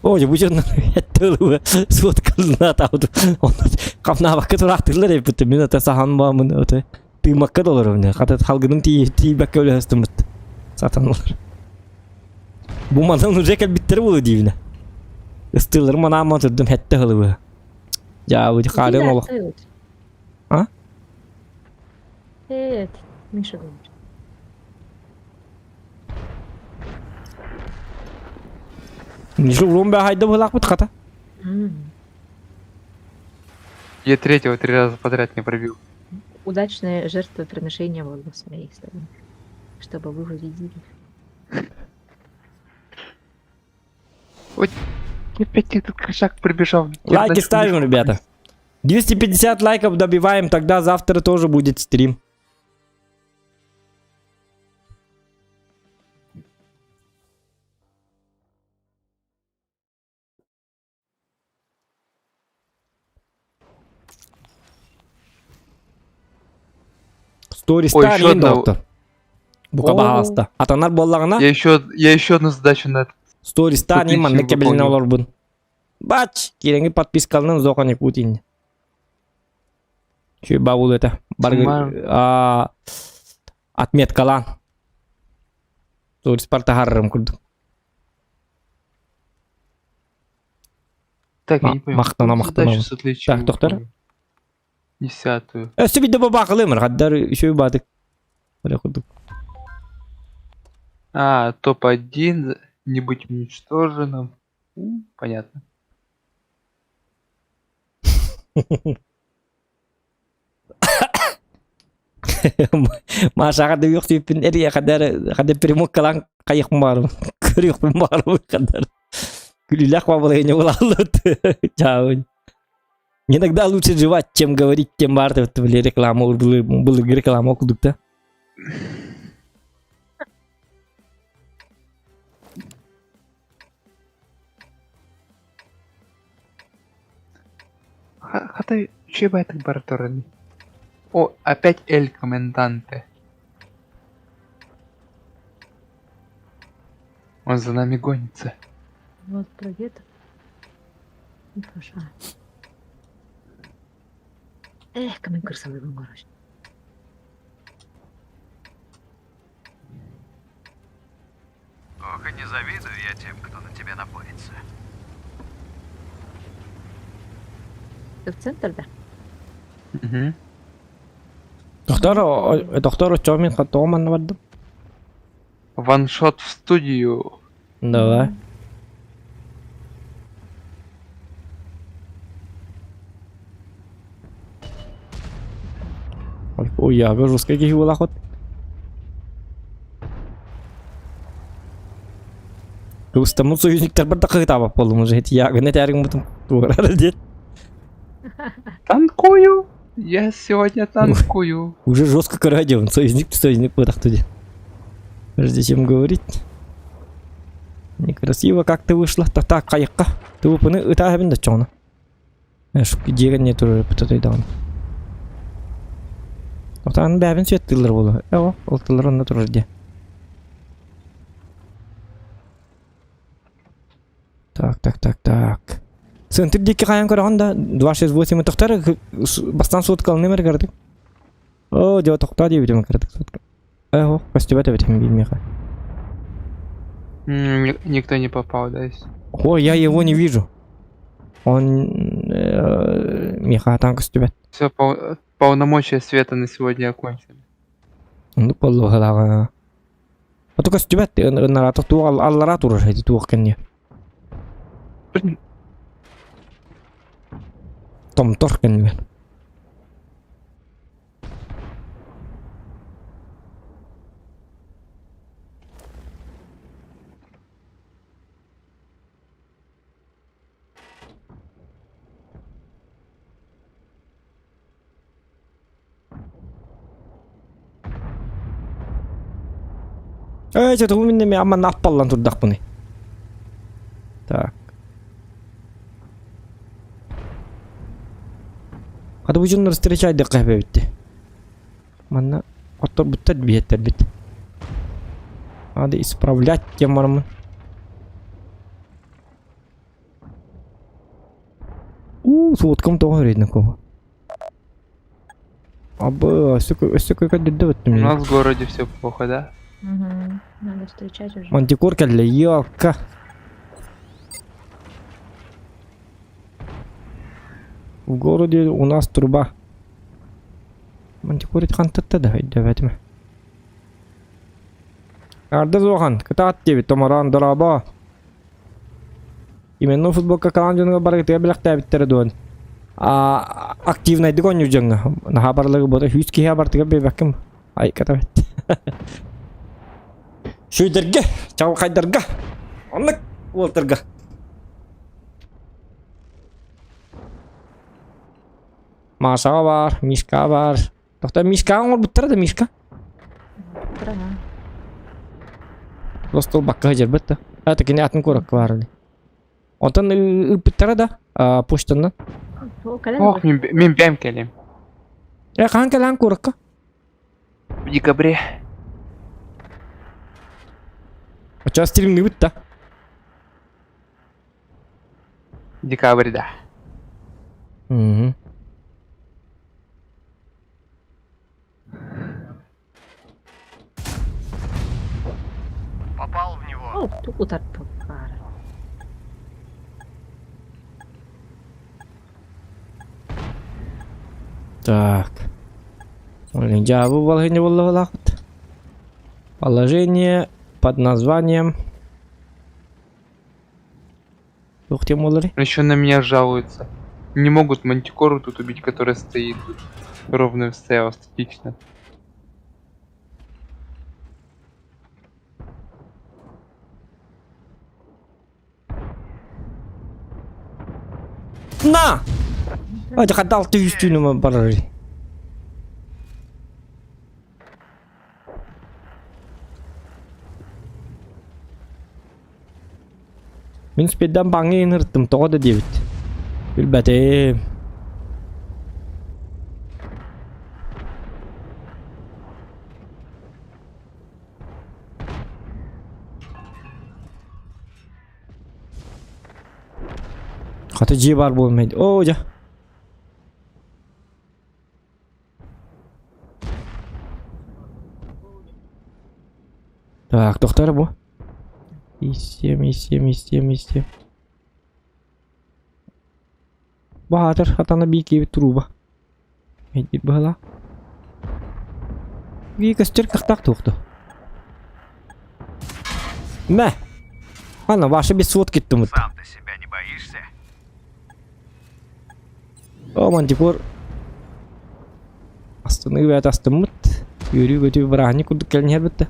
О, бу жөн әттелү суот кылна тауду. Он капна бакы турактылар эп бит. Мен ата сахан ба мын өтө. Тыймакка долар öне. Ката халгының ти ти бакка өлөстүм бит. Сатанлар. Бу манан уже кел биттер болу дивне. Ыстылар мана ма турдум хетте хылыбы. Я бу халын олох. А? Эт, Миша говорит. Нишли урон ба хайда булак бит ката. Я третьего три раза подряд не пробил. Удачное жертвоприношение было с моей стороны. Чтобы вы победили. Ой. Опять этот кошак прибежал. Лайки ставим, ребята. 250 лайков добиваем, тогда завтра тоже будет стрим. Ой, Стористан еще иин одна. доктор. Бука О. баҕаста. Атанар буоллаҕына Я еще, я еще одну задачу на стористан иин маннык подписчик кэбилинэ выполнил. олорбун. Бач! Кирэҥи подпискалынан зохан Якутин. Чүй бабул это. Баргы Суммар. а, отметкалаан. Сториспар таһаарарым курдук. Так, я не понял. Махтана, какую махтана. Задачу с отличием Так, доктор. выполнил? Десятую. Өссө бидде бабаакылымыр, хаддар үчүй баатык. Оле курдук. А, топ-1, не быть уничтоженным. Понятно. Машаға да yok deyip nereye kadar kadar primok kalan kayık mı var mı? Kırık mı var mı kadar? Күлүлэх бабалайны улаллыт. Чаун. Иногда лучше жевать, чем говорить, тем бар деп били реклама был реклама окудук да. Хата чебайтык бар турани. О, опять Эль Коменданте. Он за нами гонится. Вот пройдет. И пошла. Эх, камень красавый короче. Ох, и не завидую я тем, кто на тебя напорится. Ты в центр, да? Угу. Доктор, доктор, чё мен тоҕо манна бардым? Ваншот в студию. Давай. Ой, я жестко киһи буолаахыт. Кыбыстаммыт союзниктар да кыытаабап буоллум уже ягын этээрин бутум туурар диэт. Танкую! Я сегодня танкую. Уже жестко көрө союзник союзник буотахты диэн. Прежде чем говорить. Некрасиво как ты вышла. Так, так, хайыкка. Ты выпыны ытаабын да чоҥно. Дьиэгэн не турар пытатайдаҕына. Отаан бэбин сүөттыллар буолла. Эо, ол тыллар онно турар дии. Так, так, так, так. Центр диэки хайан көрөҕүн да 268 тохтар бастан суткалны мэр кырдык. О, дьэ тохтоо диэбитим кырдык сутка. Эго, көстүбэт эбитим билмиэхэ. Никто не попал, да? О, я его не вижу. Он миэхэ атаан көстүбэт. Все, полномочия света на сегодня окончены. Ну, полуһалааҕа. Ото көстүбэт ынараата туох аллараа турар эти туох кэнниэ. Блин, Томтор кэннигэр. Ээ, чэ, тугу миннэ амман аппаллан турдахпыный. Так. Хата бу дьоннор встречайдык эбэбитти. Манна отторбуттар биһиэттэрбит. Надо исправлять тем бараммын. Уу, суоткам тоҕо өрөйдүн кого. Абы, өссө көкөдүрдө У өттүм. нас в городе все плохо, да? Угу. Надо встречать уже. Мантикор кэллэ, ёлка. В городе у нас труба. Мантикор хантатта да, өйдөбөтүмэ. Арда зохан, кытаат диэбит, томороон дорообо. Именно футболка калан дьонугар барыгытыгар бэлэхтээбиттэрэ дуон. А активнайдык оонньуур дьоҥҥо. Наһаа барылыгы буота сүүс киһи бартыгар биэрбэккин. Ай, катабет. Шүйдерге, чалхайдарга. Оннук уолтарга. Машаҕа баар, Мишкаҕа баар. Тохто Мишкаҕа оҥорбуттара да Мишка? Просто бакка сылдьарбыт да. Это кини атын куоракка баар ини. Онтон ыыппыттара да почтанан. Ох, мин, мин бэм кэлим. Э, хаһан кэлээн куоракка? В декабре. Оччоҕо стримныыбыт да. Декабрь, да. Угу. Попал в него. О, тугу тарпыт баара. Так. Блин, дьаабы балаһыанньа буолла Положение под названием Туох диэн буоларый? Еще на меня жалуются. Не могут мантикору тут убить, которая стоит тут. Ровно стояла статично. На! Ой, хадал ты үстүүнү барар. Мин спиддан баҥҥа ыҥыртым, тоҕо да диэбит. Билбэтим. Хата дьиэ баар буолмай. Оо, дьэ. Так, тохтор бу. И7, И7, И7, И7. Баатыр, атана биикиэбит туруба. Эйдир быһала. Бии көстөр кыхтаах туохту. Мэ! Ана, ваша без сводки тумут. Сам ты себя не боишься? О, мантикор. Астыныы бэйэтэ астыммыт. Үөрүү-көтүү бырааһынньык курдук кэлэн иһэрбит да.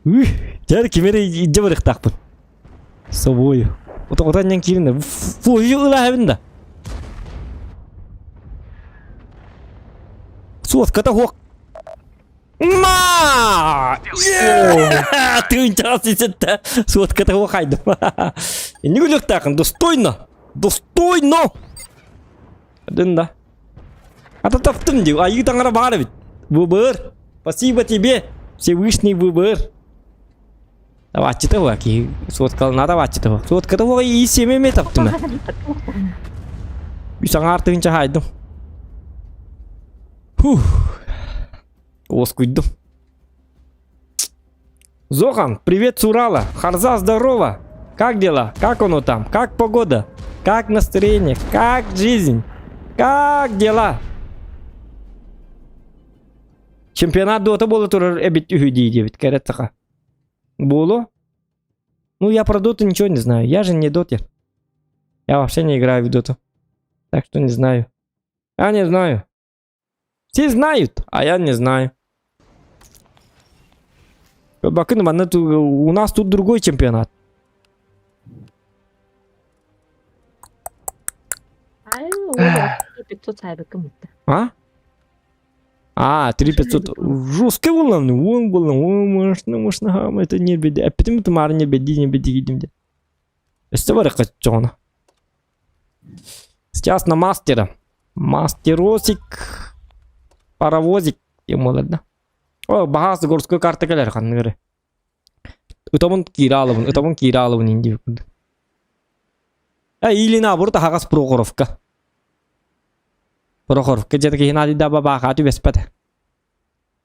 Үх, дьэ кими эрэ илдьэ барыахтаахпын. Собою. Отоҕотон диэн киирин да. Фу, ылааһыбын да. Суотката хуох Ма! Тыынчаҕа сисетте суотката хайдым. Инник үлүктаахын достойно. Достойно. Дын да. Ата таптым дии. Айыы таҥара баар эбит. Выбор. Спасибо тебе, Всевышний выбор. Табааччыта була киһи суоткалана табааччыта була. Суотката була и семь эме таптым. Үс аҥаар тыынча хайдым. Фух. Уоскуйдум. Зохан, привет с Урала. Харза, здорово. Как дела? Как оно там? Как погода? Как настроение? Как жизнь? Как дела? Чемпионат Дота буола турар эбит үһү дии диэбит кэрэ саха. Буолуо? Ну, я про Доту ничего не знаю. Я же не дотер. Я вообще не играю в Доту. Так что не знаю. Я не знаю. Все знают, а я не знаю. Бакын, у нас тут другой чемпионат. А? А, 3500. Жесткий буолан, уон буолан, уон машина, машина, это не беде. Эппитим тумар не беди, не беди, идем де. Өстө бар чоҕуна. Сейчас на мастера. Мастеросик. Паровозик. Диэн буолар да. О, баһаас городской карта кэлэр ханнык эрэ. Ытабын киирэ аалабын, ытабын киирэ аалабын ин диэбит курдук. Э, или наоборот аһаҕас Прохоровка. Прохоровка дьэ киһи наадыйда бабаахаа түбэспэтэ.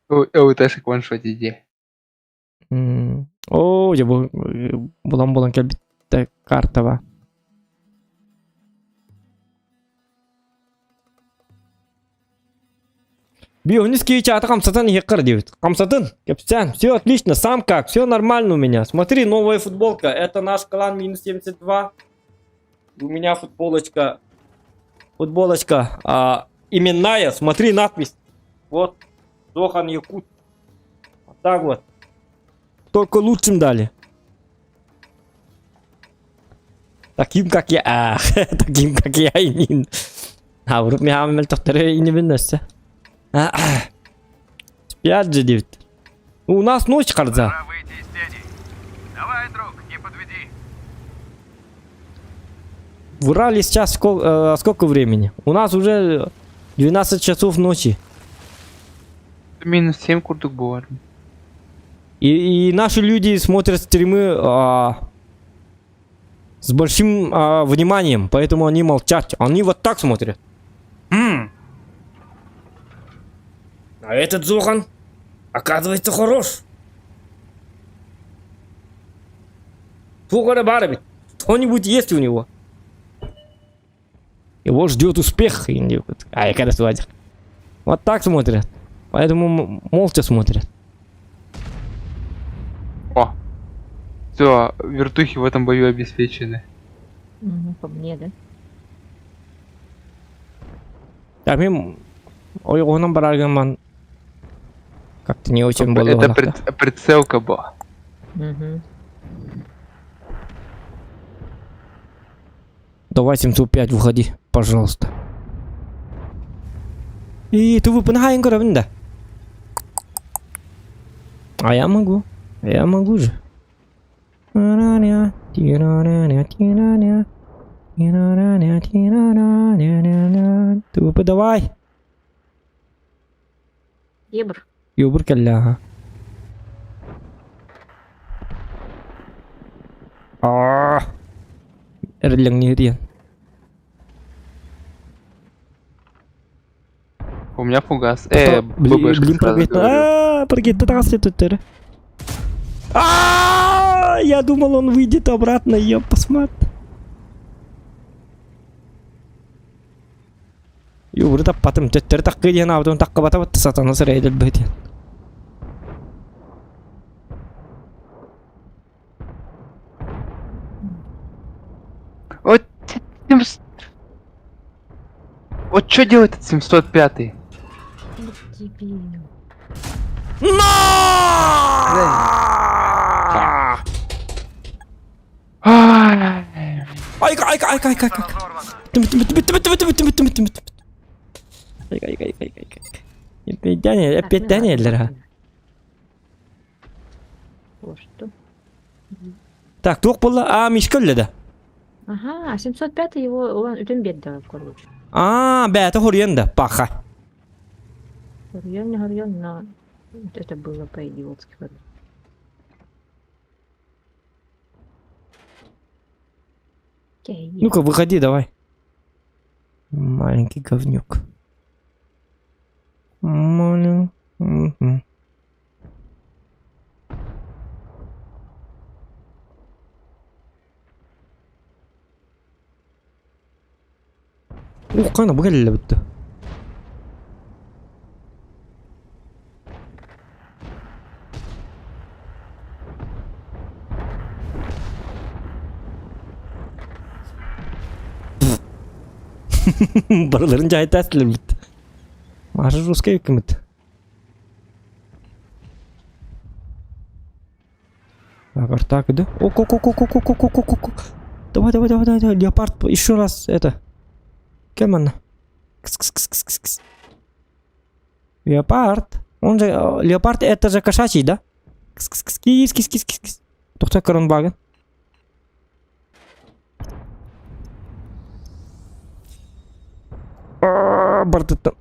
ЛТшек ваншот иди. Оо, дьэ бу булан-булан кэлбит картаба. Бионис чата хамсатан иһиккар диэбит. Хамсатын, кэпсээн, все отлично, сам как, все нормально у меня. Смотри, новая футболка, это наш клан минус 72. У меня футболочка, футболочка а, именная, смотри надпись. Вот, Зохан Якут. Вот так вот. Только лучшим дали. Таким как я, таким как я инин. А урут миһаам мөлтөхтөрө инибин өссө. Спят же диэбит. У нас ночь харза. Пора выйти из тени. Давай, друг, не подведи. В Урале сейчас сколько, сколько времени? У нас уже 12 часов ночи. Минус 7 курдук буолар. И наши люди смотрят стримы с большим вниманием, поэтому они молчат. Они вот так смотрят. М. А этот Зохан, оказывается, хорош. Тугара Барабит. Кто-нибудь есть у него? Его ждет успех. А, я когда свадьба. Вот так смотрят. Поэтому молча смотрят. О! Все, вертухи в этом бою обеспечены. Угу, по мне, да? Так, мен ойғонан бараргаман как-то не очень было. Это прицелка была. Угу. Давай 705 выходи, пожалуйста. И ты выпинаем да? А я могу. Я могу же. Ты давай. Ебр. Юбр кэллэ Аа. Эрэллэҥниир У меня фугас. ББшка Блин, сразу говорю. А, прыгает, А, я думал, он выйдет обратно, ёпасмат. Юбры таппатым, төттөрү таккы диэн аабытым таккыбата батты сатана сырайдыр бөтен. Вот, вот что делает этот 705-й? Вот дебил. На! Ай, Айка, айка, айка, айка, айка. Түм, түм, түм, түм, түм, түм, түм, түм, түм, түм. Айка, айка, айка, айка, айка. Эппиэттээн, Так, ну эппиэттээн ладно, иһэллэр, а. О, что? Так, туох буолла? А, Мишка өллө да. Ага, 705 его он үтөн биэрдэ, короче. А, бэйэтэ хоруйан да, паха. Хоруйан, не хоруйан, но вот это было по-идиотски. короче. Окей. Ну-ка, выходи давай. Маленький говнюк. Малень... Мгм. Ух, қана бұл кәлі бітті. Барыларын жайта әсілер бітті. Маша русский үкімет. Так, Артак, да? О, ко ко ко ко ко ко ко ко ко ко Давай, давай, давай, давай, давай, леопард, еще раз, это. Кем она? Кс -кс -кс -кс -кс. Леопард. Он же, леопард это же кошачий, да? Кс -кс -кс кис кис кис кис кис. Тухта Кронбаген. Бардыттан.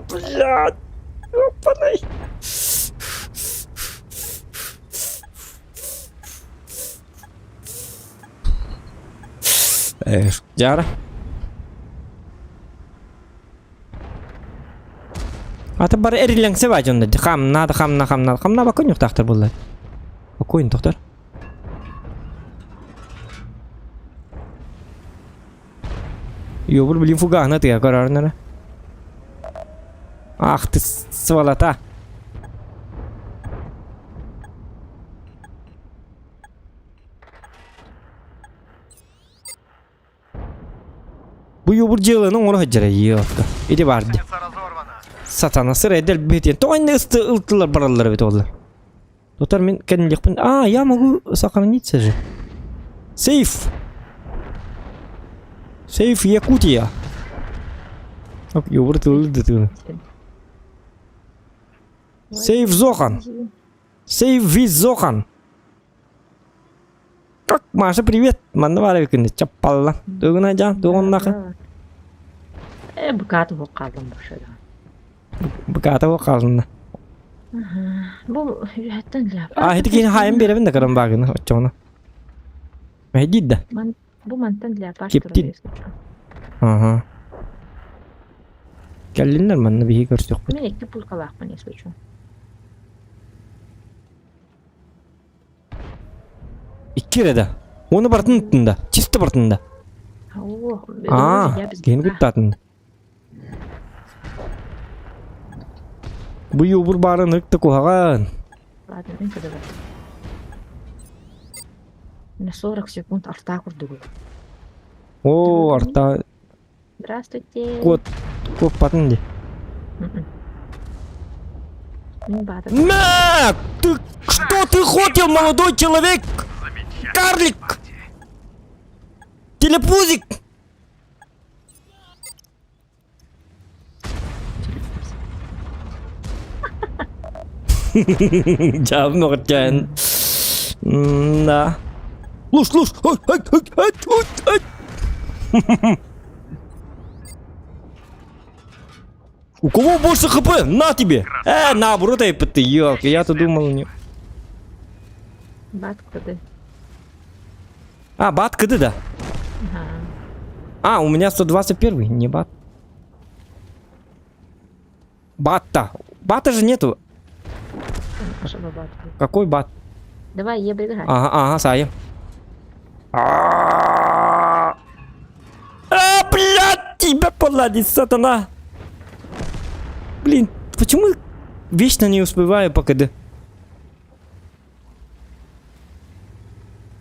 Блядь. Опанай. Эх, Дьара. Ата бар эрилэҥсэ баадьонна хамна да хамна хамна хамна бакын юктаахтар буолла. Бакуин тохтор. Йобур блин фугахна тыга көрөрнөрө. Ах ты сволота. Бу йобур дьыаланы оҥоро сылдьара ёпта. Ити баар дии. Гусеница разорвана. Сатана сыр эдэр битин. Тоҕо ысты ылтылар бараллар эбит оллар. Тутар мин кэннилиэхпин. А, я могу сохраниться же. Сейф. Сейф Якутия. Ок, юбыр тылы. Сейф Зохан. Сейф виз Зохан. Как, Маша, привет. Манна баар эбиккин чаппалла. Тугуна жа, тугуннаха. Э, букаты хааллым бу Буката хаалынна. Бу үһэттэн ляп. А, ити киин хайын беребин да карам багына оччоҕуна. Мэйдиит да. Бу мантан ляпаш Киптин. Ага. Кэллиннэр манна биһи көрсүөхпүт. Мен икки пулькалаахпын, если что. Икки эрэ да. Уону барытын ыттын да. Чисто барытын да. О, Аа, я без киһини быка. куттаатын. Бу юбур баарын ыкты куһаҕан. Ладно, мен кыдыбат. На 40 секунд арта курдугу. О, арта Здравствуйте. кот куоппатын ди. Мгм. Мен баатыр. На! Ты что ты хотел, молодой человек? Карлик! Телепузик! Дьаабын Да. Луш, луш! Ой, ой, ой, ой, ой, ой. У кого больше хп? На тебе! Наоборот, эй, ты, ёлки, я-то думал не... Бат кыды. А, бат кд, да. Ага. А, у меня 121, не бат. Бат-то. Бата же нету. Чтобы бат был. Какой бат? Давай, ебригай. Ага, ага, Сая. А, блядь, тебя поладит, сатана. Блин, почему вечно не успеваю по КД?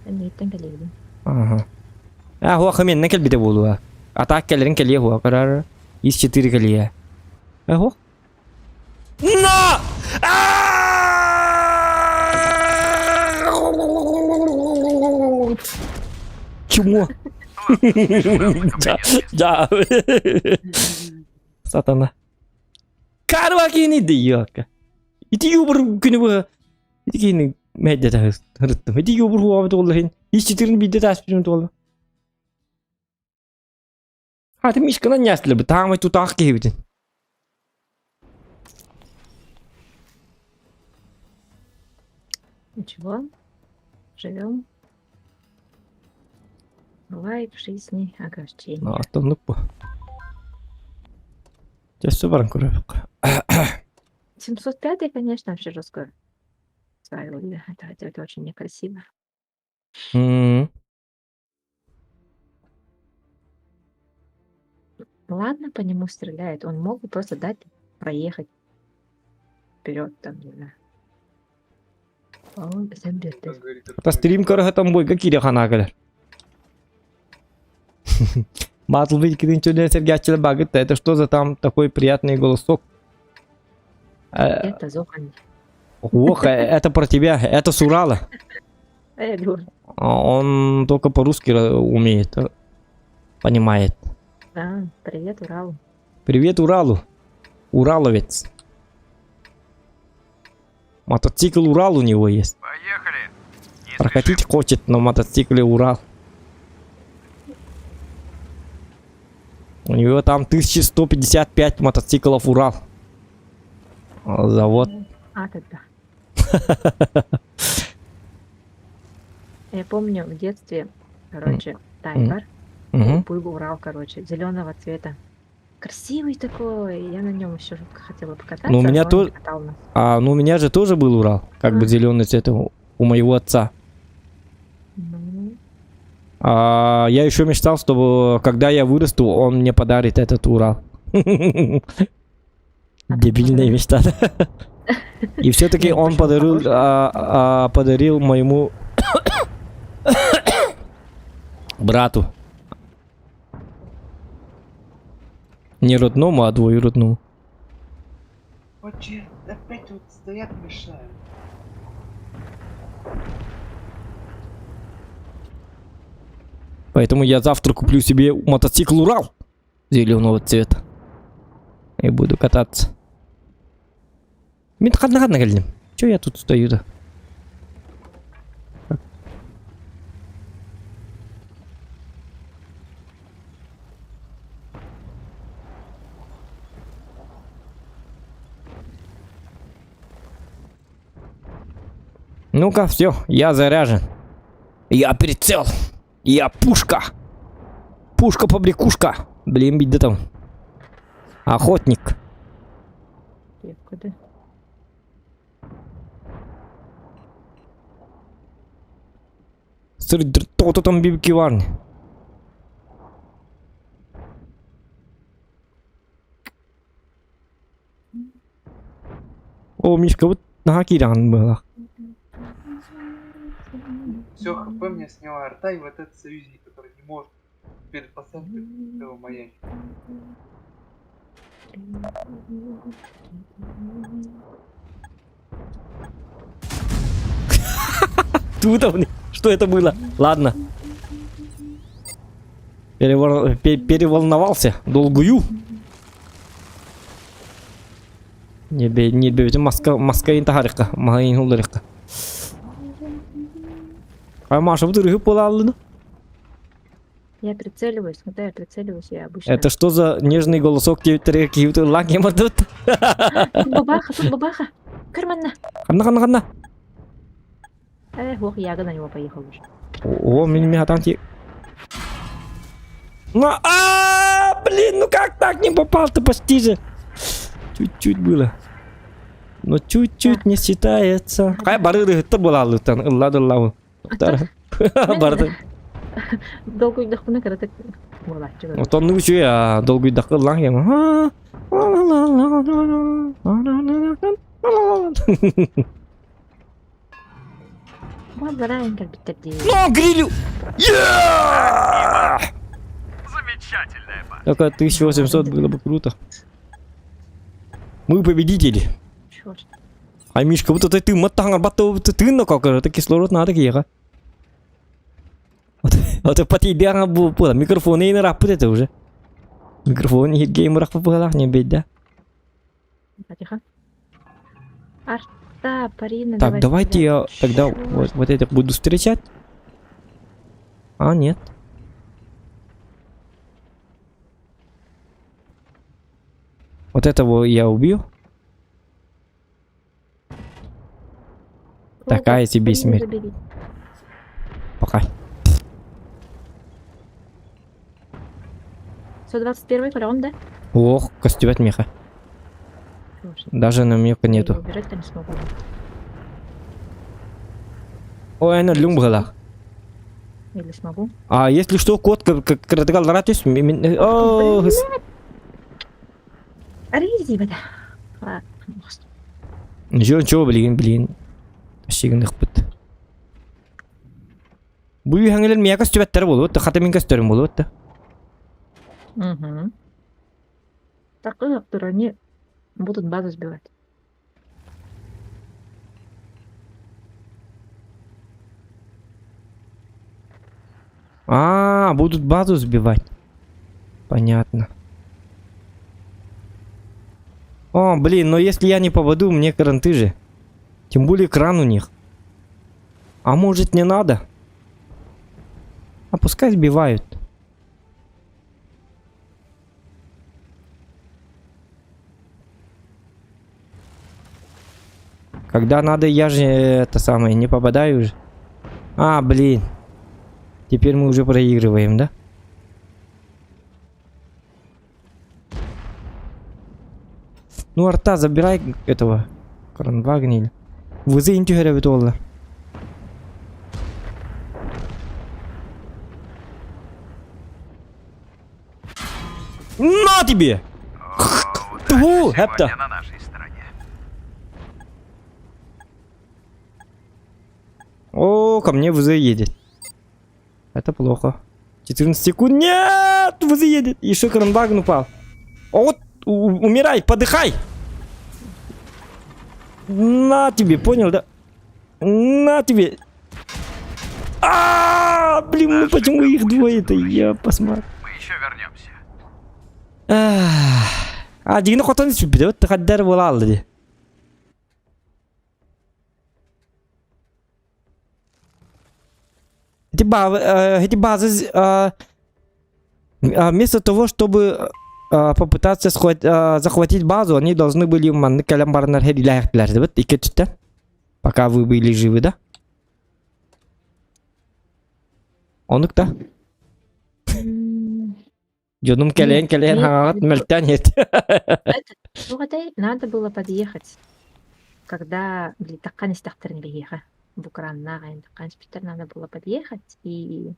Мен кэлэбин. Ага. А, хуа мен накел бите болу. Атак келерин келие хуа карар. Из 4 келие. А, хуа. На! Чмо. Да, да. Сатана. Карвакини диёка. Ити юбур күнү бу. Ити кини мэддэ хырыттым. Ити юбур хуа толлахин. Из 4 бидде таспирим толла. Хати мишкана няслы бу таамай тутаах киһибитин. Ничего. Живем. Бывает в жизни огорчение. Аттаннык бу. Жассы баран көрөбүк. 705, конечно, вообще жестко ставил. Это очень некрасиво. Ладно, по нему стреляет. Он мог бы просто дать проехать вперед там, не знаю. А он сам берет. Та стрим көрө там бойга кире хана келер. Battlefield 2 сергячилер багыт. Это что за там такой приятный голосок? Это Зохан. Ох, это про тебя, это с Урала. Дур. Он только по-русски умеет, понимает. Да, привет, Уралу. Привет Уралу. Ураловец. Мотоцикл Урал у него есть. Поехали. Не Прокатить хочет на мотоцикле Урал. У него там 1155 мотоциклов Урал. Завод. А, тогда. Я помню в детстве, короче, Тайбар, был Урал, короче, зеленого цвета. Красивый такой, я на нем еще жутко хотела покататься, Ну, у меня но он тоже- не катал нас. А, ну у меня же тоже был Урал, как бы зеленый цвет у моего отца. Ну, А, я еще мечтал, чтобы когда я вырасту, он мне подарит этот Урал. Дебильная мечта. И все-таки он подарил, подарил моему брату. Не родному, а двоюродному. Вот че, опять вот стоят, мешают. Поэтому я завтра куплю себе мотоцикл Урал зеленого цвета. И буду кататься. Мин ханна ханна кэллим. Че я тут стою-то? Ну-ка, все, я заряжен. Я прицел. Я пушка. Пушка-побрякушка. Блин, беда там. Охотник. Куда? Сырдыр там бибки варни. О, Мишка, вот наһаа киирэҕин быһалаах. Все хп мне сняла арта и вот этот союзник, который не может перед посадкой этого маячить. Тут Что это было? Ладно. Переволновался. Долгую. Не бе, не бе, маска, маска ин тахарыкка, маһа ин уларыкка. А Маша, вот рыгы полаллы. Я прицеливаюсь, когда я прицеливаюсь, я обычно... Это что за нежный голосок тебе какие-то лаги мадут? Тут бабаха, тут бабаха. Карманна. Ханна, ханна, ханна. Эх, ох, я на него поехал уже. О, меня там те... Ну, а, блин, ну как так не попал-то почти же. Чуть-чуть было. Но чуть-чуть не считается. Хай бары рыгыттар буолааллыттан ылла ыллабы. Барды. Долгуйдахпына кыратык буолааччы. Отонну үчүгэй а долгуйдахха ыллаан кем. Бараан кэлбиттэр дии. Но грилю! Замечательная партия. Только 1800 было бы круто. Мы победители. Черт. А Мишка, вот это ты маттаҥар батты тыынна как это кислород надо киэха. Вот вот патидяга бу микрофон и раппыт это уже. Микрофон и геймер раппы не беда. Тихо. Арта, Парина, Так, давайте я тогда вот, вот этих буду встречать. А, нет. Вот этого я убью. Такая тебе смерть. Пока. 121 раунд, да? Ох, костюмет меха. Даже намека нету. Убирать не смогу. Ой, она люм была. Или смогу. А если что, кот как кратгал ратис. О, Ничего, ничего, блин, блин. Сигнахпыт. Бу үһэҥилэр миэхэ көстүбэттэрэ буолуо, хата мин көстөрүм буолуо да. Угу. Так, Артур, они будут базу сбивать. А, будут базу сбивать. Понятно. О, блин, но если я не попаду, мне кранты же. Тем более кран у них. А может не надо? А пускай сбивают. Когда надо, я же это самое не попадаю уже. А, блин. Теперь мы уже проигрываем, да? Ну, арта, забирай этого Кранвагнеля. Вызы интюхеребит олла. На тебе! Тьфу, хепта. на нашей стороне. О, ко мне ВЗ едет. Это плохо. 14 секунд. Нет! ВЗ едет. Еще Кранваген упал. О, вот, умирай, подыхай! На тебе, понял, да? На тебе. А, блин, ну почему их двое-то? Я посмотрю. Мы еще вернемся. А, дигини хотон сүппүтэ, тахаддар буолаалла ди. Эти, ба- эти базы вместо того, чтобы попытаться захватить базу, они должны были маннык кэлэн бараннар хэрилээхтилэр дебит икки өттүттэн. Пока вы были живы, да? Онук да? Дьонум кэлэн кэлэн хаҥаҕыт мөлтөөн иһит. Сугатай, надо было подъехать, когда таххан истэхтэрин биһиэхэ букраннаах таххан испиттэр надо было подъехать и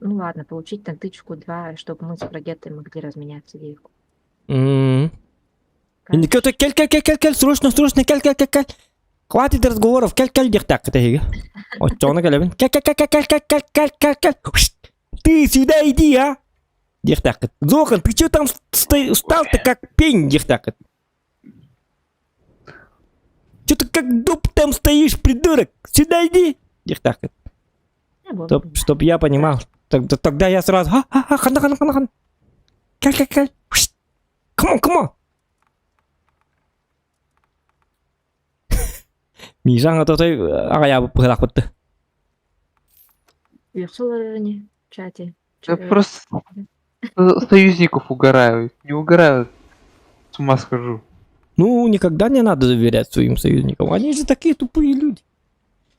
ну ладно, получить там тычку два, чтобы мы с Фрагеттой могли разменяться вейку. М. Кел кел кел кел кел срочно срочно кел кел кел кел. Хватит разговоров, кел кел диэхтээххит эһиги. Оччоҕуна кэлэбин. Кел кел кел кел кел кел кел кел кел. Ты сюда иди, а? Диэхтээххит. Зохан, ты чё там стал-то как пень, диэхтээххит. Чё ты как дуб там стоишь, придурок? Сюда иди! Диэхтээххит. Чтоб, чтоб я понимал. Тогда, тогда я сразу... Ха, ха, ха, хана, хана, хана, хана. Кэл, кэл, кэл. Come on, come on. Мижаҥа тотой аҕайаабыт быһылаахпытты. Үөхсүлэр ини в чате. Я просто союзников угораю. Не угораю, с ума схожу. Ну, никогда не надо доверять своим союзникам. Они же такие тупые люди.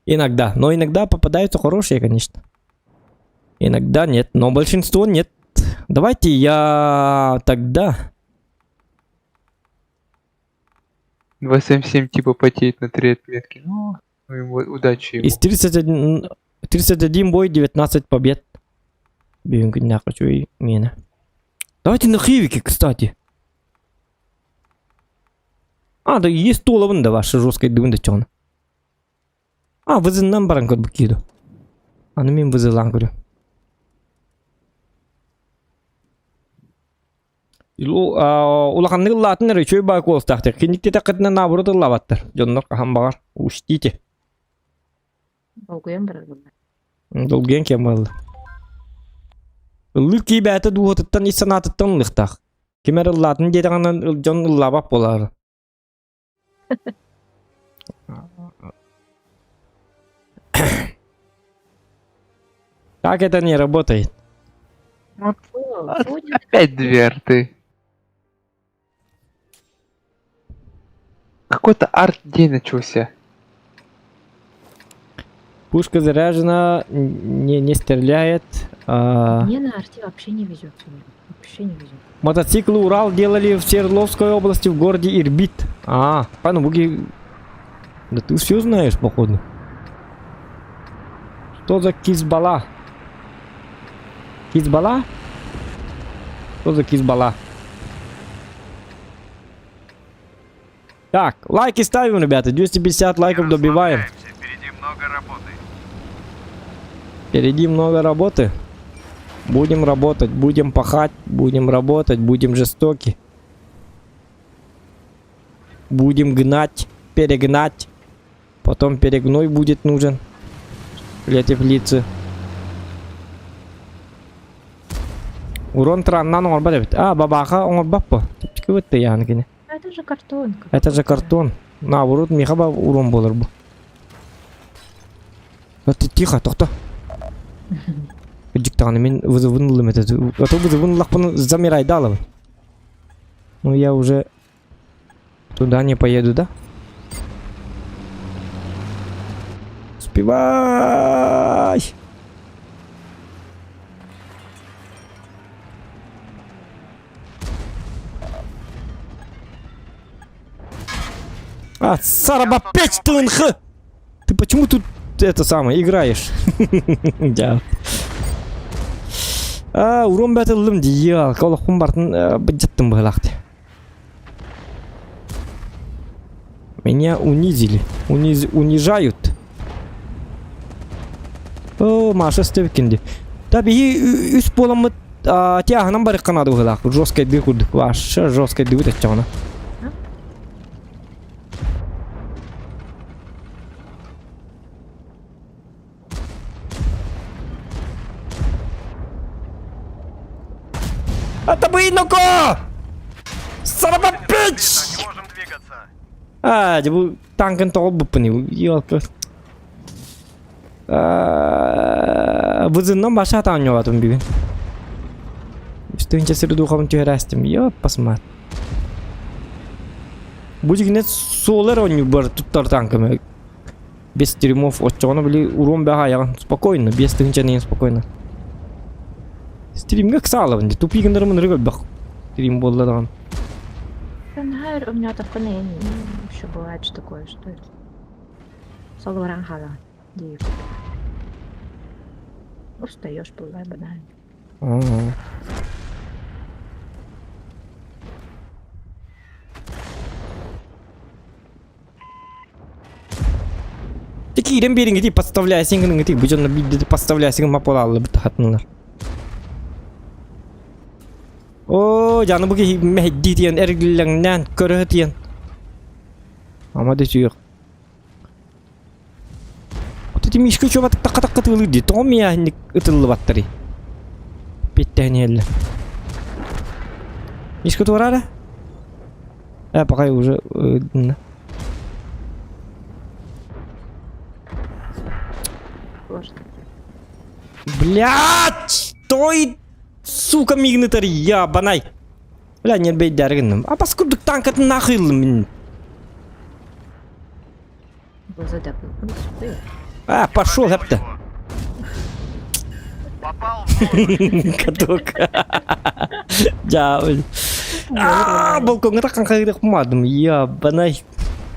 Иногда. Но иногда попадаются хорошие, конечно. Иногда нет, но большинство нет. Давайте я тогда... 277 типа потеет на три отметки. Ну, ну ему удачи ему. Из 31, 31 бой, 19 побед. Блин, хочу и мина. Давайте на хивике, кстати. А, да есть толовын да ваша жесткая дымда чон. А, вызыннан баран көрбүт киду. Аны мин вызылаан көрүм. Улаханнык ыллаатын эрэ үчүгэй баай куоластаахтар. Киниктитэххитинэ наоборот ыллаабаттар. Дьоннор хаһан баҕар учтите. Долгуйан барар буолла. Долгуйан кэм буолла. Ыллыыр киһи бэйэтэ дууһатыттан ис санаатыттан ыллыахтаах. Ким эрэ ыллаатын диэтэҕинэ дьон ыллаабат буолаар. Так это не работает. Вот опять две арты. Какой-то арт-день начался. Пушка заряжена, не, не стреляет. А... Мне на арте вообще не везет. Вообще не везет. Мотоциклы Урал делали в Свердловской области в городе Ирбит. А, пану буги. Да ты все знаешь, походу. Что за кизбала? Кизбала? Что за кизбала? Так, лайки ставим, ребята. 250 лайков добиваем. Впереди много работы. Впереди много работы. Будем работать, будем пахать, будем работать, будем жестоки. Будем гнать, перегнать. Потом перегной будет нужен для теплицы. Урон траннан оҥорбот эбит. А, бабаха оҥорбот по. Чэпчэки бытты яаны кини. Это же картон. Это же картон. Наоборот, миха ба урон буолар бу. Тихо, тохто. Дьиктаҕына мин вызовын ыллым этэ. А то вызовын ыллахпын замирайдалабын. Ну я уже туда не поеду, да? Успевай! А, Сараба печь тынх! Ты почему тут это самое играешь? Да. А, урон бәтілдім дия, колохум бартын быджаттым быһылаахты. Меня унизили. Униз, унижают. О, Маша Стевкинди. Да биһи үс буоламмыт тиаһынан барыхханаады быһылаах. Жесткой дыы курдук. Ваша жесткой дыы өтөччөҕүнэ. Son of a bitch! Не можем двигаться. А, дьэ бу танкын тоҕолбуппун елка. Вызыннан баша таанньуолатым бүгүн. Үстүнчэ сири духабын түһэрээстим. Ёппасмаат. Бу дьигинэ суолар оонньуубар туттар танкым. Без теремов оччоҕуна били уруом бэҕэ айаҕын спокойно, без тыһыынча спокойно. Стримҥэ ыксаалабын дии, тупик гыннарым ынырык элбэх стрим буолла даҕаны. Знаю, у меня такое еще бывает что такое, что это. Солоран хаалаҕын диир. Устаешь, бывает банально. Аа. Ти киирэн биэриҥ ити подставляйсың гыныҥ ити бу дьонно биирдэ подставляйсың мапалааллыбыт хатыннар. Оо, дьаны бу киһи мэһэйдии тиэн эргиллэҥнээн көрө тиэн. Ама да сүөх. Вот эти мишка чуба такка такка тылы ди. Тоҕо мияһинник ытыллыбаттары. Питтэһин иһэллэр. Мишка туорара? Э, пока уже... Сложно. Блядь! Стой! Сука, мигнытар, ябанай! Бля, не бейдер гынным. А паскуддук танкатын нахуй мин. А, пошел, хэпта. Попал в морду. Каток. Дьаабыл. Аа, балкоҥҥа таххан хайдах мадым. Ябанай.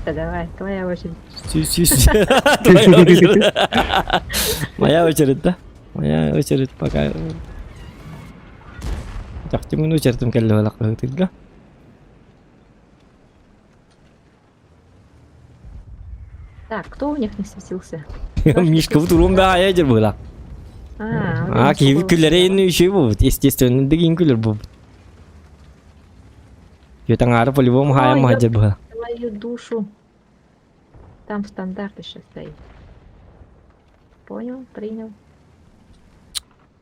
Да давай, твоя очередь. Сүүс. Твоя очередь. Моя очередь, да? Моя очередь пока. Чахчы мин очередым кэллэ балакка Так, кто у них не светился? Мишка в турум да ядер была. А, А, киви күллэрэ еще будет, естественно, дигин күлэр будет. Ютаңары по-любому хаайым махадьыр была. Твою душу. Там стандарт еще стоит. Понял, принял.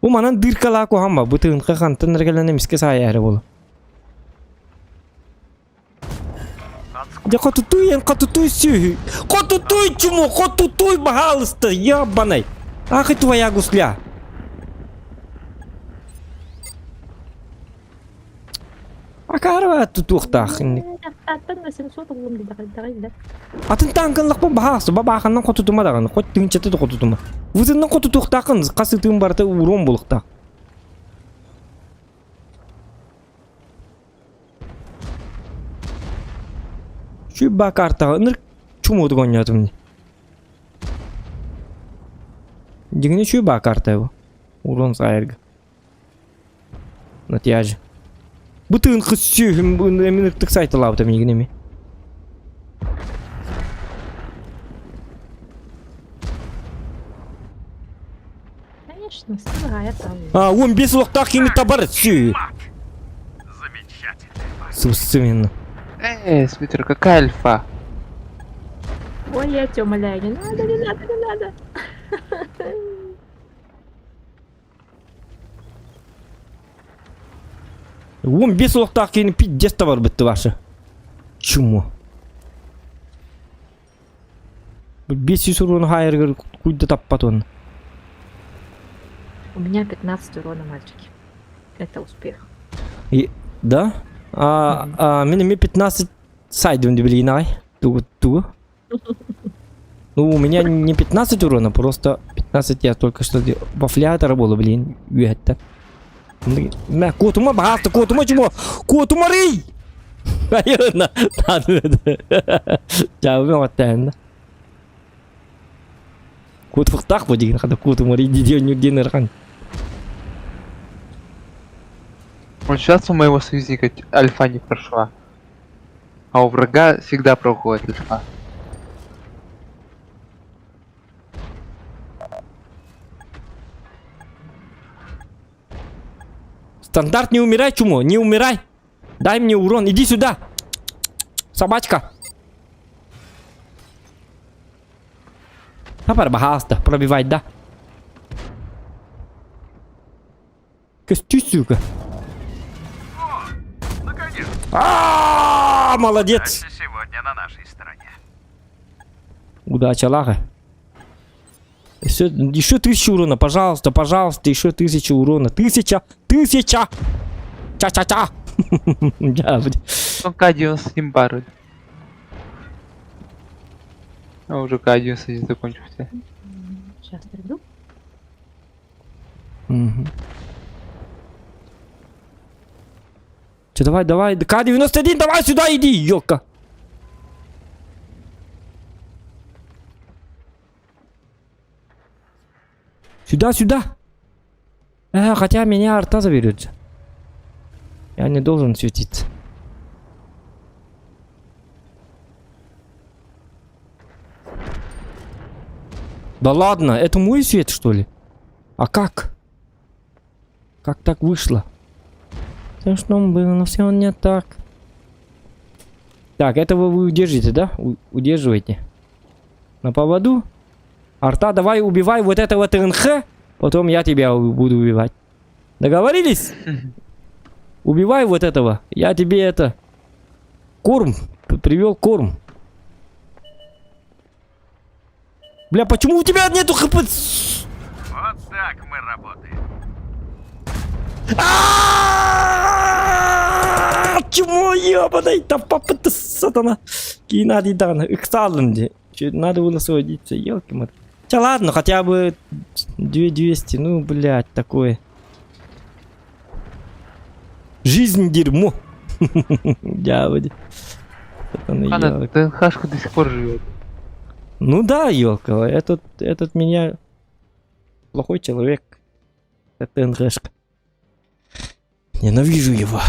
Бу манан дыркалаа куһаҕан бу тыынка хантан эрэ кэлэн эмискэ саайаары буолла. Дьэ хотутуй эн хотутуй сүөһү. Хотутуй чмо, хотутуй баһаалыста, ебаный. Ах и твоя гусля. Акаарва тутуохтаах инник. Аттан 800 уллум дидэҕи Атын таанкыллахпын баһаасы, бабааханнан хотутума даҕаны, хоть тыынчата да хотутума. Вызыннан хотутуохтааххын, хас ытыым барыта уруом булуохтаах. Сүбба картаҕа ынырык чумуотук оонньоотум дии. Дьиҥинэ сүбба карта бу. Урон саайарга. Натяж. Бу тыын кыс сүөһүм эмин ыртык сайталаабыта миигин эми. Конечно, сыграет А, 15 олохтоох кими табар сү. Замечательно. Собственно. Э, Смитер, какая альфа? Ой, я тебя умоляю, не надо, не надо, не надо. 15 олохтоох киһини пиздец табарбыт ваша. Чумо. 500 урон хаайарыгар куйда таппат он. У меня 15 урона, мальчики. Это успех. И, да? А, а, мин эмиэ 15 сайдым билигин аҕай. Тугу, тугу? Ну, у меня не 15 урона, просто 15 я только что вафлятор было, блин, үөһэттэн. Мэ, куотума баҕаста, куотума чумо, куотумарый! Айына, Чаабы оттаһынна. Куотуктаах бу деген хата куотумарый диэн диэн ырхан. Вот сейчас у моего союзника альфа не прошла. А у врага всегда проходит альфа. Стандарт не умирай, чумо, не умирай. Дай мне урон, иди сюда. Собачка. Папа, пожалуйста, пробивай, да. Костю, сука. Наконец! А! Да, молодец! Удача сегодня на нашей стороне. Удача, Еще, еще тысячу урона, пожалуйста, пожалуйста, еще тысячу урона. Тысяча! Тысяча! Ча-ча-ча! Да, блин. Он К-97 бар. А уже К-91 закончился. Сейчас приду. Угу. Че, давай, давай, К-91, давай сюда иди, ёлка. Сюда, сюда. Э, хотя меня арта заберет. Я не должен светиться. Да ладно, это мой свет, что ли? А как? Как так вышло? Все, что было, но все не так. Так, этого вы удержите, да? У удерживаете. На поводу. Арта, давай убивай вот этого ТНХ, потом я тебя буду убивать. Договорились? Убивай вот этого. Я тебе это... Корм. Привел корм. Бля, почему у тебя нету хп? Вот так мы работаем. А-а-а! Чмо ебаный, да папа ты сатана. Геннадий Дан, ыксалын Надо было сводиться, елки мат. Хотя ладно, хотя бы 2200, ну, блядь, такое. Жизнь дерьмо. Дяводи. Она ТНХшка до сих пор живет. Ну да, елка, этот, этот меня плохой человек. Это ТНХшка. Ненавижу его.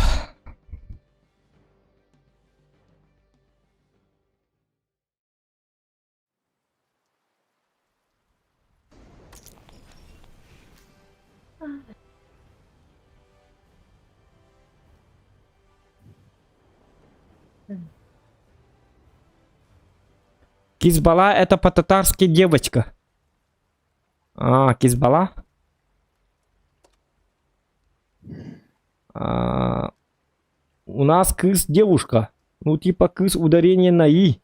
Кизбала это по-татарски девочка. А, Кизбала? А, у нас кыз девушка. Ну, типа кыз ударение на и.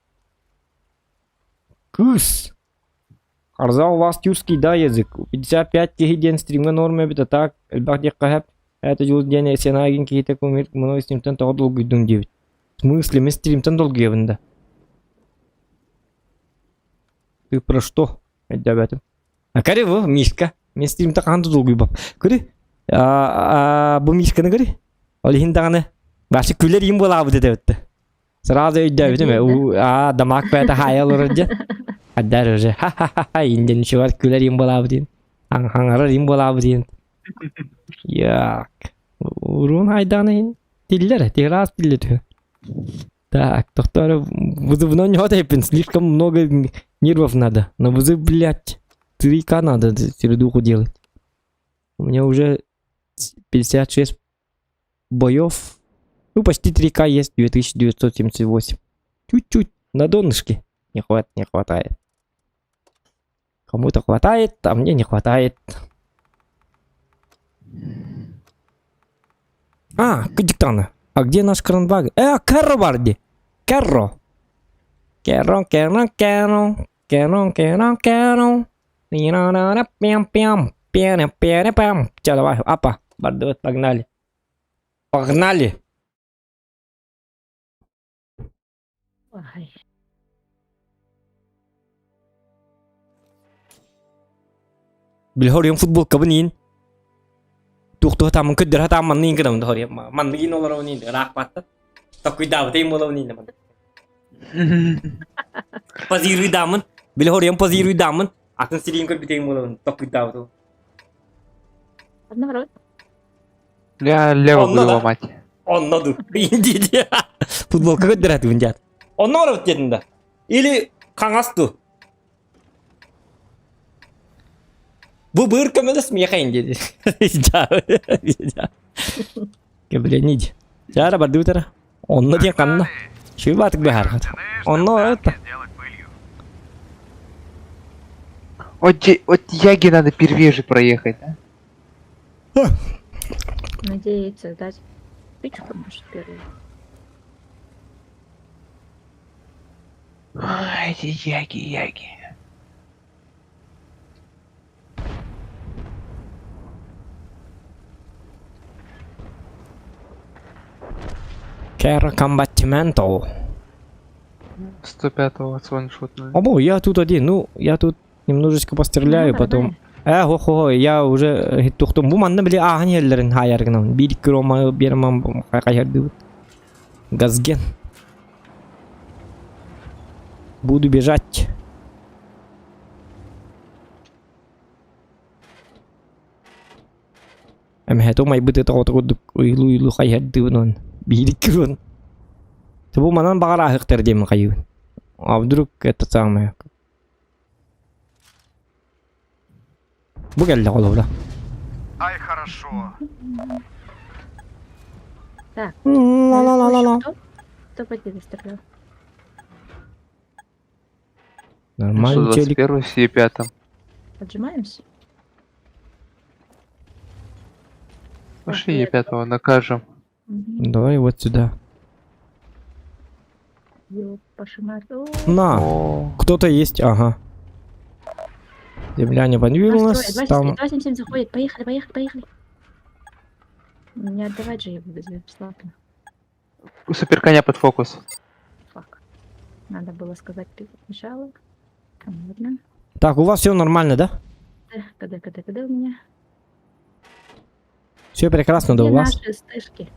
Кыз. Арза у вас тюркский, да, язык. 55 киһи диэн стримҥэ норма эбит, а так, элбэх диэххэ сөп. Это дьул диэн сенагин киһитэ кумир мной стримтэн тоҕо долгуйдуҥ диэбит. В смысле, мин стримтэн долгуйабын да? Ты про что? Өйдөөбөтүм. А көрү бу, Мишка. Мин стримтэн хаһан да долгуйбап. Көрү. А, бу Мишканы көрү. Ол иһин даҕаны башы күлэр им буолаабыт этэ Сразу өйдөөбүтүм ээ. Аа, дамаак бэйэтэ хаайа олорор дьэ. Аддар уже ха-ха-ха инден чувак күлэр им буолаабыт диэн. Хаҥарар им буолаабыт диэн. Як. Урун хайдаҕына иһин тиллэр, тиграас тиллэ түһэ. Так, тохтоо вызывной не хватает, слишком много нервов надо. На вызыв, блядь, 3К надо середуху делать. У меня уже 56 боев. Ну, почти 3К есть, 2978. Чуть-чуть на донышке. Не, хват, не хватает. Кому-то хватает, а мне не хватает. А, Кадиктана. А где наш кранваг? Э, Карро Барди. Карро. Керро, керро, керро. Керро, керро, керро. Пям, пям. Пям, пям, пям. Че, давай, апа. Бардует, погнали. Погнали. Ой. Били хоруйан футболкабын иин. Туох туох тааммын көрдөрө сатаан манныйын гынабын да хоруйан. Манныгын олоробун иин ыраах баатта. Токуйдаабытайым буолабын иин маннык. Позируйдааммын. Били хоруйан позируйдааммын. Атын сириин көрбүтэйим буолабын. Токуйдаабытым. Наоборот. Я лево Онно буду да. ломать. Онно ду. Индия. Футболка көрдөрөтүбүн дьаат. Онно оробут диэтин да. Или хаҥас ду. Бу быыр көмөлөс миэхэ диэди. Кэбилэниди. Чаара бардыбытара. Онно диэн ханна. Шыбаатык быһаархат. Онно это. Сделать пылью. Вот, вот Яги надо первее же проехать, да? Надеется сдать спичку, может, первую. А, эти яги, яги. Кэра комбатименто. 105-го сваншотнули. Обо, я тут один, ну, я тут немножечко постреляю, Ну, потом... Э, хо-хо, я уже тухтум. Бу манна били ааһан иһэллэрин хаайаргынан. Биир крома биэрмам хайардыбыт. Газген. Буду бежать. Эмэһэ тумайбыт тоҕото курдук уйлуу-уйлуу хайыһардыыбын уон биир икки Бу манан баҕар ааһыахтар диэммин хайыыбын. А вдруг это самое Бу кэллэ холобура. Ай, хорошо. Так. Ла-ла-ла-ла-ла. Кто? Кто по тебе стрелял? Нормальный челик. 121 с Е5. Отжимаемся? Пошли Е5 накажем. Мгм. Давай вот сюда. Ёпашимать. О, На! О, Кто-то есть, ага. Земля не нас подвинулась, трое. там... 277 заходит. Поехали, поехали, поехали. Не отдавать же его бесплатно. Супер коня под фокус. Фак. Надо было сказать сначала. Там, ладно. Так, у вас все нормально, да? Когда, когда, когда у меня? Все прекрасно, да Где у вас? наши стышки?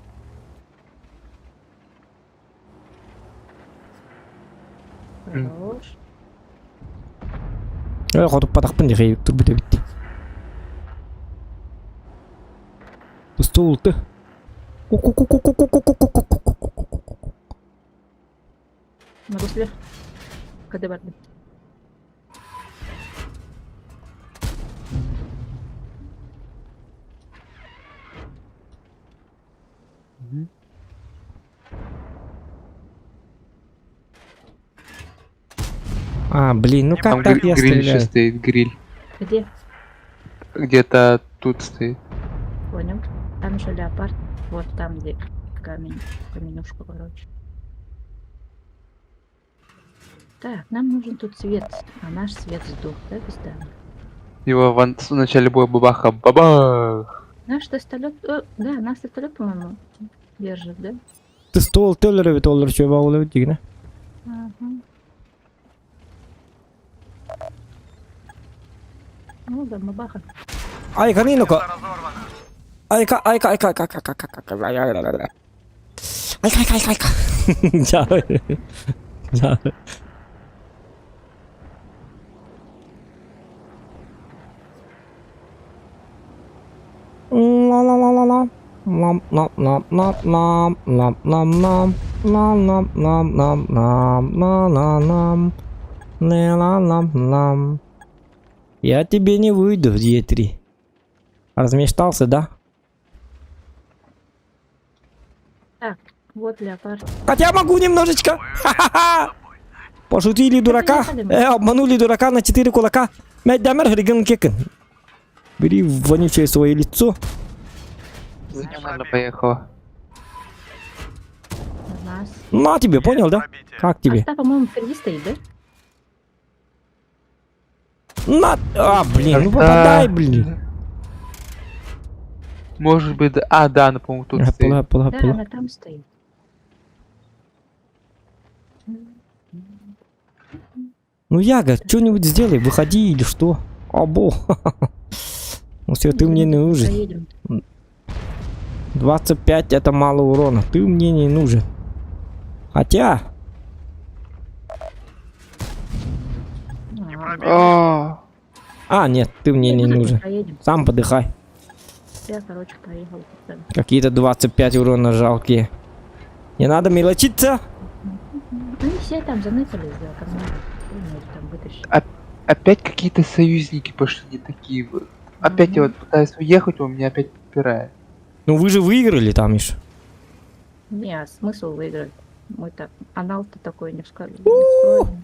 М. Хорош. Э, хотуп patахпын дихей, турбута битти. Стул ты. На гусле. Когда барды? Мгм. А, блин, ну как Там так я гриль еще стреляю? стоит, гриль. Где? Где-то тут стоит. Понял. Там еще леопард. Вот там, где камень. Каменюшку, короче. Так, нам нужен тут свет. А наш свет сдох, да, пизда? Его ван... в начале боя бабаха. Бабах! Наш вертолет, да, наш вертолет, по-моему, держит, да? Ты стол төлөрөбүт олор чөбө олор дигине. Ага. Ну да, бабаха. Ай, канинока. Разорвано. Айка, айка, айка, айка, айка, айка, айка, айка, айка, айка, айка. Жабы. Жабы. Ла-ла-ла-ла-ла. Лам, лам, лам, лам, лам, лам, лам, лам, лам, лам, лам, лам, лам, ла, ла, лам, ле, ла, лам, лам. Я тебе не выйду в Е3. Размечтался, да? Так, вот леопард. Хотя могу немножечко. Ха-ха-ха. Пошутили дурака. Обманули дурака на 4 кулака. Мэддамер хриган кекин. Бери вонючее свое лицо. За ним она поехала. У нас. На тебе, понял, да? Пробитие. Как тебе? Арта, по-моему, впереди стоит, да? На! А, блин, ну Арта. попадай, блин. Может быть, да. А, да, она, по-моему, тут стоит. Пула, пула, Да, пула. она там стоит. Ну, Яга, что-нибудь сделай, выходи или что? Або. Ну все, ты мне не нужен. Поедем. 25 это мало урона. Ты мне не нужен. Хотя, А, А, А, нет, ты мне не мы нужен. Поедем. Сам подыхай. Я, короче, поехал. Какие-то 25 урона жалкие. Не надо мелочиться. Они все там заныкались за камнями. Они там вытащили. Опять какие-то союзники пошли не такие. вот. Опять я вот пытаюсь уехать, он меня опять подпирает. Ну вы же выиграли там еще. Не, а смысл выиграть? Мы так, анал-то такой не вскроем. Не вскроем,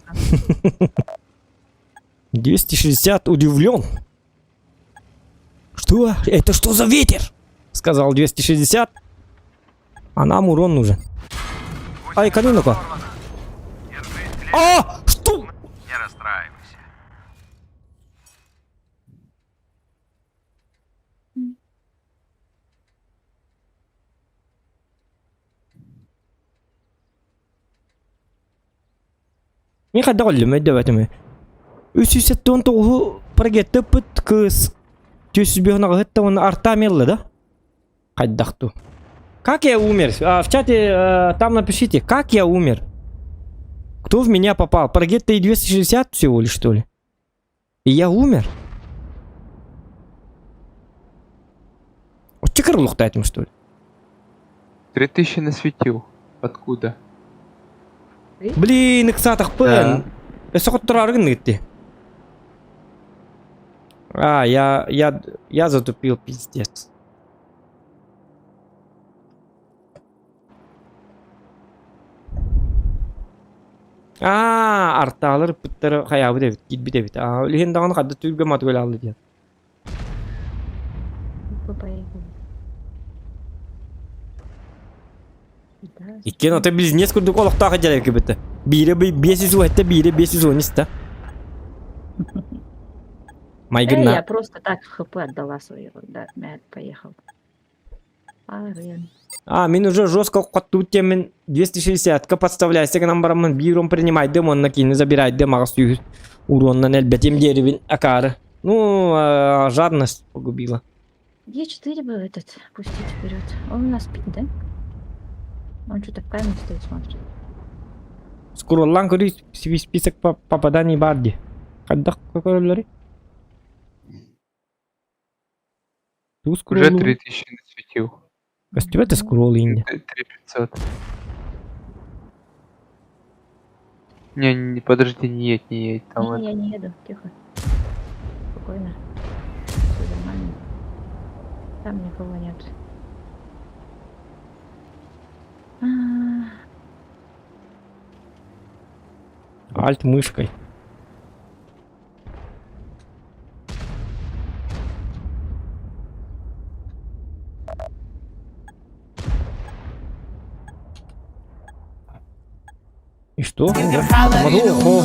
не знаю. 260 удивлен. Что? Это что за ветер? Сказал 260. А нам урон нужен. Ай, канину-ка. Держись, А! Что? Мин хайдах өллүм өйдөөбөтүм. 379 прогеттыппыт кыыс 405 аҕыһытта уонна арта мелла да? Хайдах ту? Как я умер? А, в чате э, там напишите, как я умер? Кто в меня попал? Прогетта и 260 всего лишь, что ли? И я умер? Оччекыр что ли? 3000 насветил. Откуда? Блин, ыксаатахпын. Өссө хоттороору гынныгытти. А, я, я, я затупил, пиздец. Аа, артаалар ыппыттара хайаабыт эбит, киирбит эбит. Аа, илиһин даҕаны хадда түүргэ матыгыл аалла диэн. Иккиэн ото близнец курдук олохтоох дьарык кыбыта. Биирэ 510 биирэ 510 иста. Майгынна. Я просто так хп отдала свою, да, мэр поехал. А, мин уже жестко хоттубут диэммин 260-ка подставляйся гынан бараммын биир он принимайдым уонна киини забирайдым аҕыс сүүс уруоннан элбэтим диэрибин акаары. Ну, э, жадность погубила. Е4 бы этот пустить вперед. Он у нас спит, да? Он что-то в камеру стоит, смотрит. Скроллаан көрүй список попаданий баар дии. Хайдах көрөллөрүй? Ту Уже скроллу. 3000 насветил. Көстүбэт скролл инде. 3500. Не, не, подожди, не едь, не едь. Там Не, это- я не еду, тихо. Спокойно. Все нормально. Там никого нет. А, Альт мышкой. И что? Охо.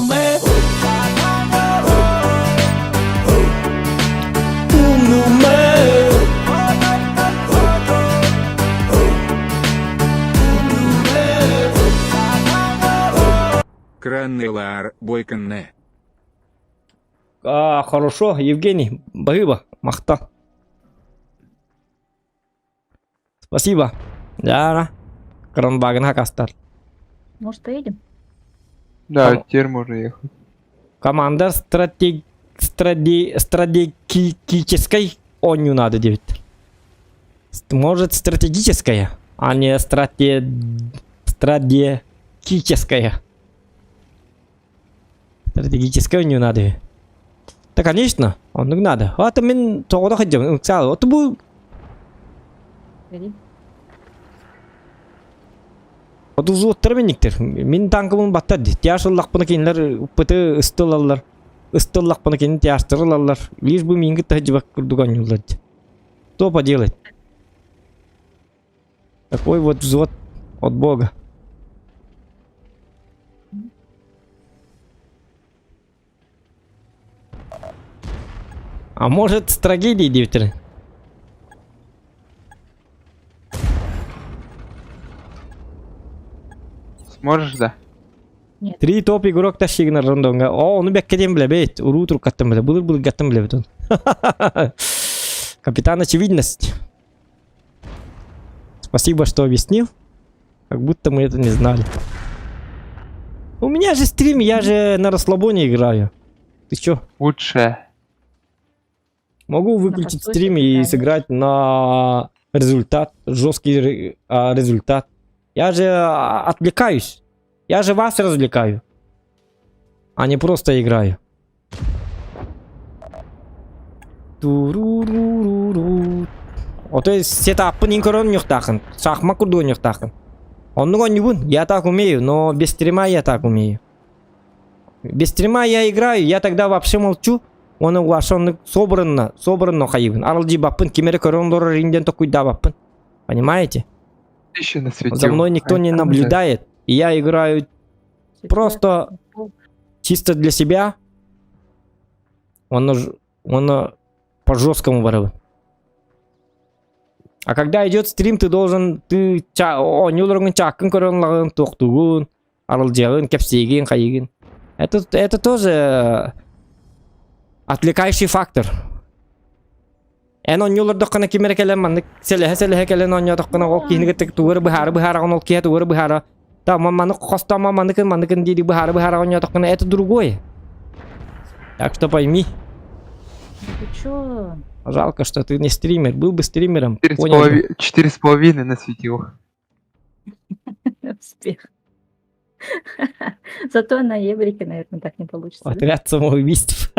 Краннелар Бойконне. А, хорошо, Евгений, баһыыба, махтал. Спасибо. Да, Кранбагын хакастар. Может, поедем? Да, Там- теперь можно ехать. Команда стратег... Страде... стратегической онню надо делать. Может, стратегическая, а не страте... стратегическая. Стратегическая онню надо. Да, конечно, оннук надо. А то мин тоҕо хадьам, ыксаал. Вот бу Погоди. Вот взводтар минниктер. Мин танкыбын баттар ди. Тяж ыллахпына кинилэр ыппыты ыстылаллар. Ыстыллахпына кини тяжтырылаллар. Лишь бы минги тахдьыбак курдук оонньууллар ди. Что поделать? Такой вот взвод от бога. А может с трагедией диэбиттэр? Сможешь, да? Три топ игрок тащигнар рандомҥа. О, ону бэккэ диэн билэбит. Уруу туруккаттан билэ. Былыр былыргаттан билэбит он. Капитан Очевидность. Спасибо, что объяснил. Как будто мы это не знали. У меня же стрим, я же на расслабоне играю. Ты чё? Лучше. Могу выключить подсосе стрим и играешь. сыграть на результат, жесткий а, результат. Я же а, отвлекаюсь. Я же вас развлекаю. А не просто играю. Туруруруру. Ото сетаппын инкорон нюхтахын. Сахма курду нюхтахын. Оннук оонньуубун. Я так умею, но без стрима я так умею. Без стрима я играю, я тогда вообще молчу. Оны уашонны собранно, собранно хайыбын. Аралдьыйбаппын, ким эрэ көрөн олорор инден токуйдаабаппын. Понимаете? Еще насветил. За мной никто не наблюдает. И я играю просто чисто для себя. Он, он по жесткому барабы. А когда идет стрим, ты должен, ты ча, оонньуу олороҥҥун чааккын көрөн ылаҕын, туохтуугун, аралдьыйаҕын, кэпсиигин, хайыгын. Это тоже отвлекающий фактор. Эн оонньуулардаххына ким эрэ кэлэн маннык сэлэһэ-сэлэһэ кэлэн оонньоотоххуна ол киһини кытта тугу эрэ быһаара-быһаараҕын ол киһи тугу эрэ быһаара там маннык хостомо манныкын манныкын дии быһаара-быһаара оонньоотоххуна это другое. Так что пойми. Ты чё? Жалко, что ты не стример. Был бы стримером, понял бы. 4,5 насветил. Успех. Зато на Еврике, наверное, так не получится. да? Отряд самоубийств.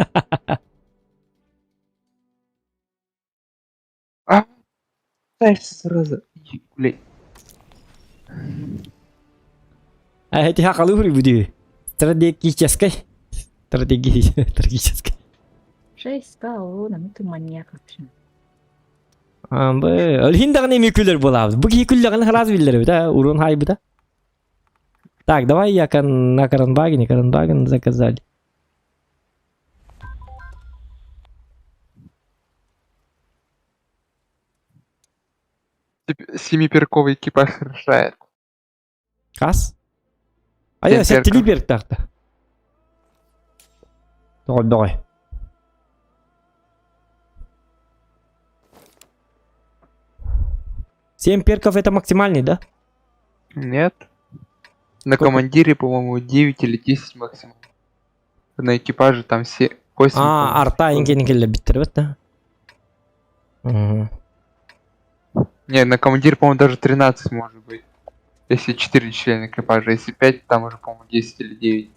А, знаешь, сразу. Блядь. А эти хакалы буду. Стратегической. Стратегической. 6 колонна, ну ты маньяк вообще. Амбы, Өлһин даҕаны эмиэ күлэр буолаабыт. Бу киһи күллэҕин хараас биллэр эбит, а, урун хайбыта. Так, давай я на Каранбагене, Каранбаген заказали. Семиперковый экипаж решает. Хас? А я Семь сәттили беріктақты. Тоғай, тоғай. Семь перков это максимальный, да? Нет. На Сколько? командире, по-моему, 9 или 10 максимум. На экипаже там все 8. А, арта инген келе биттер да? Угу. Не, на командире, по-моему, даже 13 может быть. Если 4 члена экипажа, если 5, там уже, по-моему, 10 или 9.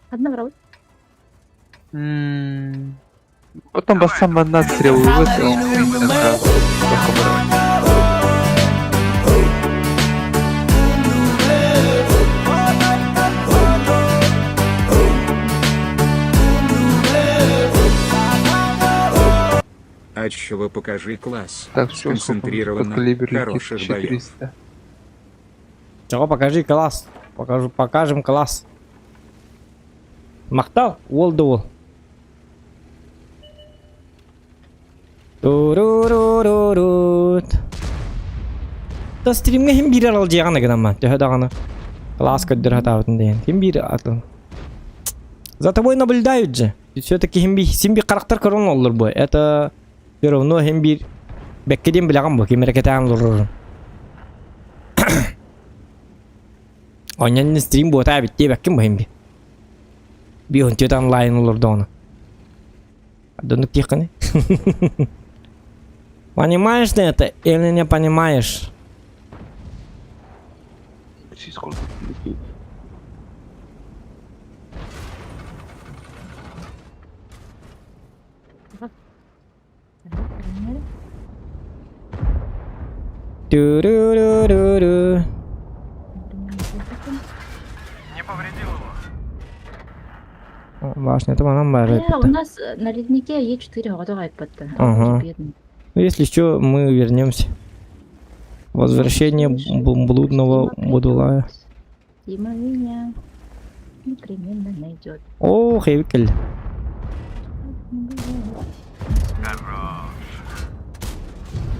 Одна враг. М, Потом басам одна стрелу выстрел. Отчего покажи класс. Так, все, Сконцентрированно, калибр летит хороших боев. 400. Чего, покажи класс. Покажу, покажем класс. Махтал? Уол да уол. Турурурурут. Та стримҥэ ким биир аралдьыйаҕын гынамма төһө даҕаны класс көрдөрө сатаабытын диэн ким биир атын за тобой наблюдают же все-таки ким би син би харахтар көрөн оллор бу это все равно ким биир бэккэ диэн билэҕин бу ким эрэ кэтээн олорорун Онньон стрим буота эбит диэбэккин бу ким би би онтүөт онлайн олордоҕуна Донук тихоны. Понимаешь ты это или не понимаешь? Сколько летит? Тю-рю-рю-рю-рю. Не повредил его. Башня, это манан баар Бля, у нас на леднике Е4 готова айпадта. Ага. Бедный. Ну, если что, мы вернемся. Возвращение блудного Будулая. Дима меня непременно найдет. О, Хейвикель.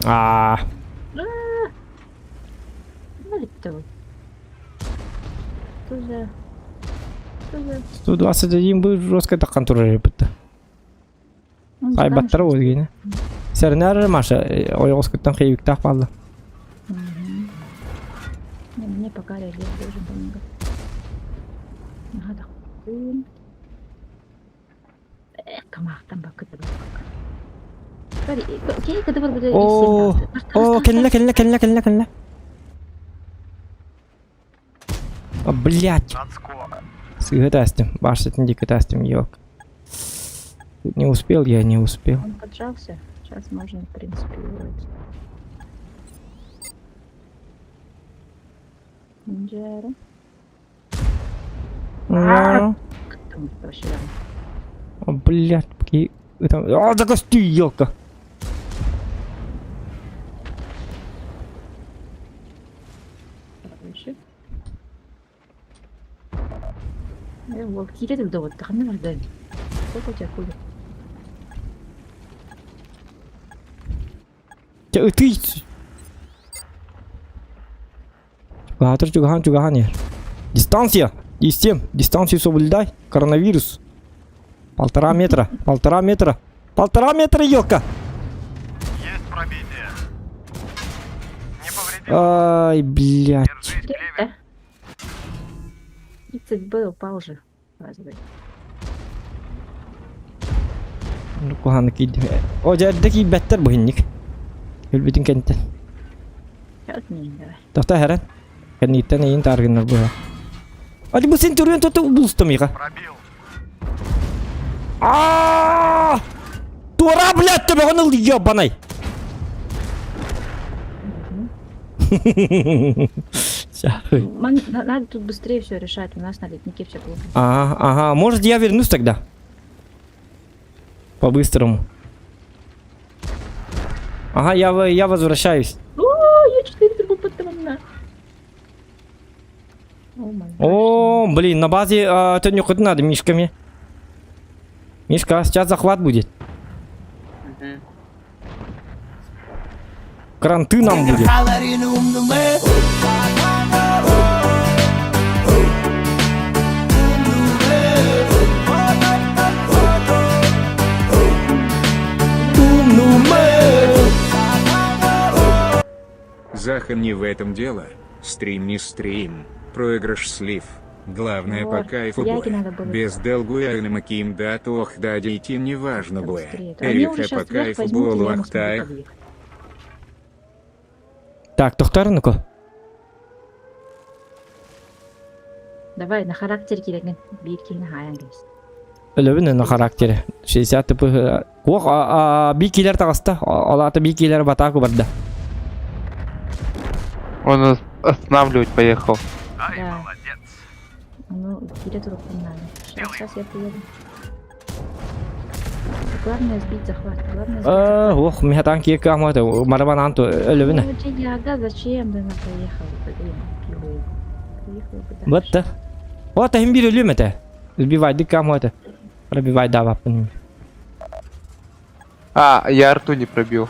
А, Ну, это Что за... Что за... 121 был жестко так контроль бітті. Он Ай, баттар заканчивается. өлгені. Сәрінәр Маша, ойғыз күттен хейвиктақ балды. Мгм. Не, мне пока рельеф должен помогать. Ага, так. Эх, камахтан бакыта О, О, кэллэ, кэллэ, кэллэ, кэллэ, кэллэ. О, блядь. Сыһы тастым, башатын дикі тастым, ёк. Не успел я, не успел. Он поджался. Сейчас можно, в принципе, его это. Инжера. Ну, Там вообще О, блядь, какие... Там... О, да кости, ёлка. Короче. Вот кире да вот ханна барда. Сколько у тебя хули? Ты... Чугаһаатар чугаһаан чугаһаан иһэр. Дистанция! Истем! Дистанцию соблюдай! Коронавирус! Полтора метра! Полтора метра! Полтора метра, елка! Есть пробитие. Не повредил. Ай, блядь. Держись, Клевер. Да? 30 Б упал же. Разве? Куһааны киирдим. О, дьэ, эрдэ киирбэттэр бу инник. Өлбүтүн кэнтэн. Сейчас не давай. Тохто хэрэн. Кэнниттэн эйин тааргыннар быһа. Али бу сен түрүөн тоту булстум иха. Пробил. А! Тура, блядь, төбөҕүн ыл ебаный. Надо тут быстрее все решать. У нас на леднике все плохо. Ага, ага. Может, я вернусь тогда? По-быстрому. Ага, я возвращаюсь. О, я 4 трубу на. О, блин, на базе а, это не хоть надо мишками. Мишка, сейчас захват будет. Кранты нам будет. Захан не в этом дело. Стрим не стрим. Проигрыш слив. Главное Вот, по кайфу яки боя. надо было. Без долгу маким да тох да дейтим неважно боя. Быстрее. Они уже Эрика сейчас по вверх кайфу возьмут, и я не смогу болу подъехать. Так, тохтар, ну-ка. Давай, на характер киирэн, биир киһини хаайан кэбис. Өлөбүн на характере. 60 тп. Ох, а, би килер таҕыста. Ол аата би килер батаку барда. Он останавливать поехал. Ай, Да. молодец. Ну, киирэ туруохпун надо. Сейчас, сейчас я приеду. Главное сбить захват. Главное сбить захват. Ох, мехатан киекка амата. Марабан анту өлөбүн. Ну, Яга, зачем ты поехал? Блин, пил его. Поехал бы дальше. Батта. Вот ахим бир өлүм этэ. Сбивай камата. Пробивай да вапын. А, я арту не пробил.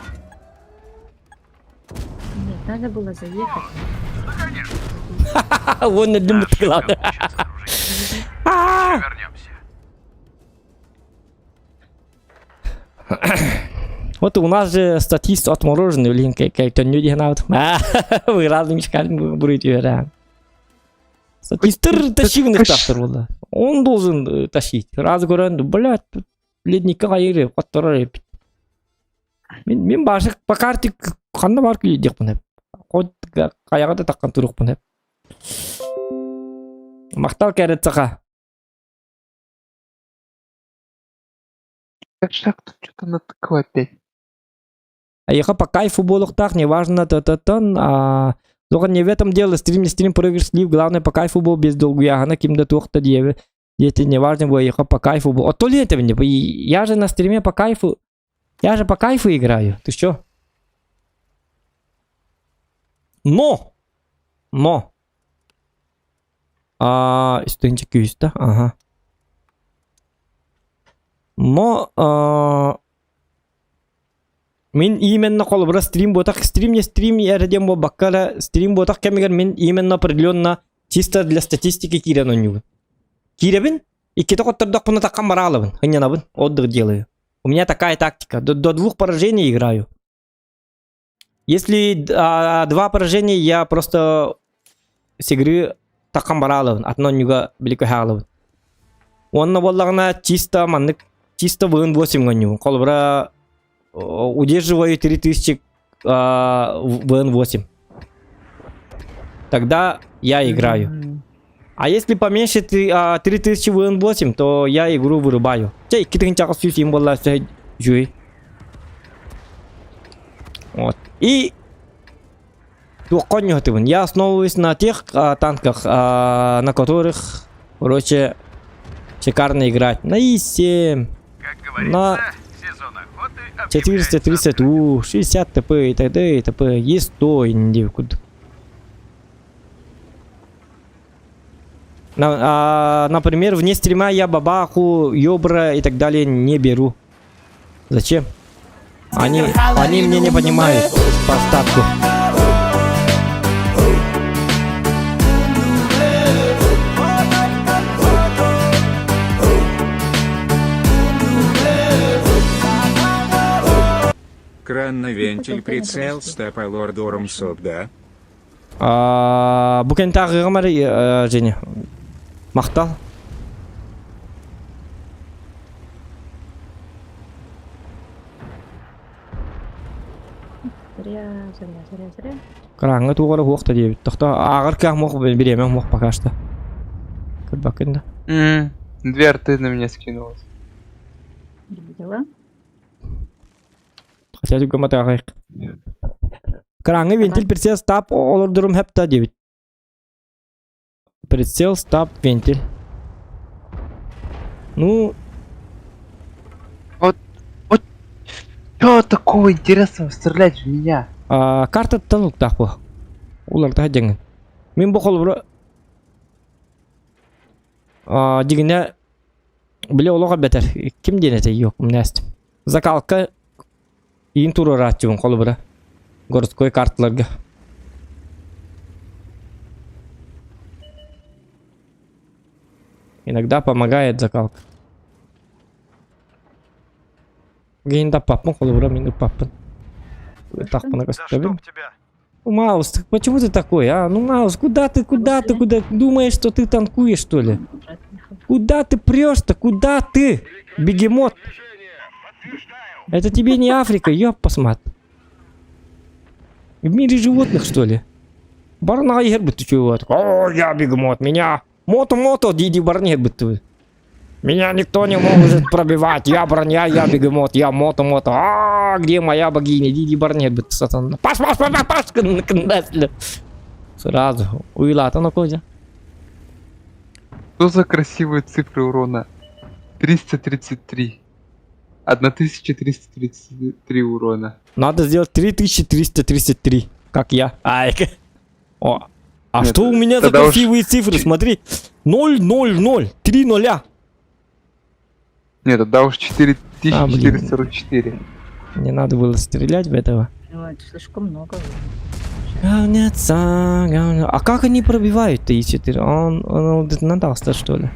Нет, надо было заехать. Вон на дым главное. Дружище. Вернемся. Вот у нас же статист отмороженный, блин, как то люди гнаут. Вы разные мешкали будете, Статистер тащивный автор был. Он должен тащить. Раз говорю, блядь, тут ледника айыры, который. Мин мин башы по карте ханна бар күйдек бұны. Код каяга да таккан турук бұны. Мактал кәрет саха. Шаг тут что-то натыкал опять. А еха по кайфу буолуохтаах, неважно, то то то а Только не в этом дело, стрим не стрим, проигрыш слив, главное по кайфу был без долгуяхана, ким да туохта диэбэ. Дети, неважно, было, еха по кайфу был. А то ли это мне, я же на стриме по кайфу, я же по кайфу играю, ты что? Но! Но! А, студентик да? Ага. Но, а, мин именно холобура стрим буолбатах, стрим не стрим эрэ диэн буолбакка эрэ стрим буолбатах кэмигэр мин именно определенно чисто для статистики киирэн оонньуубун. Киирэбин, иккитэ хоттордохпуна таххан бараалабын, сынньанабын, отдых делаю. У меня такая тактика. До двух поражений играю. Если два поражения, я просто с игры таххан бараалабын, атын оонньууга били көһө Уонна буоллаҕына чисто маннык чисто ВН 8 оонньуубун. Холобура удерживаю 3000 ВН8. Тогда я играю. А если поменьше 3000 ВН8, то я игру вырубаю. Чэ, 2800 буолла жуй. Вот. И я основываюсь на тех танках, на которых, короче, шикарно играть. На И7, на 430, у, 60 ТП и т.д. и т.п. Е100 инди куда. Например, вне стрима я бабаху, ёбра и так далее не беру. Зачем? Они меня не понимают по остатку. прицел стопа лордорум соп, да? Бу кентааҕыгам эрэ Женя. Махтал. Зря, зря, зря, зря. Кырааҥҥа туох эрэ уох да диэбит. Тохто ааҕар кыах муох бириэмэ муох пока что. Көрбөккүн да. Две арты на меня скинулась. Видела? Хотя түгэн матааҕайык. Кырааҥҥа вентиль прицел стап олордурум хэпта диэбит. Прицел, стап, вентиль. Ну... Вот, вот, что такого интересного стрелять в меня? А, картаттан уктаах бу. Уларта дьаҥын. Мин бу холобура а, дигинэ били олох бэтэр. Ким диэн этэй yok, умнээстим. Закалка Иин туруорааччыбын холобура городской карталарга. Иногда помогает закалка. Гейн таппаппын холобура мин ыппаппын. Тахпына көстөбүн. Маус, ты почему ты такой, а? Ну, Маус, куда ты, куда ты, куда? Думаешь, что ты танкуешь, что ли? Куда ты прешь-то? Куда ты? Бегемот. Это тебе не Африка, ёп посмат. В мире животных, что ли? Барна ты чего? О, я бегемот, меня Мото-мото, диди барни ты. Меня никто не может пробивать. Я броня, я бегемот, я мото-мото. А, где моя богиня? Диди барни сатан. Паш, паш, паш, паш, паш, Сразу. Уилата на козе. Что за красивые цифры урона? 333. 1333 урона. Надо сделать 3333, как я. Ай, О, а Нет, что у меня за красивые уж... цифры? Смотри. 0, 0, 0. 3 ноля. Нет, тогда уж 4444. А, Не надо было стрелять в этого. Ну, это слишком много. Говнятся, говня... А как они пробивают-то И4? Он, он, он надался, что ли?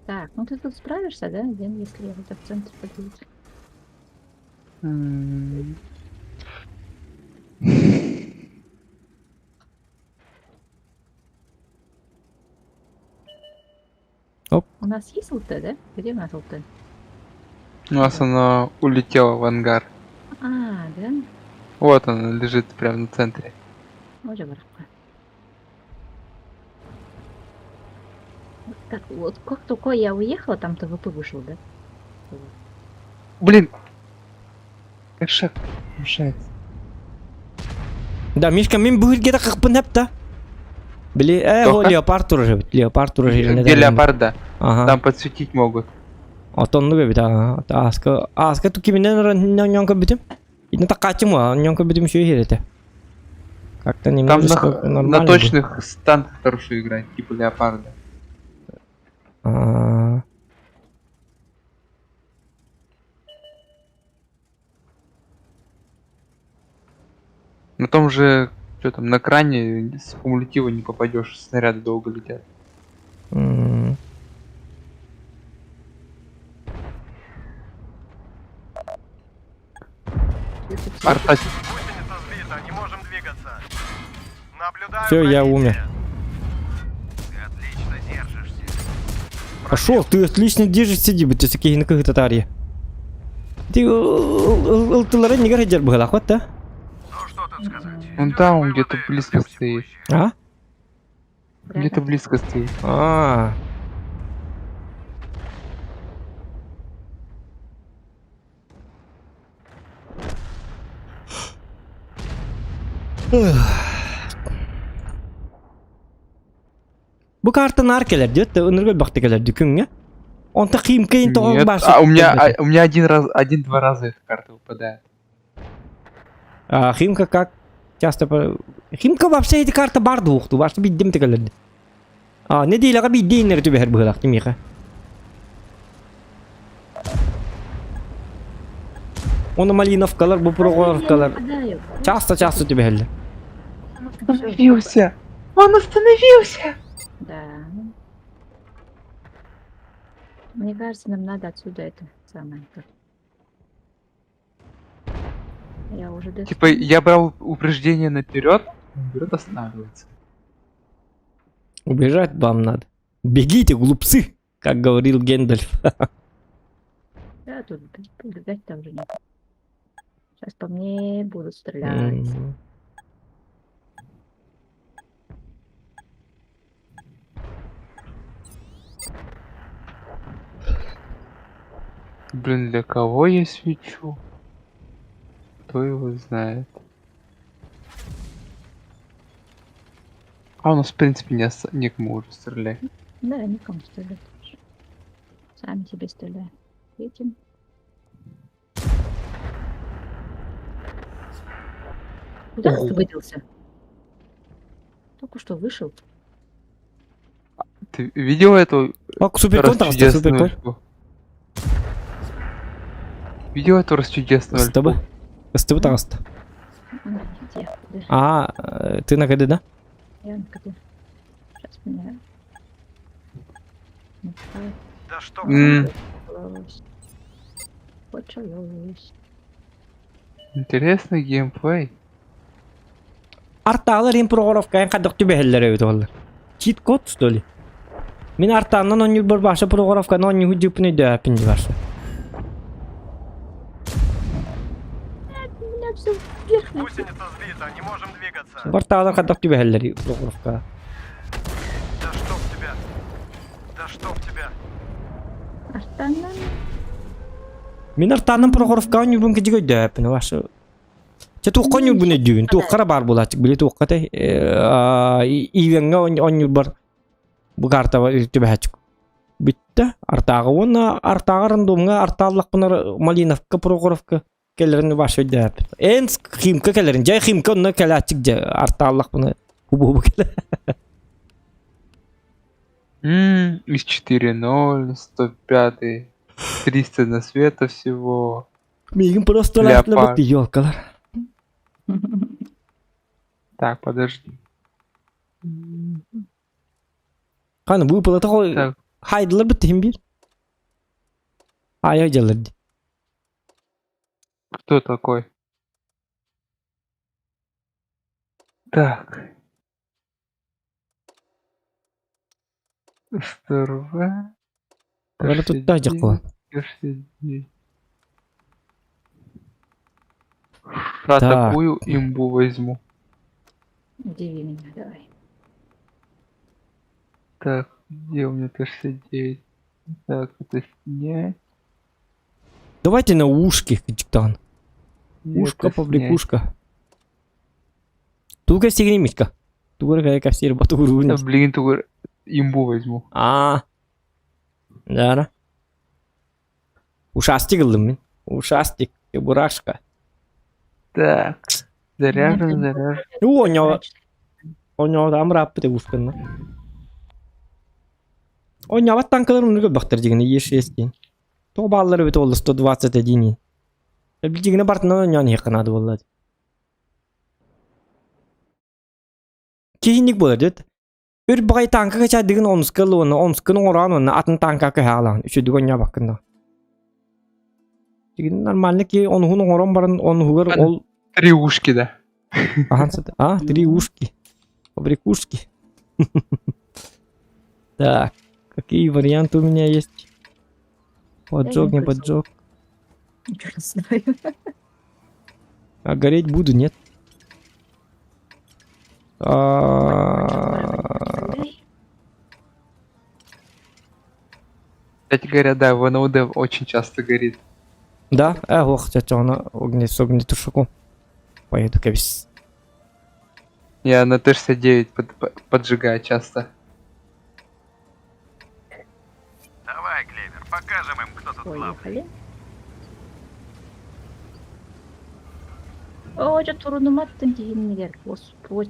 Так, ну ты тут справишься, да, Ден, если я вот в центр подъеду? Оп. У нас есть ЛТ, да? Где у нас ЛТ? У нас она улетела в ангар. А, да? Вот она лежит прямо на центре. Може барахка. Так, вот как только я уехала, там ТВП вышел, да? Блин! Кошак мешается. Да, Мишка, мин бүгүрге да хапта. Били, э, о, леопард турар леопард турар Где леопард, да. Ага. Там подсветить могут. Отонну бит, ага. Аска, аска ту киминен ньонка битим. Итин такачым ва, ньонка битим шүй херете. Как-то немножечко Там на, на точных станках хорошо играть, типа леопарда. А. На том же, что там, на кране с кумулятива не попадешь, снаряды долго летят. Mm. Арта. сбита, не можем двигаться. Наблюдаю Все, я умер. Ты отлично держишься. Пошел, ты отлично держишься, диби, ты такие на какой татарья. Ты ылтылары не городер был, вот да? Ну что тут сказать? Он там, он где-то близко стоит. А? Где-то близко стоит. А. Бу карта нар кэлэр диэт, ынырга бахты кэлэр дүкүҥҥэ. Онто химкейн тоҕо Нет, а у меня, а, у меня один раз, один-два раза эта карта выпадает. А, Химка как часто... Химка вообще эти карта бар двухту, башты биддим текелерди. А, неделяга биддейнер түбэһэр быһылах тимиха. Оны малиновкалар, бу проголовкалар. Часто-часто түбэһэллэр. Остановился! Он остановился! Да. Мне кажется, нам надо отсюда это самое. Как... Я уже до... Типа я брал упреждение наперед, он берет останавливается. Убежать вам надо. Бегите, глупцы, как говорил Гендальф. Да, тут бегать там уже нет. Сейчас по мне будут стрелять. Блин, для кого я свечу? Кто его знает? А у нас, в принципе, не ос- некому уже стрелять. Да, никому стрелять тоже. Сами себе стреляем. Едем. Куда ты выделся? Только что вышел. Ты видел эту А, суперкон там, расчудесную суперкон. альфу? Видел эту расчудесную С тобой? альфу? С тобой таҕыста. Она где? Да, А, ты на КД, да? я на КД. Сейчас меня... Направо. Да что М, Почалось. Интересный геймплей. Артаалар им Прохоровка хайдах түбэһэллэр эбит оллар. Чит-код, что ли? Мин артааннан онньур барбаша Прохоровканы онньуһу дьыппын өйдөөппүн дии барса. У меня все вверх летит. Гусеница сбита, не можем двигаться. Артаалар хайдах түбэһэллэр Прохоровка. Да чтоб тебя. Да чтоб тебя. Артанан. Мин артааннан Прохоровка онньурбун кыдьык өйдөөппүн ваша. Чэ туохха онньурбун өйдүүбүн. Туохха баар буолааччык били туохха тэ ивеҥҥэ онньурбар бу картаба түбэһээччик. Бүттэ артааҕа уонна артааҕа рандомҥа артааллахпына Малиновка Прохоровка кэлэрин баша өйдөөппүт. Эн Химка кэлэрин дьэ Химка онно кэлээччик дьэ артааллахпына хубу кэлэ. Из 4.0, 105, 300 на света всего. Миигин просто Леопард. латлабыт елкалар. Так, подожди. Хан выпала такой Так. хайдылар бит тихим бир. Ая дьалар ди. Кто такой? Так. СТРВ. Бары тутта жаккыла. 69. А такую имбу возьму. Удиви меня, давай. Так, где у меня Т-69? Так, это снять. Давайте на ушки, диктан. Ушка, это снять. побрякушка. Туга сигни митка. Тугура кая кафсир батугуру. Да, блин, тугур имбу возьму. А. Да. Ушастик ылдым мин. Ушастик, бурашка. Так, заряжен, заряжен. О, Оñо амраппыт ушканна. Оñо танкалар муну бахтар дигини Е6 дин. То баллар бит ол 121. Билдигини бартынан оñо не боллар. Кихиник болар дет. Үр багай танка кача деген омскы луны, омскының оран оны атын танка кыһалан. Үчүдүг оñо баккында. Деген нормально ки онуһун оҥорон баран онуһугар ол Три ушки, да. Ахан сат. А, три ушки. Побрякушки. Так, какие варианты у меня есть? Поджог, не не поджог. Ничего не знаю. А гореть буду, нет? А, Кстати говоря, да, ВНУД очень часто горит. Да, ох, чачана, огне, с огнетушком. Поеду кабис. Я на Т-69 поджигаю часто. Давай, Клевер, покажем им, кто тут главный. Поехали. О, дьэ турунуматтын тиһиннигэр. Господь.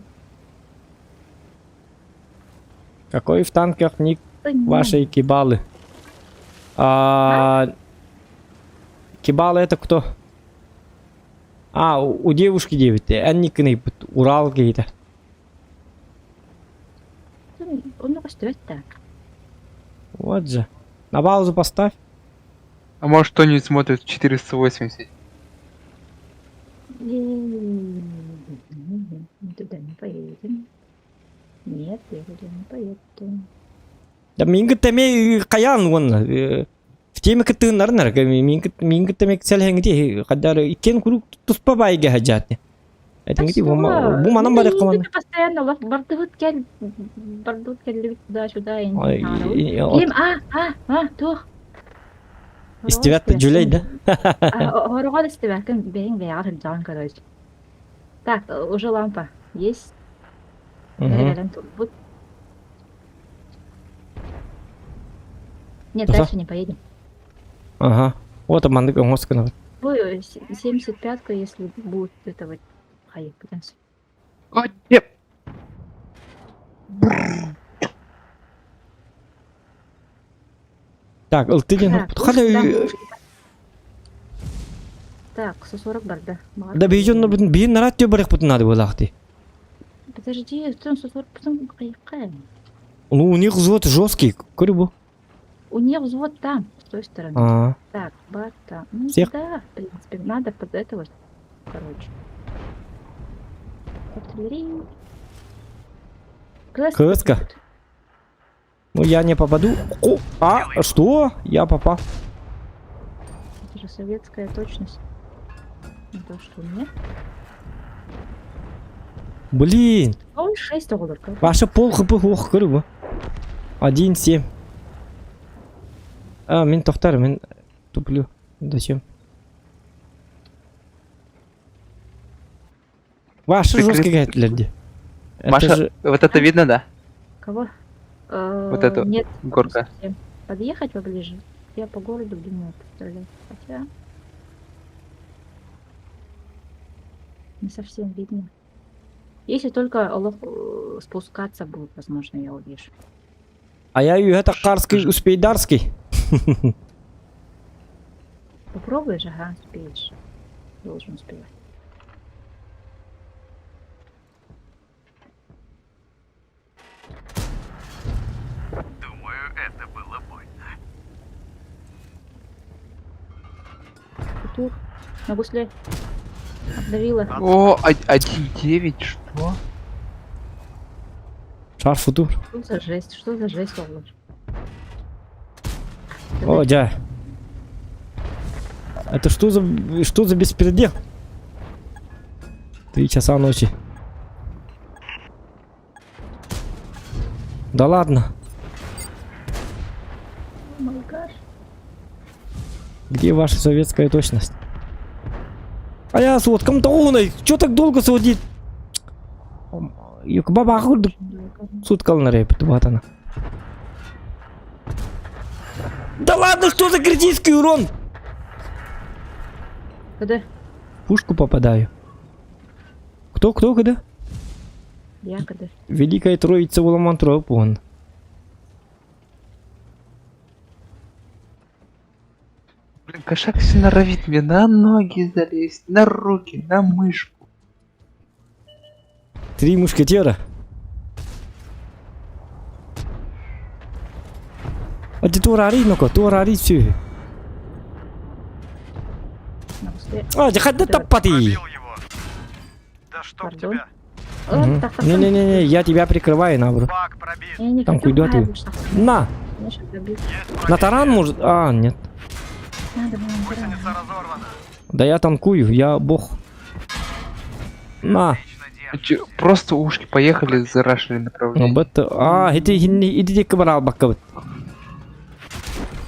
Какой в танках ник ты мой. вашей кибалы? А, кибалы это кто? А, у девушки 9. Энникны Урал кейді. Онно көстүбэт да. Вот же. На паузу поставь. А может кто-нибудь смотрит 480? Туда не поедем. Нет, я туда не поеду. Да мин кытта эмиэ хайаан уонна в теме кыттыыннарын эрэ мин кытта эмиэ сэлэһэҥити хаддар иккиэн куруук туспа баайга хаджаатне. Этиҥити бу манан барык команда. Постоянно олох бардыбыт кел бардыбыт келлибит туда-сюда. Ким а а а туох Истибэт дьүлэй да? Хороҕор истибэккин бэйэҥ бэйэҕэр сылдьаҕын короче. Так, уже лампа есть. Кэлэн турбут. Нет, дальше не поедем. Ага. Вот маннык оҥос гынабыт. Бу 75-ка, если будет этого хайыппытын. О, нет. Так, ылты диэн хана Так, 140 барда. Да биһи дьоннорбутун биһи нараат түө барыахпытын наада буолаахтый. Подожди, 140 потом кайыкка. Ну, у них взвод жесткий, көрү бу. У них взвод там, с той стороны. А-а. Так, бата. Ну Всех? да, в принципе, надо под этого, короче. Артиллерия. КСК? Ну я не попаду. О, а, что? Я попал. Это же советская точность. Не то, что у меня. Блин. Ой, 6 долларов. Ваша пол хп ох, көрү 1-7. А, мин тохтар, мин туплю. Зачем? Ваши жесткие гайтлерди. Маша, же... вот это видно, да? Кого? Вот эту Нет, горка. Подъехать поближе? Я по городу думаю пострелять. Хотя... Не совсем видно. Если только спускаться будет, возможно, я увижу. А я это Карский, успейдарский. Попробуешь, ага, успеешь. Должен успевать. Думаю, это было больно. Тур на гусле. Обдавила. О, 1-9, что? Шар футур. Что за жесть? Что за жесть, Олар? О, дя. Это что за что за беспредел? 3 часа ночи. Да ладно. Где ваша советская точность? А я с водком-то Чё так долго сводить? Баба Суткална рэп, вот она. Да ладно, что за критический урон? Куда? Пушку попадаю. Кто, кто, когда? Я когда. Великая Троица Уламантроп, он. Блин, кошак все норовит мне на ноги залезть, на руки, на мышку. Три мушкетера. А ты турари, ну-ка, турари все. А, ты ходи топати. Да чтоб тебя. Не-не-не, я тебя прикрываю, наоборот. Там куда ты? На! На таран может? А, нет. Да я танкую, я бог. На. Просто ушки поехали, зарашили направление. А, это иди к барал баккабыт.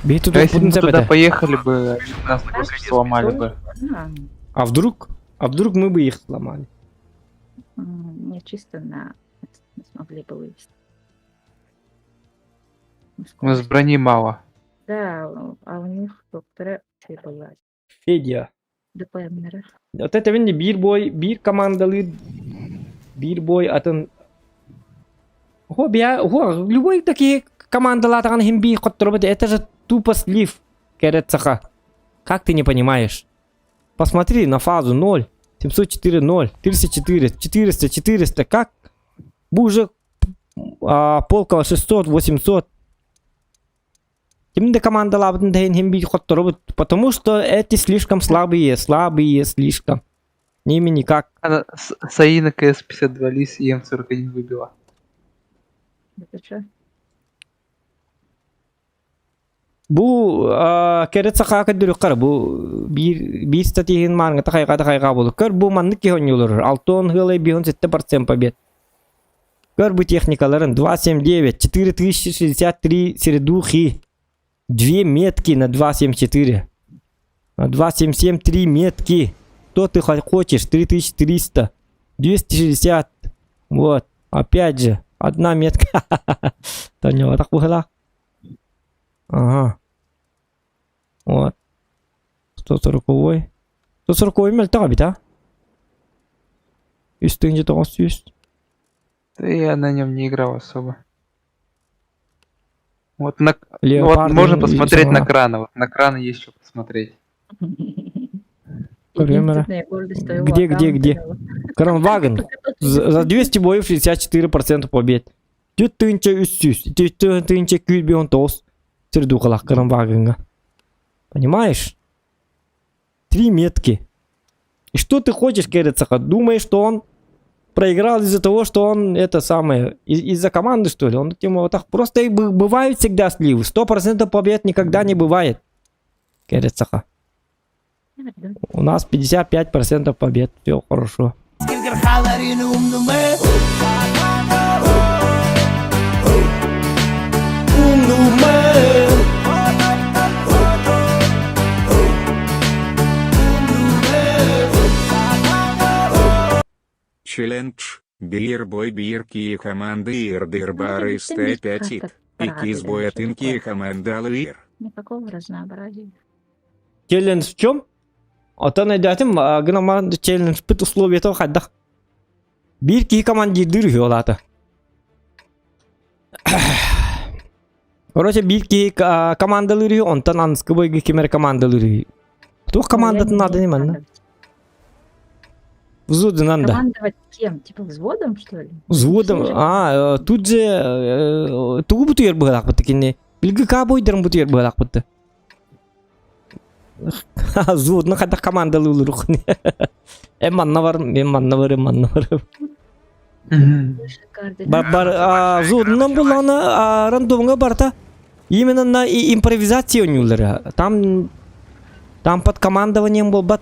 Да если мы туда поехали бы, нас просто сломали бы. А вдруг? А вдруг мы бы их сломали? Не чисто на смогли бы вывести. У нас брони мало. Да, а у них доктора была. Федя. Вот это винни биир бой, биир командалы, биир бой атын. Хо, бия, хо, любой такие командалар хим би это же тупо слив, Керецаха. Как ты не понимаешь? Посмотри на фазу 0, 704, 0, 34, 400, 400, как? Бу уже полка 600, 800. Ким команда потому что эти слишком слабые, слабые слишком. Ними никак. Она Саина КС-52 Лис и М41 выбила. Это что? Бу кэрэ сахаа көрдөрүөххэ бу биир биир статиһын мааныҥҥыта хайҕаата хайҕаа буолур. Көр бу маннык киһи оонньуулар. Алтон ыалай 57% побед. Көр бу техникаларын 2.79, 4063 середухи, две метки на 2.74. На 2.77 три метки. Что ты хочешь? 3300, 260. Вот. Опять же, одна метка. Таня, так быһылаах. Ага. Вот. 140-й. 140-й мөлтөх эбит, а? Үс тыһыынча тоҕус сүүс. Да я на нем не играл особо. Вот, на, ну вот Леопард можно посмотреть на сама. крана. Вот на крана есть что посмотреть. Примера. Единственная гордость твоего Где, где, аккаунта, где? Лёва. Кранваген. За 200 боев 64% побед. Түөрт тыһыынча үс сүүс. Түөрт тыһыынча күүс бион тоҕус. Сирдухалах Кранвагенга. Понимаешь? Три метки. И что ты хочешь, Керецаха? Думаешь, что он проиграл из-за того, что он это самое, из-за команды, что ли? Он тема вот так просто и бывают всегда сливы. 100% побед никогда не бывает. Керецаха. У нас 55% побед. Все хорошо. Киргер халарын умнуме. Умнуме. Челлендж. Биир бой бирки команды Ирдырбары Ну, ст 5 ит. И кизбой атынки командалы Ир. Никакого разнообразия. Челлендж в чем? Оттон өйдөөтүм, гынан челлендж пыт условието хайдах. Биир киһи командирдыыр үһү ол аата. Короче, биир киһи командалыыр үһү, онтон аныскы бойга ким эрэ командалыыр үһү. Туох командатын Я не надо умею манна? командовать. Взводунан да. Командовать кем? Типа взводом, что ли? Взводом, Слушай, а, тут же тугу бутуйар быһалаахпыт кини. Билги кабойдарын бутуйар быһалаахпыт. Взводна хайдах командалыылыр Эм манна бар, мен манна бар, манна бар. Шикарно. Бар, бар, а, взводунан буллаҕына рандомҥа барта. Именно на импровизация оонньууллара. Там, там под командованием буолбат.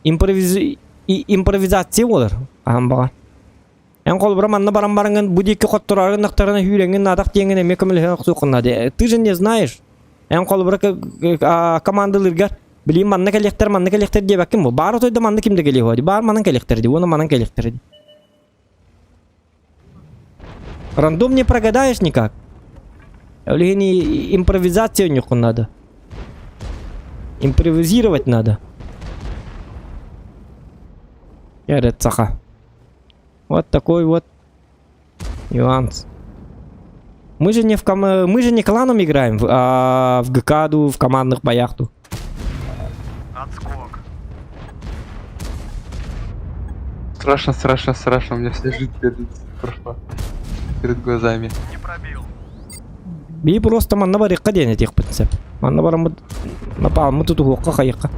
Импровизация буолар. Аһан баҕар. Эн холобура манна баран бараҥҥын бу диэки хоттороорун ахтарына сүүрэҥҥин наадах диэҥҥин эмиэ көмөлөһөн охсуоххун наада. Ты же не знаешь. Эн холобура командалыыргар билигин манна кэлиэхтэр, манна кэлиэхтэр диэбэккин бу. Баар отойда манна ким да кэлиэ Баар манан кэлиэхтэр дии, уонна манан кэлиэхтэр дии. Рандом не прогадаешь никак. Ол иһин импровизация оонньуоххун надо. Импровизировать надо. Саха. Вот такой вот нюанс. Мы же не в ком... мы же не кланом играем, а в ГК-ду, в командных боях ту. Отскок. Страшно, страшно, страшно. У меня вся жизнь перед, прошла. Перед глазами. Не пробил. Би просто манна барыахха диэн этиэхпит сөп. Манна бараммыт напалмы тутуһуохха хайыахха.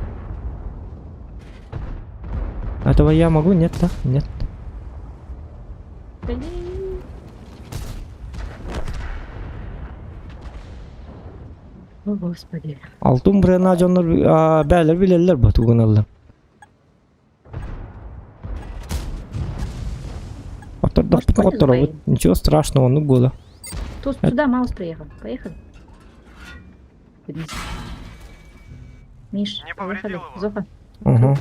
Этого я могу? Нет, да? Нет. Блин. О, Господи. Алтын брена дьоннор бээлэр билэллэр бу тугуналлар. Может, Хоттордохпут понял, Ничего страшного, ну года. Тут сюда Маус приехал. Поехали. Вниз. Миш, Не поехали. повредил его. Зоха, Угу.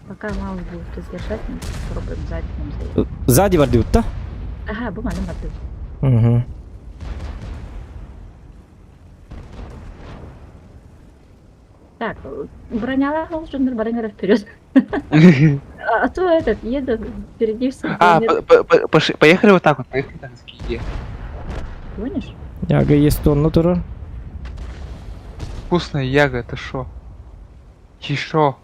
пока Маус будет тут держать, мы попробуем сзади нам заехать. Сзади бардыбыт да? Ага, бу манна барды. Угу. Так, броняла должен броня вперед. А то этот, еду впереди всех. А, нет. поехали вот так вот, поехали так, скиди. Гонишь? Яга есть тонна турар. Вкусная яга, это шо? Чишо.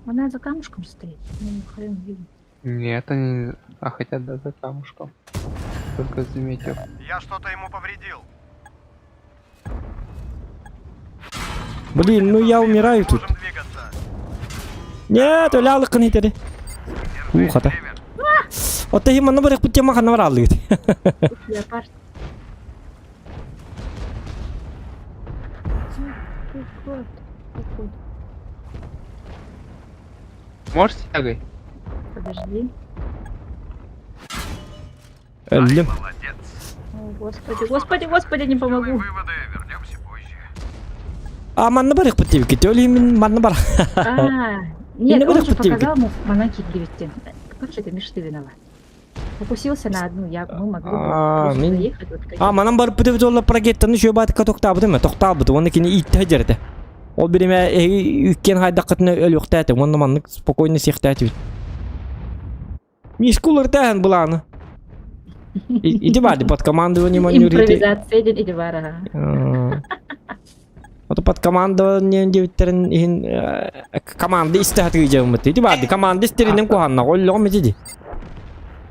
Она за камушком стоит. Ну, хрен видно. Нет, они... А, хотя да, за камушком. Только заметил. Я что-то ему повредил. Блин, ну я умираю тут. Нет, өлө алыккын хитери. Уу хата. Отто хим манна барык путема ханна бар аллыгыт. Леопард. Ты кот. Можешь тягой? Подожди. Өллүм. Молодец. О, господи, господи, господи, не помогу. Выводы вернемся позже. А манна барык путебикит. Өлі мин манна бар. А, Не нет, буду он же путевки. показал ему манаки привести. Короче, это Миша, ты виноват. Фокусился на одну, я, мы могли бы А, просто мин- заехать. Вот А манан барып путебит олла прогеттаны шөбатка тоқтабыды ма? Тоқтабыды. Оны кини итті жерді. Ол биреме үккен хайдаққытына өлүқтәті. Оны маннык спокойно сехтәті. Мишкулар тәһін буланы. Иди барды под командованием манюрити. Импровизация ден иди бар, ага. Ото под командованием девиттерин иһин команда истәһәтиги жабымыт. Иди барды команда истеринен куханна оллоҕум ити.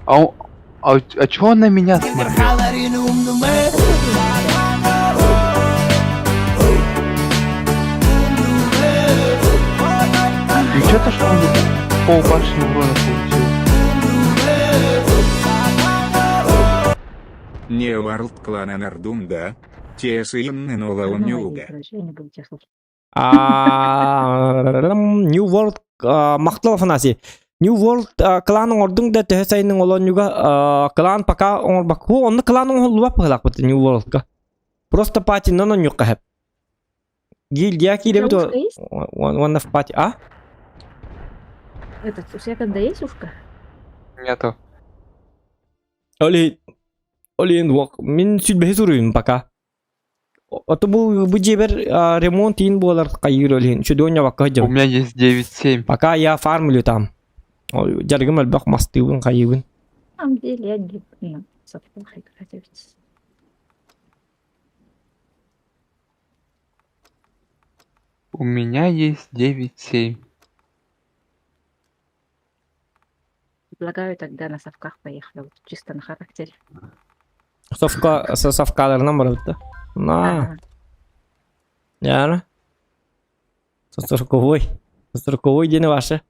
А, он- а, а чё он на меня смотрит? Халарын умнума. И чё то, что он пол башни урона получил? Не World клана Нардум, да? Те Ну, Нюга. короче, я не буду тебя слушать. New World мактал Афанасий. New World кланын ордуң да төһө сайының олонньуга клан пока оҥорбак. Ху онно клан оҥоһуллубат быһылаах New Worldка. Просто пати нон онньукка хэп. Гильдия кииребит У тебя ушко есть? уонна в пати. А? Этот, у тебя когда есть ушко? Нету. Оли Олин вок мин сүлбэһи суруйум пока. Ото бу бу жебер ремонт ин буолар кайыр олин. Чудоня вакка У жам. меня есть 9-7. Пока я фармлю там. Жаргым элбэх мастыыбын хайыбын. На самом деле я не люблю на совках играть. ведь. У меня есть 9-7. Предлагаю тогда на совках поехали, вот чисто на характере. Совка со совкаларынан барабыт На. Ага. Яра. Сорковой. Сорковой дени ваша.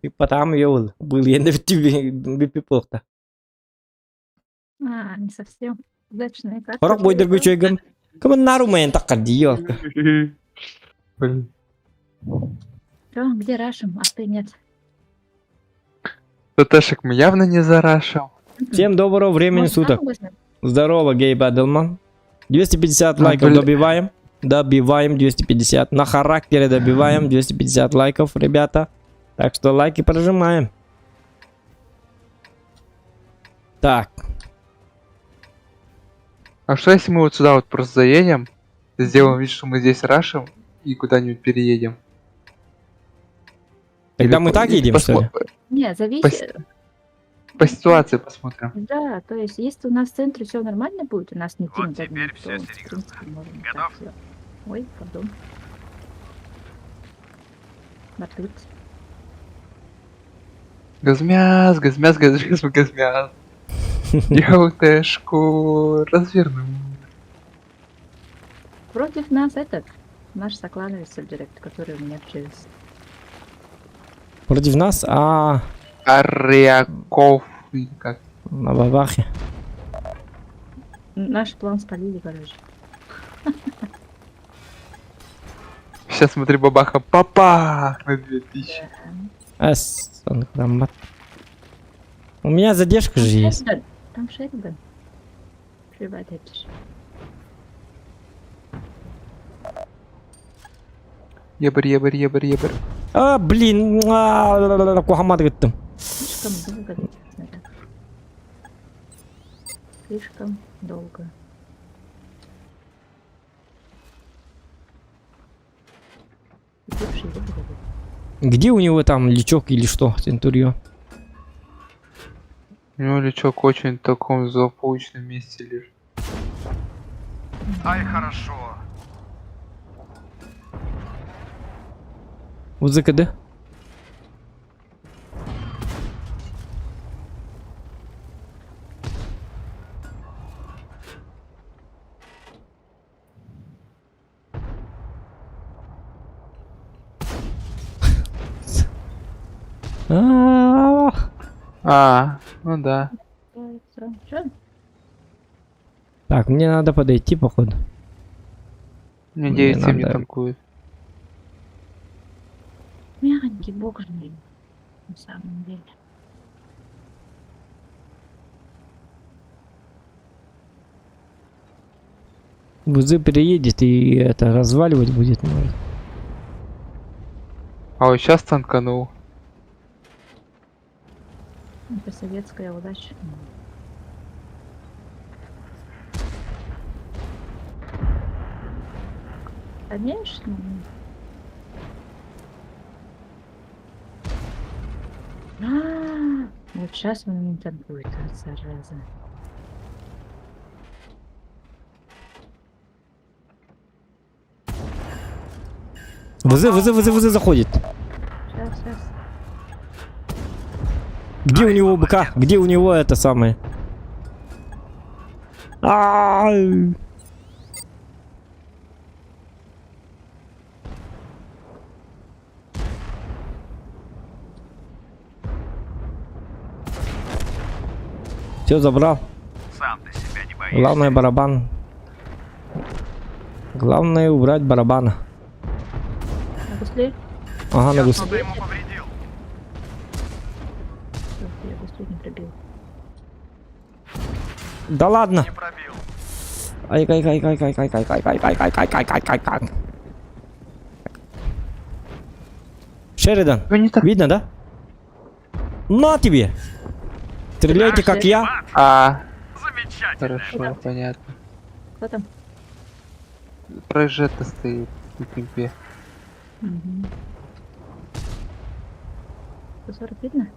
Типа там ее был. Был енді бипи полта. А, не совсем удачная карта. Хорок бойдыргы чөйгөм. Кымын нару мен таккар диё. Блин. Всё, где рашим, а ты нет. ТТшек мы явно не зарашим. Всем доброго времени Может, суток. там возьмем? Здорово, Гейб Аделман. 250 А, лайков блин. добиваем. Добиваем 250. На характере добиваем 250 лайков, ребята. Так что лайки прожимаем. Так. А что если мы вот сюда вот просто заедем, сделаем вид, что мы здесь рашим и куда-нибудь переедем? Тогда Или мы так или едем, что ли? Не, зависит. По ситуации посмотрим. Да, то есть, если у нас в центре все нормально будет, у нас не Вот кинут теперь одни, всё то, в серьезно. принципе, можем так Готов? сделать. Ой, пардон. Батут. Газмяс, газмяс, газмяс, газмяс. Я УТшку разверну. Против нас этот, наш соклановец Директ, который у меня в ЧС. Против нас? А, Аряков. или как? на бабахе. Наш план спалили, короче. Сейчас смотри, бабаха, папа на 2000. Эс, он граммат. У меня задержка же есть. Шеридан. Там Шеридан. Привет, это же. Ебр, ебр, ебр, ебр. А, блин, а, кухамат гыттым. Слишком долго летит снаряд. Слишком долго. Бывший выигрывает. Где у него там лючок или что, Центурион? У него лючок очень в таком злополучном месте лежит. Ай, хорошо. Вот ЗКД. А, А, ну да. Чё? Так, мне надо подойти, походу. Мне Мне 9-7 не надо. танкует. Мягонький бог же мой, на самом деле. Гузы переедет и это разваливать будет, может. А вот сейчас танканул. Это советская удача. Конечно. А, вот сейчас он не танкует, вот зараза. ВЗ, ВЗ, ВЗ, ВЗ заходит. Сейчас, сейчас. Где у него БК? Где у него это самое? А-а-а. Все забрал. Сам ты себя не боишься. Главное барабан. Главное убрать барабана. На гусле? Ага, на Я гус. что-то ему повредил. Всё, я гуслю не пробил. Да ладно. Не пробил. Ай, ай, ай, ай, ай, ай, ай, ай, ай, ай, ай, ай, ай, ай, ай, ай. Шеридан, Вы не так... видно, да? На тебе! Стреляйте, как я. А, Замечательно. хорошо, понятно. Кто там? Прожета стоит на кемпе. Угу. 140 видно?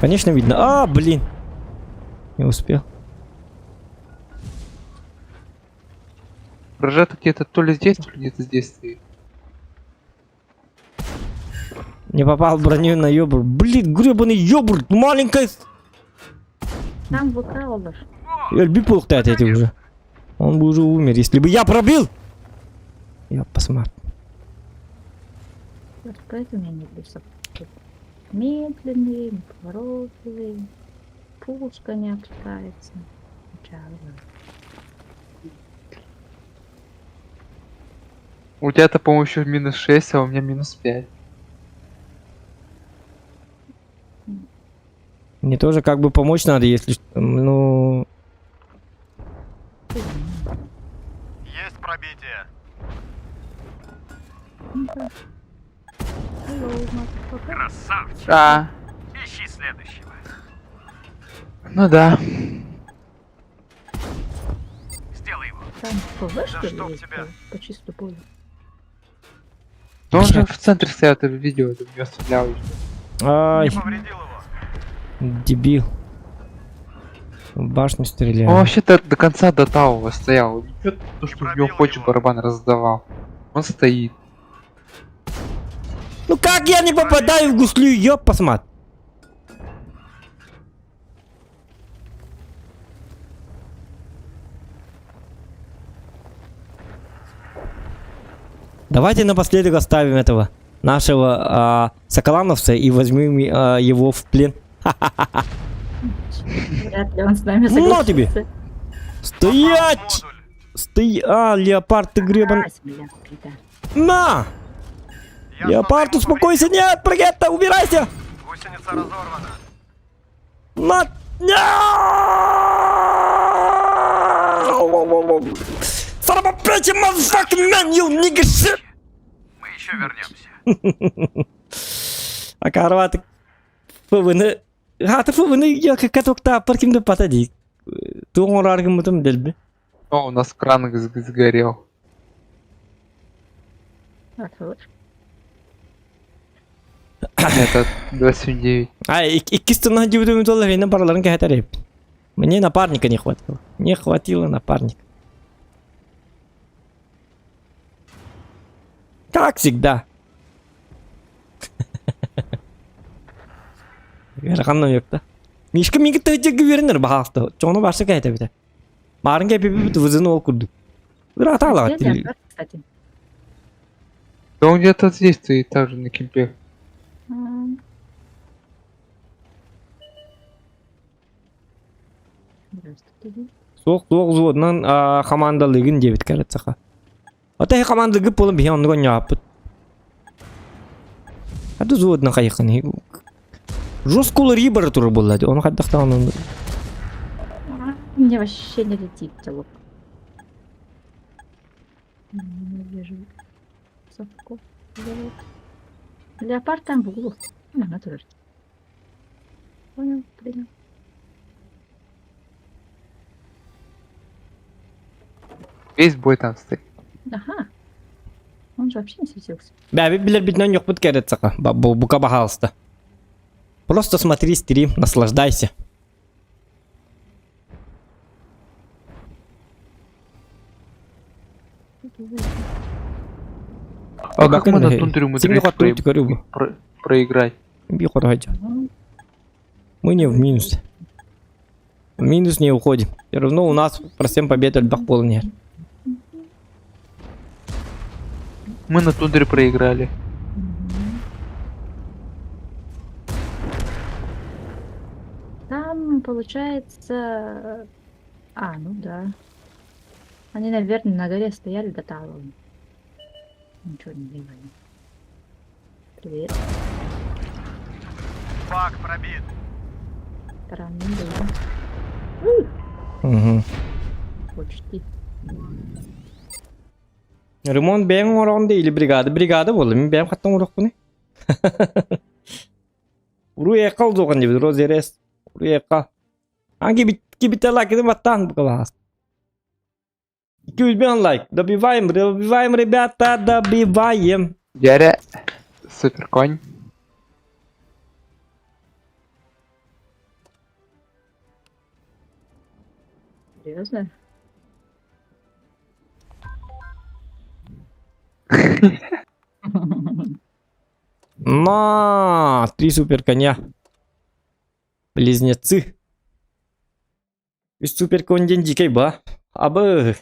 Конечно, видно. А, блин. Не успел. Прожета где-то то ли здесь, то ли где-то здесь стоит. Не попал в броню на ёбр. Блин, гребаный ёбр. Маленькая. Там ВК олар. Эльби полктает эти уже. Он бы уже умер, если бы я пробил. Я посмотрю. Вот поэтому я не люблю собаку. Медленные, неповоротливые. Пушка не опускается. Жалко. У тебя-то, по-моему, еще минус 6, а у меня минус 5. Мне тоже как бы помочь надо, если что. Ну, Есть пробитие. Ну-ка. Hello, motherfucker. Красавчик. А, Ищи следующего. ну да. Сделай его. Там ПВ, что ли, чтоб есть тебя. по, по чисту полю? Но он же Блядь. в центре стоял, ты видел, ты в него стрелял. еще. ай, Не повредил его. дебил. В башню стреляю. Он вообще-то до конца до Тауа стоял. Ничего, то, что в него пробил хочешь, его. барабан раздавал. Он стоит. Ну как я не попадаю в гуслю, ёб посмат. Давайте напоследок оставим этого нашего а, соколановца и возьмем а, его в плен. Вряд ли он с нами На согласится. тебе! Стоять! Модуль. Стой! А, леопард, ты гребан. А, земля убита. На! Я Леопард, что-то ему успокойся! Нет, Прогетта, убирайся! повредил. Гусеница разорвана. На! Son of a bitch, you motherfucking man, you nigga shit! Мы еще вернемся. Акарваты фывыны... Хаты фывыны я катокта паркимде пата дейік. Туң аргымытым делби. О, у нас кран сгорел. А, ФВ? Нет, это 279. А, иккис тонна дебютым доллар, ина бараларын кәһәтәр Мне напарника не хватило. Не хватило напарника. Как всегда. Яраканна юкта. Мишка минги тәҗәгә вернер бахалты. Чоны башы кәһәтә бит. Марын кәпе бит вызын ол курды. Бир ата Где леопард, кстати? Да он где-то здесь стоит, также на кемпе. М. Здравствуйте. Суох суох взводунан хамаандалыгын диэбит кэрэтсэхэ. Ата хамаандалыгы буолан биһи оннук онньооппут. Ата взводунан хайыххын жестко уларыйыы бара турар буолла дии. Ону хайдахтаан онну Мне вообще не летит телок. Не вижу. Совков зовут. Леопард там в углу. Она тоже. Понял, принял. Весь бой там стоит. Ага. Он же вообще не светился. Бәби билэр битинэн йохпут кэрэтсэхэ. Бука баһаалыста. Просто смотри стрим, наслаждайся. А как мы на тундре Симни умудрились хоту көрүбү. проиграть? Би хоту Мы не в минус. В минус не уходим. Все равно у нас процент побед элбэх буолан иһэр. Мы на тундре проиграли. Мгм. Там получается... А, ну да. Они, наверное, на горе стояли до того. Ничего не делали. Привет. Фак пробит. Таран не было. Угу. Почти. Ремонт бэйэҥ оҥороҕун да или бригада? Бригада буолла. Мин бэйэм хаттан оҥоруохпунуй. Уруй экал дуохан диэбит Розерес. Уруй экал. Анги кибите лайк баттаан букалаас. Кюльбен лайк. Добиваем, добиваем, ребята, добиваем. Дяря. Супер конь. Серьезно? На, три супер коня. Близнецы. Үс супер конь диэн дикэй ба. Абы.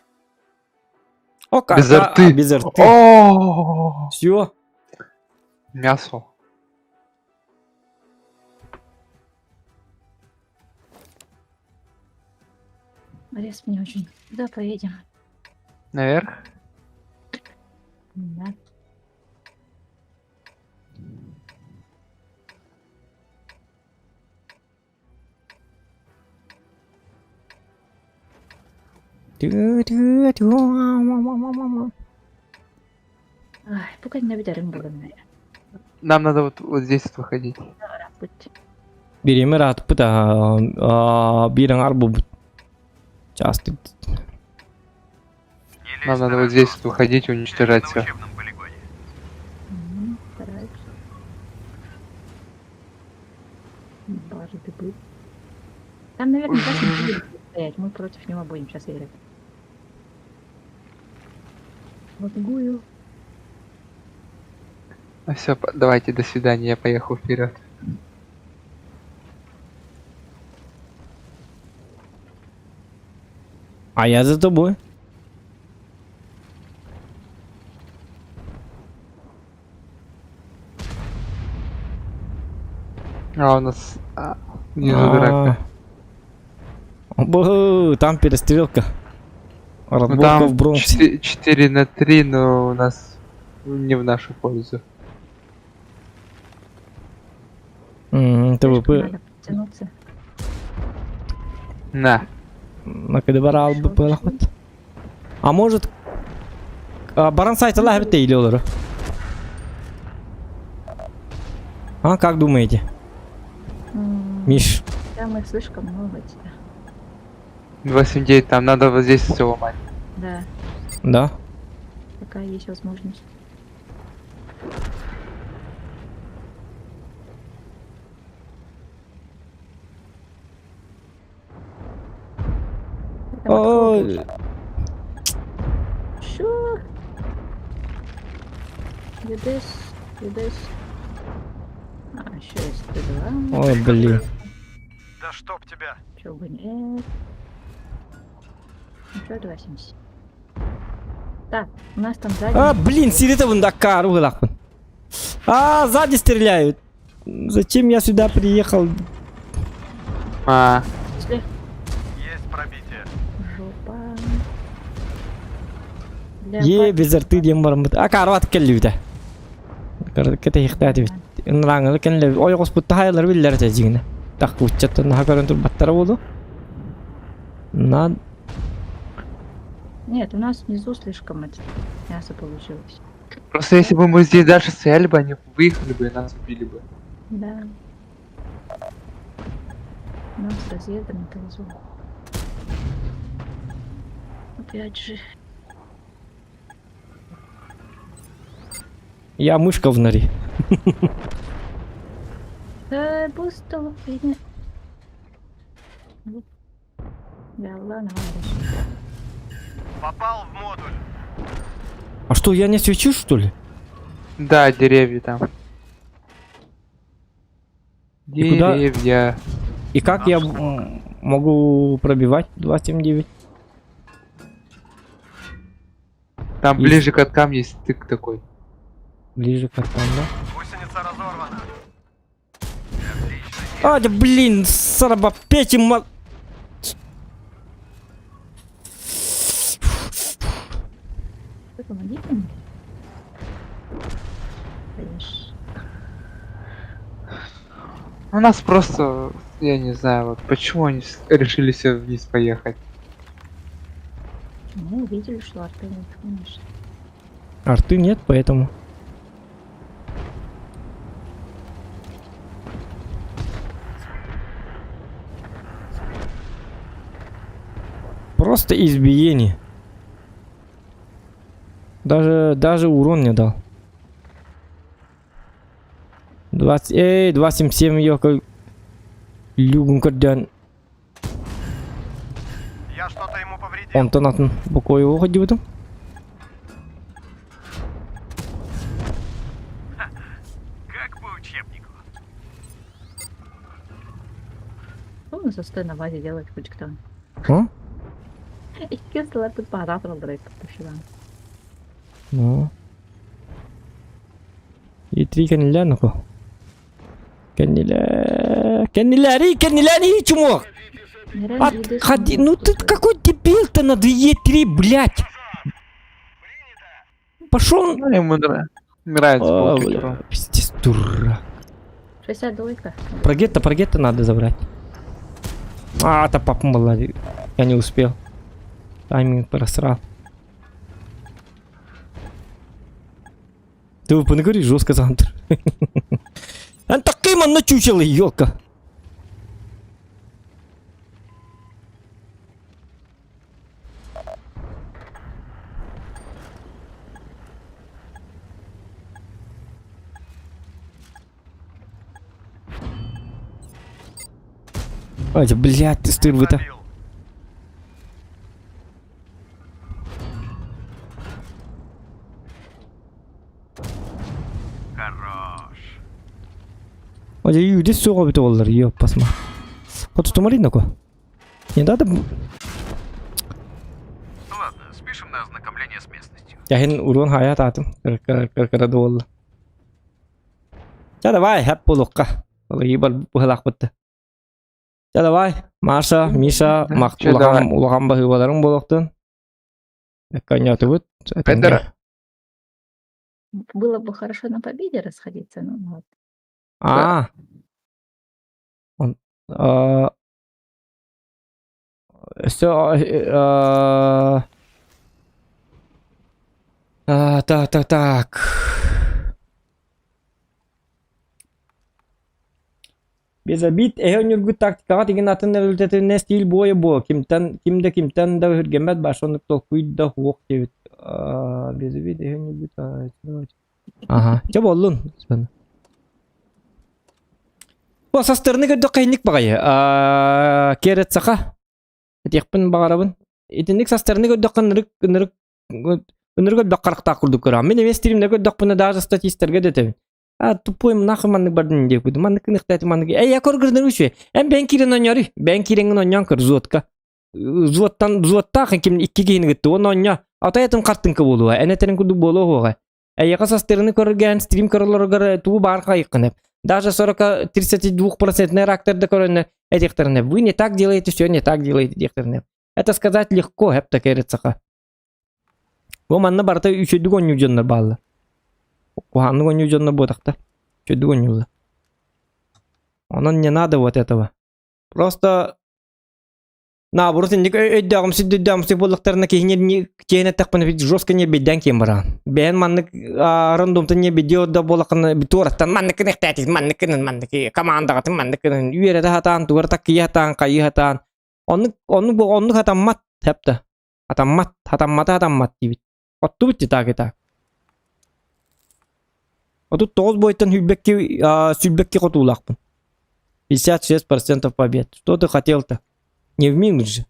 О, карта, Без арты. а, без арты. О, Все. Мясо. Лес мне очень. Куда поедем? Наверх? Да. Ай, пока не бүтэрим буолан Нам надо вот, вот здесь вот выходить. Путь. Бириэмэ ыраатпыт биир аҥаар буолбут. Часто. Не лезь Нам на надо вот рожон. здесь вот выходить и Ты же уничтожать на все. учебном полигоне. Стараюсь. Может быть. Там, наверное, сейчас не будет стоять. Мы против него будем сейчас играть. Вот гую. Ну все, давайте, до свидания, я поехал вперед. А я за тобой. А у нас внизу драка. Бу, там перестрелка. Ну Разборка там в Бронксе. 4 на 3, но у нас не в нашу пользу. ТВП. Надо подтянуться. На. На кадебара Шо, албы А может... Баран сайтала эбит или олору. А, как думаете, Миш? Там их слишком много тебя. 2.79, там надо вот здесь все ломать. Да, Да? такая есть возможность. Это Ой, Чё? Юдес, Юдес. А, еще есть Т2. ой, блин. Да чтоб тебя. Чё бы нет. Ну чё, 2,70. Так, у нас там сзади... А, блин, сирите бунда кару гылахпын. А, сзади стреляют. Зачем я сюда приехал? А, Пошли. Есть пробитие. Жопа. Для Е, пати- без арты диэн бараммыт. А, кару ат кэллибитэ. Кэтэһихтаатибит. Ынрааңылы кэннилэр ойоҕоспут таһайалар биллэр этэ дьиҥинэ. Тахкуччаттан наһаа көрөн турбаттара буолуо. На Нет, у нас внизу слишком это мясо получилось. просто если бы мы здесь дальше стояли бы, они выехали бы и нас убили бы. Да. Нам с разъездом не повезло. Опять же. Я мышка в норе. Э, бустал, видно. Да ладно, Попал в модуль. А что, я не свечу, что ли? Да, деревья там. И куда? Деревья. И как я могу пробивать 279? Там Есть. ближе к каткам есть стык такой. Ближе к там, да? Гусеница разорвана. А, да блин, сараба петим ма... Вы помогите мне? Конечно. У нас просто, я не знаю, вот почему они решили все вниз поехать. Ну, увидели, что арты нет, конечно. Арты нет, поэтому... Просто избиение. Даже, даже урон не дал. 20, эй, 277, ёка. Люгун көрдөн. Я что-то ему повредил. Онтон атын бокой оҕо дибитим. Как по учебнику. Что у нас отстой на базе делает хоть кто? А? Икки тут паатар олдырайт пушилан. Ну. И три кэннилэр нохо. Кэннилэр. Кэннилэри, кэннилэри чумок. Отходи. Ну ты какой дебил-то на 2Е3, блядь. Пошел. Ну, ему нравится О, получать бля, урон. пиздец, дурак. 62 Прогетто, прогетто надо забрать. А, это папа была. Я не успел. Тайминг просрал. Ты вы жестко Зантер. Антакима начучила, елка. Ай, блядь, ты стырбыта. Пробил. Хорош. Ой, юдис суға бит олар, ёп, басма. Вот что нако. Не надо. Ладно, спишем на ознакомление с местностью. Яхин урон хаят атым. Кыр долла. Ча давай, хэп болуққа. Олар бар бұхалақ бітті. Ча давай, Маша, Миша, мақ улахан улахан баһыбаларың болуқтun. Коньятыбыт. Петер. Было бы хорошо на победе расходиться, ну вот. А. Он все так, так, так. Без обид, эһэ нюргу тактикаҕа тигин атын результативный стиль бойа бо. Кимтан, кимде кимтан да үргеммет башонук толкуйда хуох дебит. Без обид, эһэ нюргу Ага, чэ боллун. Бу састырны көрдө кайник багай. Керет саха. Этиэхпин баҕарабын. Итинник састырны көрдөххө ынырык ынырык ынырык баккарактаах курдук көрөм. Мин эмиэ стримде көрдөхпүнэ даже статистерге дэтэбин. А тупой нахуй маннык бардын диэк кудум. Маннык ыныктааты маннык. Эй, я көргөрдөн үчү. Эн бэн кирен онньори. Бэн киреҥин онньоон көр взводка. Взводтан взводтаах ким икки киһини кытта. Оны онньо. Отой атын хартыҥка буолуо, эн этэрин курдук буолуо уоҕа. Эйиэхэ састырыны көрөргөөн стрим көрөлөрүгэр тугу баар хайыккын Даже 40-32% рактарда көрөннөр этиэхтэринэ вы не так делаете, все не так делаете диэхтэринэ. Это сказать легко, эп такерицаха. Бу манна барыта үчүдүк оонньуу дьоннор бааллар. Куһааннык оонньуу дьоннор буотахта. Үчүдүк оонньууллар. Онон не надо вот этого. Просто наоборот инник өйдөөҕүмсүк өйдөөҕүмсүк буоллахтарына киһини киһини эттэхпинэ жестко не бэйдээн киэн бараан. Бэйэн маннык рандомтан не видео да буоллаххына туораттан маннык гынахтаатит маннык гынан маннык командаҕытын маннык гынан үөрэтэ сатаан тугар таккыйа сатаан хайыы сатаан оннук оннук оннук сатаммат хэпта Атаммат, хатаммата атаммат диибит. Оттубут ти так и так. 39 бойтан сүүрбэкки сүүрбэкки хотуулаахпын. 56% побед. Что ты хотел-то? Не в минус же.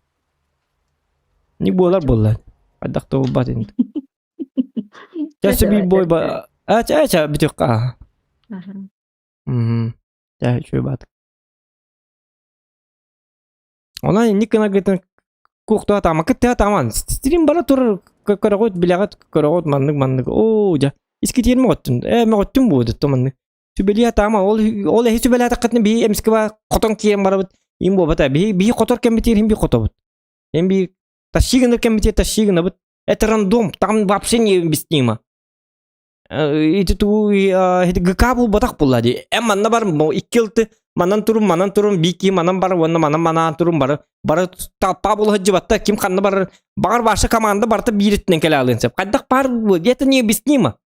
Не буолар буолла. Хайдах да буолбат ини. Чэ биир бой ба... А, чэ, чэ, бүтүөххэ. Ага. Мм. Чэ, үчүгэй баат. Онон инник гынаргытын куохтуга таамаккыт тыа тааман стрим бара турар көрөҕүт билэҕит көрөҕүт маннык маннык оо дьэ искитиэр мөҕөттүн ээ мөҕөттүн буо маннык сүбэлиэ таама ол ол эһи сүбэлээтэххитинэ биһи эмискэ ба хотон киирэн барабыт им буолбата биһи биһи хотор кэммитигэр иһин би хотобут эм би тащи гынар кэммитигэр тащи гынабыт это рандом там вообще не объяснимо ити тугу ити ГК буолбатах буолла дии. Эн манна бар икки ылты манан турун манан турун биир киһи манан бар уонна манан манаан турун бары бары талпаа буола сылдьыбатта ким ханна барар баҕар ваша команда барыта биир өттүнэн кэлэ алыан сөп. Хайдах баар это необъяснимо.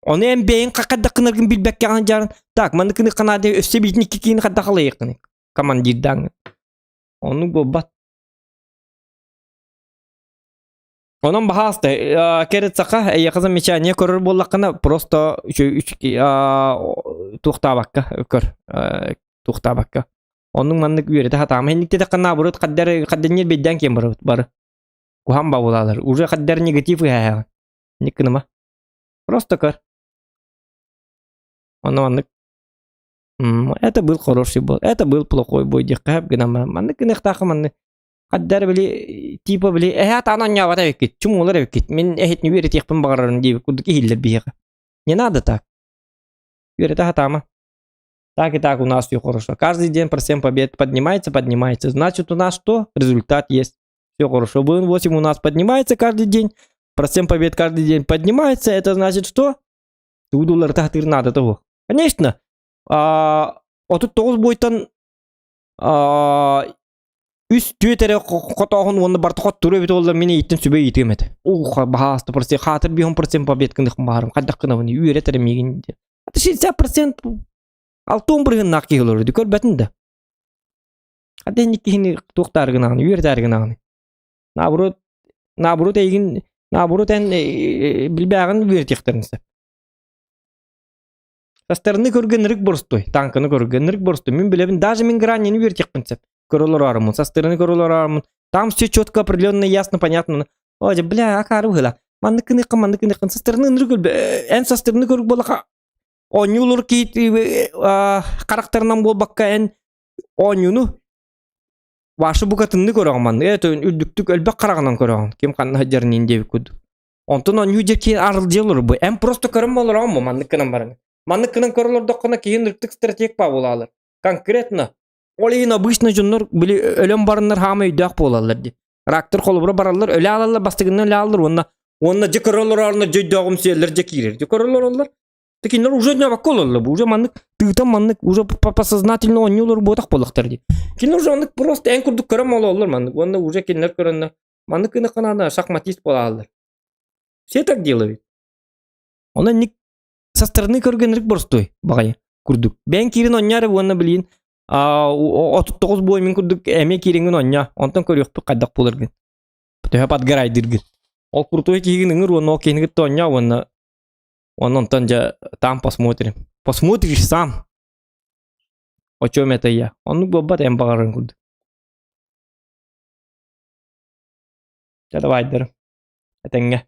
Ону эн бэйэҥ хайдах гынаргын билбэккэҕин дьарын так маннык гыныахха наада өссө биитин икки киһини хайдах алайыаххыный командирдааҥҥын. Оннук буолбат. Онон баһаалыста, кэрит-саха эйиэхэ замечание көрөр буоллаххына, просто туохтаабакка көр, туохтаабакка. Оннук маннык үөрэтэ сатаама. Инниктэ наоборот хаддар хадданньыр бэйдээн киэн барабыт бары. Куһаан бабылаалар. Уже хаддар негатив ыһааһаҕын. Инник гыныма. Просто көр. Онно маннык это был хороший бой, это был плохой бой диэххэ сөп гынан баран. Маннык гыныахтаахха маннык Хаддар били типа били эһээ таан оонньообото эбиккит, чумуулар эбиккит, мин эһитини үөрэтиэхпин баҕарарым диэбит курдук иһиллэр биһиэхэ. Не надо так. Үөрэтэ сатаама. Так и так у нас все хорошо. Каждый день процент побед поднимается, поднимается. Значит, у нас что? Результат есть. Все хорошо. ВН8 у нас поднимается каждый день. Процент побед каждый день поднимается. Это значит что? Туудулар тахтыр надо того. Конечно. 39 бойтан үс түөт эрэ хотооһун уонна барыта хоттору эбит буоллар мин эйиттэн сүбэ ыйытыам этэ ух баһааста процент хаатыр биһон процент победканых баарым хайдах гынабын үөрэтэр миигин диэн 60% алтон бырыһыннаах киһи олорор көрбөтүн да Хадда киһини туохтаары гынаҕын үөрэтээри гынаҕын наоборот наоборот эйигин наоборот эн билбээҕин үөрэтиэхтэрин сөп Со стороны көргөн ырык боростуой, танканы көргөн ырык боростуой. Мин билэбин, даже мин граннины үөрэтиэхпин сөп. Көрө олорорумун, со стороны көрө олорорумун. Там все четко, определенно, ясно, понятно. О, дьэ, бля, акаары быһыылаах. Маннык гыныаххын, маннык гыныаххын. Со стороны ынырык өлбө. Эн со стороны көрүк буоллахха, оонньуулар киһи харахтарынан буолбакка эн оонньууну ваша букатынны көрөҕүн маннык. Э, үрдүктүк өлбөх хараҕынан көрөҕүн. Ким ханна сылдьарын диэбит курдук. Онтон оонньуу дьэ киһи арылдьыйа олорор бу. Эн просто көрөн олороҕун бу маннык гынан баран. Маннык гынан көрө олордоххуна киһи ынырыктык стратег баа буолаалар. Конкретно. Ол иһин обычно дьоннор били өлөн бараннар хаама өйдөөх буолаллар дии. Рактар холобура бараллар, өлө аалаллар, бастыгынан өлө аалаллар уонна уонна дьэ көрө олороорунар дьэ өйдөөҕүмсүйэллэр дьэ киирэр. Дьэ көрө олороллор. Кинилэр уже ньобакка олороллор бу. Уже маннык тыытан маннык уже подсознательно оонньуулар буотах буоллахтар дии. Кинилэр уже маннык просто эн курдук көрөн олороллор маннык. Уонна уже кинилэр көрөннөр Маннык гынаххына шахматист буолааллар. Все так делают. Онон ник со стороны көргөнүрүк боростуой баҕайы курдук. Бэйэн киирин онньаары уонна билиин 39 бой мин курдук эмиэ киириҥҥин онньаа. Онтон көрүөхпүт хайдах буоларгын. Төһө подгорайдыргын. Ол крутой киһигин ыҥыр уонна ол киһини кытта онньаа уонна уонна онтон дьэ там посмотрим. Посмотришь сам. О чем это я? Оннук буолбат эн баҕарарыҥ курдук. Дьэ давайдар. Этэҥҥэ.